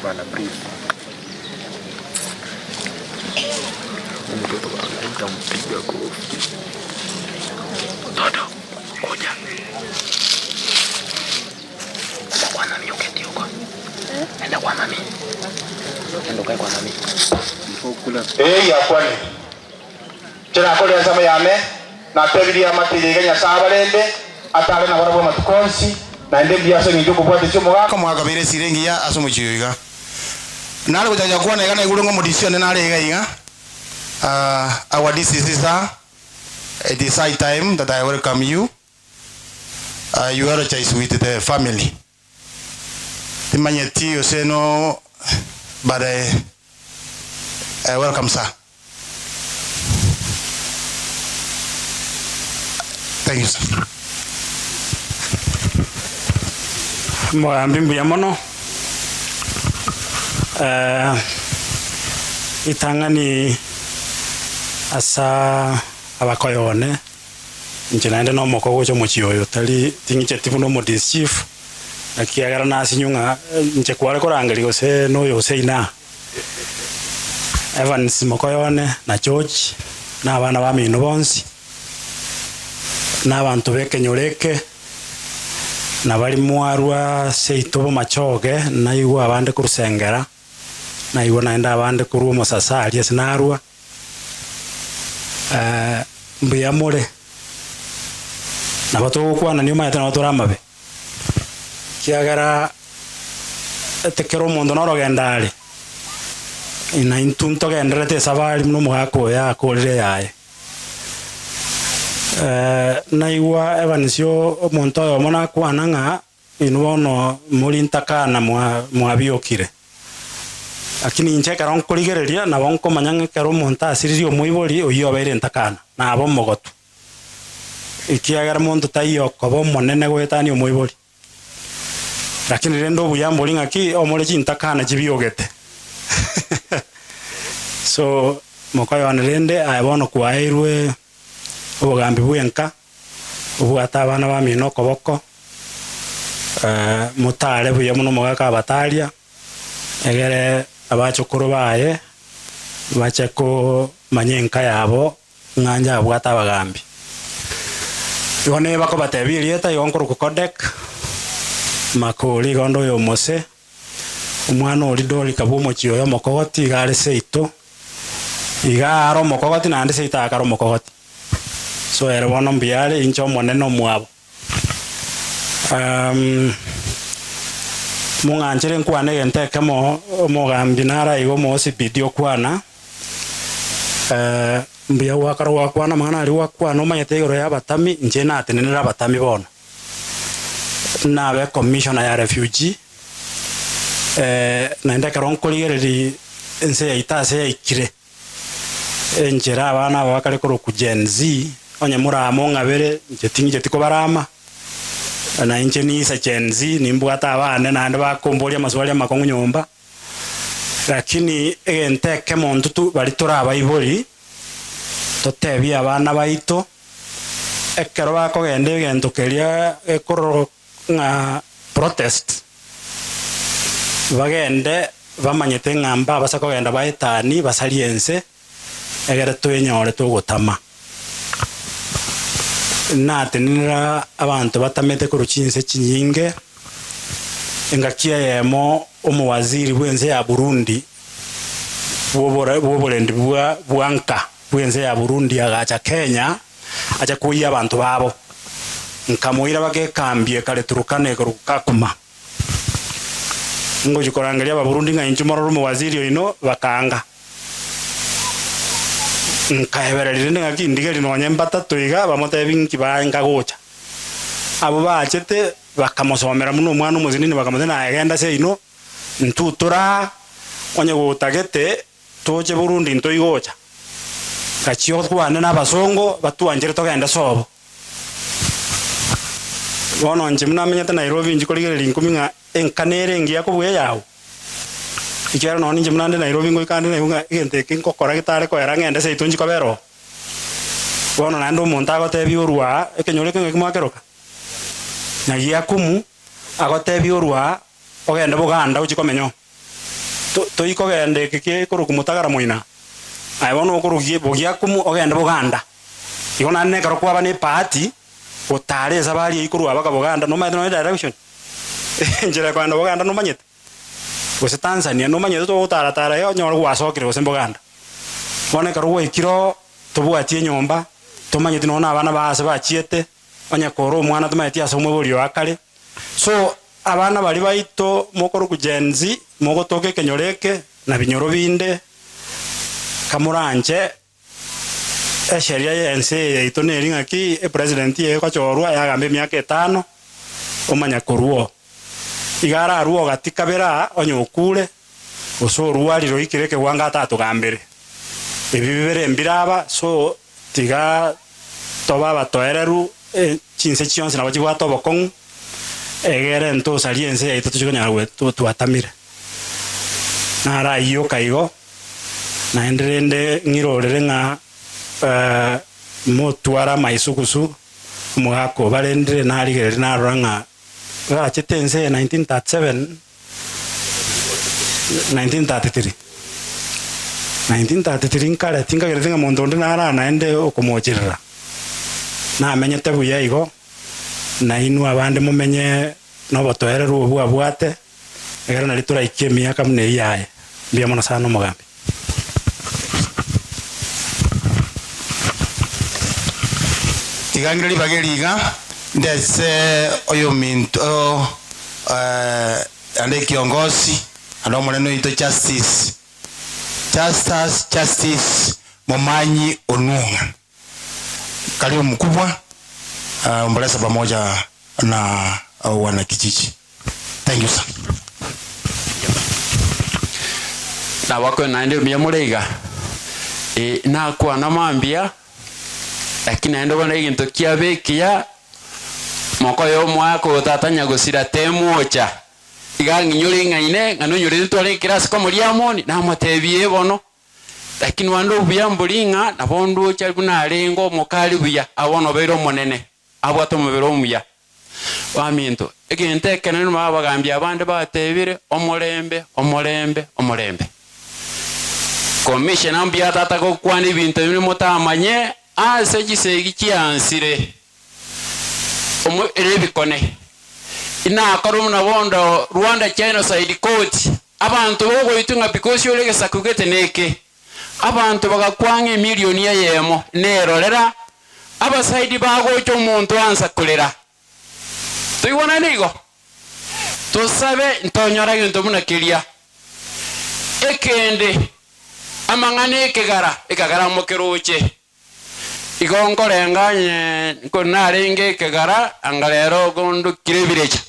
Bana brief. Huyu Mtoto bana nitampiga kofi. Mtoto, kuja. Enda kwa mami uketi huko. Enda kwa mami. Enda ukae kwa mami. Ee yakwani kirakoria ensemo yane natebirie amatiria iga Nyasaye abarende atare nabarabwo amatuko onsi naende mbuya ase eng'encho okobwatesia omogaka Omogaka obeire esira engiya ase omochie oyo iga. Nare gochacha kwana iga naigure ng'a omodisi one nare iga iga, our DCC sir, it is high time that I welcome you, you eulogize with the family. Timanyeti gose no but welcome sir. Thank you sir. Mogambi mbuya mono eh, ritang'ani asa abakoyo one inche naende na omoko gocha omochie oyo tari ting'icheti buna omo district chief ekiagera nasinywe ng'a inche kware korangeria gose na oyo gose inaa. Evans mokoyo one na George na abana bamino bonsi na abanto b'ekenyoro eke na baria mwarwa seito bomachoge naigwe abande korwa Sengera, naigwe naende abande korwa omosasa aria ase narwa, mbuya more. Nabo togokwanania omanyete nabo tore amabe, ekiagera ekero omonto norogendo are, na intwe ntogendererete esabari buna omogaka oyo akorire eyaye. Naigwa Evans omonto oyomo nakwana ng'a inwe bono mori ntakana mwabiokire. Lakini inche ekero nkorigereria nabo nkomanya ng'a ekero omonto asiririe omoibori oyio obeire ntakana, naba omogotu. Ekiagera monto taiyo okoba omonene goetania omoibori. Lakini rende obuya mbori ng'aki omore chintakana chibiogete. So mokoyone rende aye bono kwaeirwe obogambi bw'enka, obwate abana bamino okoboko, motare buya buna omogaka abataria, egere abachokoro baye bache komanya enka yabo ng'a njabwate abagambi. Igo nigo bakobatebia erieta igo nkorokwa Kodek, Makori igo onde oyo omose, omwana oria Dorika bw'omochie oyo omokogoti iga are seito, iga are omokogoti naende seito akare omokogoti. So ere bono mbuya are, inche omonene omwabo. Mong'anchere nkwane egento ekemo, omogambi nare aiga omoosibidi okwana, mbuya gwakora gwakwana amang'ana aria gwakwana omanyete igoro ya abatami, inche natenenere abatami bono. Nabe commissioner ya refugee, naende ekero nkorigereria ense yaito ase yaikire. Enchera abana aba bakare korokwa Gen Z, onye morama ong'abere, inche ting'icheti kobarama, na inche nise Gen Z, nimbwate abane naende bakomboria amaswali amakong'u nyomba, lakini egento ekemo intwe tu baria tore abaibori, totebie abana baito, ekero bakogenda egento keria gekororo ng'a protest, bagende bamanyete ng'a mbabasa kogenda baetanie basarie ense, egere twenyore togotama. Natenenera abanto batamete korwa chinse chinyinge, engaki eyemo omowaziri bw'ense ya Burundi bw'obore bw'oborendi bwa bwa nka bw'ense ya Burundi agacha Kenya, ache koyia abanto babo. Nkamoira baka ekambi ekare Turkana ekorokwa Kakuma. Ngochia korangeria Ababurundi ng'a inchuo morore omowaziri oino, bakaanga. Nkaebereria rende ng'aki ndigerie nonye mbatato iga bamotebie nki baenga gocha. Abwo bachete bakamosomera buna omwana omosinini bakamotebia naye genda seino, intwe tore aa, onye gotagete Toche Burundi ntoigocha. Gachia otwane na abasongo batwanchere togende sobo. Bono inche buna amenyete Nairobi inchi korigereria inkumi ng'a enka nere engiya kobua eyao. Ekiagera nonye inche buna nde Nairobi ngoika nde naigwe ng'a egento eke nkokora getare koera ng'ende seito inchi kobera oo. Bono naende omonto agotebia orwa aa, ekenyoro eke ng'aki mwakeroka? Nyagiakumu, agotebia orwa aa, ogende Boganda ochie komenya oo. Toikogenda eke gekorokwa motagara moina, aye bono okorokia bogiakumu ogende Boganda. Igo naende nekero kwaba ne ebahati gotara esabari eyio korwa mpaka Boganda nomanyete nonye direction enchera ekogenda Boganda nomanyete? Gose Tanzania nomanyete togotara tara iga onyore gwasokire gose Boganda. Bono ekero gwaikire oo tobwati enyomba, tomanyeti nonye na abana bao ase bachiete, onye kore omwana tomanyeti ase omoibori oo akare. So Abana baria baito mokorokwa Gen Z, mogotoka ekenyoro eke na binyoro binde, kamoranche esheria y'ense eye yaito neri ng'aki epresident eye egochorwa yagamba emiaka etano omanya korwa oo. Iga ararue ogati kabere aa onye okure gose orwarire oikire ekewango atatogambere. Ebi bibere mbire aba so tiga tobe abatoereru chinse chionsi nabo chibwate obokong'u, egere ntosarie ense yaito tochie konyara gwe twatamire. Naro ayio oka igo, naende rende ng'irorere ng'a motware amaisugusu, omogaka obarendire narigereria narora ng'a rachete ense eye 1937, 1933, 1933 nkare tinkagereti ng'a monto onde nara naende okomocherera. Namenyete buya igo, na inwe abande momenye nobotoereru obwo abwate, ekero nario toraikie emiaka buna eyio yaye. Mbuya mono sana omogambi. Tiga ng'ire ribaga eri iga, ndetse oyominto ande ekiongosi, ande omonene oito Justice, Justus Justice Momanyi Onwong'a. Karibu mkubwa, omboleza pamoja na wanakijiji. Thank you sir. Nabakwe naende mbuya more iga? Eh, nakwana mambia, lakini naende bono egento kiabe ekiya, mokoyo omwaka oyo tata nyagosira temwocha. Iga ng'inyore ng'aine, ng'a nonyorete ntware ekerasi komoria amoni, namotebia ee bono. Lakini rwande obuya mbori ng'a nabo ndoche buna arenge omokari buya, aa bono obeire omonene, abwate omobere omuya. Baminto, egento ekenene nabo abagambi abande batebire, omorembe, omorembe, omorembe. Commissioner mbuya tata gokwana ebinto ebi motamanye ase chisegi chiansire omo ere ebikone. Inakore buna bondo Rwanda Genocide Court, abanto bogoitwa ng'a because ore egesaku gete neke. Abanto bagakwa ng'a emilioni eyemo nerorera. Abasaidi bagocha omonto ansa korera. Toigwanane igo? Tosabe ntonyora gento buna keria. Ekende, amang'ana ekegara, ekagara mokeroche. Igo nkorenga onye narenge ekegara, anga rero gondokire ebirecha.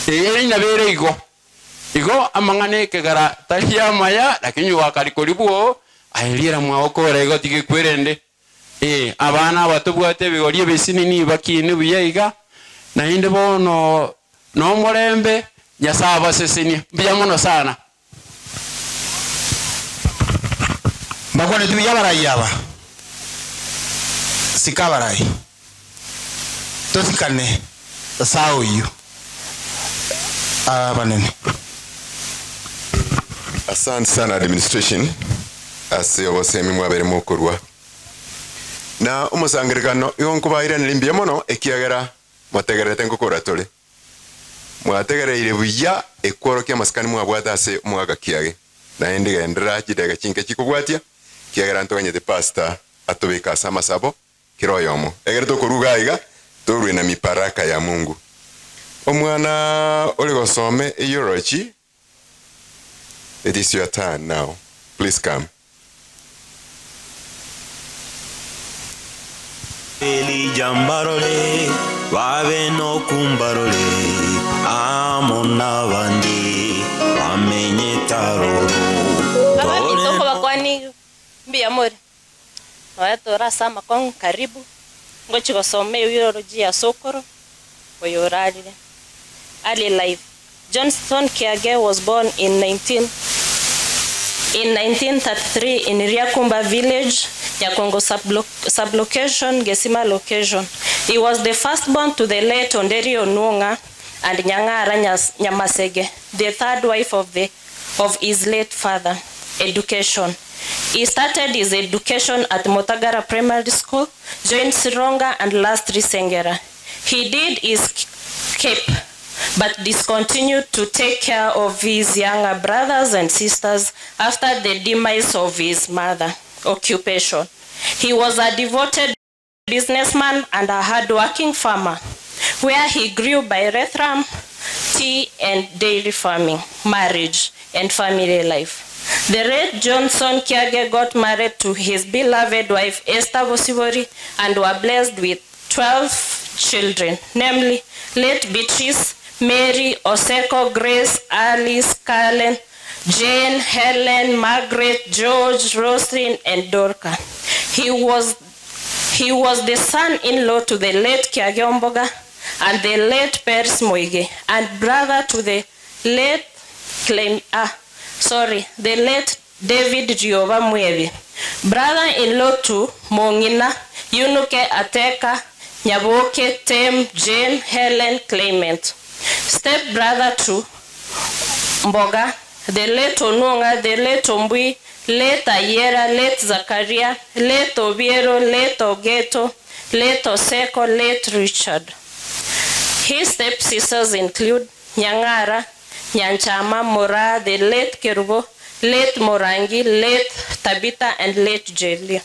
Ee, inabere igo. Igo amang'ana ekegara tari amaya, lakini gwakari koribwo, aye riera mwao kore igo tiga ekwerende. Ee, abana aba tobwate ebigori ebisinini bakiine buya iga, naende bono nomorembe, Nyasae abasesenie. Mbuya mono sana. Mbakwaneti buya abarai aba? Sika abarai. Tosikane Nyasae oyio. Abanene. Asante sana administration ase obosemi mwabere mokorwa na omosangerekano igo nkobairaneria mbuya mono ekiagera motegererete ngokora tore. Mwategereire buya ekworokia amasikani mwabwate ase omogaka kiage naende genderera chidageka chinke chikobwatia ekiagera ntoganyete pastor atobeke ase amasabo Kera oyomo egere tokoruga aiga, torue na miparaka ya Mungu. Omwana ore gosoma eyorochi, it is your turn now, please come. Elija mbarore, babe nokumbarore, amo nabande bamenyete aroro. Abaminto nkobakwani mbuya more. Nonya tore ase amakong'u karibu, ngochia gosoma eulogy ya sokoro oyo orarire. Early life Johnson Kiage was born in 19 in 1933 in Riakumba village, Nyakongo sub-location, Gesima location. He was the firstborn to the late Onderi Onwong'a and Nyang'ara Nyamasege, the third wife of the of his late father. Education He started his education at Motagara Primary School, joined Sironga and lastly Sengera. He did his cape, but discontinued to take care of his younger brothers and sisters after the demise of his mother. Occupation He was a devoted businessman and a hard-working farmer, where he grew pyrethrum, tea, and dairy farming, marriage, and family life. The late Johnson Kiage got married to his beloved wife Esther Bosibori and were blessed with 12 children, namely late Beatrice, Mary, Oseko, Grace, Alice, Kalen, Jane, Helen, Margaret, George, Roslyn, and Dorca. He was he was the son-in-law to the late Kiage Omboga and the late Peres Moige, and brother to the late Clem, ah, sorry, the late David Rioba Mwebi, brother-in-law to Mongina, Yunuke Ateka, Nyaboke, Tem, Jane, Helen, Clement, step-brother to Mboga, the late Onunga, the late Ombui, late Ayera, late Zakaria, late Obiero, late Ogeto, late Oseko, late Richard. His stepsisters include Nyang'ara, Nyanchama, Mora, the late Kerubo, late Morangi, late Tabitha, and late Jelia.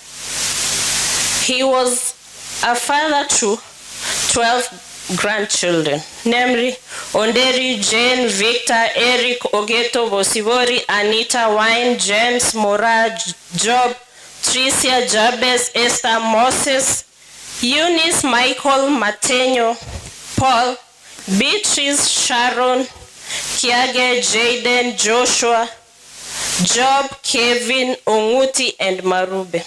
He was a father to 12 grandchildren, namely Onderi, Jane, Victor, Eric, Ogeto, Bosibori, Anita, Wine, James, Mora, Job, Tricia, Jabez, Esther, Moses, Eunice, Michael, Matenyo, Paul, Beatrice, Sharon, Kiage, Jaden, Joshua, Job, Kevin, Onguti, and Marube.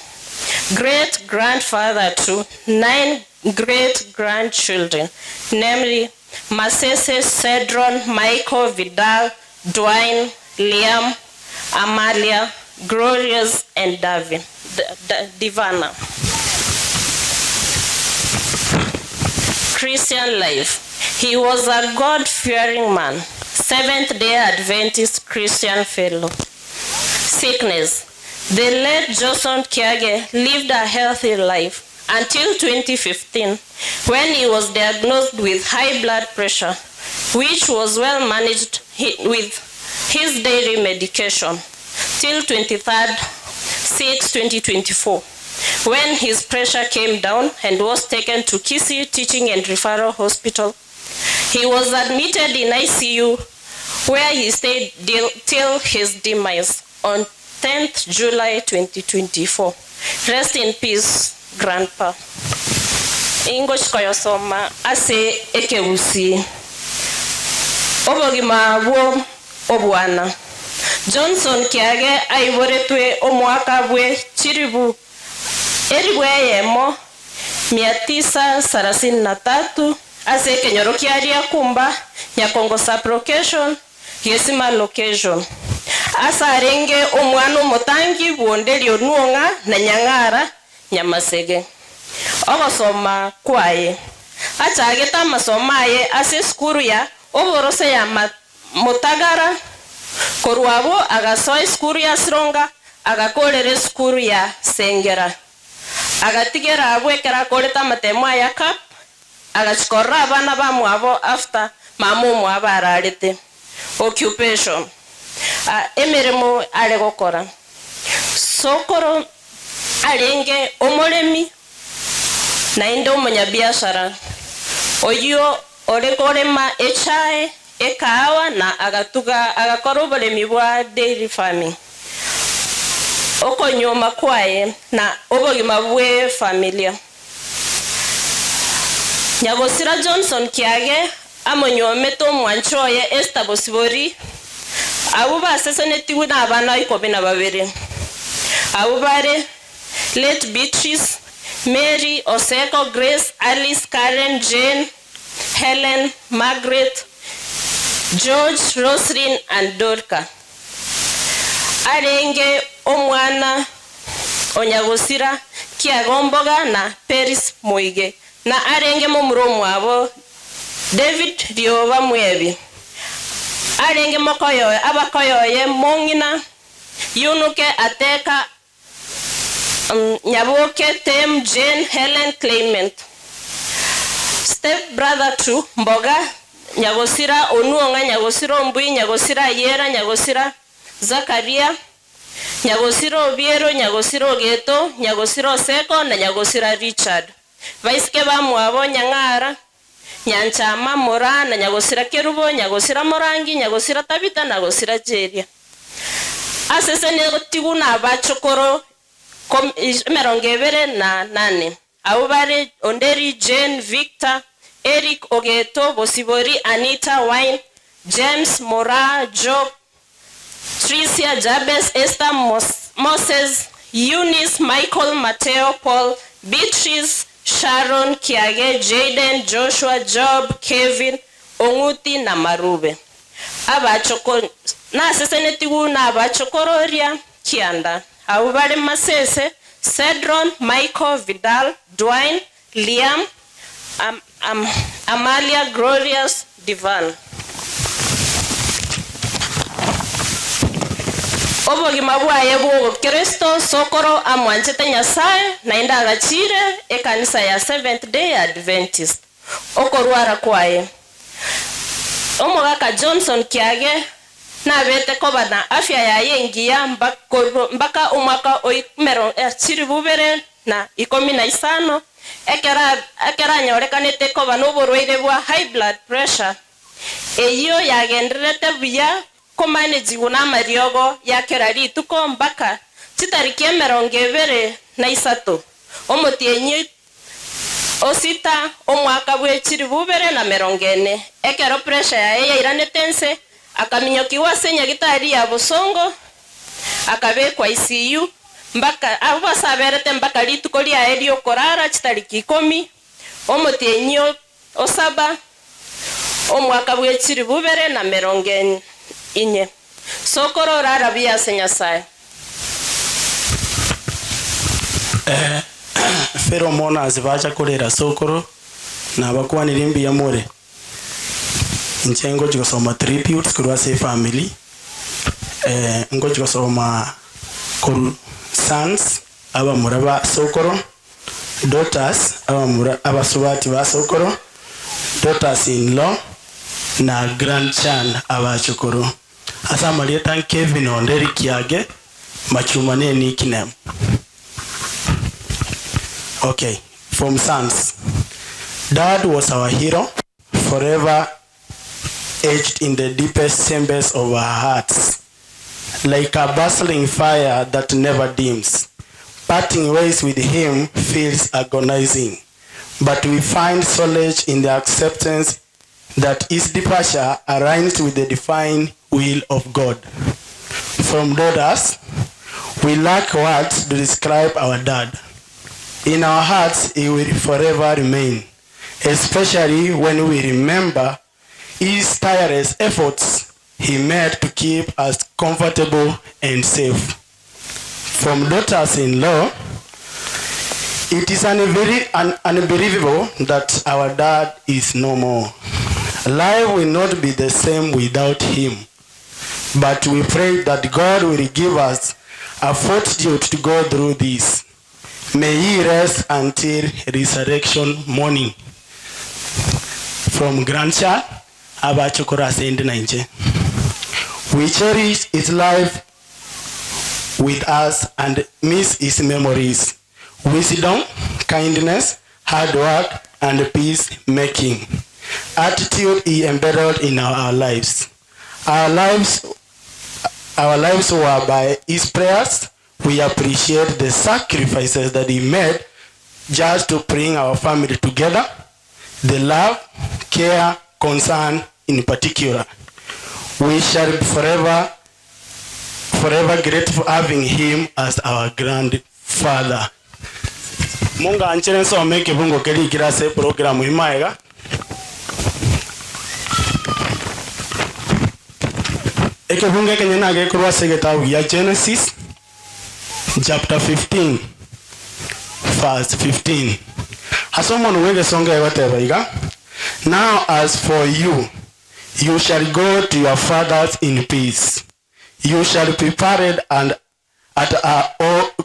Great grandfather to nine great grandchildren, namely Masese, Cedron, Michael, Vidal, Dwayne, Liam, Amalia, Glorious, and Davin, Divana. Christian life. He was a God fearing man, Seventh day Adventist Christian fellow. Sickness. The late Johnson Kiage lived a healthy life until 2015 when he was diagnosed with high blood pressure, which was well managed with his daily medication till 23rd 6 2024 When his pressure came down and was taken to Kisii Teaching and Referral Hospital. He was admitted in ICU where he stayed till his demise on 10th July 2024. Rest in peace, Grandpa. Ingochi koyosoma ase ekegusii. Obogima bwo obwana. Johnson Kiage aiboretwe omwaka bwe chiribu eribu eyemo mia tisa sarasini na tatu ase ekenyoro kia Riakumba, Nyakongo sub-location, Gesima location. Ase arenge omwana omotangi bw'Onderi Onuong'a na Nyang'ara Nyamasege. Ogosoma kwaye. Achagete amasomo aye ase esukuru ya oborose ya Motagara, korwa abwo agasoa esukuru ya Sironga, agakorera esukuru ya Sengera. Agatigera abwo ekero akorete amatemo aya CAP, agachikorera abana bamwabo after mama omwabo ararete. Occupation. Emeremo are gokora. Sokoro arenge omoremi naende omonyabiashara oyio ore korema echae, ekahawa na agatuga agakora oboremi bwa dairy farming. Okonyuoma kwaye na obogima bwe familia. Nyagosira Johnson Kiage amonyuomete omwanchi oye Esther Bosibori, abwo basesenetigwe na abana ikomi na babere. Abwo bare late Beatrice, Mary, Oseko, Grace, Alice, Karen, Jane, Helen, Margaret, George, Roslyn and Dorca. Arenge omwana onyagosira Kiagomboga na Peris Moige na arenge momura omwabo David Rioba Mwebi. Arenge mokoyoye abakoyoye mong'ina Yunuke Ateka Nyaboke Tem Jane Helen Clement. Step brother to Mboga Nyagosira Onuonga Nyagosira Ombui Nyagosira Yera Nyagosira Zakaria Nyagosira Obiero Nyagosira Ogeto Nyagosira Oseko na Nyagosira Richard. Baisike bamwabo Nyang'ara Nyanchama Mora na Nyagosira Kerubo Nyagosira Morangi Nyagosira Tabita na Nyagosira Jeria. Asese negotigwa na abachokoro emerongo ebere na nane. Abo bare Onderi Jane Victor Eric Ogeto Bosibori Anita Wine James Mora Job Tricia Jabez Esther Moses Eunice Michael Mateo Paul Beatrice Sharon Kiage Jaden Joshua Job Kevin Ong'uti na Marube. Abachoko nasesenetigu na abachokororia kianda. Abo bare Masese Cedron Michael Vidal Dwayne Liam Amalia Glorious Divan. Obogima bwaye bw'obokristo sokoro amwanchete Nyasaye naende agachire ekanisa ya Seventh Day Adventist. Okorwara kwaye. Omogaka Johnson Kiage nabete koba na afya yaye engiya mpaka omwaka chiri bubere na ikomi na isano ekera ekeranyorekanete koba n'oborwaire bwa high blood pressure eyo yagenderete buya komanejigu na amariogo yakera rituko mpaka chitariki emerongo ebere na isato omotienyi osita omwaka bwe chiri bubere na merongo ene ekero pressure yaye yairanete ense akaminyokiwa ase nyagitari ya Bosongo akabekwa ICU mpaka abo basaberete mpaka rituko riaye riokorara chitariki ikomi omotienyi osaba omwaka bwe chiri bubere na merongo inye. Sokoro orara buya ase Nyasaye. Pheromonas bacha korera sokoro nabakwanire mbuya more inche ngochi gosoma tributes korwa ase efamily ngochi gosoma koru sons abamura ba sokoro daughters abamura abasubati ba sokoro daughters in law na grandchan abachukuru ase amarieta Kevin Onderi Kiage machuma ne nickname. Okay, from sons. Dad was our hero, forever etched in the deepest chambers of our hearts, like a bustling fire that never dims. Parting ways with him feels agonizing, but we find solace in the acceptance that his departure aligns with the divine will of God. From daughters, we lack words to describe our dad. In our hearts, he will forever remain, especially when we remember his tireless efforts he made to keep us comfortable and safe. From daughters-in-law, it is unbelievable that our dad is no more. Life will not be the same without him. But we pray that God will give us a fortitude to go through this. May he rest until resurrection morning. From grandchild, abachukura sendi na inche. We cherish his life with us and miss his memories. Wisdom, kindness, hard work, and peace-making. Attitude he embedded in our lives. Our lives, our lives were by his prayers. We appreciate the sacrifices that he made just to bring our family together, the love, care, concern in particular. We shall be forever, forever grateful having him as our grandfather. Mungu anchere nsome kibungo keri se program imaega. Ekebungo kenye nagekorwa ase egetabu gia Genesis chapter 15 verse 15. Ase omonto bwa egoteba iga, Now as for you, you shall go to your fathers in peace. You shall be buried and at a,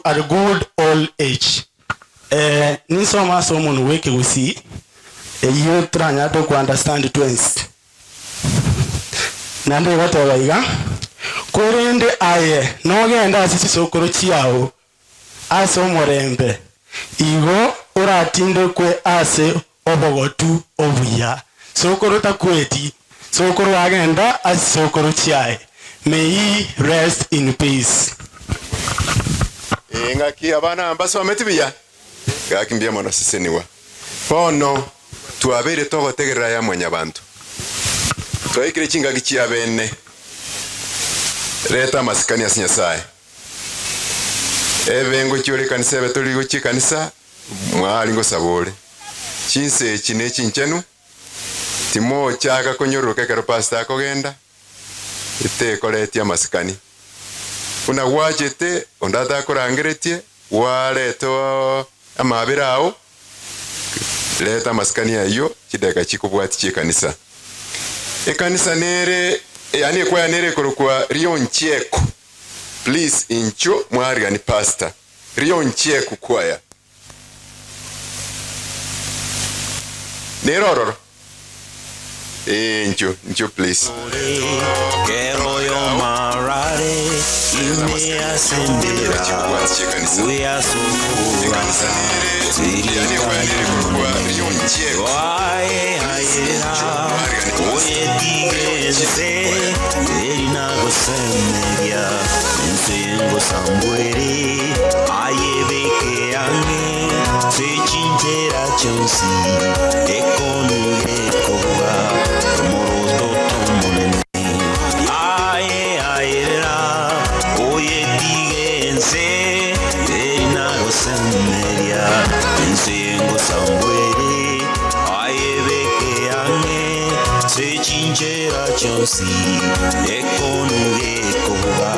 at a good old age. Eh, ninsoma ase omonto bwa ekegusii eyio toranyare ku understand twensi naende egoteba iga korende aye nogenda ase chisokoro chiao ase omorembe igo oratindekwe ase obogotu obuya sokoro takweti sokoro agenda ase sokoro chiaye may he rest in peace. Ng'aki abana mbasometi buya gaki mbuya mono seseniwa bono twabeire togotegerera ya mwanya bantu twaikire chingaki chia bene reta amasikani ase Nyasaye ebe ngochi ore kanisa ebe tori gochi kanisa mwari ngosaba ore chinse echi ne chinchenu timochaka konyororoka ekero pastor akogenda etekoretie amasikani buna gwachete onde atakorangeretie wareta amabere ao leta amasikani ayo chideka chikobwati chia ekanisa ekanisa nere yani ekwaya nere ekorokwa Rionchieko please incho mwarigani pastor Rionchieko kwaya nere ororo incho incho please Kero yo marare ime asendera we asokura Wae ayera oye digenze erinagosemeria nsengo sambwere ayebeke ange sechinchera chonsi ekonugekoba moroto tomonene aye ayera oye digenze erinagosemeria nsengo sambwere ayebeke ange sechinchera chonsi ekonugekoba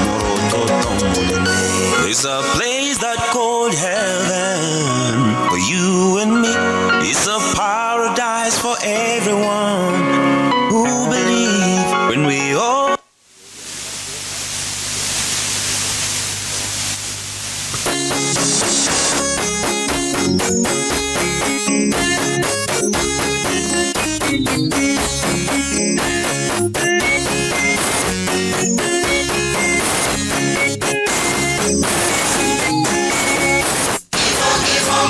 moroto tomonene. There's a place that called heaven for you and me. It's a paradise for everyone who believe. When we all Kifo,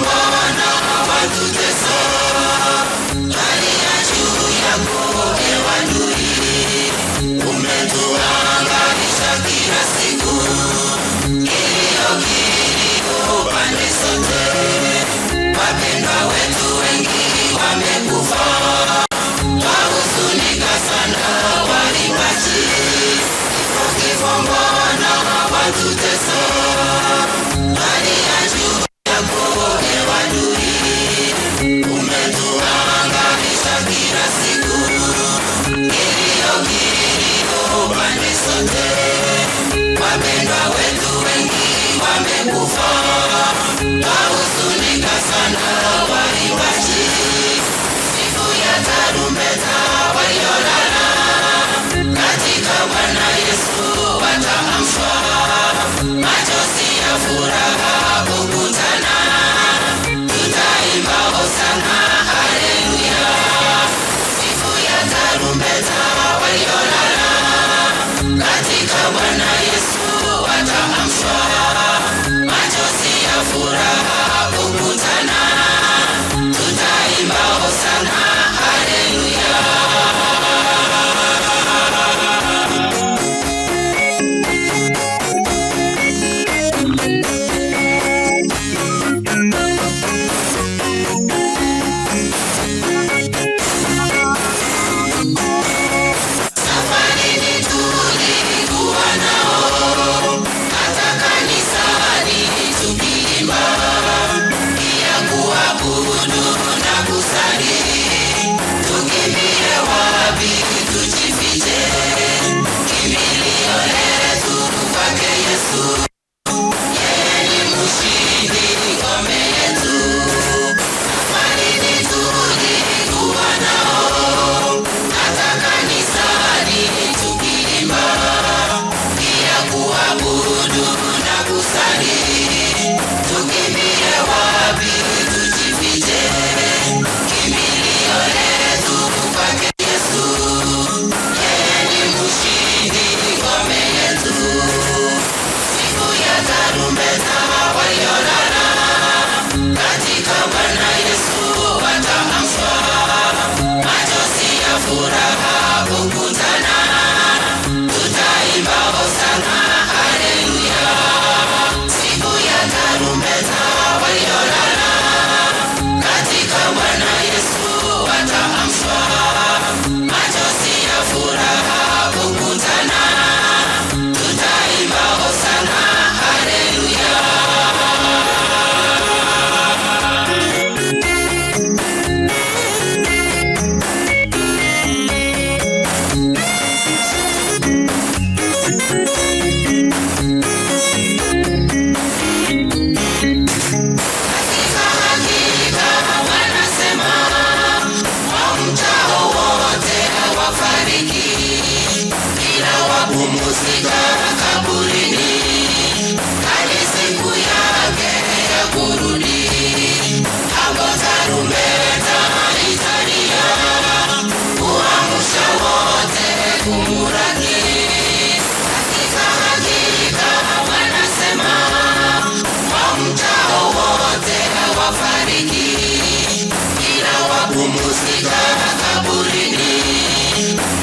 Hakufika kaburini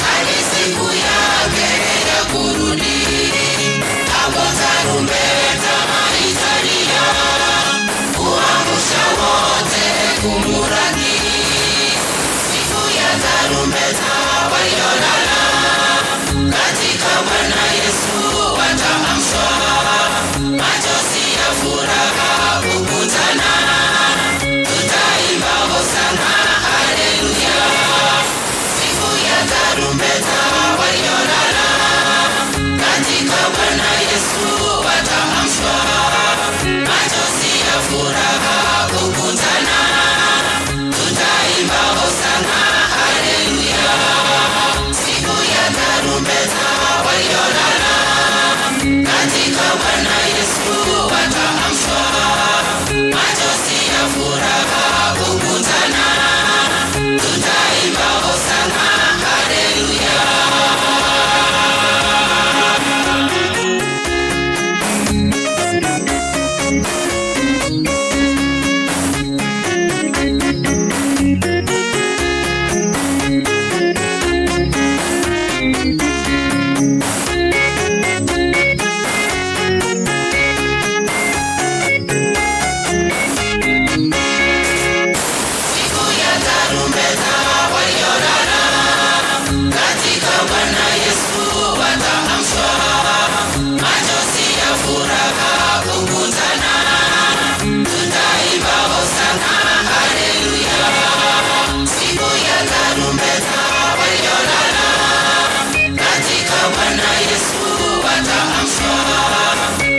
hadi siku yake ya kurudi. Hapo tarumbeta italia kuamsha wote kumuraki. Siku ya tarumbeta waliolala katika Bwana Yesu wataamshwa, machozi ya furaha kukutana, tutaimba hosana haleluya. Siku ya tarumbeta waliolala katika Bwana Yesu wataamshwa, machozi ya furaha kukutana, tutaimba hosana haleluya. Siku ya tarumbeta waliolala katika Bwana Yesu wataamshwa, machozi ya furaha kukutana, tutaimba hosana haleluya. Siku ya tarumbeta waliolala katika Bwana Yesu wataamshwa, machozi ya furaha kukutana, tutaimba hosana haleluya. Siku ya tarumbeta waliolala katika Bwana Yesu wataamshwa,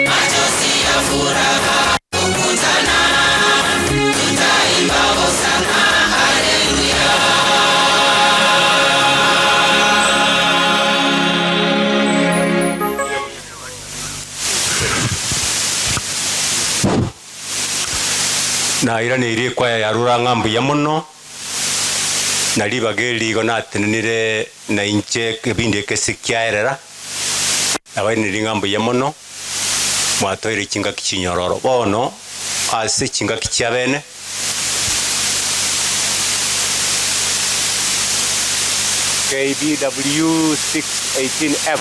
machozi ya furaha kukutana, tutaimba hosana haleluya. Nairanĩirie kwaya ya rũrang'a mbuya mũno na ribaga erigo natenenire na inche kebindi ekese kiaerera nabainĩri ng'a mbuya mũno mwatoire chingaki chinyororo bono ase chingaki chia bene KBW 618F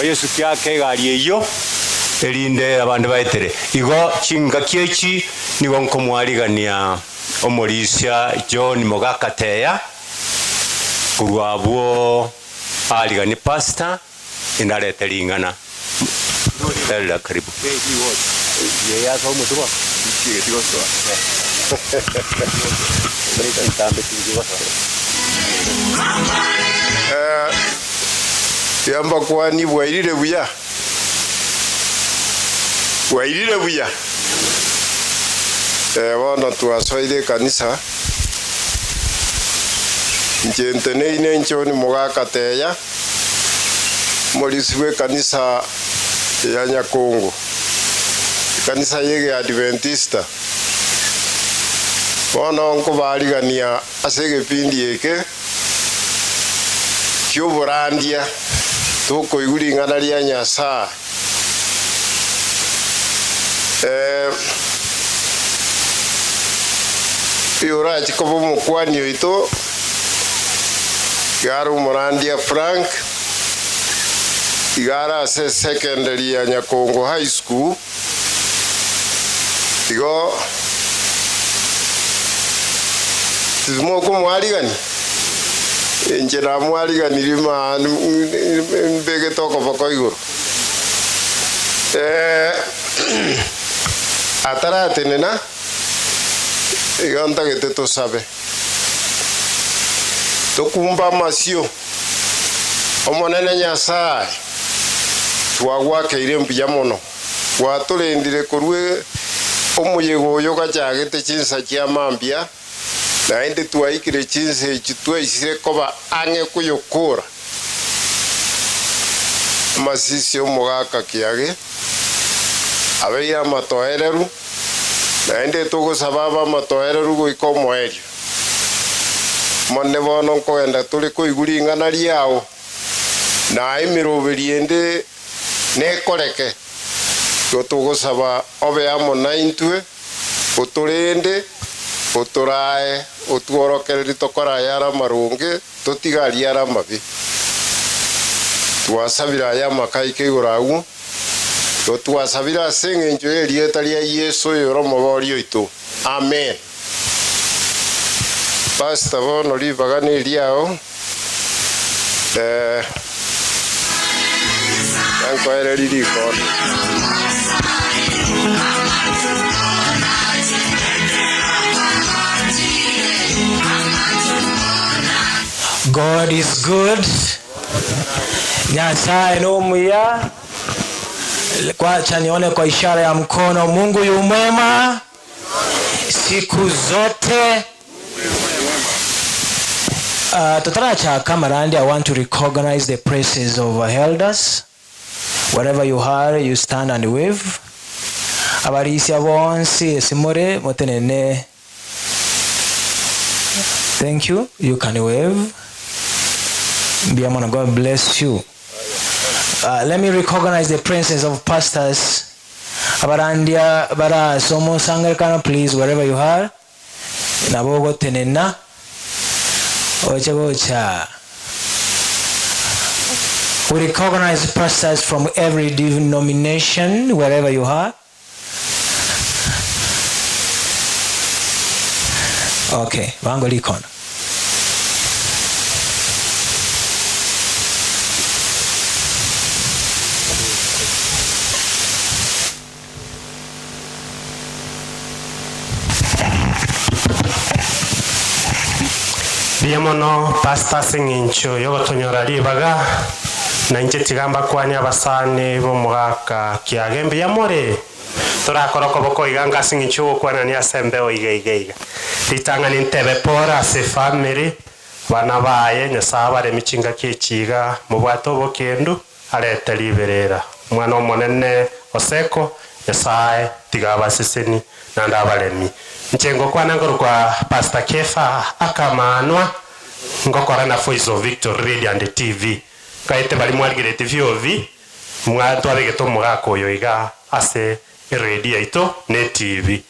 oyesu kiake egari eywo erinde abandu baetere igo chingaki echi nigo nkomwarigania omorisia John Mogakateya korwa abwo arigani pastor inarete ring'ana erera karibu Eh, yamba kwani bwairire buya bwairire buya eh, bono twasoire ekanisa inche nteneine nchoni mogakateya morisi bwa ekanisa ya nyakongo ekanisa yege adventista bono nkobarigania ase egepindi eke kioborandia tokoigwa ring'ana ria nyasaye eh, yorachi koba omokwani oito igare omorandia frank igare ase secondary ya nyakongo high school igo timokomwarigani inche namwariganirie ma mbegete okoboko igoro eh, ataratenena igo ntagete tosabe tokumba amasio omonene nyasaye twagwakeire mbuya mono gwatorendire korwa omuyego oyo gachagete chinsa chia mambia naende twaikire chinsa echi twaisire koba ang'e kuyokora amasisi omogaka kiage abeire amatoereru naende togosaba aba amatoereru goika omoerio mone bono nkogenda tore koigwa ring'ana riao na emiroberi ende nekoreke igo togosaba obe amo na intwe otorende Otorae, otworokererie tokore ayare amaronge, totige aria are amabe. Twasabire aya amakaika igoro agwo, igo twasabire ase engencho y'erieta ria Yeso oyore Omobooria oito. Amen. Pastor bono ribaga neriao, eh, nankoererie rikondo. God is good. Nyasaye nomuya. Kwacha nione kwa ishara ya mkono. Mungu yu mwema siku zote. Totaracha Marandi, I want to recognize the presence of our elders. Wherever you are, you stand and wave. Abarisia bonsi esimore motenene. Thank you. You can wave. Biamona, God bless you. Let me recognize the presence of pastors. Abarandia bara somo sangarkana, please, wherever you are. Nabo gotenena. Ocha gocha. We recognize pastors from every denomination, wherever you are. Okay, bango likono. Mbuya mono Pastor ase eng'encho y'ogotonyora ribaga, na inche tiga mbakwanie abasani b'omogaka kiage mbuya more? Torakore okoboko iga anga ase eng'encho y'ogokwanania ase embeo iga iga iga. Ritang'ani ntebe pore ase efamiri, abana baye, Nyasae abaremi chingaki echi iga, mobwate obokendu, arete riberera. Omwana omonene Oseko, Nyasae tiga abaseseni naende abaremi. Inche ngokwana nkorokwa Pastor Kefa Akamanwa, ngokora na Voice of Victory Radio and TV. Nkaete baria mwarigeretie VOV, mwa twabegete omogaka oyo iga ase eredio yaito na etibi.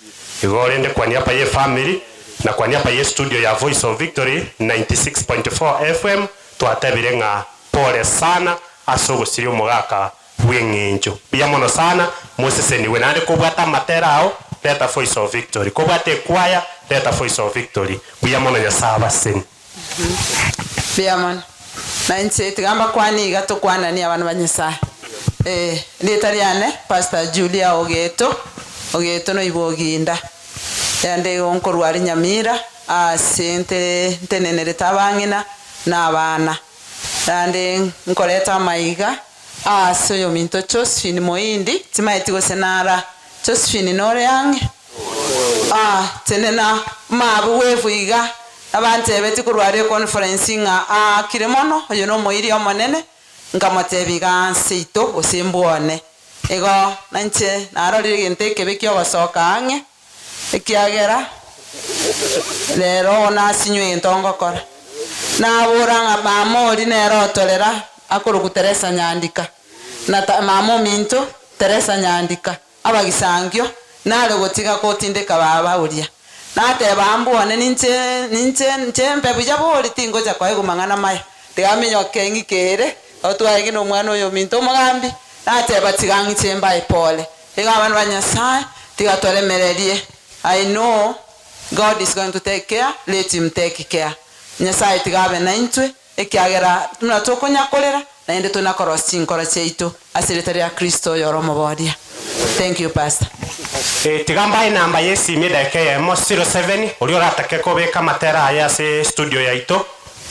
Igo rende kwa niaba ye family na kwa niaba ye studio ya Voice of Victory 96.4 FM twatebire ng'a pole sana ase ogosiria omogaka bw'eng'encho. Mbuya mono sana, mosesenigwe naende kobwata amatera ao, reta Voice of Victory. Kobwata ekwaya, reta Voice of Victory. Mbuya mono Nyasae abaseni. Mbuya mono. Na inche tiga mbakwanie iga tokwananie abana ba Nyasae. Ee, erieta riane Pastor Julia Ogeto, Ogeto noibo Oginda. Naende igo nkorwa aria Nyamira, ase nte ntenenerete abang'ina na abana. Naende nkoreta amaiga Ase oyominto Josephine Moindi, timaeti gose nara. Josephine nore ang'e? Ah, tenena mabu bwefu iga. Nabantebeti korwa aria econference ng'a aakire mono, oyo nomoiri omonene, nkamotebia iga nseito gose mbwone. Igo nainche narorire egento ekebe kiogosoka ang'e, Ekiagera rero oo nasinywe egento ngokora. Nabora ng'a mama oria nere otorera akorokwa Teresa Nyandika, na ta mama ominto Teresa Nyandika, abagisangio, nare gotiga gotindeka baba oria. Nateba mbwone ninche ninche nche mbe buya bori tingocha koegwa mang'ana maya, tiga minyoke ng'ike ere, otwaege na omwana oyo ominto omogambi, nateba tiga ng'iche mbae pole. Igo abana ba Nyasae, tiga toremererie. I know God is going to take care, let him take care. Nyasae tiga abe naintwe, ekiagera buna tokonyakorera, naende tonakorosia chinkoro chiaito ase erieta ria Kristo oyore omoboria. Thank you Pastor. Eh, tiga mbae enamba y'esimi edakika eyemo, 07, oria oratake kobeka amatera aye ase estudio yaito,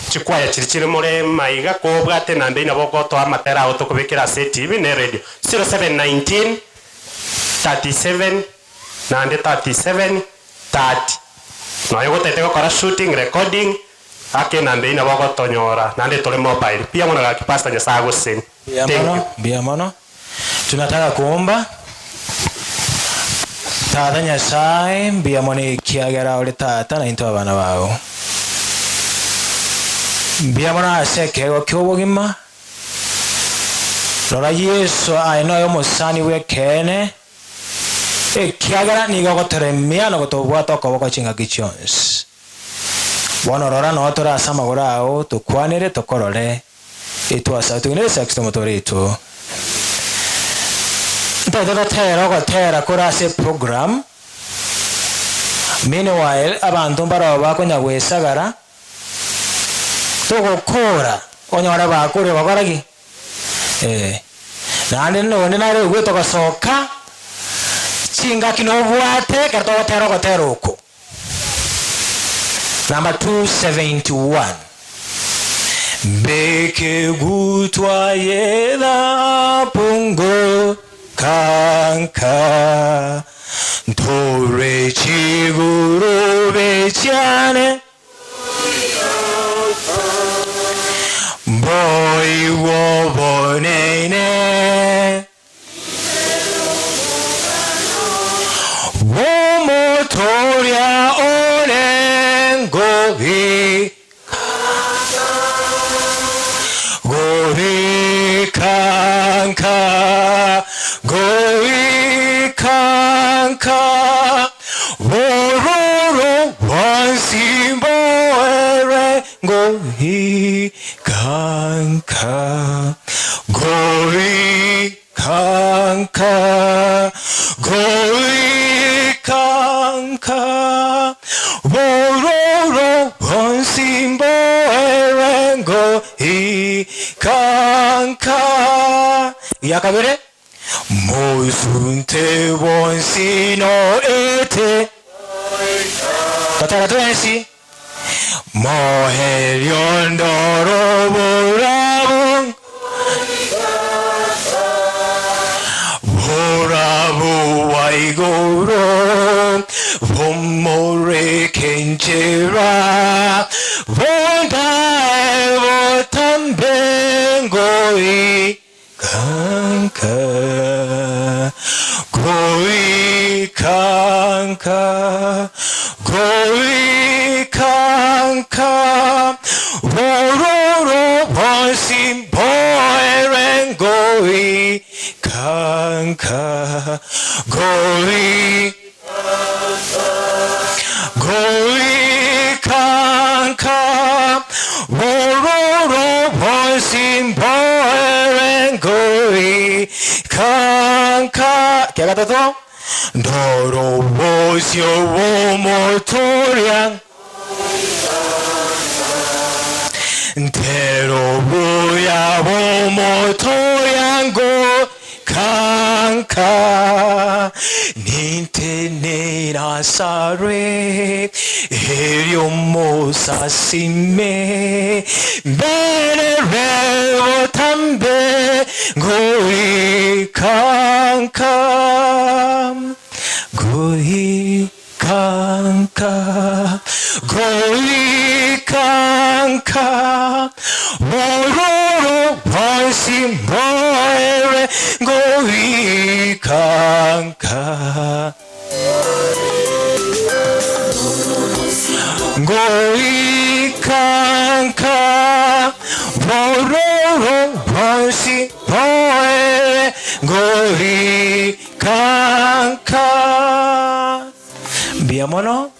chikwaya chiria chire more maiga, kobwate enamba eyio nabo ogotoa amatera ao tokobekera ase etibi na eredio. 0719 37 naende 37 30. Nonya gotagete gokora shooting, recording, aka enamba eyio nabo ogotonyora naende tore mobile. Mbuya mono gaki Pastor Nyasae agosesenie. Mbuya Thank mono, you. mbuya mono. Tunataka kuomba. Tata Nyasae, mbuya mono ekiagera ore Tata naintwe abana bao. Mbuya mono ase ekeegwa ki'obogima. Rora Yeso aye noyo omosani bw'ekeene. Ekiagera nigo ogotoremia na gotobwata okoboko chingaki chionsi. Bono rora noo tore ase amagoro ao, tokwanere, tokorore, etwasaba togende Yeso Kristo omotooria oito. Ntagete totere ogotera kore ase eprogram, meanwhile abanto mbaroo bakonya gwesagara, togokora onyore bakorire gokora ki? Eh. Naende nonde nare oigwete gosoka chingaki nobwate ekero togotera ogotera oko. Number 271. Mbeke gutwa y'ethabu ngokanka, ntore chigurube chiane. Mboigwe obonene bw'Omotoria one ngoika, goika nka, goika nka. Bororo bwonsi mboere ngoika nka, goika nka, goika nka. Bororo bwonsi mboere ngoika nka. Ya kabere. Mosunte bwonsi noete, totera twensi, moerio ndoro borabu, borabu bwa igoro, bomoreke nchera, bondae botambe ngoi. Kanka, goikanka, goikanka, bororo bonsi mboeren goikanka, goi Goikanka bororo bonsi mboeren goikanka. Kia gatato ndoro bosio bw'omotoria ntero buya bw'omotoria ngoikanka nintenena asare erio mosasime mberere botambe ngoikanka goikanka goikanka bororo bwonsi mboere ngoikanka ngoikanka bororo bwonsi mboere ngoikanka. Mbuya mono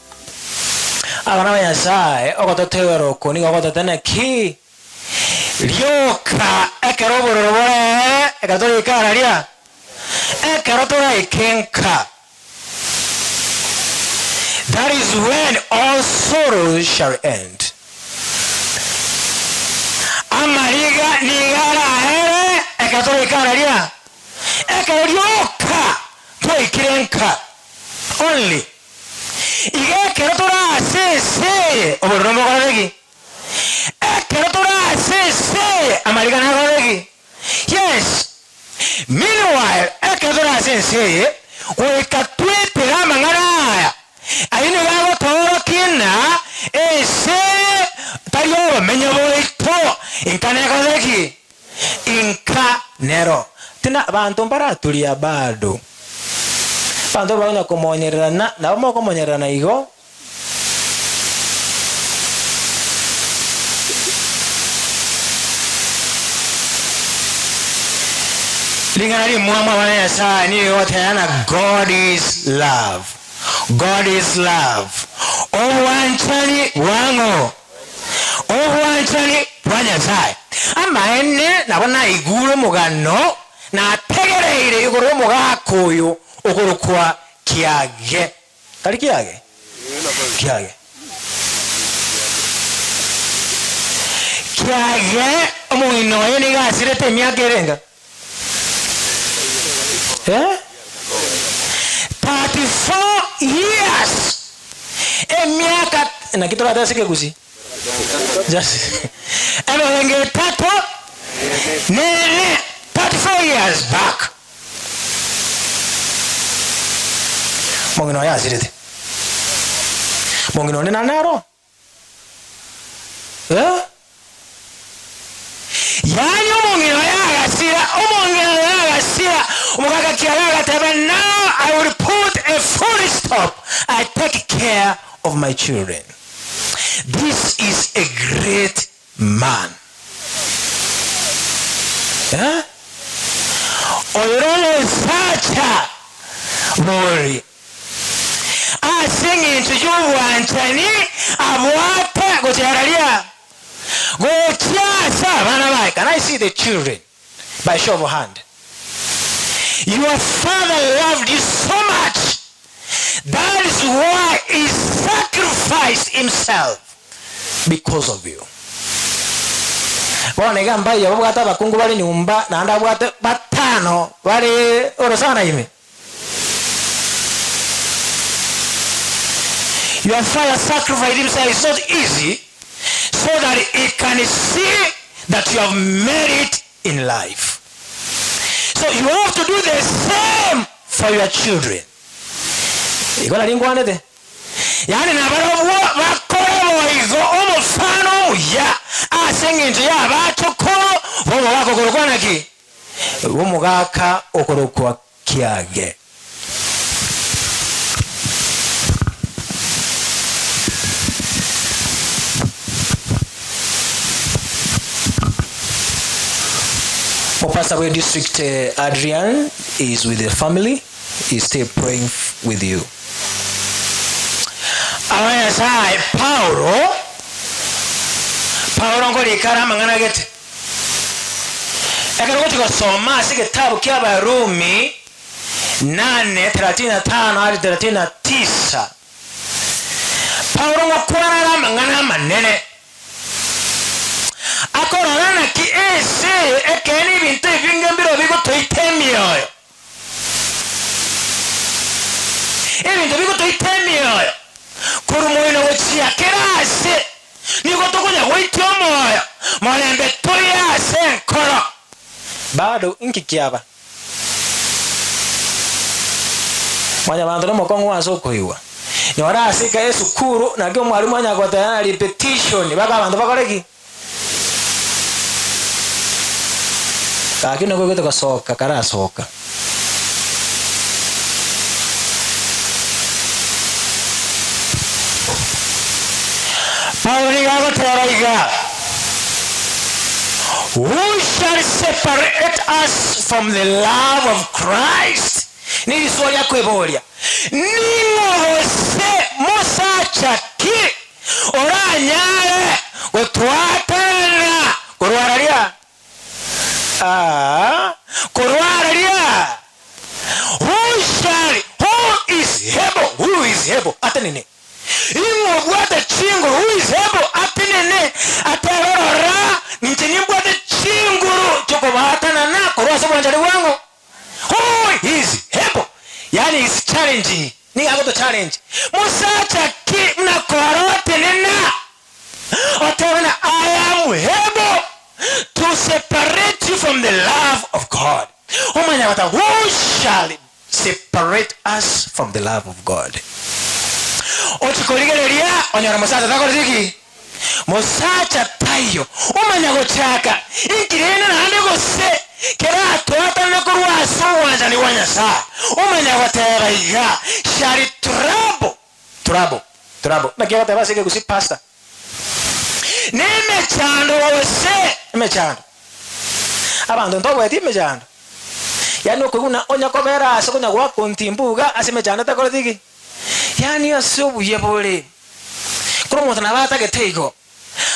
abana ba Nyasae, ogototegera oko nigo gototene ki? Rioka ekero obororo bore, ekero toraike araria, ekero toraike nka. That is when all sorrows shall end. Amariga nigo arahere ekero toraike araria, ekero rioka twaikire nka. Only. Iga ekero tore ase ense eye, obororo mbokorore ki? Ekero tore ase ense eye, amariga nakorore ki? Yes. Meanwhile, ekero tore ase ense eye, goika twetere amang'ana aya, ayio nigo agotoorokia ng'a ense eye tari obomenyo bwaito, inka nekorore ki? Inka nero. Tina banto mbaraturia bado. Abanto bakonya komonyererana, nabo mokomonyererana igo. Ring'ana rimwamu abana Nyasaye nigo rigoteba ng'a God is love. God is love. Obwanchani bwang'o? Obwanchani bwa Nyasaye. Amaene nabo naigure omogano nategereire igoro y'omogaka oyo okorokwa Kiage. Tari kiage? Kiage. Kiage omong'ina oye nigo asirete emiaka erenga? Eh? 34 years. Emiaka naki toratebe ase ekegusii? Just emerenge etato nene 34 years back. Omong'ina oye asirete. Omong'ina onde nare naro? Eh? Yaani omong'ina oye agasira, omong'ina oye agasira, omogaka kiaye agateba, Now I will put a full stop, I take care of my children. This is a great man. Eh? Oyo nomosacha bori ase eng'encho y'obwanchani abwate gochia raria gochia ase abana baye. Can I see the children by show of hand? Your father loved you so much that is why he sacrificed himself because of you. Bono iga mbaye ababwate abakungu bare nyomba naende abwate batano bare orosana ime. Your father sacrificed himself it's not easy so that he can see that you have made it in life. So you have to do the same for your children. Igo nari nkwanete. Yaani nabarobwo bakore boigo omofano omuya ase engencho y'abachokoro b'omogaka okorokwa naki? B'omogaka okorokwa kiage. Mopastor bwe district Adrian is with the family, is still praying with you. Aba Nyasaye Paulo, Paulo nkorika are amang'ana gete. Ekero ogochia gosoma ase egetabu kia Abarumi 8:35 hadi 39, Paulo ngokwana are amang'ana amanene. Akorora naki ense eye ekeene ebinto ebinge mbirobio bigotoita emioyo. Ebinto bigotoita emioyo korwa moino gochia kera ase, nigo tokonya goitia omoyo, morembe toiyo ase enkoro. Bado inki kiaba? Mwanyabanto nomokong'u ase okoigwa. Nyora ase eka esukuru naki omwalimu anya goteba na repetition baka abanto bakore ki? Gaki nabo oigwete gosoka karasoka. Paulo nigo agoteba iga, Who shall separate us from the love of Christ? Neriswa ria kweboria, Ning'o gose mosacha ki oranyare gotwatanana korwa araria? Aa, korwa araria? Who shall, who is able, who is able, atenene. Ing'o obwate chinguru, who is able, atenene, atebe rora, ninche nimbwate chinguru chi'okobaatanana korwa ase obwanchani bwang'o. Who is able, yaani is challenging, nigo agoto challenge, mosacha ki buna korotenena otebe ng'a I am able to separate you from the love of God. Omanya goteba who shall separate us from the love of God. Ochia korigereria onyore mosacha takoreti ki? Mosacha taiyo omanya gochaka inki rende naende gose keratoatanane korwa ase obwanchani bwa Nyasae, omanya goteba iga, Shall trouble, trouble, trouble, naki agoteba ase ekegusii pastor, Nemechando gose emechando? Abanto ntobweti emechando. Yaani okoigwa buna onya kobera ase konya goaka ontimbu iga ase emechando etakoreti ki? Yaani ase obuya bore. Korwa omonto nabo atagete igo.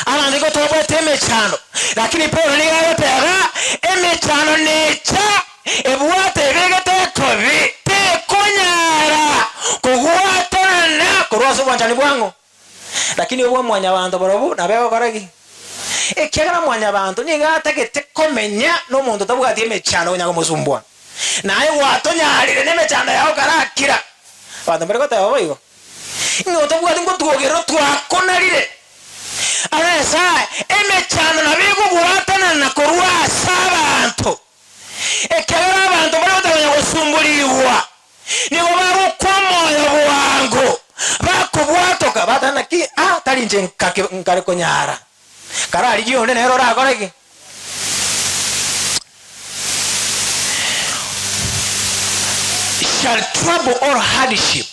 Abanto igo tobwate emechando, lakini Paulo nigo agoteba, Emechando necha ebwate ebegete ekobi, tekonyara kogwatanana korwa ase obwanchani bwang'o. Lakini obwa mwanyabanto barobwo nabo egokora ki? Ekiagera mwanyabanto nigo atagete komenya nomonto otabwati emechando konya komosumbua. Naye gwatonyarire nemechando yao karakira. Abanto mbare goteba boigo. Ng'a otabwati ngotwogerera twakonarire. Aro Nyasae, emechando nabo egobwatanana korwa ase abanto. Ekiagera abanto mbare gotaganya gosumburigwa, nigo bagokwa omoyo bwango, bakobwatoka, bateba naki, Ah, tari inche nkake nkare konyara. Kararigie onde nere orakore ki? Shall trouble or hardship,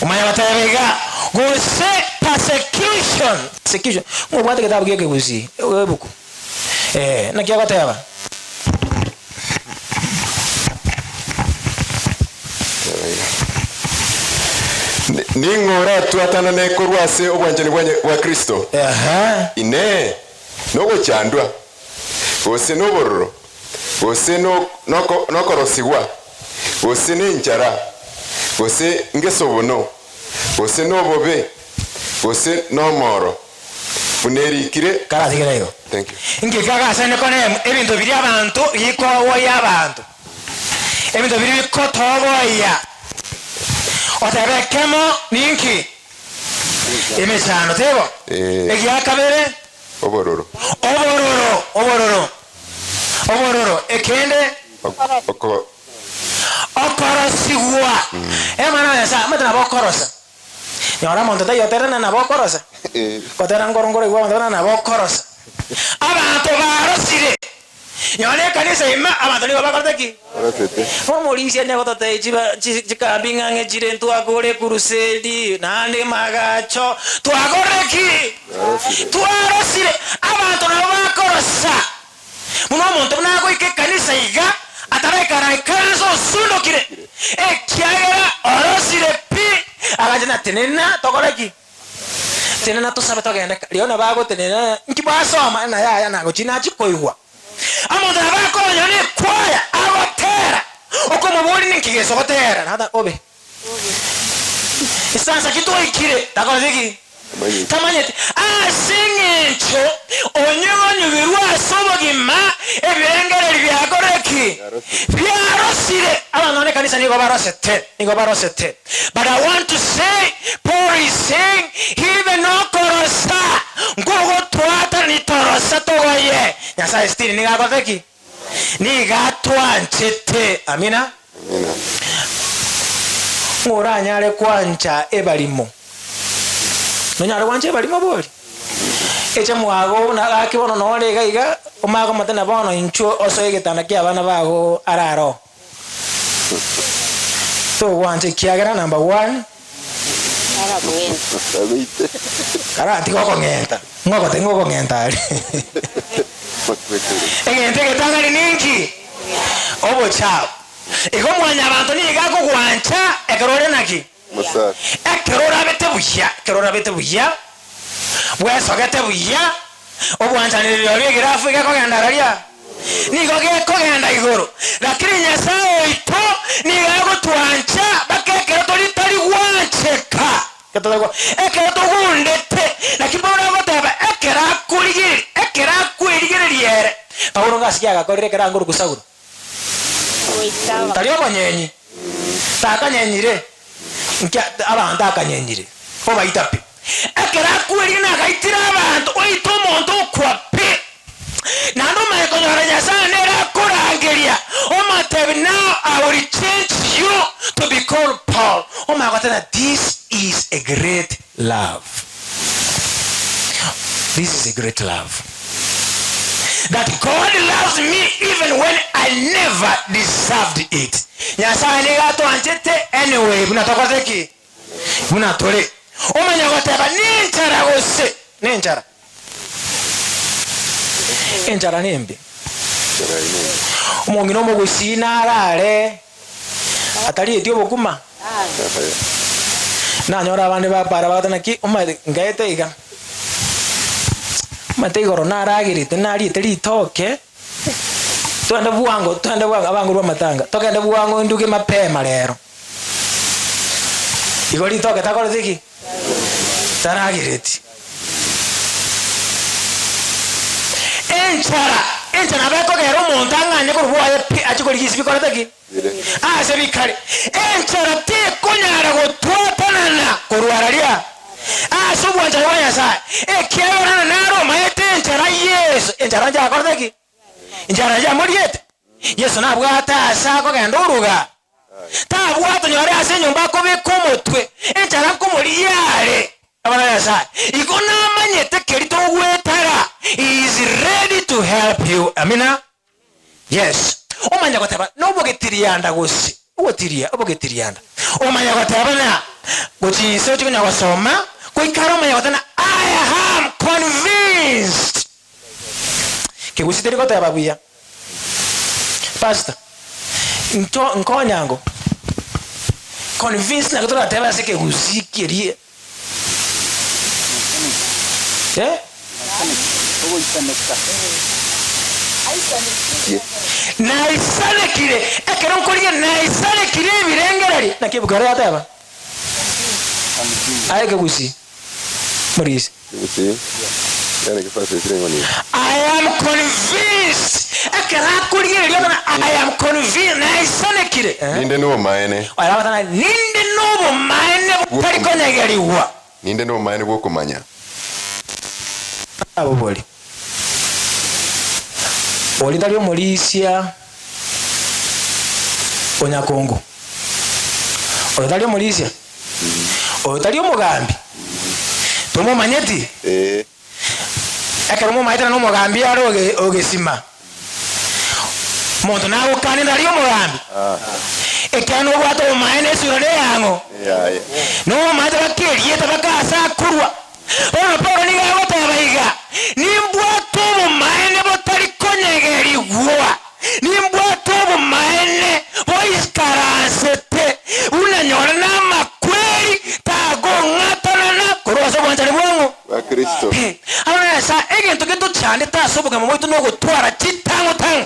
omanye goteba iga, gose persecution, persecution, ng'a obwate egetabu gia ekegusii, ebuku, eh, naki egoteba? Ning'o oratwatanane korwa ase obwanchani bwa Kristo? Inee! Nogochandwa, gose nobororo, gose nokorosigwa, gose nenchara, gose ngesobono, gose nobobe, gose nomoro, buna erikire? Karatigere igo. Thank you. Inki kiagasene kore ebinto biria abanto bikogoyia abanto, ebinto biria bikotogoyia, otebe ekemo ninki? Emechando, teibo? Eh. Egia kabere? Obororo. Obororo, obororo, obororo. Ekende? Oko. Okorosigwa. Emana ya Nyasaye, omanyete nabo okorosa. Nyora omonto taiyo otere ng'a nabo okorosa. Gotera nkoro nkoro igwa abanto ng'a nabo okorosa. Abanto barosire. Nyora ekanisa ime abanto nigo bakorete ki? Omorisia onye gototebia chiba chi chikambi ng'a ng'e chire ntwakore ekurusedi naende magacho, twakorire ki? Twarosire. Abanto nabo bakorosa. Buna omonto buna agoika ekanisa iga, ataraikara ikaranse osundokire, ekiagera orosire pi, aganche na tenena tokore ki? Tenena tosabe togende ka. Rirorio nabo agotenena, nki basoma? Na yaya nagochia nachia koigwa. Omonto nabo akonya nekwaya agotera, okomoboria ninki gese ogotera, nata obe. Esansa ki twaikire takoreti ki? Tamanyeti. Ase eng'encho onye onyugirwe ase obogima, ebirengererio biakorire ki? Biarosire. Abanto bane ekanisa nigo barosete, nigo barosete. But I want to say, Paul is saying, even okorosa nkogotwatana torosa togoye. Nyasaye still nigo akorete ki? Nigo atwanchete. Amina. Ng'o oranyare kwancha ebarimo? Nonyare gwancha ebarimo bori? Eche mwago buna gaki bono nore iga iga, omanye komotebia bono inchuo osoe egetanda kia abana bago arare oo. Togwancha ekiagera number one, karatiga okong'enta, ng'o ogotebia ng'a okong'enta aria? Egento egetang'ani ninki? Obochao. Igo mwanyabanto nigo akogwancha ekero ore naki? Ekero orabete buya, ekero orabete buya, bwesogete buya, obwanchani rirorio egirafu gekogenda raria, nigo gekogenda igoro. Lakini Nyasae oito nigo agotwancha mpaka ekero tori tari gwancheka. Ekero togundete, naki Paulo agoteba, ekero akorigereria, ekero akwerigereria ere. Paulo ng'ase ki agakorire ekero angorokwa Saulo? Tari omonyenyi, takanyenyire, nki abanto akanyenyire, obaita pi. Ekero akwerire na agaitire abanto, oite omonto okwa pi. Naende omanye konyora Nyasaye nere akorangeria, omotebi now I will change you to be called Paul. Omanye goteba this is a great love. This is a great love. That God loves me even when I never deserved it. Nyasaye nigo atwanchete anyway buna tokorete ki? Buna tore. Omanye goteba nenchara gose nenchara. Enchara nembe. Omong'ina omogusii narare atarieti obokima? Nanyora abande bapara bagoteba naki omanyete ngaete iga, omanyete igoro naragerete nariete ritoke, twende bwango twende bwango abange korwa amatanga, togende bwango nduge mapema rero. Igo ritoke takoreti ki? Taragereti. Enchara, enchara nabo ekogera omonto ang'anye korwa bwoye pi achie korigia ase bikorete ki? Ase bikare. Enchara tekonyara gotwatanana korwa araria ase obwanchani bwa Nyasae, ekiagera naro omaete enchara Yeso, enchara nchakorete ki? Enchara yamoriete. Yeso nabwate aase akogenda oruga, tabwate onyore ase enyomba akobeka omotwe, enchara nkomorigia are. Abana ba Nyasae, igo namanyete keri togwetara, he is ready to help you. Amina. Yes. Omanye goteba nobogetirianda gose ogotiria obogetirianda. Omanye goteba na gochia inse ochie konya gosoma, goikara omanye goteba na I am convinced. Kegusii teri goteba buya. Pastor, nto nkonyango convinced naki toratebe ase ekegusii keria eh? Naisanekire, ekero nkorigia naisanekire ebirengererio, naki ebuku ero yateba? Aye ekegusii. Morisi. I am convinced ekero akorigereria buna I am convinced naisanekire eh. Ninde nobomaene. Oyo agoteba ninde nobomaene botari konyegerigwa. Ninde nobomaene bw'okomanya. Abobori. Oria tari omorisia o nyakongo. Oyo tari omorisia. Oyo tari omogambi? Tomomanyeti? Ekero momaete na nomogambi are ogesima, omonto nagokanie tari omogambi? Ekiagera nobwate obomaene esura neyang'o? Nobomaete baka erieta baka ase akorwa. Bono Paulo nigo agoteba iga, Nimbwate obomaene botari konyegerigwa, nimbwate obomaene boikaransete, buna nyore namakweri tagong'atanana korwa ase obwanchani bwang'o. Bwa Kristo. Abana ba Nyasae, egento getochandete ase obogima bwaito nogotwara chitang'u-tang'u,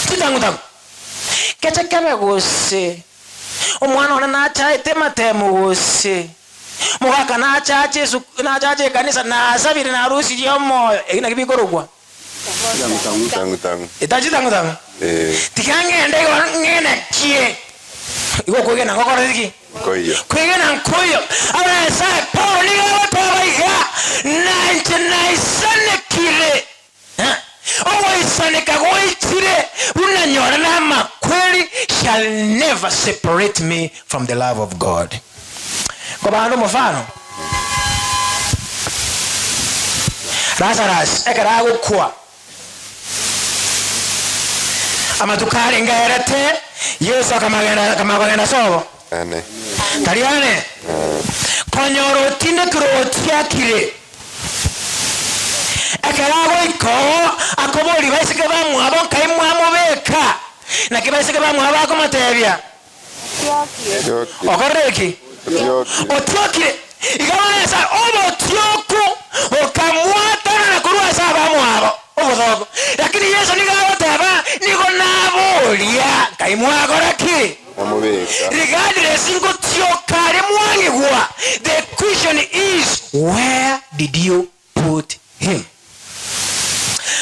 chitang'u-tang'u. Keche kebe gose omwana one nachaete amatemo gose Mogaka nachache esuku, nachache ekanisa, nasabire narusirie omoyo. Eki naki bikorokwa? Tang'u tang'u. Etachi tang'u tang'u. Eh. Tiga ng'ende igoro ng'enekie. Igo okwegena ngokora ki? Nkoiyo. Kwegena nkoiyo. Abana Nyasae, Paulo nigo agoteba iga, Nainche naisanekire. Ogoisaneka goichire buna nyora namakweri shall never separate me from the love of God. Nkobande omofano, Lazarus ekero agokwa, amatuko arenge aerete, Yeso akamagenda akamanya kogenda sobo. Ane. Tari ane? Konyora otindekire otiakire. Ekero agoika oo, akoboria baiseke bamwabo, Nkai mwamobeka? Naki baiseke bamwabo bakomotebia, Okorire ki? Otiokire. Iga bono Nyasae obotioku bokamwatanana korwa ase abamwabo obotoku. Lakini Yeso nigo agoteba, Nigo naboria, Nkai mwakora ki? Regardless ngotioka are mwang'igwa, the question is where did you put him?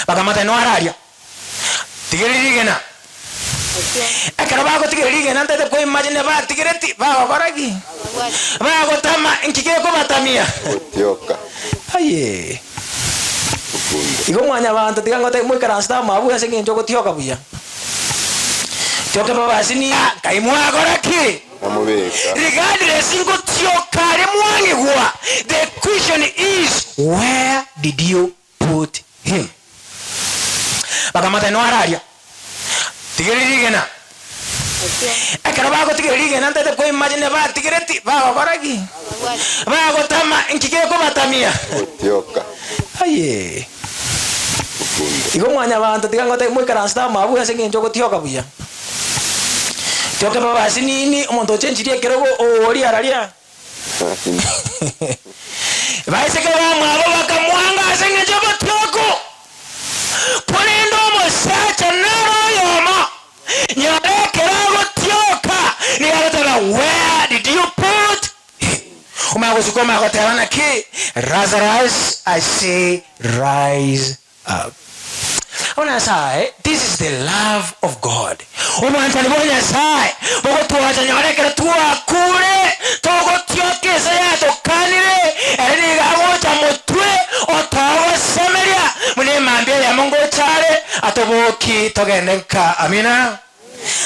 Bakamotebia noare aria, tigereria rigena. Ekero bagotigereria rigena ntaete ko imagine batigereti bagokora ki? Bagotama nki gekobatamia? Aye. Igo mwanyabanto tiga ngotebi moikaransete amo abwo ase eng'encho ogotioka buya. Tioka babasi ni nkai mwakora ki? Regardless ngotioka are mwang'igwa, the question is where did you put him? Bakamotebia noare aria, tigereria rigena. Ekero bagotigereria rigena ntaete ko imagine batigereti bagokora ki? Bagotama nki gekobatamia? Aye. Igo mwanyabanto tiga ngotebi moikaranse amabu ase eng'encho ogotioka buya. Tioka babasi nini omonto ochenchirie ekerogo oori araria. Baiseke bamwabo bakamwanga ase eng'encho y'obotioku. Korende omosacha nere oyomo, nyora ekero agotioka nigo agoteba where did you put him? Omanye gosuka omanye goteba naki Lazarus I say rise up. Bono Nyasae, this is the love of God. Obwanchani bwa Nyasae bogotwancha nyora ekero twakure, togotioka ense yatokanire, ere nigo agocha motwe otogosemeria buna emambia eyemo ngocha are atoboki togende nka. Amina.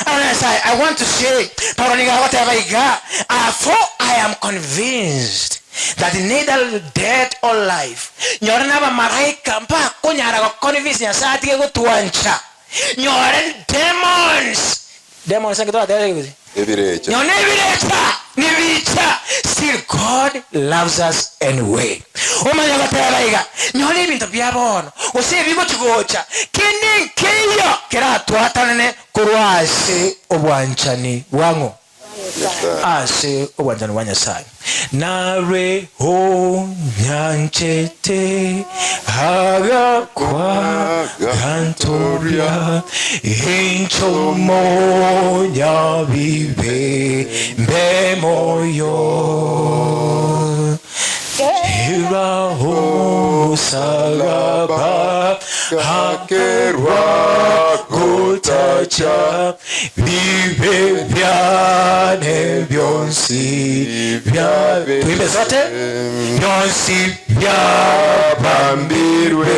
Bono Nyasae, I want to say, Paulo nigo agoteba iga, Ah, for I am convinced that neither death or life, nyore nabamalaika mbakonyara goconvince Nyasae atige gotwancha, nyore demons, demons naki toratebe ase Ekegusii? Ebirecha. Nyore nebirecha nibicha, still God loves us anyway. Omanye goteba iga, nyore ebinto bia bono, gose ebigochi gocha, kende nkeiyo keratwatanane korwa ase obwanchani bwa ng'o? Ase obwanchani bwa Nyasae. Narwe onyanchete agakwa gantoria inche omonyabibe mbe moyo. Era omosalaba akerwa gotacha bibe biane bionsi bia tuimbe zote bionsi byabambirwe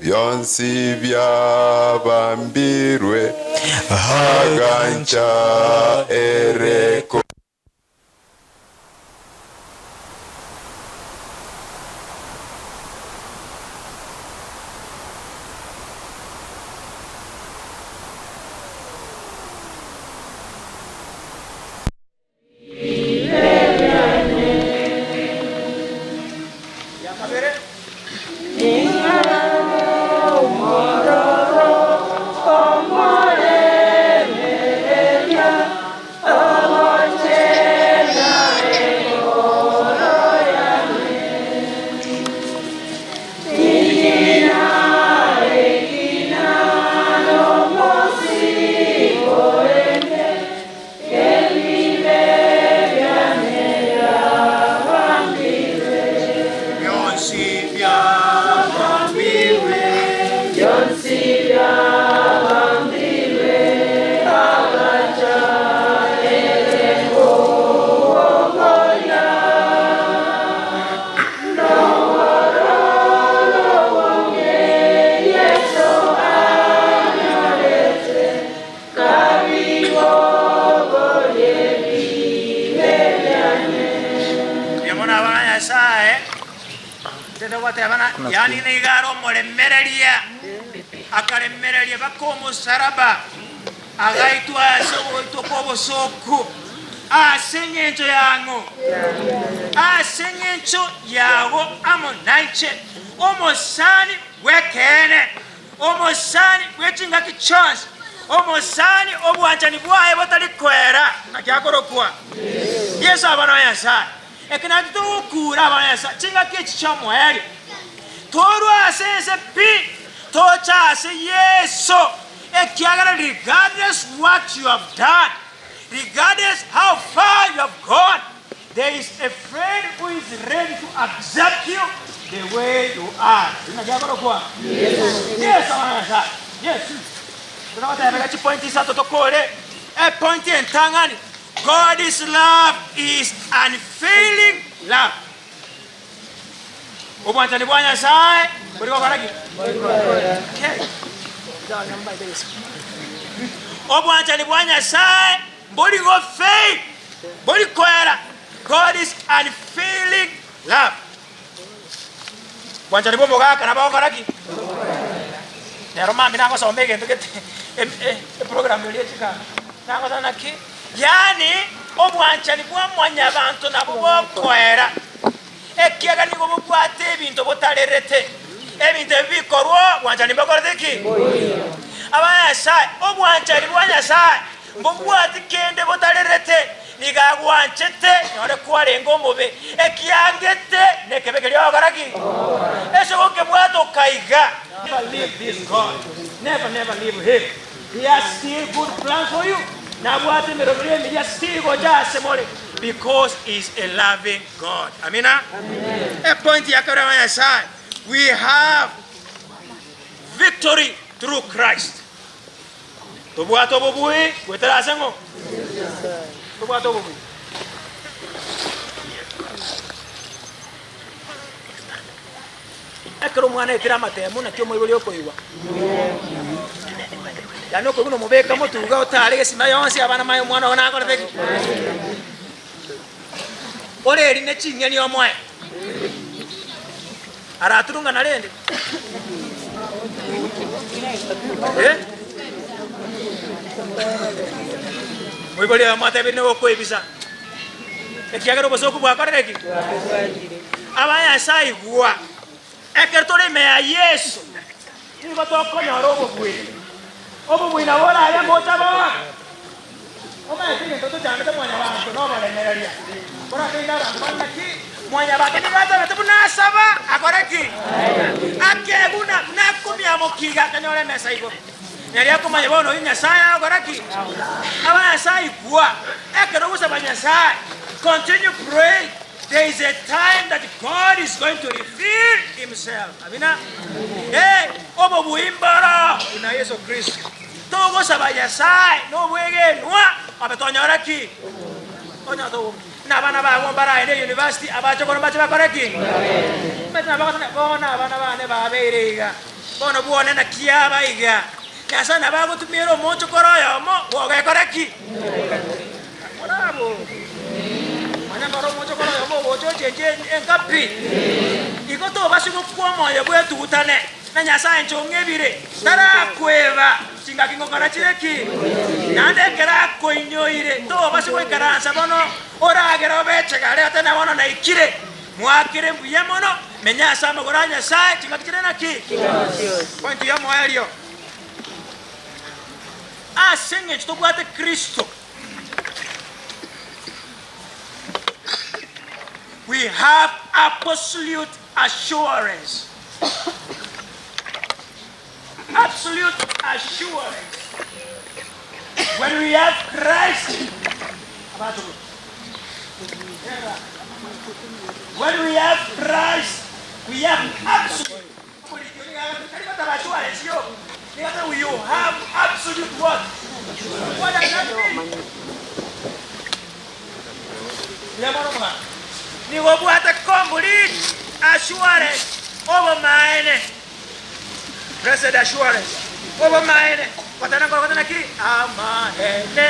bionsi byabambirwe agancha ereko Mbuya mono abana Nyasae, ntete gotebana, yaani nigo are omoremereria, akaremereria baka omosaraba, agaitwa ase ogoitwa kwa obosoku, ase eng'encho yang'o, ase eng'encho yago amo nainche, omosani bw'ekeene, omosani bwe chingaki chionsi, omosani obwanchani bwaye botari koera, naki akorokwa Yeso abana ba Nyasae. Eke nakio togokura abana ba Nyasae chingaki echi chi'omoerio, torwe ase ense pi, toche ase Yeso, ekiagera regardless what you have done, regardless how far you have gone, there is a friend who is ready to accept you the way you are. Naki akorokwa Yeso abana ba Nyasae. Yeso. Totagotebeka chipointi isato tokore, epointi entang'ani, God's love is unfailing love. Obwanchani bwa Nyasae bori gokora ki? Okay. Obwanchani bwa Nyasae mbori go fail, mbori koera. God is unfailing love. Bwanchani bwa omogaka nabo gokora ki? Nero mambia nagosoma egento gete eprogram eria echikanga. Nagosoma naki? Yaani obwanchani bwa mwanyabanto nabo bokoera, ekiagera nigo bobwate ebinto botarerete. Ebinto ebi bikorwa, obwanchani mbokorete ki? Aba Nyasae, obwanchani bwa Nyasae mbobwati kende botarerete, nigo agwanchete nore kwarenge omobe, ekiangete nekebe keria ogokora ki? Ase gokebwata okaiga. Never leave this God, never never leave him, he has still good plans for you, nabwate emeroberi emiya still gocha ase more because he is a loving God. Amina. Epoint ya kabere aba Nyasae, we have victory through Christ. Tobwate obobui goetera ase ng'o? Tobwate obobui. Ekero omwana aetire amatemo, naki omoibori okoigwa? Yaani okoigwa nomobeka motuga otare gesima yonsi abana maye omwana ogo nakorete ki? Ore eri ne ching'eni omoe. Araturungana rende? Eh? Moibori oyomo atebire nigo okoebisa. Ekiagera obosooku bwakorire ki? Abayasae igwa, ekero tore ime ya Yeso, nigo tokonyora obobui. Obobui nabo orabe ngocha bono. Omanyete egento tochandete mwanyabanto noboremereria. Korateine abanto bare naki mwanyabanto nigo atabete buna asaba akore ki? Akeguna buna akomiamokia iga akanyora emesa igoro. Nari akomanya bono oyio Nyasae agokora ki? Abanyasae igwa, ekero ogosaba Nyasae, continue praying, there is a time that God is going to reveal himself. Amina. Eh, obobui mboro buna Yeso Kristo. Togosaba Nyasae nobwegenwa, abe tonyora ki? Tonyora tobobui. Na abana bago mbaraende university, abachokoro mbache bakore ki? Omanyete nabo bagoteba, bono abana bane babeire iga. Bono bwone naki aba iga, Nyasae nabo agotumiera omochokoro oyomo bw'ogekora ki? Morabo. Manya kore omochokoro oyomo ogocha ochenche enka pi. Igo tobasi gokwa omoyo bw'etugutane na Nyasae inche ong'ebire, tarakweba chingaki ngokora chire ki? Naende ekero akoinyoire tobasi goikaransa bono oragere obechegare otebe na bono naikire. Mwakire mbuya mono, menya ase amagoro a Nyasae chingaki chire naki? Point y'omoerio. Ase engencho tobwate Kristo, we have absolute assurance. Absolute assurance. When we have Christ, When we have Christ, we have absolute. You have absolute what? What does that mean? Nigo obwate complete assurance obomaene. Blessed assurance obomaene gotana nkoro naki amaene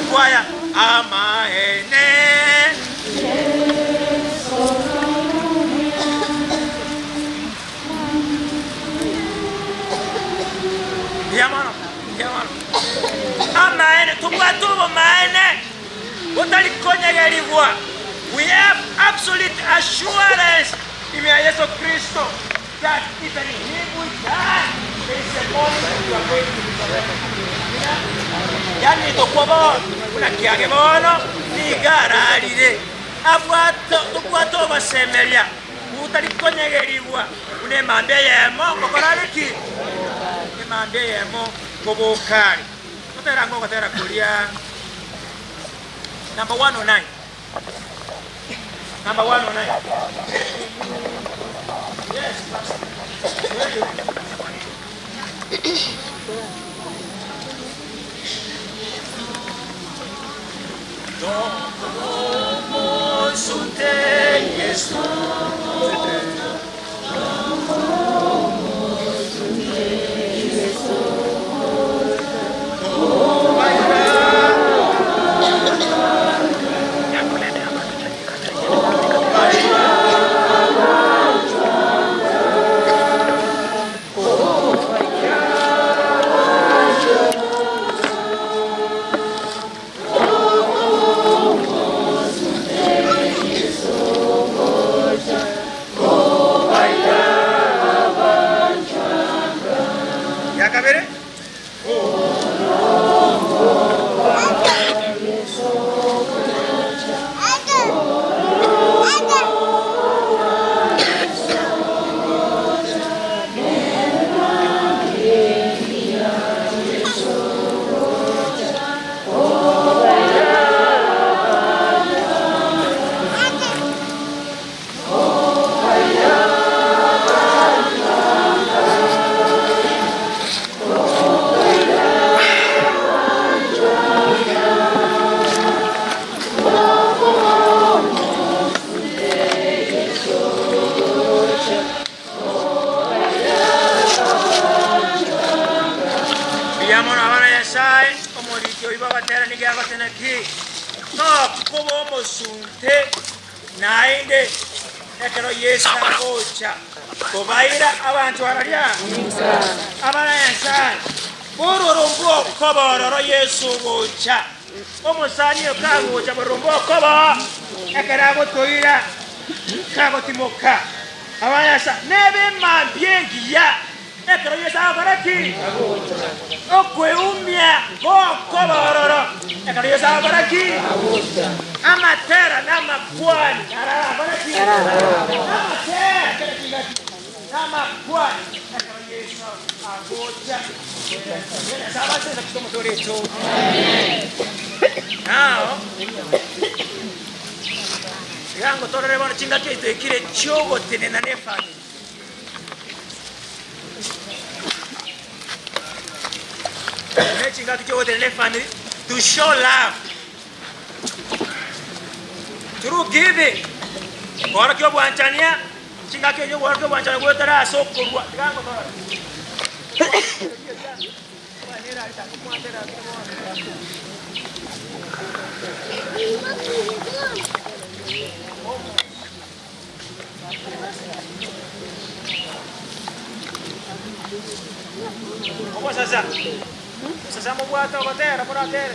ekwaya amaene. Mbuya mono, mbuya mono. Amaene, tobwate obomaene botari konyegerigwa. We have absolute assurance Ime ya Yeso Kristo, that even if we die, there is a morning that we are going to resurrect. Amina. Yani tokwa bono, buna kiage bono, nigo ararire, abwate, tobwate ogosemeria gotari konyegerigwa, buna emambia eyemo ngokora are ki? Emambia eyemo nkoboka are. Totera ng'a ogotera koria number 109. Number 109. Yes, Pastor. Ogotera nigo agotena ki? Tokoba omosunte naende ekero Yeso agocha kobaira abanto abaria abare Nyasae. Bororo mbokoba ororo Yeso ogocha. Omosani oyo kagocha bororo mbokoba ekero agotoira kagotimoka. Abanyasa nebe mambia engiya. Ekero Yeso agokora ki? Okweumia gokoba ororo. Ekero Yeso agokora ki? Amatera na amakwani aragokora ki? Amatera kera chingaki na amakwani ekero Yeso agocha. Nyasae abasese Kristo omotwe oreto. Nao iga ngotorore bono chingaki echi toikire chiogotenena ne efamiri. Ne chingaki chiogotenena efamiri to show love through giving koorokia obwanchania chingaki echi okoorokia obwanchani goetera ase okorua tiga ngotorore. Obosasa, obosasa mobwate ogotera moratere.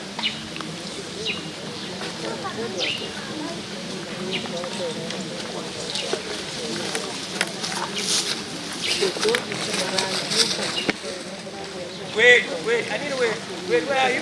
Wait, wait, I need to wait. Wait, where are you?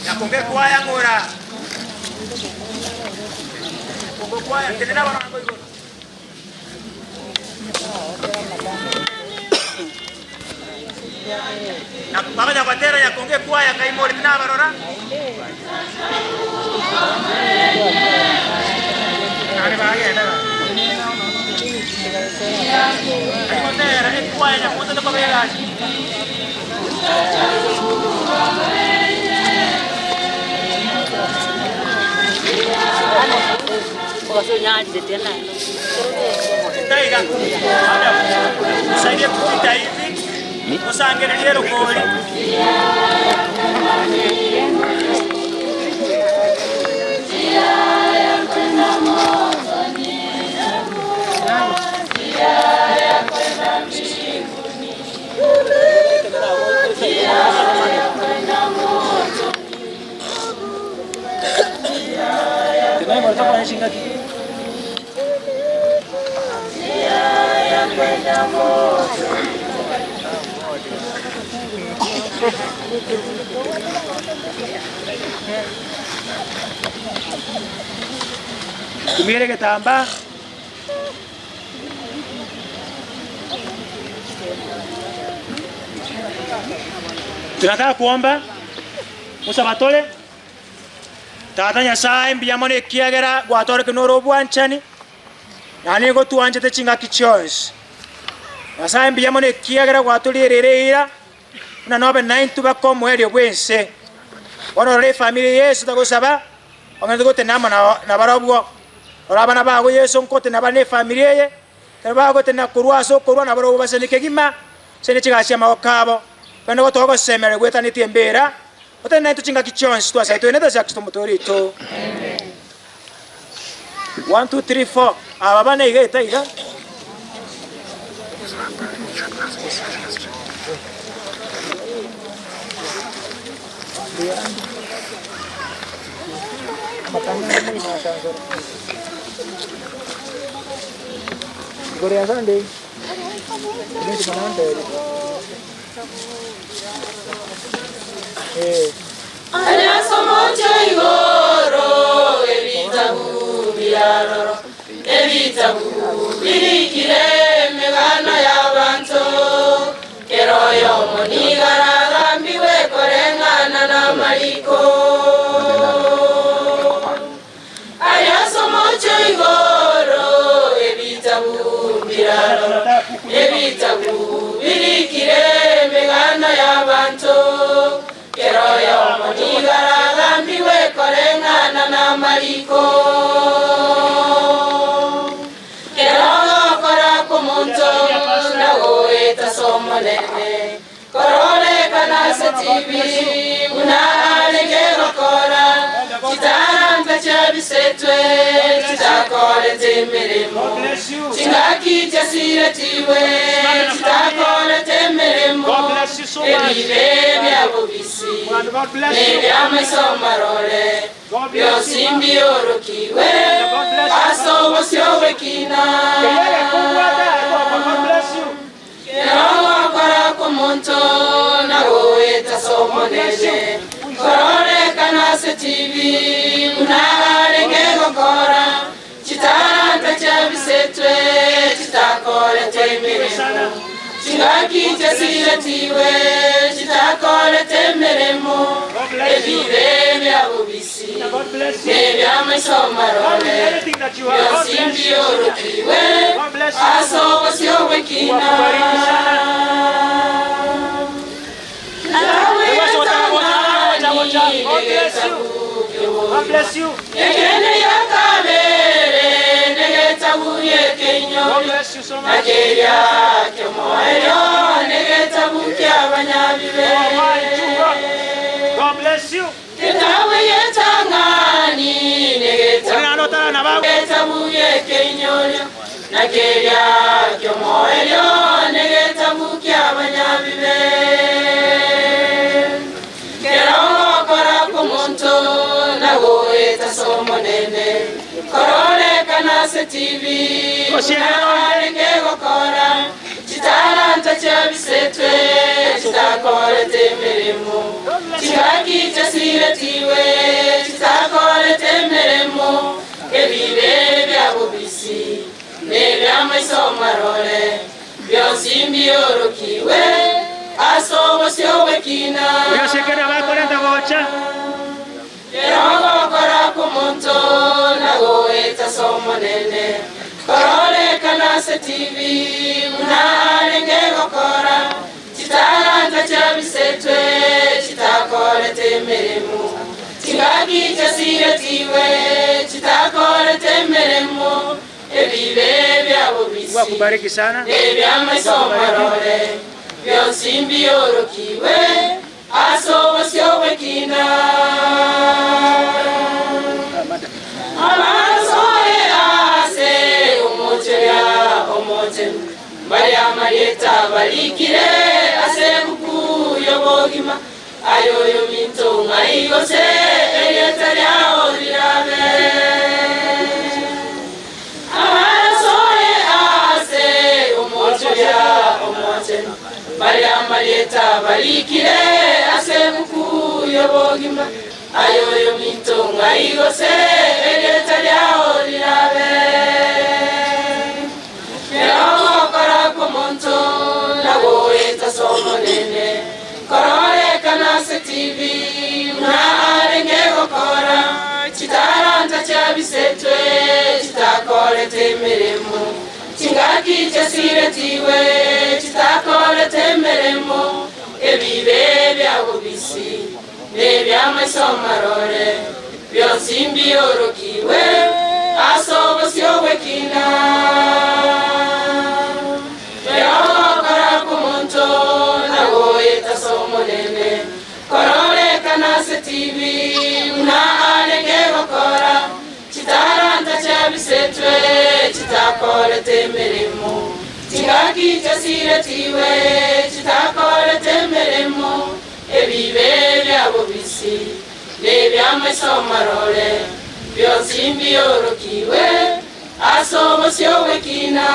Nyakonge kwaya ng'ora. Nyakonge kwaya tenena abarango igoro. Baganya gotera nyakonge kwaya kaimore tinabarora. Nare bagenda. Gotera ekwaya nyakonge tokobera. Taiga. Usaidie kupita hivi. Usangererie rukori. Tumia egetambaa. Tunataka kuomba Musa batore Tata Nyasaye mbuya mono ekiagera gwatoreke noro obwanchani na nigo twanchete chingaki chionsi. Nyasaye mbuya mono ekiagera gwatorierere eira buna nobe naintwe baka omoerio bw'ense. Bono rora efamiri ya Yeso tagosaba ong'ente gotena amo nabarobwo. Rora abana bago Yeso nkotena bare nefamiri eye, ekero bagotena korwa ase okorwa nabarobwo basesenie kegima ase chigasi chi'amaboko abo. Korende gotoa ogosemeria gwetanetie embera, otene naintwe chingaki chionsi twasaete toenete ase Kristo Omotoori oito. One, two, three, four. Aba bane iga eta iga. Igoro ya Sunday. Anyasomoche igoro ebitabu biaroro ebitabu birikire emegano y'abanto kero oyomo nigaragambiwe koreng'ana n'amariko Anyasomoche igoro ebitabu biraroro ebitabu birikire emegano y'abanto kero oyomo nigaragambiwe koreng'ana n'amariko kero gokora kw'omonto nagoeta somonene kororekana ase tv buna arenge gokora chitaranta chiabisetwe chitakorete emirimo chingaki chiasiretiwe chitakorete emirimo ebibe byabobisi nebyamaisomarore byosimbiorokiwe asobosiowekina Kerogokora kw'omonto nagoeta somonene kororekana ase tv buna arenge gokora chitaranta chiabisetwe chitakorete emirimo chingaki chiasiretiwe chitakorete emirimo ebibe byabobisi nebyamaisomarore byosimbiorokiwe asobosiowekina Ekene yakabere negetabuye kenyo nakerya kyomoeryo negetabuke abanyabibe Kitabu yetangani negetabuye kenyo nakerya kyomoeryo negetabuke abanyabibe Kerogokora kw'omonto nagoeta somonene kororekana ase tv narenge gokora chitaranta chiabisetwe chitakorete emirimo chingaki chiasiretiwe chitakorete emirimo ebibe byabobisi nebyamaisomarore byosimbiorokiwe asobosiowekina Kerogokora kw'omonto nagoeta somonene kororekana ase tv buna arenge gokora chitaranta chiabisetwe chitakorete emirimo chingaki chiasiretiwe chitakorete emirimo ebibe byabobisi ebyamaisomarore byosimbiorokiwe asobosiowekina Amasoe ase omocheya omoche Maria Marieta barikire ase bukuyo bogima ayoyo minto ng'aigose erieta ryao rirabe Amasoe ase omocheya omoche Maria Marieta barikire ase bukuyo bogima ayoyo minto ng'aigose erieta ryao rirabe Kerogokora kw'omonto nagoeta somonene kororekana ase tv buna arenge gokora chitaranta chiabisetwe chitakorete emirimo chingaki chiasiretiwe chitakorete emirimo ebibe byabobisi nebyamaisomarore byosimbiorokiwe asobosiowekina Kerogokora kw'omonto nagoeta somonene kororekana ase tv buna arenge gokora chitaranta chiabisetwe chitakorete emirimo chingaki chiasiretiwe chitakorete emirimo ebibe byabobisi nebyamaisomarore byosimbiorokiwe Ase obosio bw'ekina.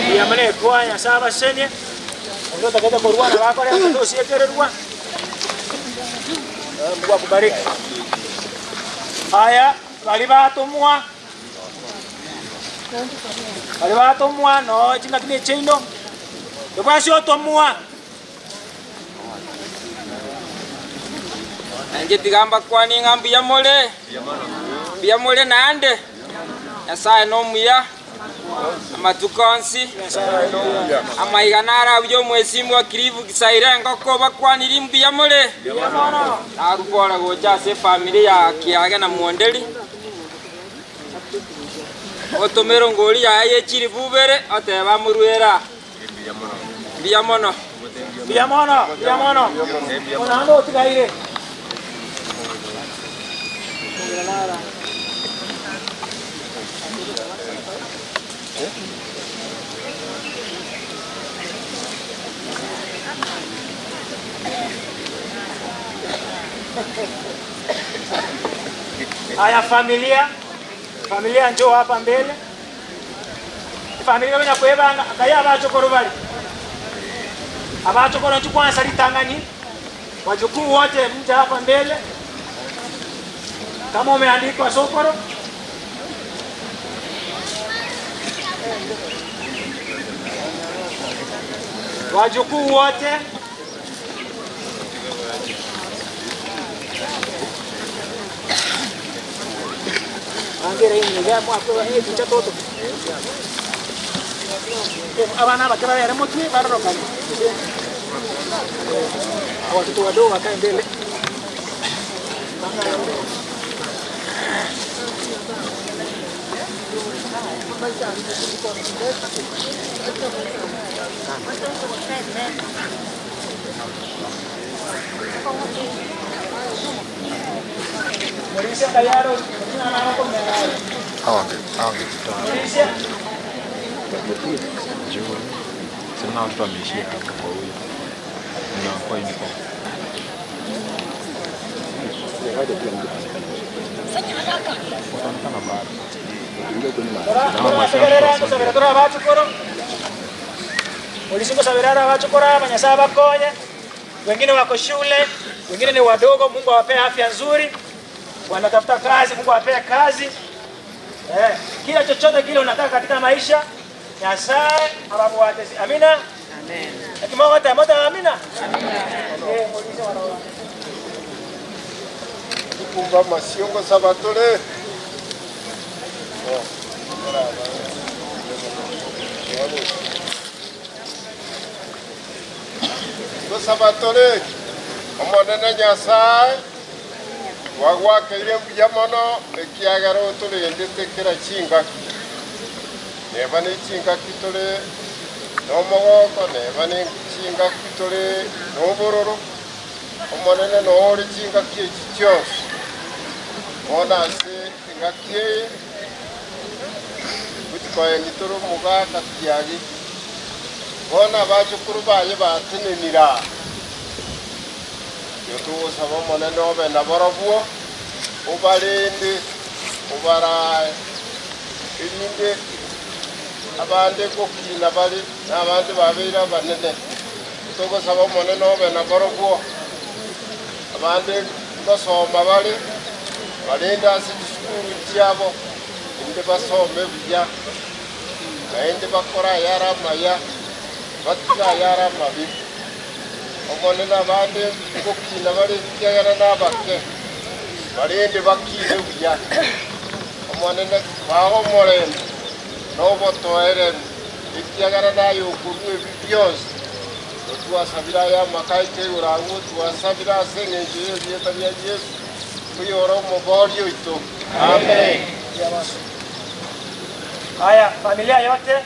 Mbuya mono ekwa Nyasae abasesenie, onde otagete korwa nabo akorenta tosiekererwa. Mungu akubariki. Aya baria batomwa, baria batomwa noo chingaki na echiaino, tobwasi otomwa. Nainche tiga mbakwanie ng'a mbuya more, mbuya more naende, Nyasae nomuya amatuko onsi. Amaiga naro abuya omwesimbwa Cliff Gisaira engoko obakwanirie mbuya more. Narubora gocha ase efamiri ya Kiage na Mwonderi, otomere ngori yaye ye chilifu ibere otebe amorwere aa. Mbuya mono. Mbuya mono, mbuya mono. Naende otigaire. Haya familia, familia njoo hapa mbele. Efamiri konya kwebanga nkai abachokoro bare. Abachokoro inchuo kwansa ritang'ani, wajukuu wote mje hapa mbele kama umeandikwa sokoro. Wajukuu wote Abana abake babere motwe barorokane. Watoto wadogo wakae mbele. Sina watoto wameishia hapo kwa huyo na kwa uniform. Wataonekana bado. Tusabira turi abachukuru polisi ngosabira ari abachukuru aba Nyasaye abakonye wengine wako shule wengine ni wadogo Mungu awapee afya nzuri wanatafuta kazi Mungu awapee kazi eh, kila chochote kile unataka katika maisha Nyasaye ababuwatesi amina amen akimogota mota amina amen eh muulize wanawa Kumva masiongo sabatore. Gosabatore omonene Nyasaye twagwakeire mbuya mono ekiagera otorendete kera chingaki neba ne chingaki tore nomogoko neba ne chingaki tore nobororo Omonene noo ore chingaki echi chionsi bono ase engaki eye gochikoengi tore omogaka kiagi bono abachukuru baye batenenire aa igo togosaba Omonene obe nabarabwo obarende obarae erinde abande gokina bare na abande babeire abanene togosaba Omonene obe nabarabwo abande ngosoma bare barende ase chisukuru chiabo inde basome buya naende bakore ayare amaya batiga ayare amabi Omonene abande ngokina bare ekiagera na abake barende bakine buya Omonene bae omorembe na obotoereru ekiagera naye okorua ebi bionsi otwasabire aya amaka aito igoro agwo twasabire ase eng'encho ya erieta ria Yeso oyore omobori oito amen. Haya, familia yote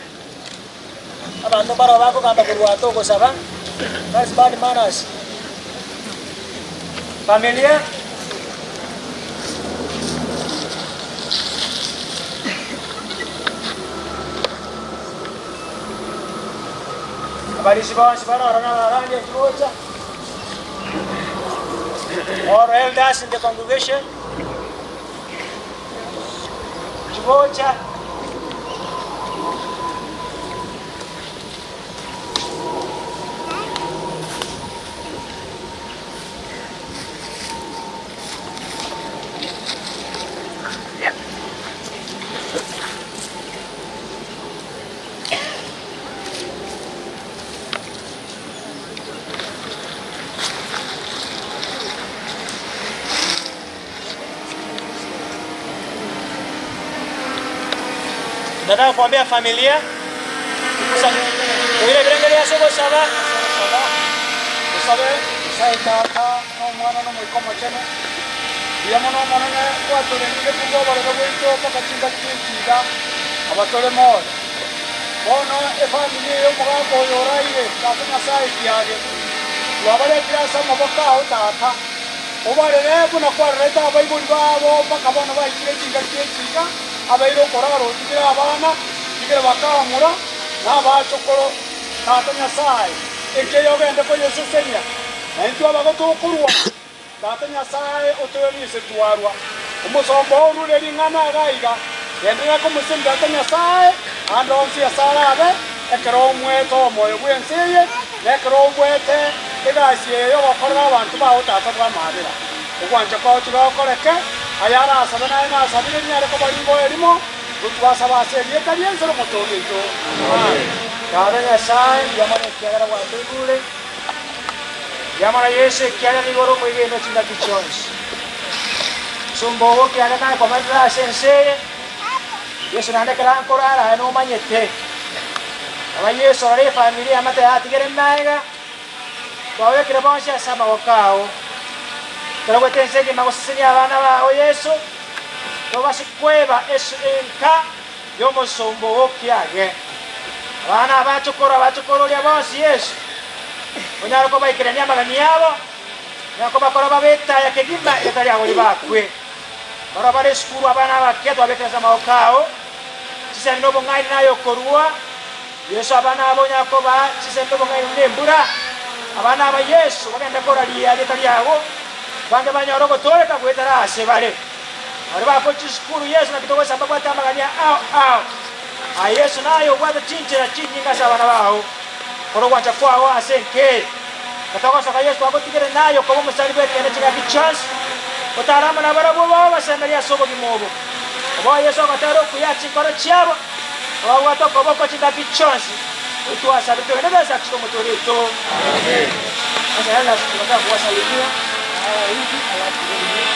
abanto mbaro bakogamba korwa togosaba that's bad manners. Familia abarisi bonsi baroro na abarandi echigocha. All elders in the congregation, chigocha. Nataka kuambia familia kuire birengeria ase ogosaba. Tosabe, Nyasae Tata, na Omwana, na Omoika Omochenu, mbuya mono Omonene gwatorendire korwa obororo bwaito mpaka chingaki echi iga, aba tore moyo. Bono efamiri eye y'omogaka oyo oraire, Tata Nyasae kiage, twabaretire ase amaboko ao Tata, obarere buna kwarerete abaibori babo mpaka bono baikire chingaki echi iga, abeire okorara otigire abana, tigire bakaamura, na abachokoro. Tata Nyasae, ekeyo ogende koyesesenia, na intwe abagotokorwa. Tata Nyasae, otoerie ise twarwa. Omosomba oo orure ring'ana iga iga, genderera komosesenia Tata Nyasae, ande onsi ase arabe, ekero omwete omoyo bw'ense eye, na ekero obwete egasi eye y'ogokorera abanto bao Tata bw'amabera. Ogwancha kwao tiga gokoreke, aya arasabe naye nasabire rinyare koba rigoa erimo, Gotwasaba ase erieta ri'ense n'Omotoori oito. Amen. Tata Nyasae, mbuya mono ekiagera gwatoigure. Mbuya mono Yeso ekiagera nigo ore omwegenwa chingaki chionsi. Omosomba oo ekiagera nakomentete ase ense eye, Yeso naende ekero ankorara aye nomanyete. Aba Yeso rora efamiri y'amate yatigere magega, twababekire bonsi ase amaboko ao. Ekero goeta ense engima gosesenia abana bao Yeso, Tobase kweba enka y'omosomba oo kiage. Abana abachokoro abachokororia bonsi Yeso, onyare kobaikerania amagani abo, na kobakora babe etaya kegima etari agori bakwe. Barabwo bare esukuru abana abake twabekire ase amaboko ao, chisemi na obong'aini naye okorua. Yeso abana aba onyare kobaa chisemi na obong'aini buna embura. Abana aba Yeso bagende koraria erieta riago, Abange banyore ogotooreka goetera aase bare. Baria bakwe chisukuru Yeso naki togosaba babwate amagania ao ao. Aye Yeso naye obwate chinchera chinyinge ase abana bao. Kora ogwancha kwao ase enka eye. Gatogosoka Yeso twagotigere naye okoba omosani bw'ekeene chingaki chionsi. Otare amo nabarabwo bao obasemerie ase obogima obo. Oboe Yeso ogotera okuya chinkoro chiabo, obabwate okoboko chingaki chionsi. Twasabire togende ase Kristo Omotoori oito. Amen. Sasa elders tunataka kuwasalimia hawa hivi alafu turudi.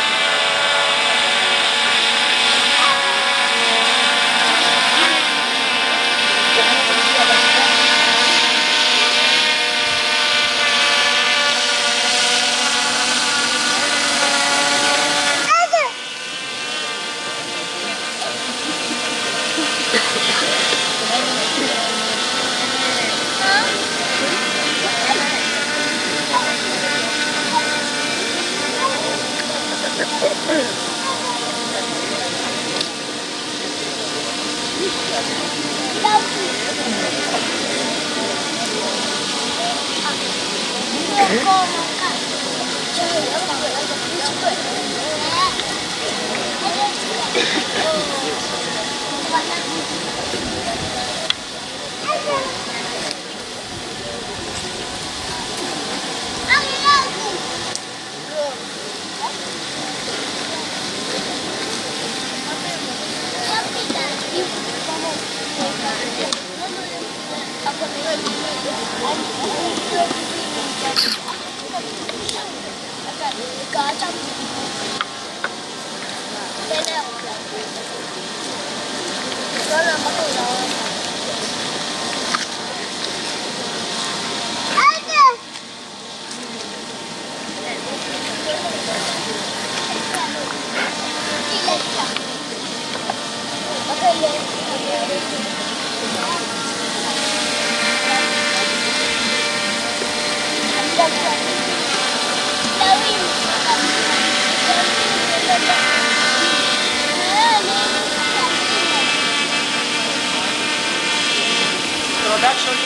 Introduction.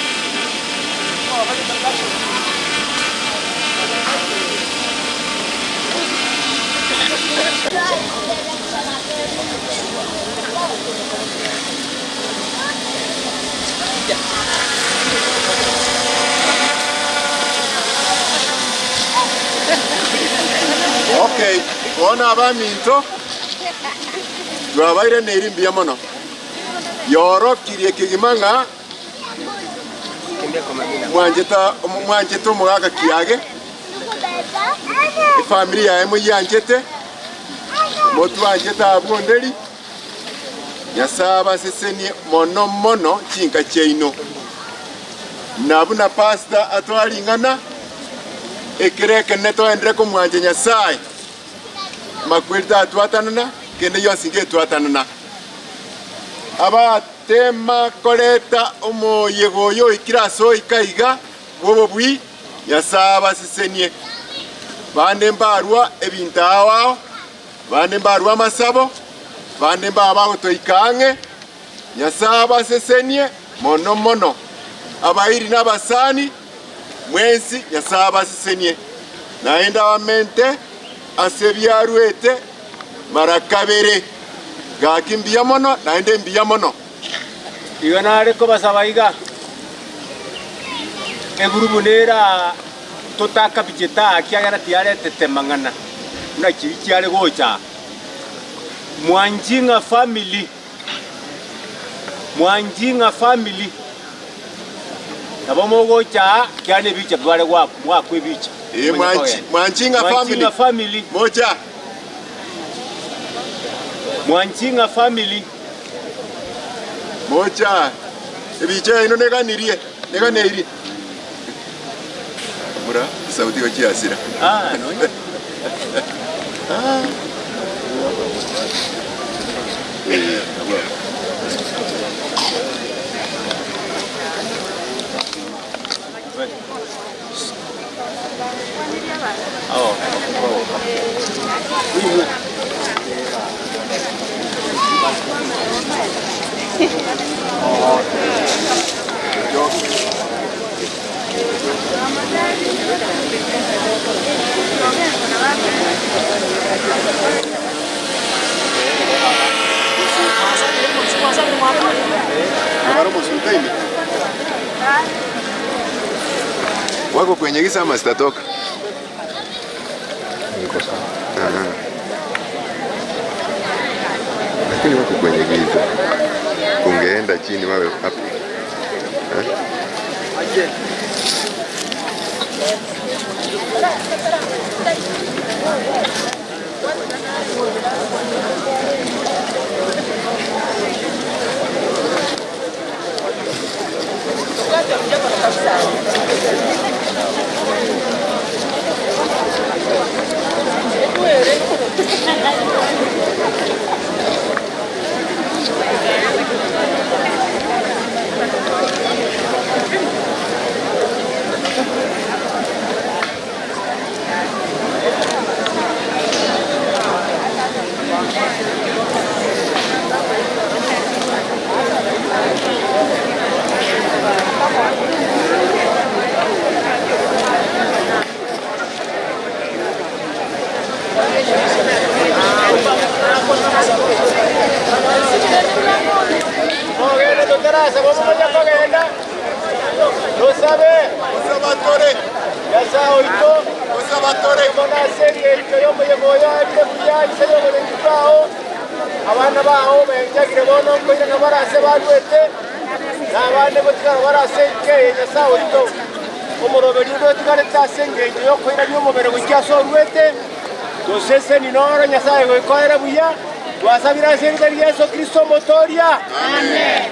Oh, introduction. Okay, bono abaminto, twabairaneiri mbuya mono. Yorokirie kegima ng'a mwanchete mwanchete omogaka kiage, efamiri yaye moyianchete, motwanchete abwo onderi, Nyasae abasesenie mono mono chinka chiaino. Na buna pastor atoa ring'ana, ekero ekenene toenderere komwancha Nyasae, makweri tatwatanana, kende gionsi ngetwatanana. Abatema koreta omoyega oyo oikire ase oika iga bw'obobui, Nyasae abasesenie. Bande mbarua ebinto ao ao, Bande mbarue amasabo, bande mbabe bagotoika ang'e. Nyasae abasesenie mono mono. Abairi na abasani, mwensi Nyasae abasesenie, naende abamente ase ebiaruete mara kabere. Gaki mbuya mono, naende mbuya mono. Igo nare kobasaba iga, egurubu nere aa totakabichete aa ekiagera tiaretete mang'ana buna chiria chiare gocha aa. Mwanjing'a family, Mwanjing'a family, nabo mogocha aa ekiagera na ebicha tware goakwa mwakwa ebicha. Ee, Mwanchi- Mwanjing'a family. Mwanjing'a family. Mocha. Mwanjing'a family. Mocha, ebicha yaino neganirie, neganeirie. Mura, esauti igo chiasira. Ah, nonya. Ah. Eh, nabo. Wako kwenye giza ama zitatoka? Aha. Lakini wako kwenye giza, ungeenda chini wawe hapo Eh? Mogende totarasaba omomanya kogenda, tosabe Nyasae oito, mono ase engencho y'omoyega oyo arire buya inse y'oborendi bwao, abana bao benchagire bono nkoirana bare ase barwete, na abande gotigara bare ase enka eye Nyasae oito. Omoroberio onde otigarete ase engencho y'okoirania omobere gochia ase orwete, Toseseni noro Nyasae goika oere buya, twasabire ase erieta ria Yeso Kristo Omotoria. Amen.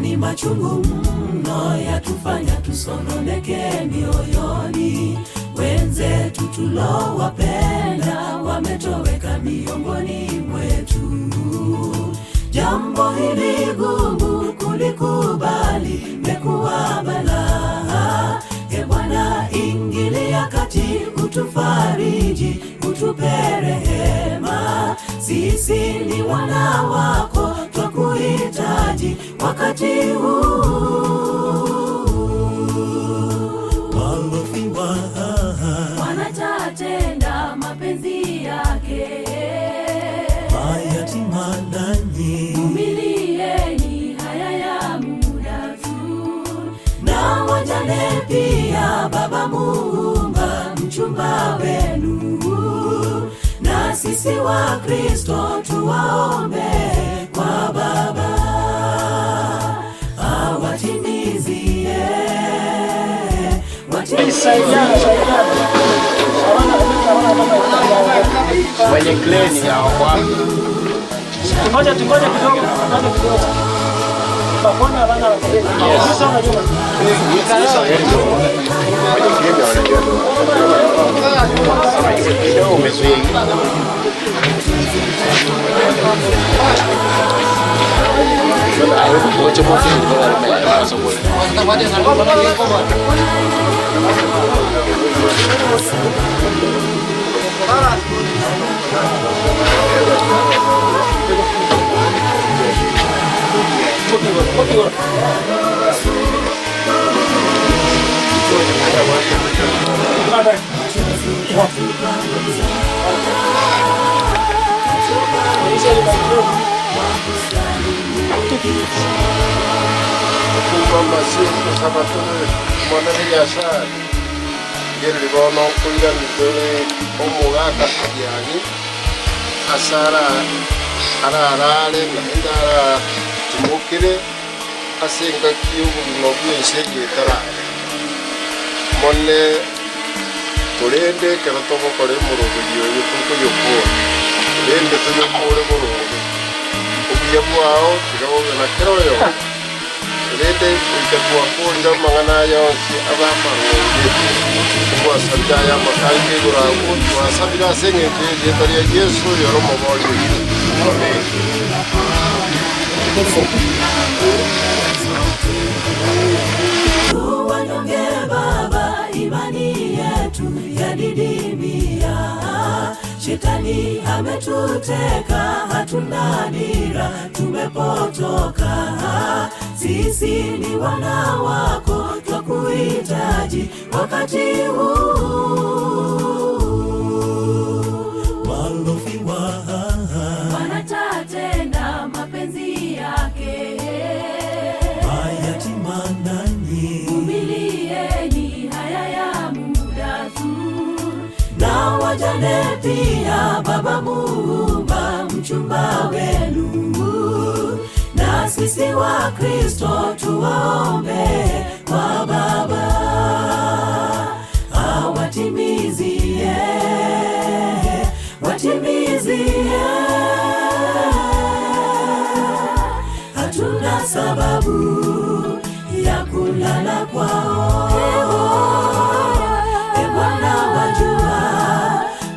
ni machungu mno, yatufanya tusononeke mioyoni. Wenzetu tulowapenda wametoweka miongoni mwetu. Jambo hili gumu kulikubali, mekuwa balaa. E Bwana, ingilia kati, utufariji, utupe rehema. Sisi ni wana wako, twakuhitaji wakati huu. Walofiwa Wanatatenda mapenzi yake. mayatima nanyi Vumilieni haya ya muda tu. Na wajane pia, Baba Muumba, mchumba wenu, na sisi wa Kristo tuwaombe kwa Baba awatimizie, Mwenye kleni ya wapi? Ngoja tungoje kidogo, ngoja kidogo. Bakona bana Mwana Nyasaye ngeri bono nkoiranitore omogaka kiagi ase ararare naende aratimokere ase engaki ya obogima bwa ense eye etarare mone torende ekero togokora emoroberi oyo tokoyokora torende toyokore borobe obuya bwao tiga bobe na kero oyo rende goika twakorire amang'ana aya onsi abe amarungi twasabire aya amakangi igoro abwo twasabire ase eng'encho ya erieta ria Yesu oyore omobori oito. Amen. Wanyonge Baba, imani yetu yadidimia. Shetani ametuteka, hatuna dira, tumepotoka. Sisi ni wana wako, twakuhitaji wakati huu. walofiwa Wanatatenda mapenzi yake. mayatima nanyi Vumilieni haya ya muda tu. Na wajane pia, Baba Muumba, mchumba wenu, na sisi wa Kristo tuwaombe kwa Baba awatimizie, watimizie. Hatuna sababu ya kulala kwao. E Bwana, wajua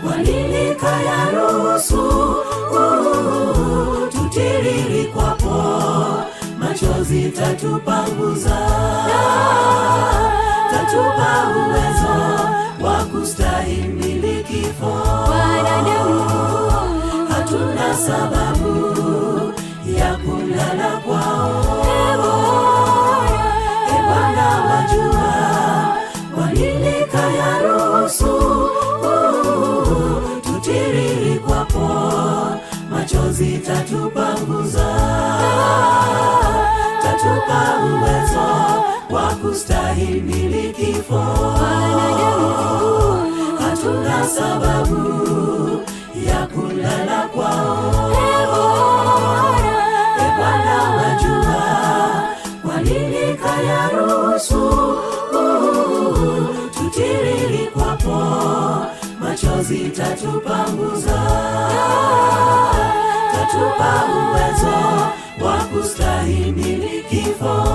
kwa nini kayaruhusu tutiriri kwapo, machozi tatupanguza, tatupa uwezo wa kustahimili kifo. Hatuna sababu ya kulala kwao. E Bwana, wajua kwa nini kayaruhusu tutiriri kwapo, machozi tatupanguza, tatupa uwezo wa kustahimili kifo. Hatuna sababu ya kulala kwao. E Bwana, wajua kwa nini kayaruhusu tutiriri kwapo, machozi tatupanguza, tatupa uwezo wa kustahimili kifo.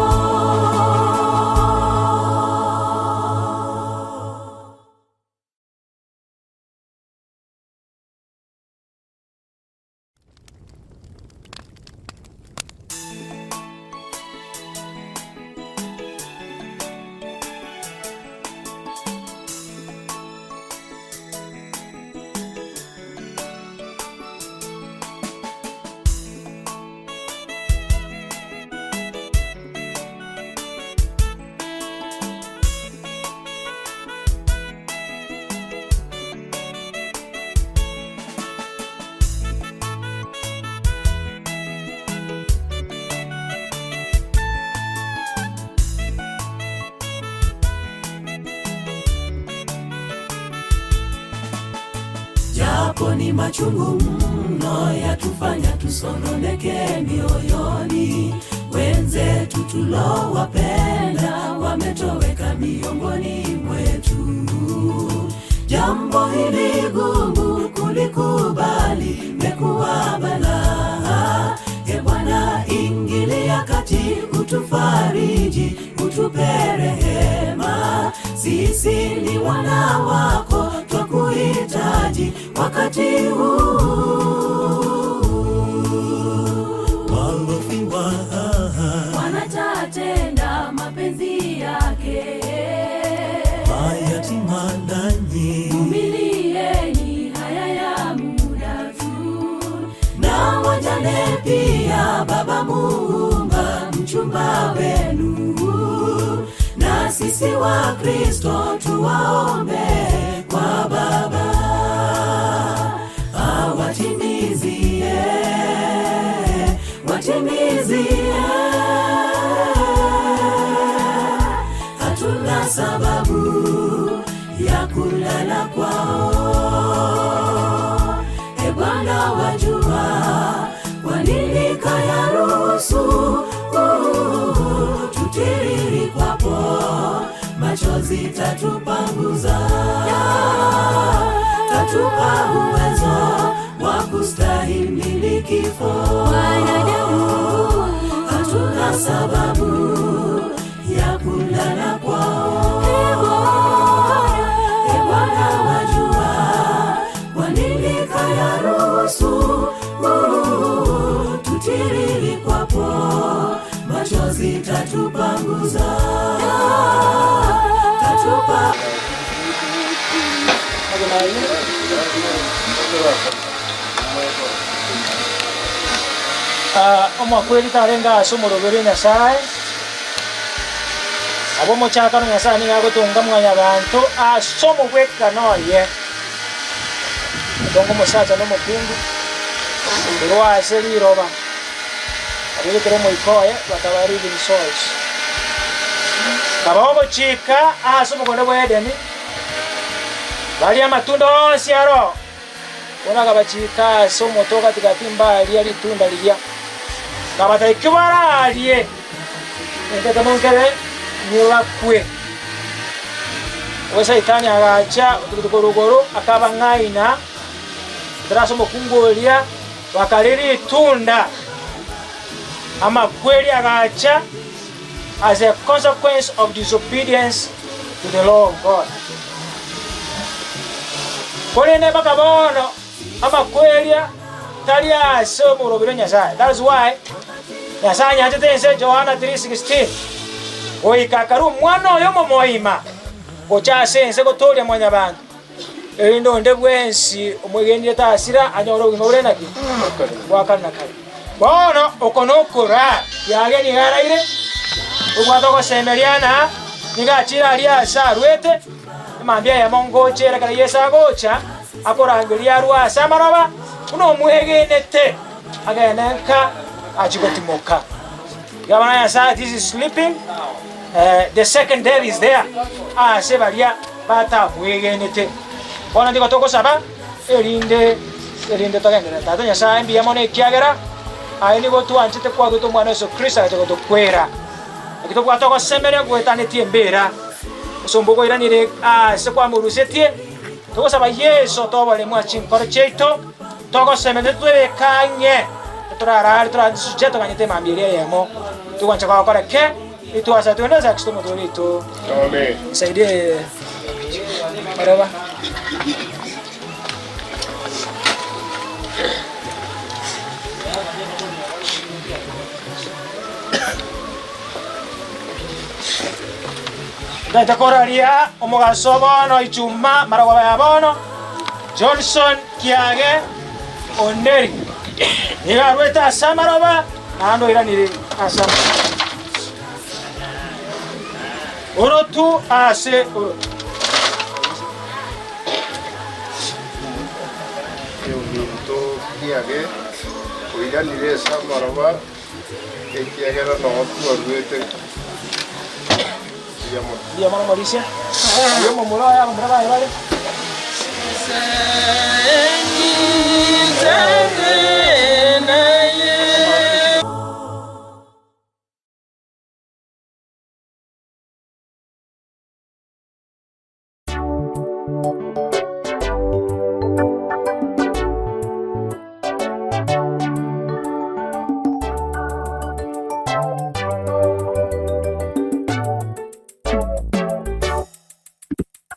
Japo ni machungu mno yatufanya tusononeke mioyoni, wenzetu tulowapenda wametoweka miongoni mwetu. Jambo hili gumu kulikubali, mekuwa balaa. E Bwana, ingilia kati, utufariji, utupe rehema. Sisi ni wana wako, twakuhitaji wakati huu. Walofiwa Wanatatenda mapenzi yake. mayatima nanyi Vumilieni haya ya muda tu. na wajane pia, Baba Muumba, mchumba wenu, na sisi wa Kristo tuwaombe kwa Baba awatimizie, watimizie. Hatuna sababu ya kulala kwao. E Bwana, wajua kwa nini kayaruhusu tutiririkwapo machozi tatupanguza, tatupa uwezo wa kustahimili kifo. Wanadamu Hatuna sababu ya kulala kwao. E Bwana, wajua kwa nini kayaruhusu tutiririkwapo machozi tatupanguza, tatupa Omwakweri tarenga ase omorobere Nyasaye abo omochakano Nyasaye nigo agotonga mwanyabanto ase omobwekano oye otonga omosacha na omokungu korwa ase riroba aberekere omoika oye bakaba living souls kaba ogochika ase omogondo bwa Edeni baria amatunda onsi aro bono akabachika ase omote ogatigati mbaria ritunda riria kabatebia bararie egento ekemo nkere nibakwe. Igo Saitani agacha korwa igoro akabang'aina ekero ase omokungu oria bakaria ritunda. Amakweri agacha as a consequence of disobedience to the law of God. Korende mpaka bono amakweri tari ase omoroberi o Nyasae. That is why Nyasae anyanchete ense Yohana 3:16 goika akarua omwana oye omomoima gocha ase ense gotooria mwanyabanto, erinde onde bwensi omwegenire tasira anyore obogima bore naki? Bwa kare na kare. Bono oko nokoraa kiage nigo araire, obwate ogosemeria na nigo achire aria ase arwete, emambia eyemo ngocha ere ekero Yeso agocha, akorangeria arwe ase amaroba, buna omwegenete agende nka achie gotimoka. Iga abana ba Nyasaye this is sleeping, the second death is there ase baria batamwegenete. Bono nigo togosaba erinde erinde togenderere. Tata Nyasaye mbuya mono ekiagera aye nigo otwanchete kwagete omwana Yeso Kristo agacha gotokwera. Naki tobwate ogosemeria goetanetie embera, osomba okoiranire aase kwamorusetie, togosaba Yeso toboremwa chinkoro chiaito, togosemeria twebeke ang'e. Torarare torasuche toganyete emambia eria eyemo togwancha gokora ke itwasa twende ase Kristo omotooria oito. Nsaidie oroba. Ntaete koraria omogaso bono ichuma marogoba ya bono, Johnson Kiage Onderi nigo arwete ase amaroba naende oiranire ase amaroba. Orotu ase orotu. Ominto Kiage oiranire ase amaroba, ekiagera noo twaruete mbuya mono. Mbuya mono Morisia. Oyo omomura oye abamura baye bare.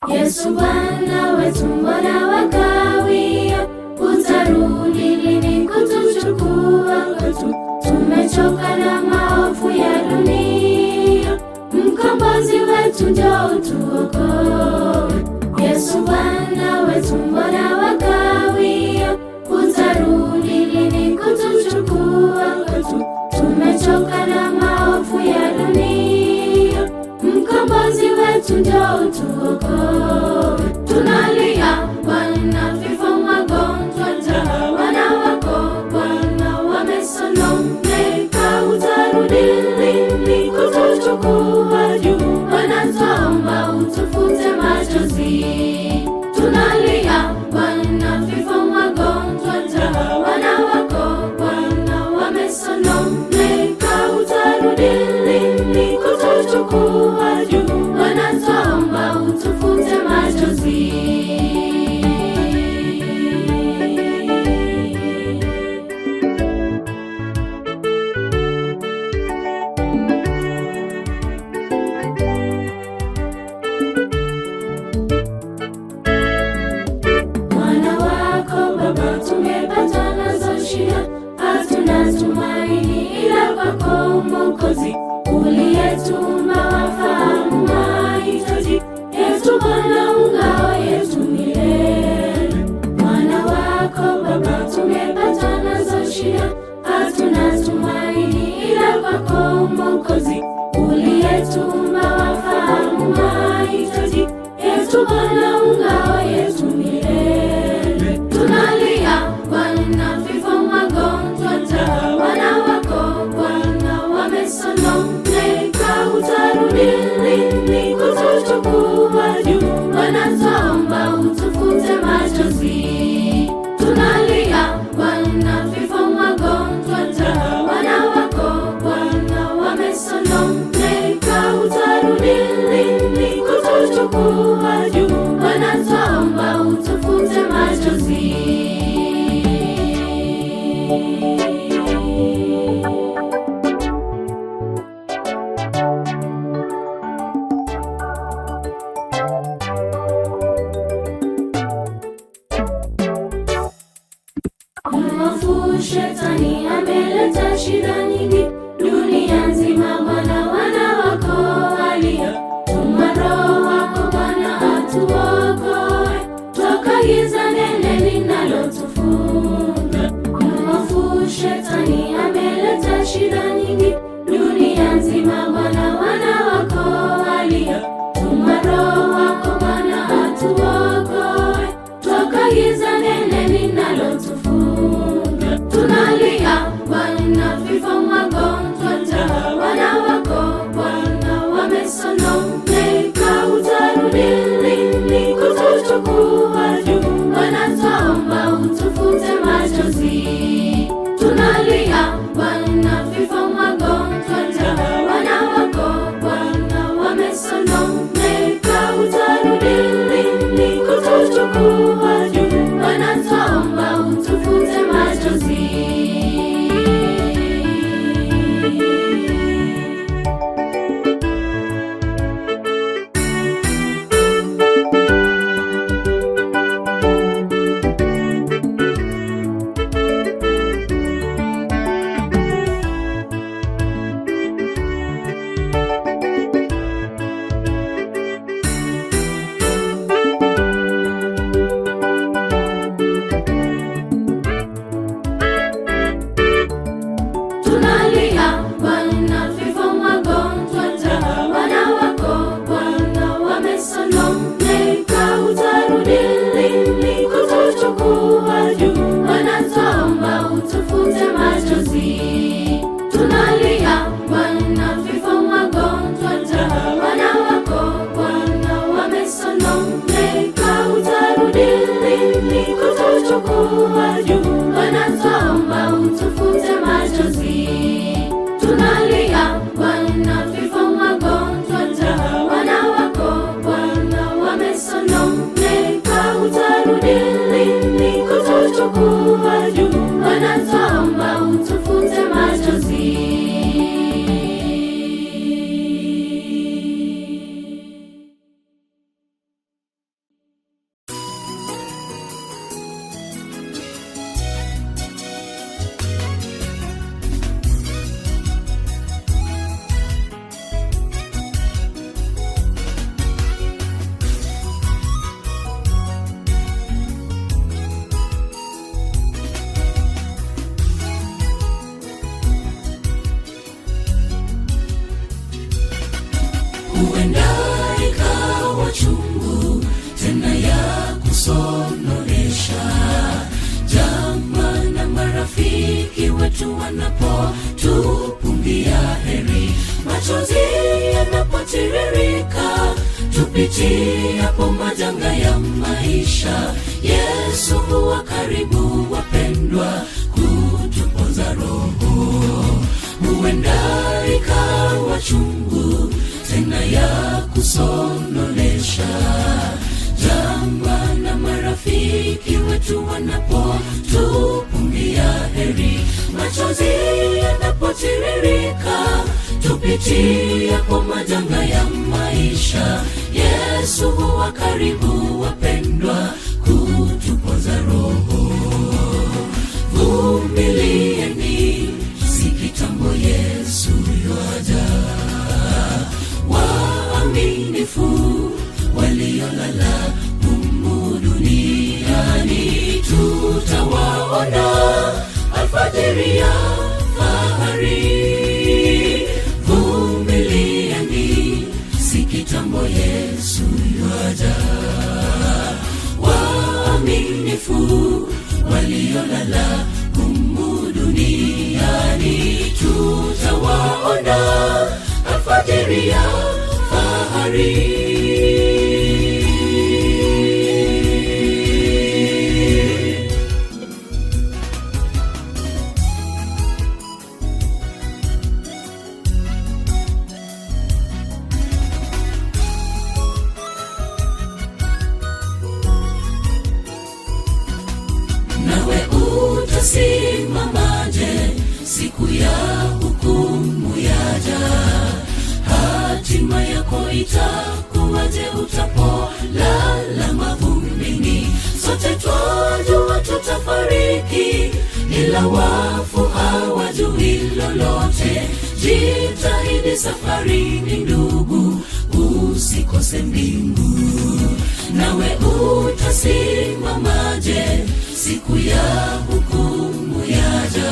Yesu Bwana wetu, mbona wakawia? Utarudi lini kutuchukua kwetu? Tumechoka na maovu ya dunia, mkombozi wetu njoo utuokoe. Yesu Bwana wetu, mbona wakawia? Utarudi lini kutuchukua kwetu? Tumechoka na maovu ya dunia, mkombozi wetu njoo utuokoe. Tunalia Bwana, vifo, magonjwa, njaa, wana wako Bwana wamesononeka. Utarudi lini kutuchukua juu? Bwana twaomba utufute machozi. Tunalia Bwana, vifo, magonjwa, njaa, wana wako Bwana wamesononeka. Utarudi lini kutuchukua juu? Bwana twaomba utufute machozi. Mwana wako Baba, tumepata nazo shida, hatuna tumaini ila kwako Mwokozi, uliyetuumba wafahamu mahitaji yetu, Bwana ungao yetu milele. Mwana wako Baba, tumepata nazo shida, hatuna tumaini ila kwako Mwokozi, uliyetuumba wafahamu mahitaji yetu, Bwana ungao yetu milele. Tunalia Bwana, vifo, magonjwa, njaa, wana wako Bwana wamesononeka. Utarudi lini kutuchukua juu? Bwana twaomba utufute machozi. Tunalia Bwana, vifo, magonjwa, njaa, wana wako Bwana wamesononeka. Utarudi lini kutuchukua juu? Bwana twaomba utufute machozi. Mwovu shetani ameleta shida nyingi dunia nzima, Bwana wana wako walia, tuma Roho wako Bwana atuokoe toka giza nene linalotufunga. Mwovu shetani ameleta shida nyingi dunia nzima, Bwana wana wako walia, tuma Roho wako Bwana atuokoe toka giza nene linalotufunga. Tunalia Bwana, vifo, magonjwa, njaa, wana wako Bwana wamesononeka. Utarudi lini kutuchukua juu? Bwana twaomba utufute machozi. Tunalia Bwana, vifo, magonjwa Huenda ikawa chungu tena ya kusononesha. Jamaa na marafiki wetu wanapotupungia heri, machozi yanapotiririka, tupitiapo majanga ya maisha, Yesu huwa karibu, wapendwa, kutupoza roho. Huenda ikawa chungu tena ya kusononesha. Jamaa na marafiki wetu wanapotupungia heri, machozi yanapotiririka, tupitiapo majanga ya maisha, Yesu huwa karibu, wapendwa, kutupoza roho. Vumilieni, si kitambo Yesu yuaja. Waaminifu waliolala humu duniani tutawaona alfajiri ya fahari. Vumilieni, si kitambo Yesu yuaja. Waaminifu waliolala humu duniani tutawaona alfajiri ya fahari. Nawe utasimamaje siku ya hukumu yaja? Hatima yako itakuwaje utapolala mavumbini? Sote twajua tutafariki, ila wafu hawajui lolote. Jitahidi safarini, ndugu, usikose mbingu. Nawe utasimamaje siku ya hukumu yaja?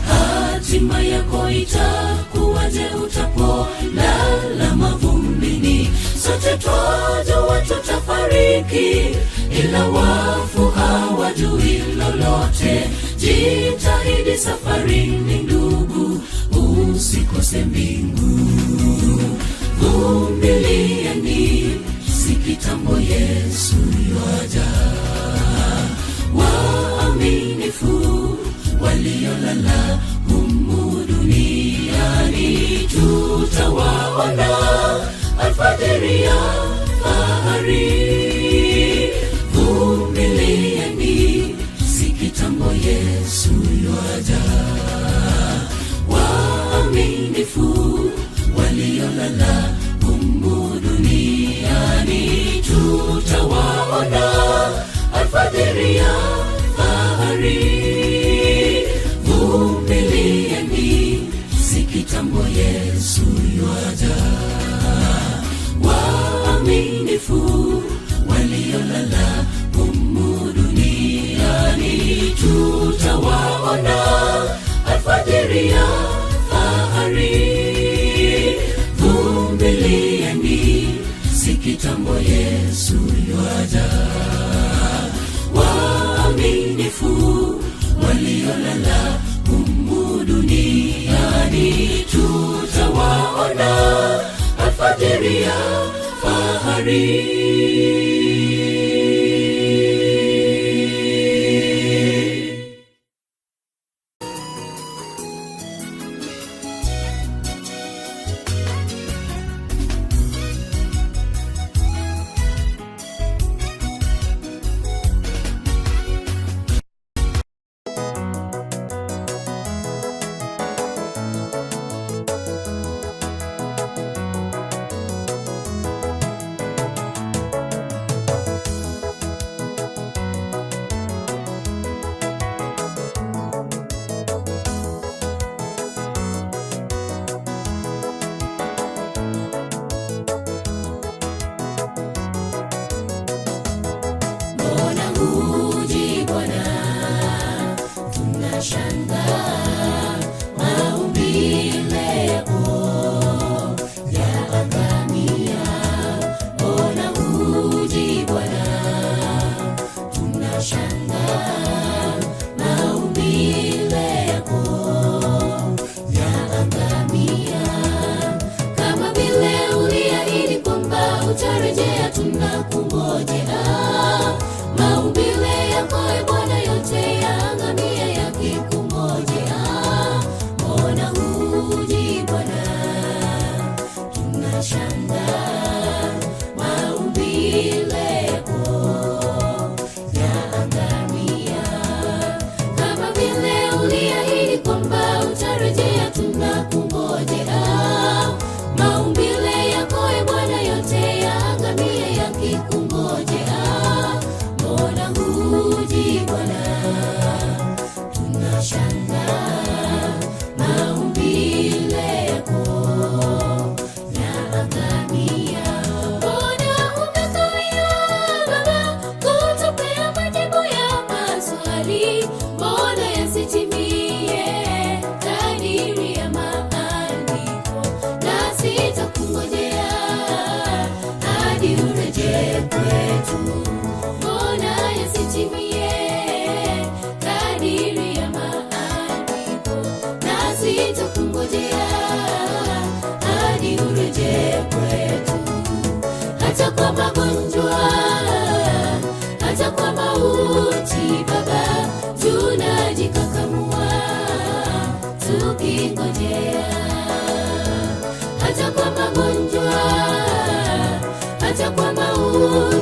Hatima yako itakuwaje utapolala mavumbini? Sote twajua tutafariki, ila wafu hawajui lolote. Jitahidi safarini, ndugu, usikose mbingu. Vumilieni, si kitambo Yesu yuaja. Waaminifu waliolala humu duniani tutawaona alfajiri ya fahari. Vumilieni, si kitambo Yesu yuaja. Waaminifu waliolala humu duniani tutawaona alfajiri ya fahari. Vumilieni, si kitambo Yesu yuaja. Waaminifu waliolala humu duniani tutawaona alfajiri ya fahari. Vumilieni, si kitambo Yesu yuaja. Waaminifu waliolala humu duniani tutawaona alfajiri ya fahari.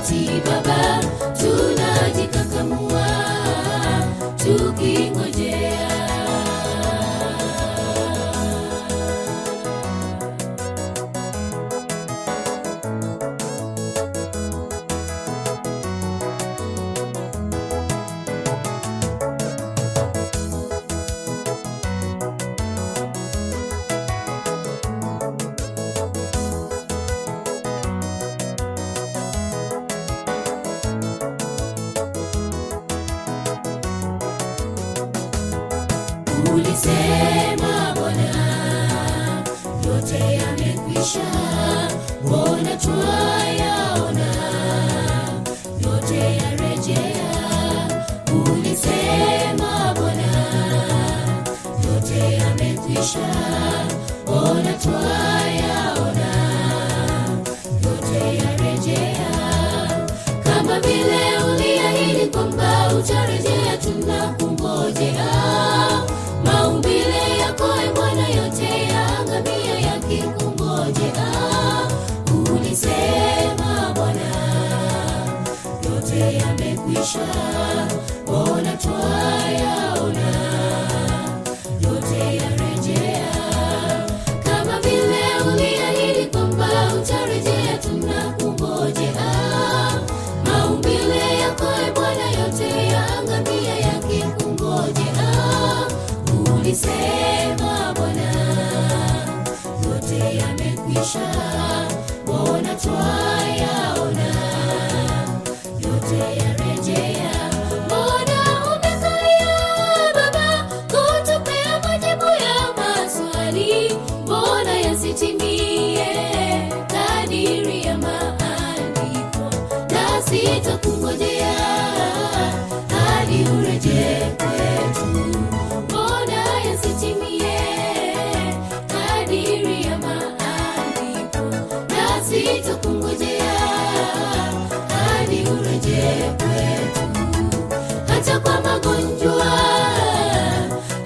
mauti Baba, tunajikakamua tukingojea. Ulisema Bwana, yote yamekwisha, mbona twayaona yote yarejea. Ulisema Bwana, yote yamekwisha, mbona twayaona yote yarejea. Kama vile uliahidi kwamba utarejea, tunakungojea. Maumbile yako e Bwana, yote yaangamia yakikungojea. Ulisema Bwana, yote yamekwisha, mbona twayaona yote yarejea. Kama vile uliahidi kwamba utarejea, tunakungojea. Maumbile yako e Bwana, yote yaangamia yakikungojea. Ulisema Bwana, yote yamekwisha, mbona twayaona yote yarejea. Mbona umekawia Baba kutupea majibu ya maswali? Mbona yasitimie kadiri ya maandiko? Nasi twakungojea hadi urejee kwetu. Mbona yasitimie kadiri ya maandiko? Nasi twakungojea hadi urejee kwetu. Hata kwa magonjwa,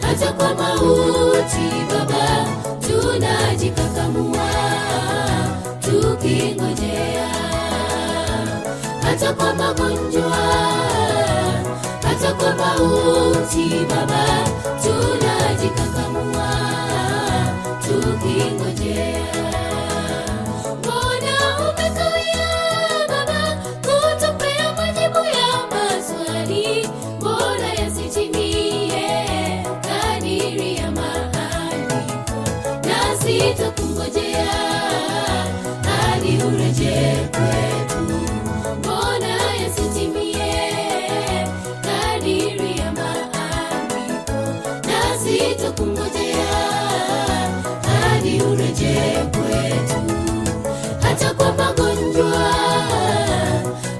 hata kwa mauti Baba, tunajikakamua tukingojea. Hata kwa magonjwa, hata kwa mauti Baba, tunajikakamua tukingojea. Mbona umekawia Baba kutupea majibu ya maswali? Mbona yasitimie kadiri ya maandiko? Nasi twakungojea hadi urejee kwetu. Mbona yasitimie kadiri ya maandiko? Nasi twakungojea hadi urejee kwetu. Hata kwa magonjwa,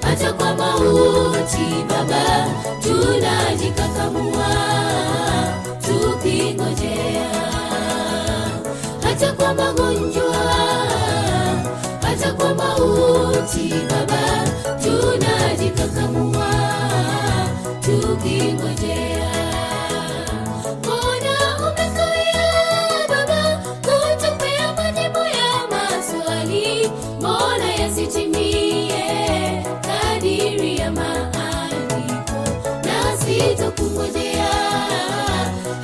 hata kwa mauti Baba, tunajikakamua tukingojea. Hata kwa magonjwa, hata kwa mauti Baba, tunajikakamua tukingojea. Mbona umekawia Baba kutupea majibu ya maswali? Mbona yasitimie kadiri ya maandiko? Nasi twakungojea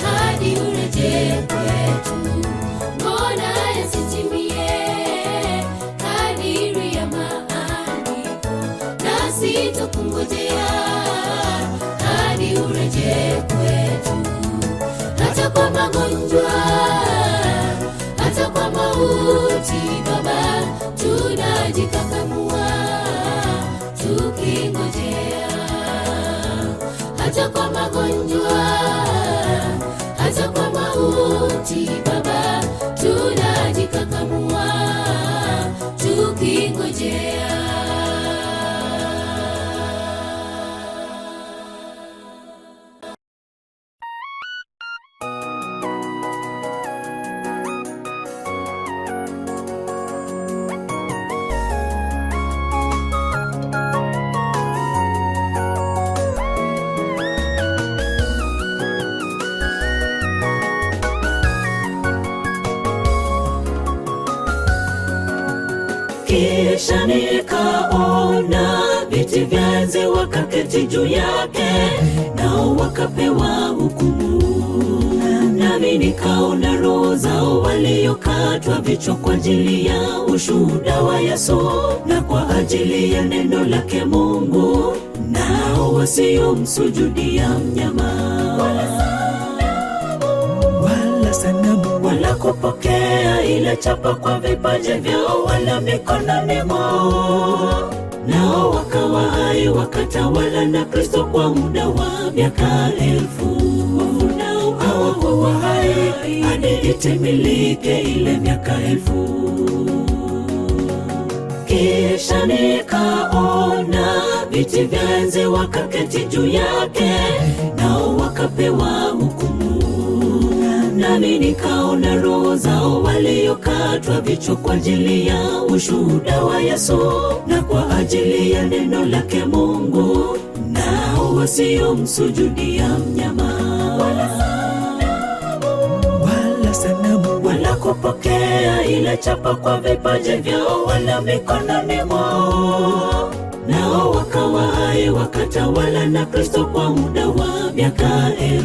hadi urejee kwetu. Mbona yasitimie kadiri ya maandiko? Nasi twakungojea hadi urejee kwetu. Hata kwa magonjwa, hata kwa mauti Baba, tunajikakamua tukingojea. Hata kwa magonjwa, hata kwa mauti Baba, tunajikakamua tukingojea. Kisha nikaona viti vya enzi wakaketi juu yake, nao wakapewa hukumu. Nami nikaona roho zao waliokatwa vichwa kwa ajili ya ushuhuda wa Yesu na kwa ajili ya neno lake Mungu, nao wasiomsujudia mnyama wala sanamu wala kupokea ile chapa kwa vipaji vyao wala mikononi mwao. Nao wakawa hai wakatawala na Kristo kwa muda wa miaka 1000. Wafu nao hawakuwa hai hadi itimilike ile miaka 1000. Kisha nikaona viti vya enzi wakaketi juu yake, nao wakapewa hukumu. Nami nikaona roho zao waliokatwa vichwa kwa ajili ya ushuhuda wa Yesu na kwa ajili ya neno lake Mungu, nao wasiomsujudia mnyama wala sanamu wala kupokea ile chapa kwa vipaji vyao wala mikononi mwao. Nao wakawa hai wakatawala na Kristo kwa muda wa miaka 1000.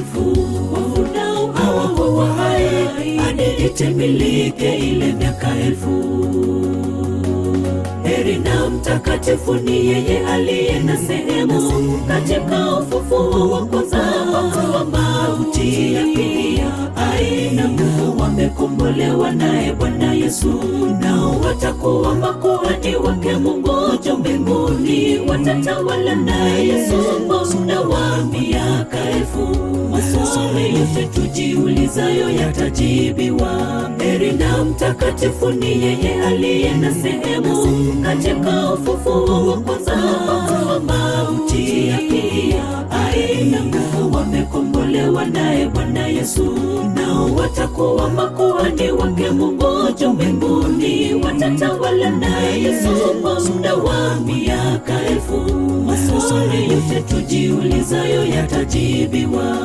Wafu nao hawakuwa hai hadi itimilike ile miaka 1000. Heri na mtakatifu ni yeye aliye na sehemu katika ufufuo wa kwanza, kwa kuwa mauti ya pili haina nguvu. Wamekombolewa naye Bwana Yesu, nao watakuwa makuhani wake Mungu juu mbinguni, watatawala naye Yesu kwa muda wa miaka 1000. Maswali yote tujiulizayo yatajibiwa. Heri na mtakatifu ni yeye aliye na sehemu katika ufufuo wa kwanza, kwa kuwa mauti ya pili haina nguvu. Wamekombolewa naye Bwana Yesu, nao watakuwa makuhani wake Mungu juu mbinguni, watatawala naye Yesu kwa muda wa miaka 1000. Maswali yote tujiulizayo yatajibiwa.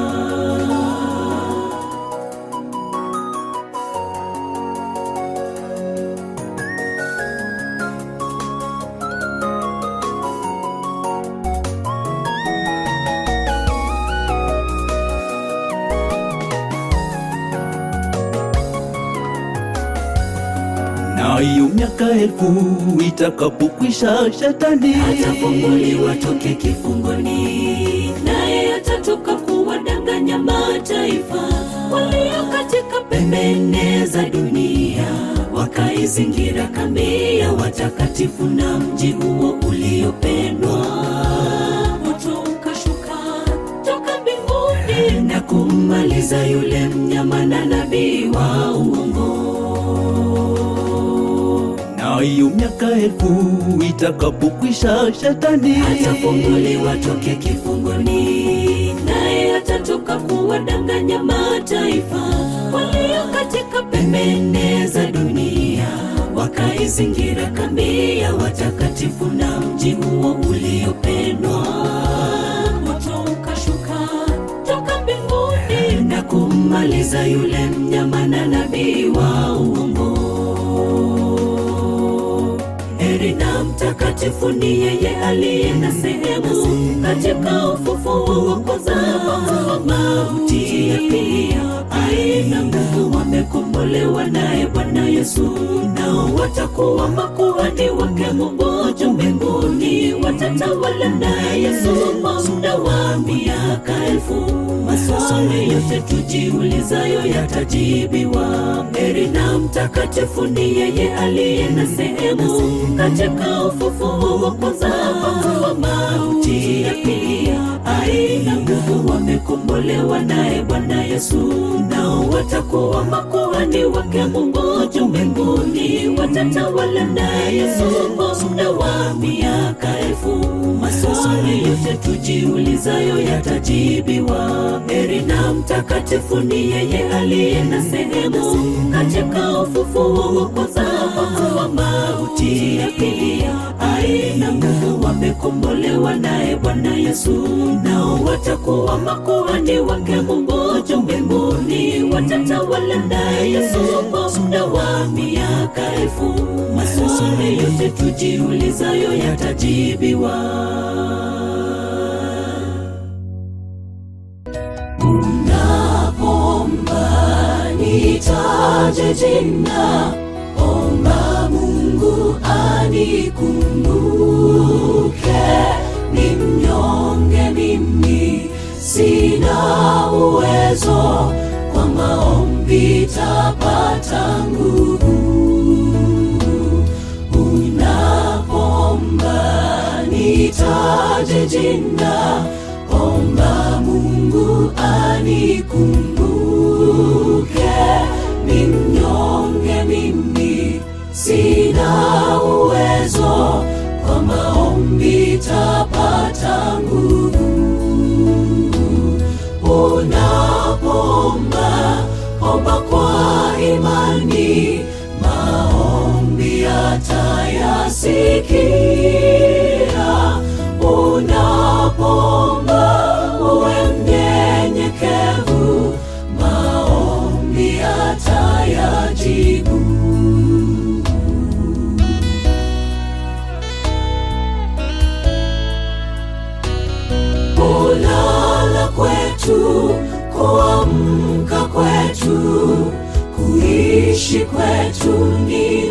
Nayo miaka 1000 itakapokwisha, shetani atafunguliwa toke kifungoni, naye atatoka kuwadanganya mataifa walio katika pembe nne za dunia, wakaizingira kambi ya watakatifu na mji huo uliopendwa. Moto ukashuka toka mbinguni na kummaliza yule mnyama na nabii wa uongo. Nayo miaka 1000 itakapokwisha, shetani atafunguliwa toke kifungoni, naye atatoka kuwadanganya mataifa walio katika pembe nne za dunia, wakaizingira kambi ya watakatifu na mji huo uliopendwa. Moto ukashuka toka mbinguni na kummaliza yule mnyama na nabii wa uongo. Heri na mtakatifu ni yeye aliye na sehemu katika ufufuo wa kwanza, kwa kuwa mauti ya pili haina nguvu. Wamekombolewa naye Bwana Yesu, nao watakuwa makuhani wake Mungu juu mbinguni, watatawala naye Yesu kwa muda wa miaka 1000. Maswali yote tujiulizayo yatajibiwa. Heri na mtakatifu ni yeye aliye na sehemu katika ufufuo wa kwanza, kwa kuwa mauti ya pili haina nguvu. Wamekombolewa naye Bwana Yesu, nao watakuwa makuhani wake Mungu juu mbinguni, watatawala naye Yesu kwa muda wa miaka 1000. Maswali yote tujiulizayo yatajibiwa. Heri na mtakatifu ni yeye aliye na sehemu katika ufufuo wa kwanza, kwa kuwa mauti ya pili haina nguvu. Wamekombolewa naye Bwana Yesu, nao watakuwa makuhani wake Mungu Kilichokuja mbinguni, watatawala naye Yesu kwa muda wa miaka elfu. Maswali yote tujiulizayo yatajibiwa. Unapoomba nitaje jina, omba Mungu anikumbuke. Ni mnyonge mimi, sina uwezo, kwa maombi tapata nguvu. Unapoomba nitaje jina, omba Mungu anikumbuke. Ni mnyonge mimi, sina uwezo, kwa maombi tapata nguvu. Unapoomba, omba kwa imani, maombi atayasikia. Unapoomba uwe mnyenyekevu, maombi atayajibu. Kulala kwetu, kuamka kwetu, kuishi kwetu ni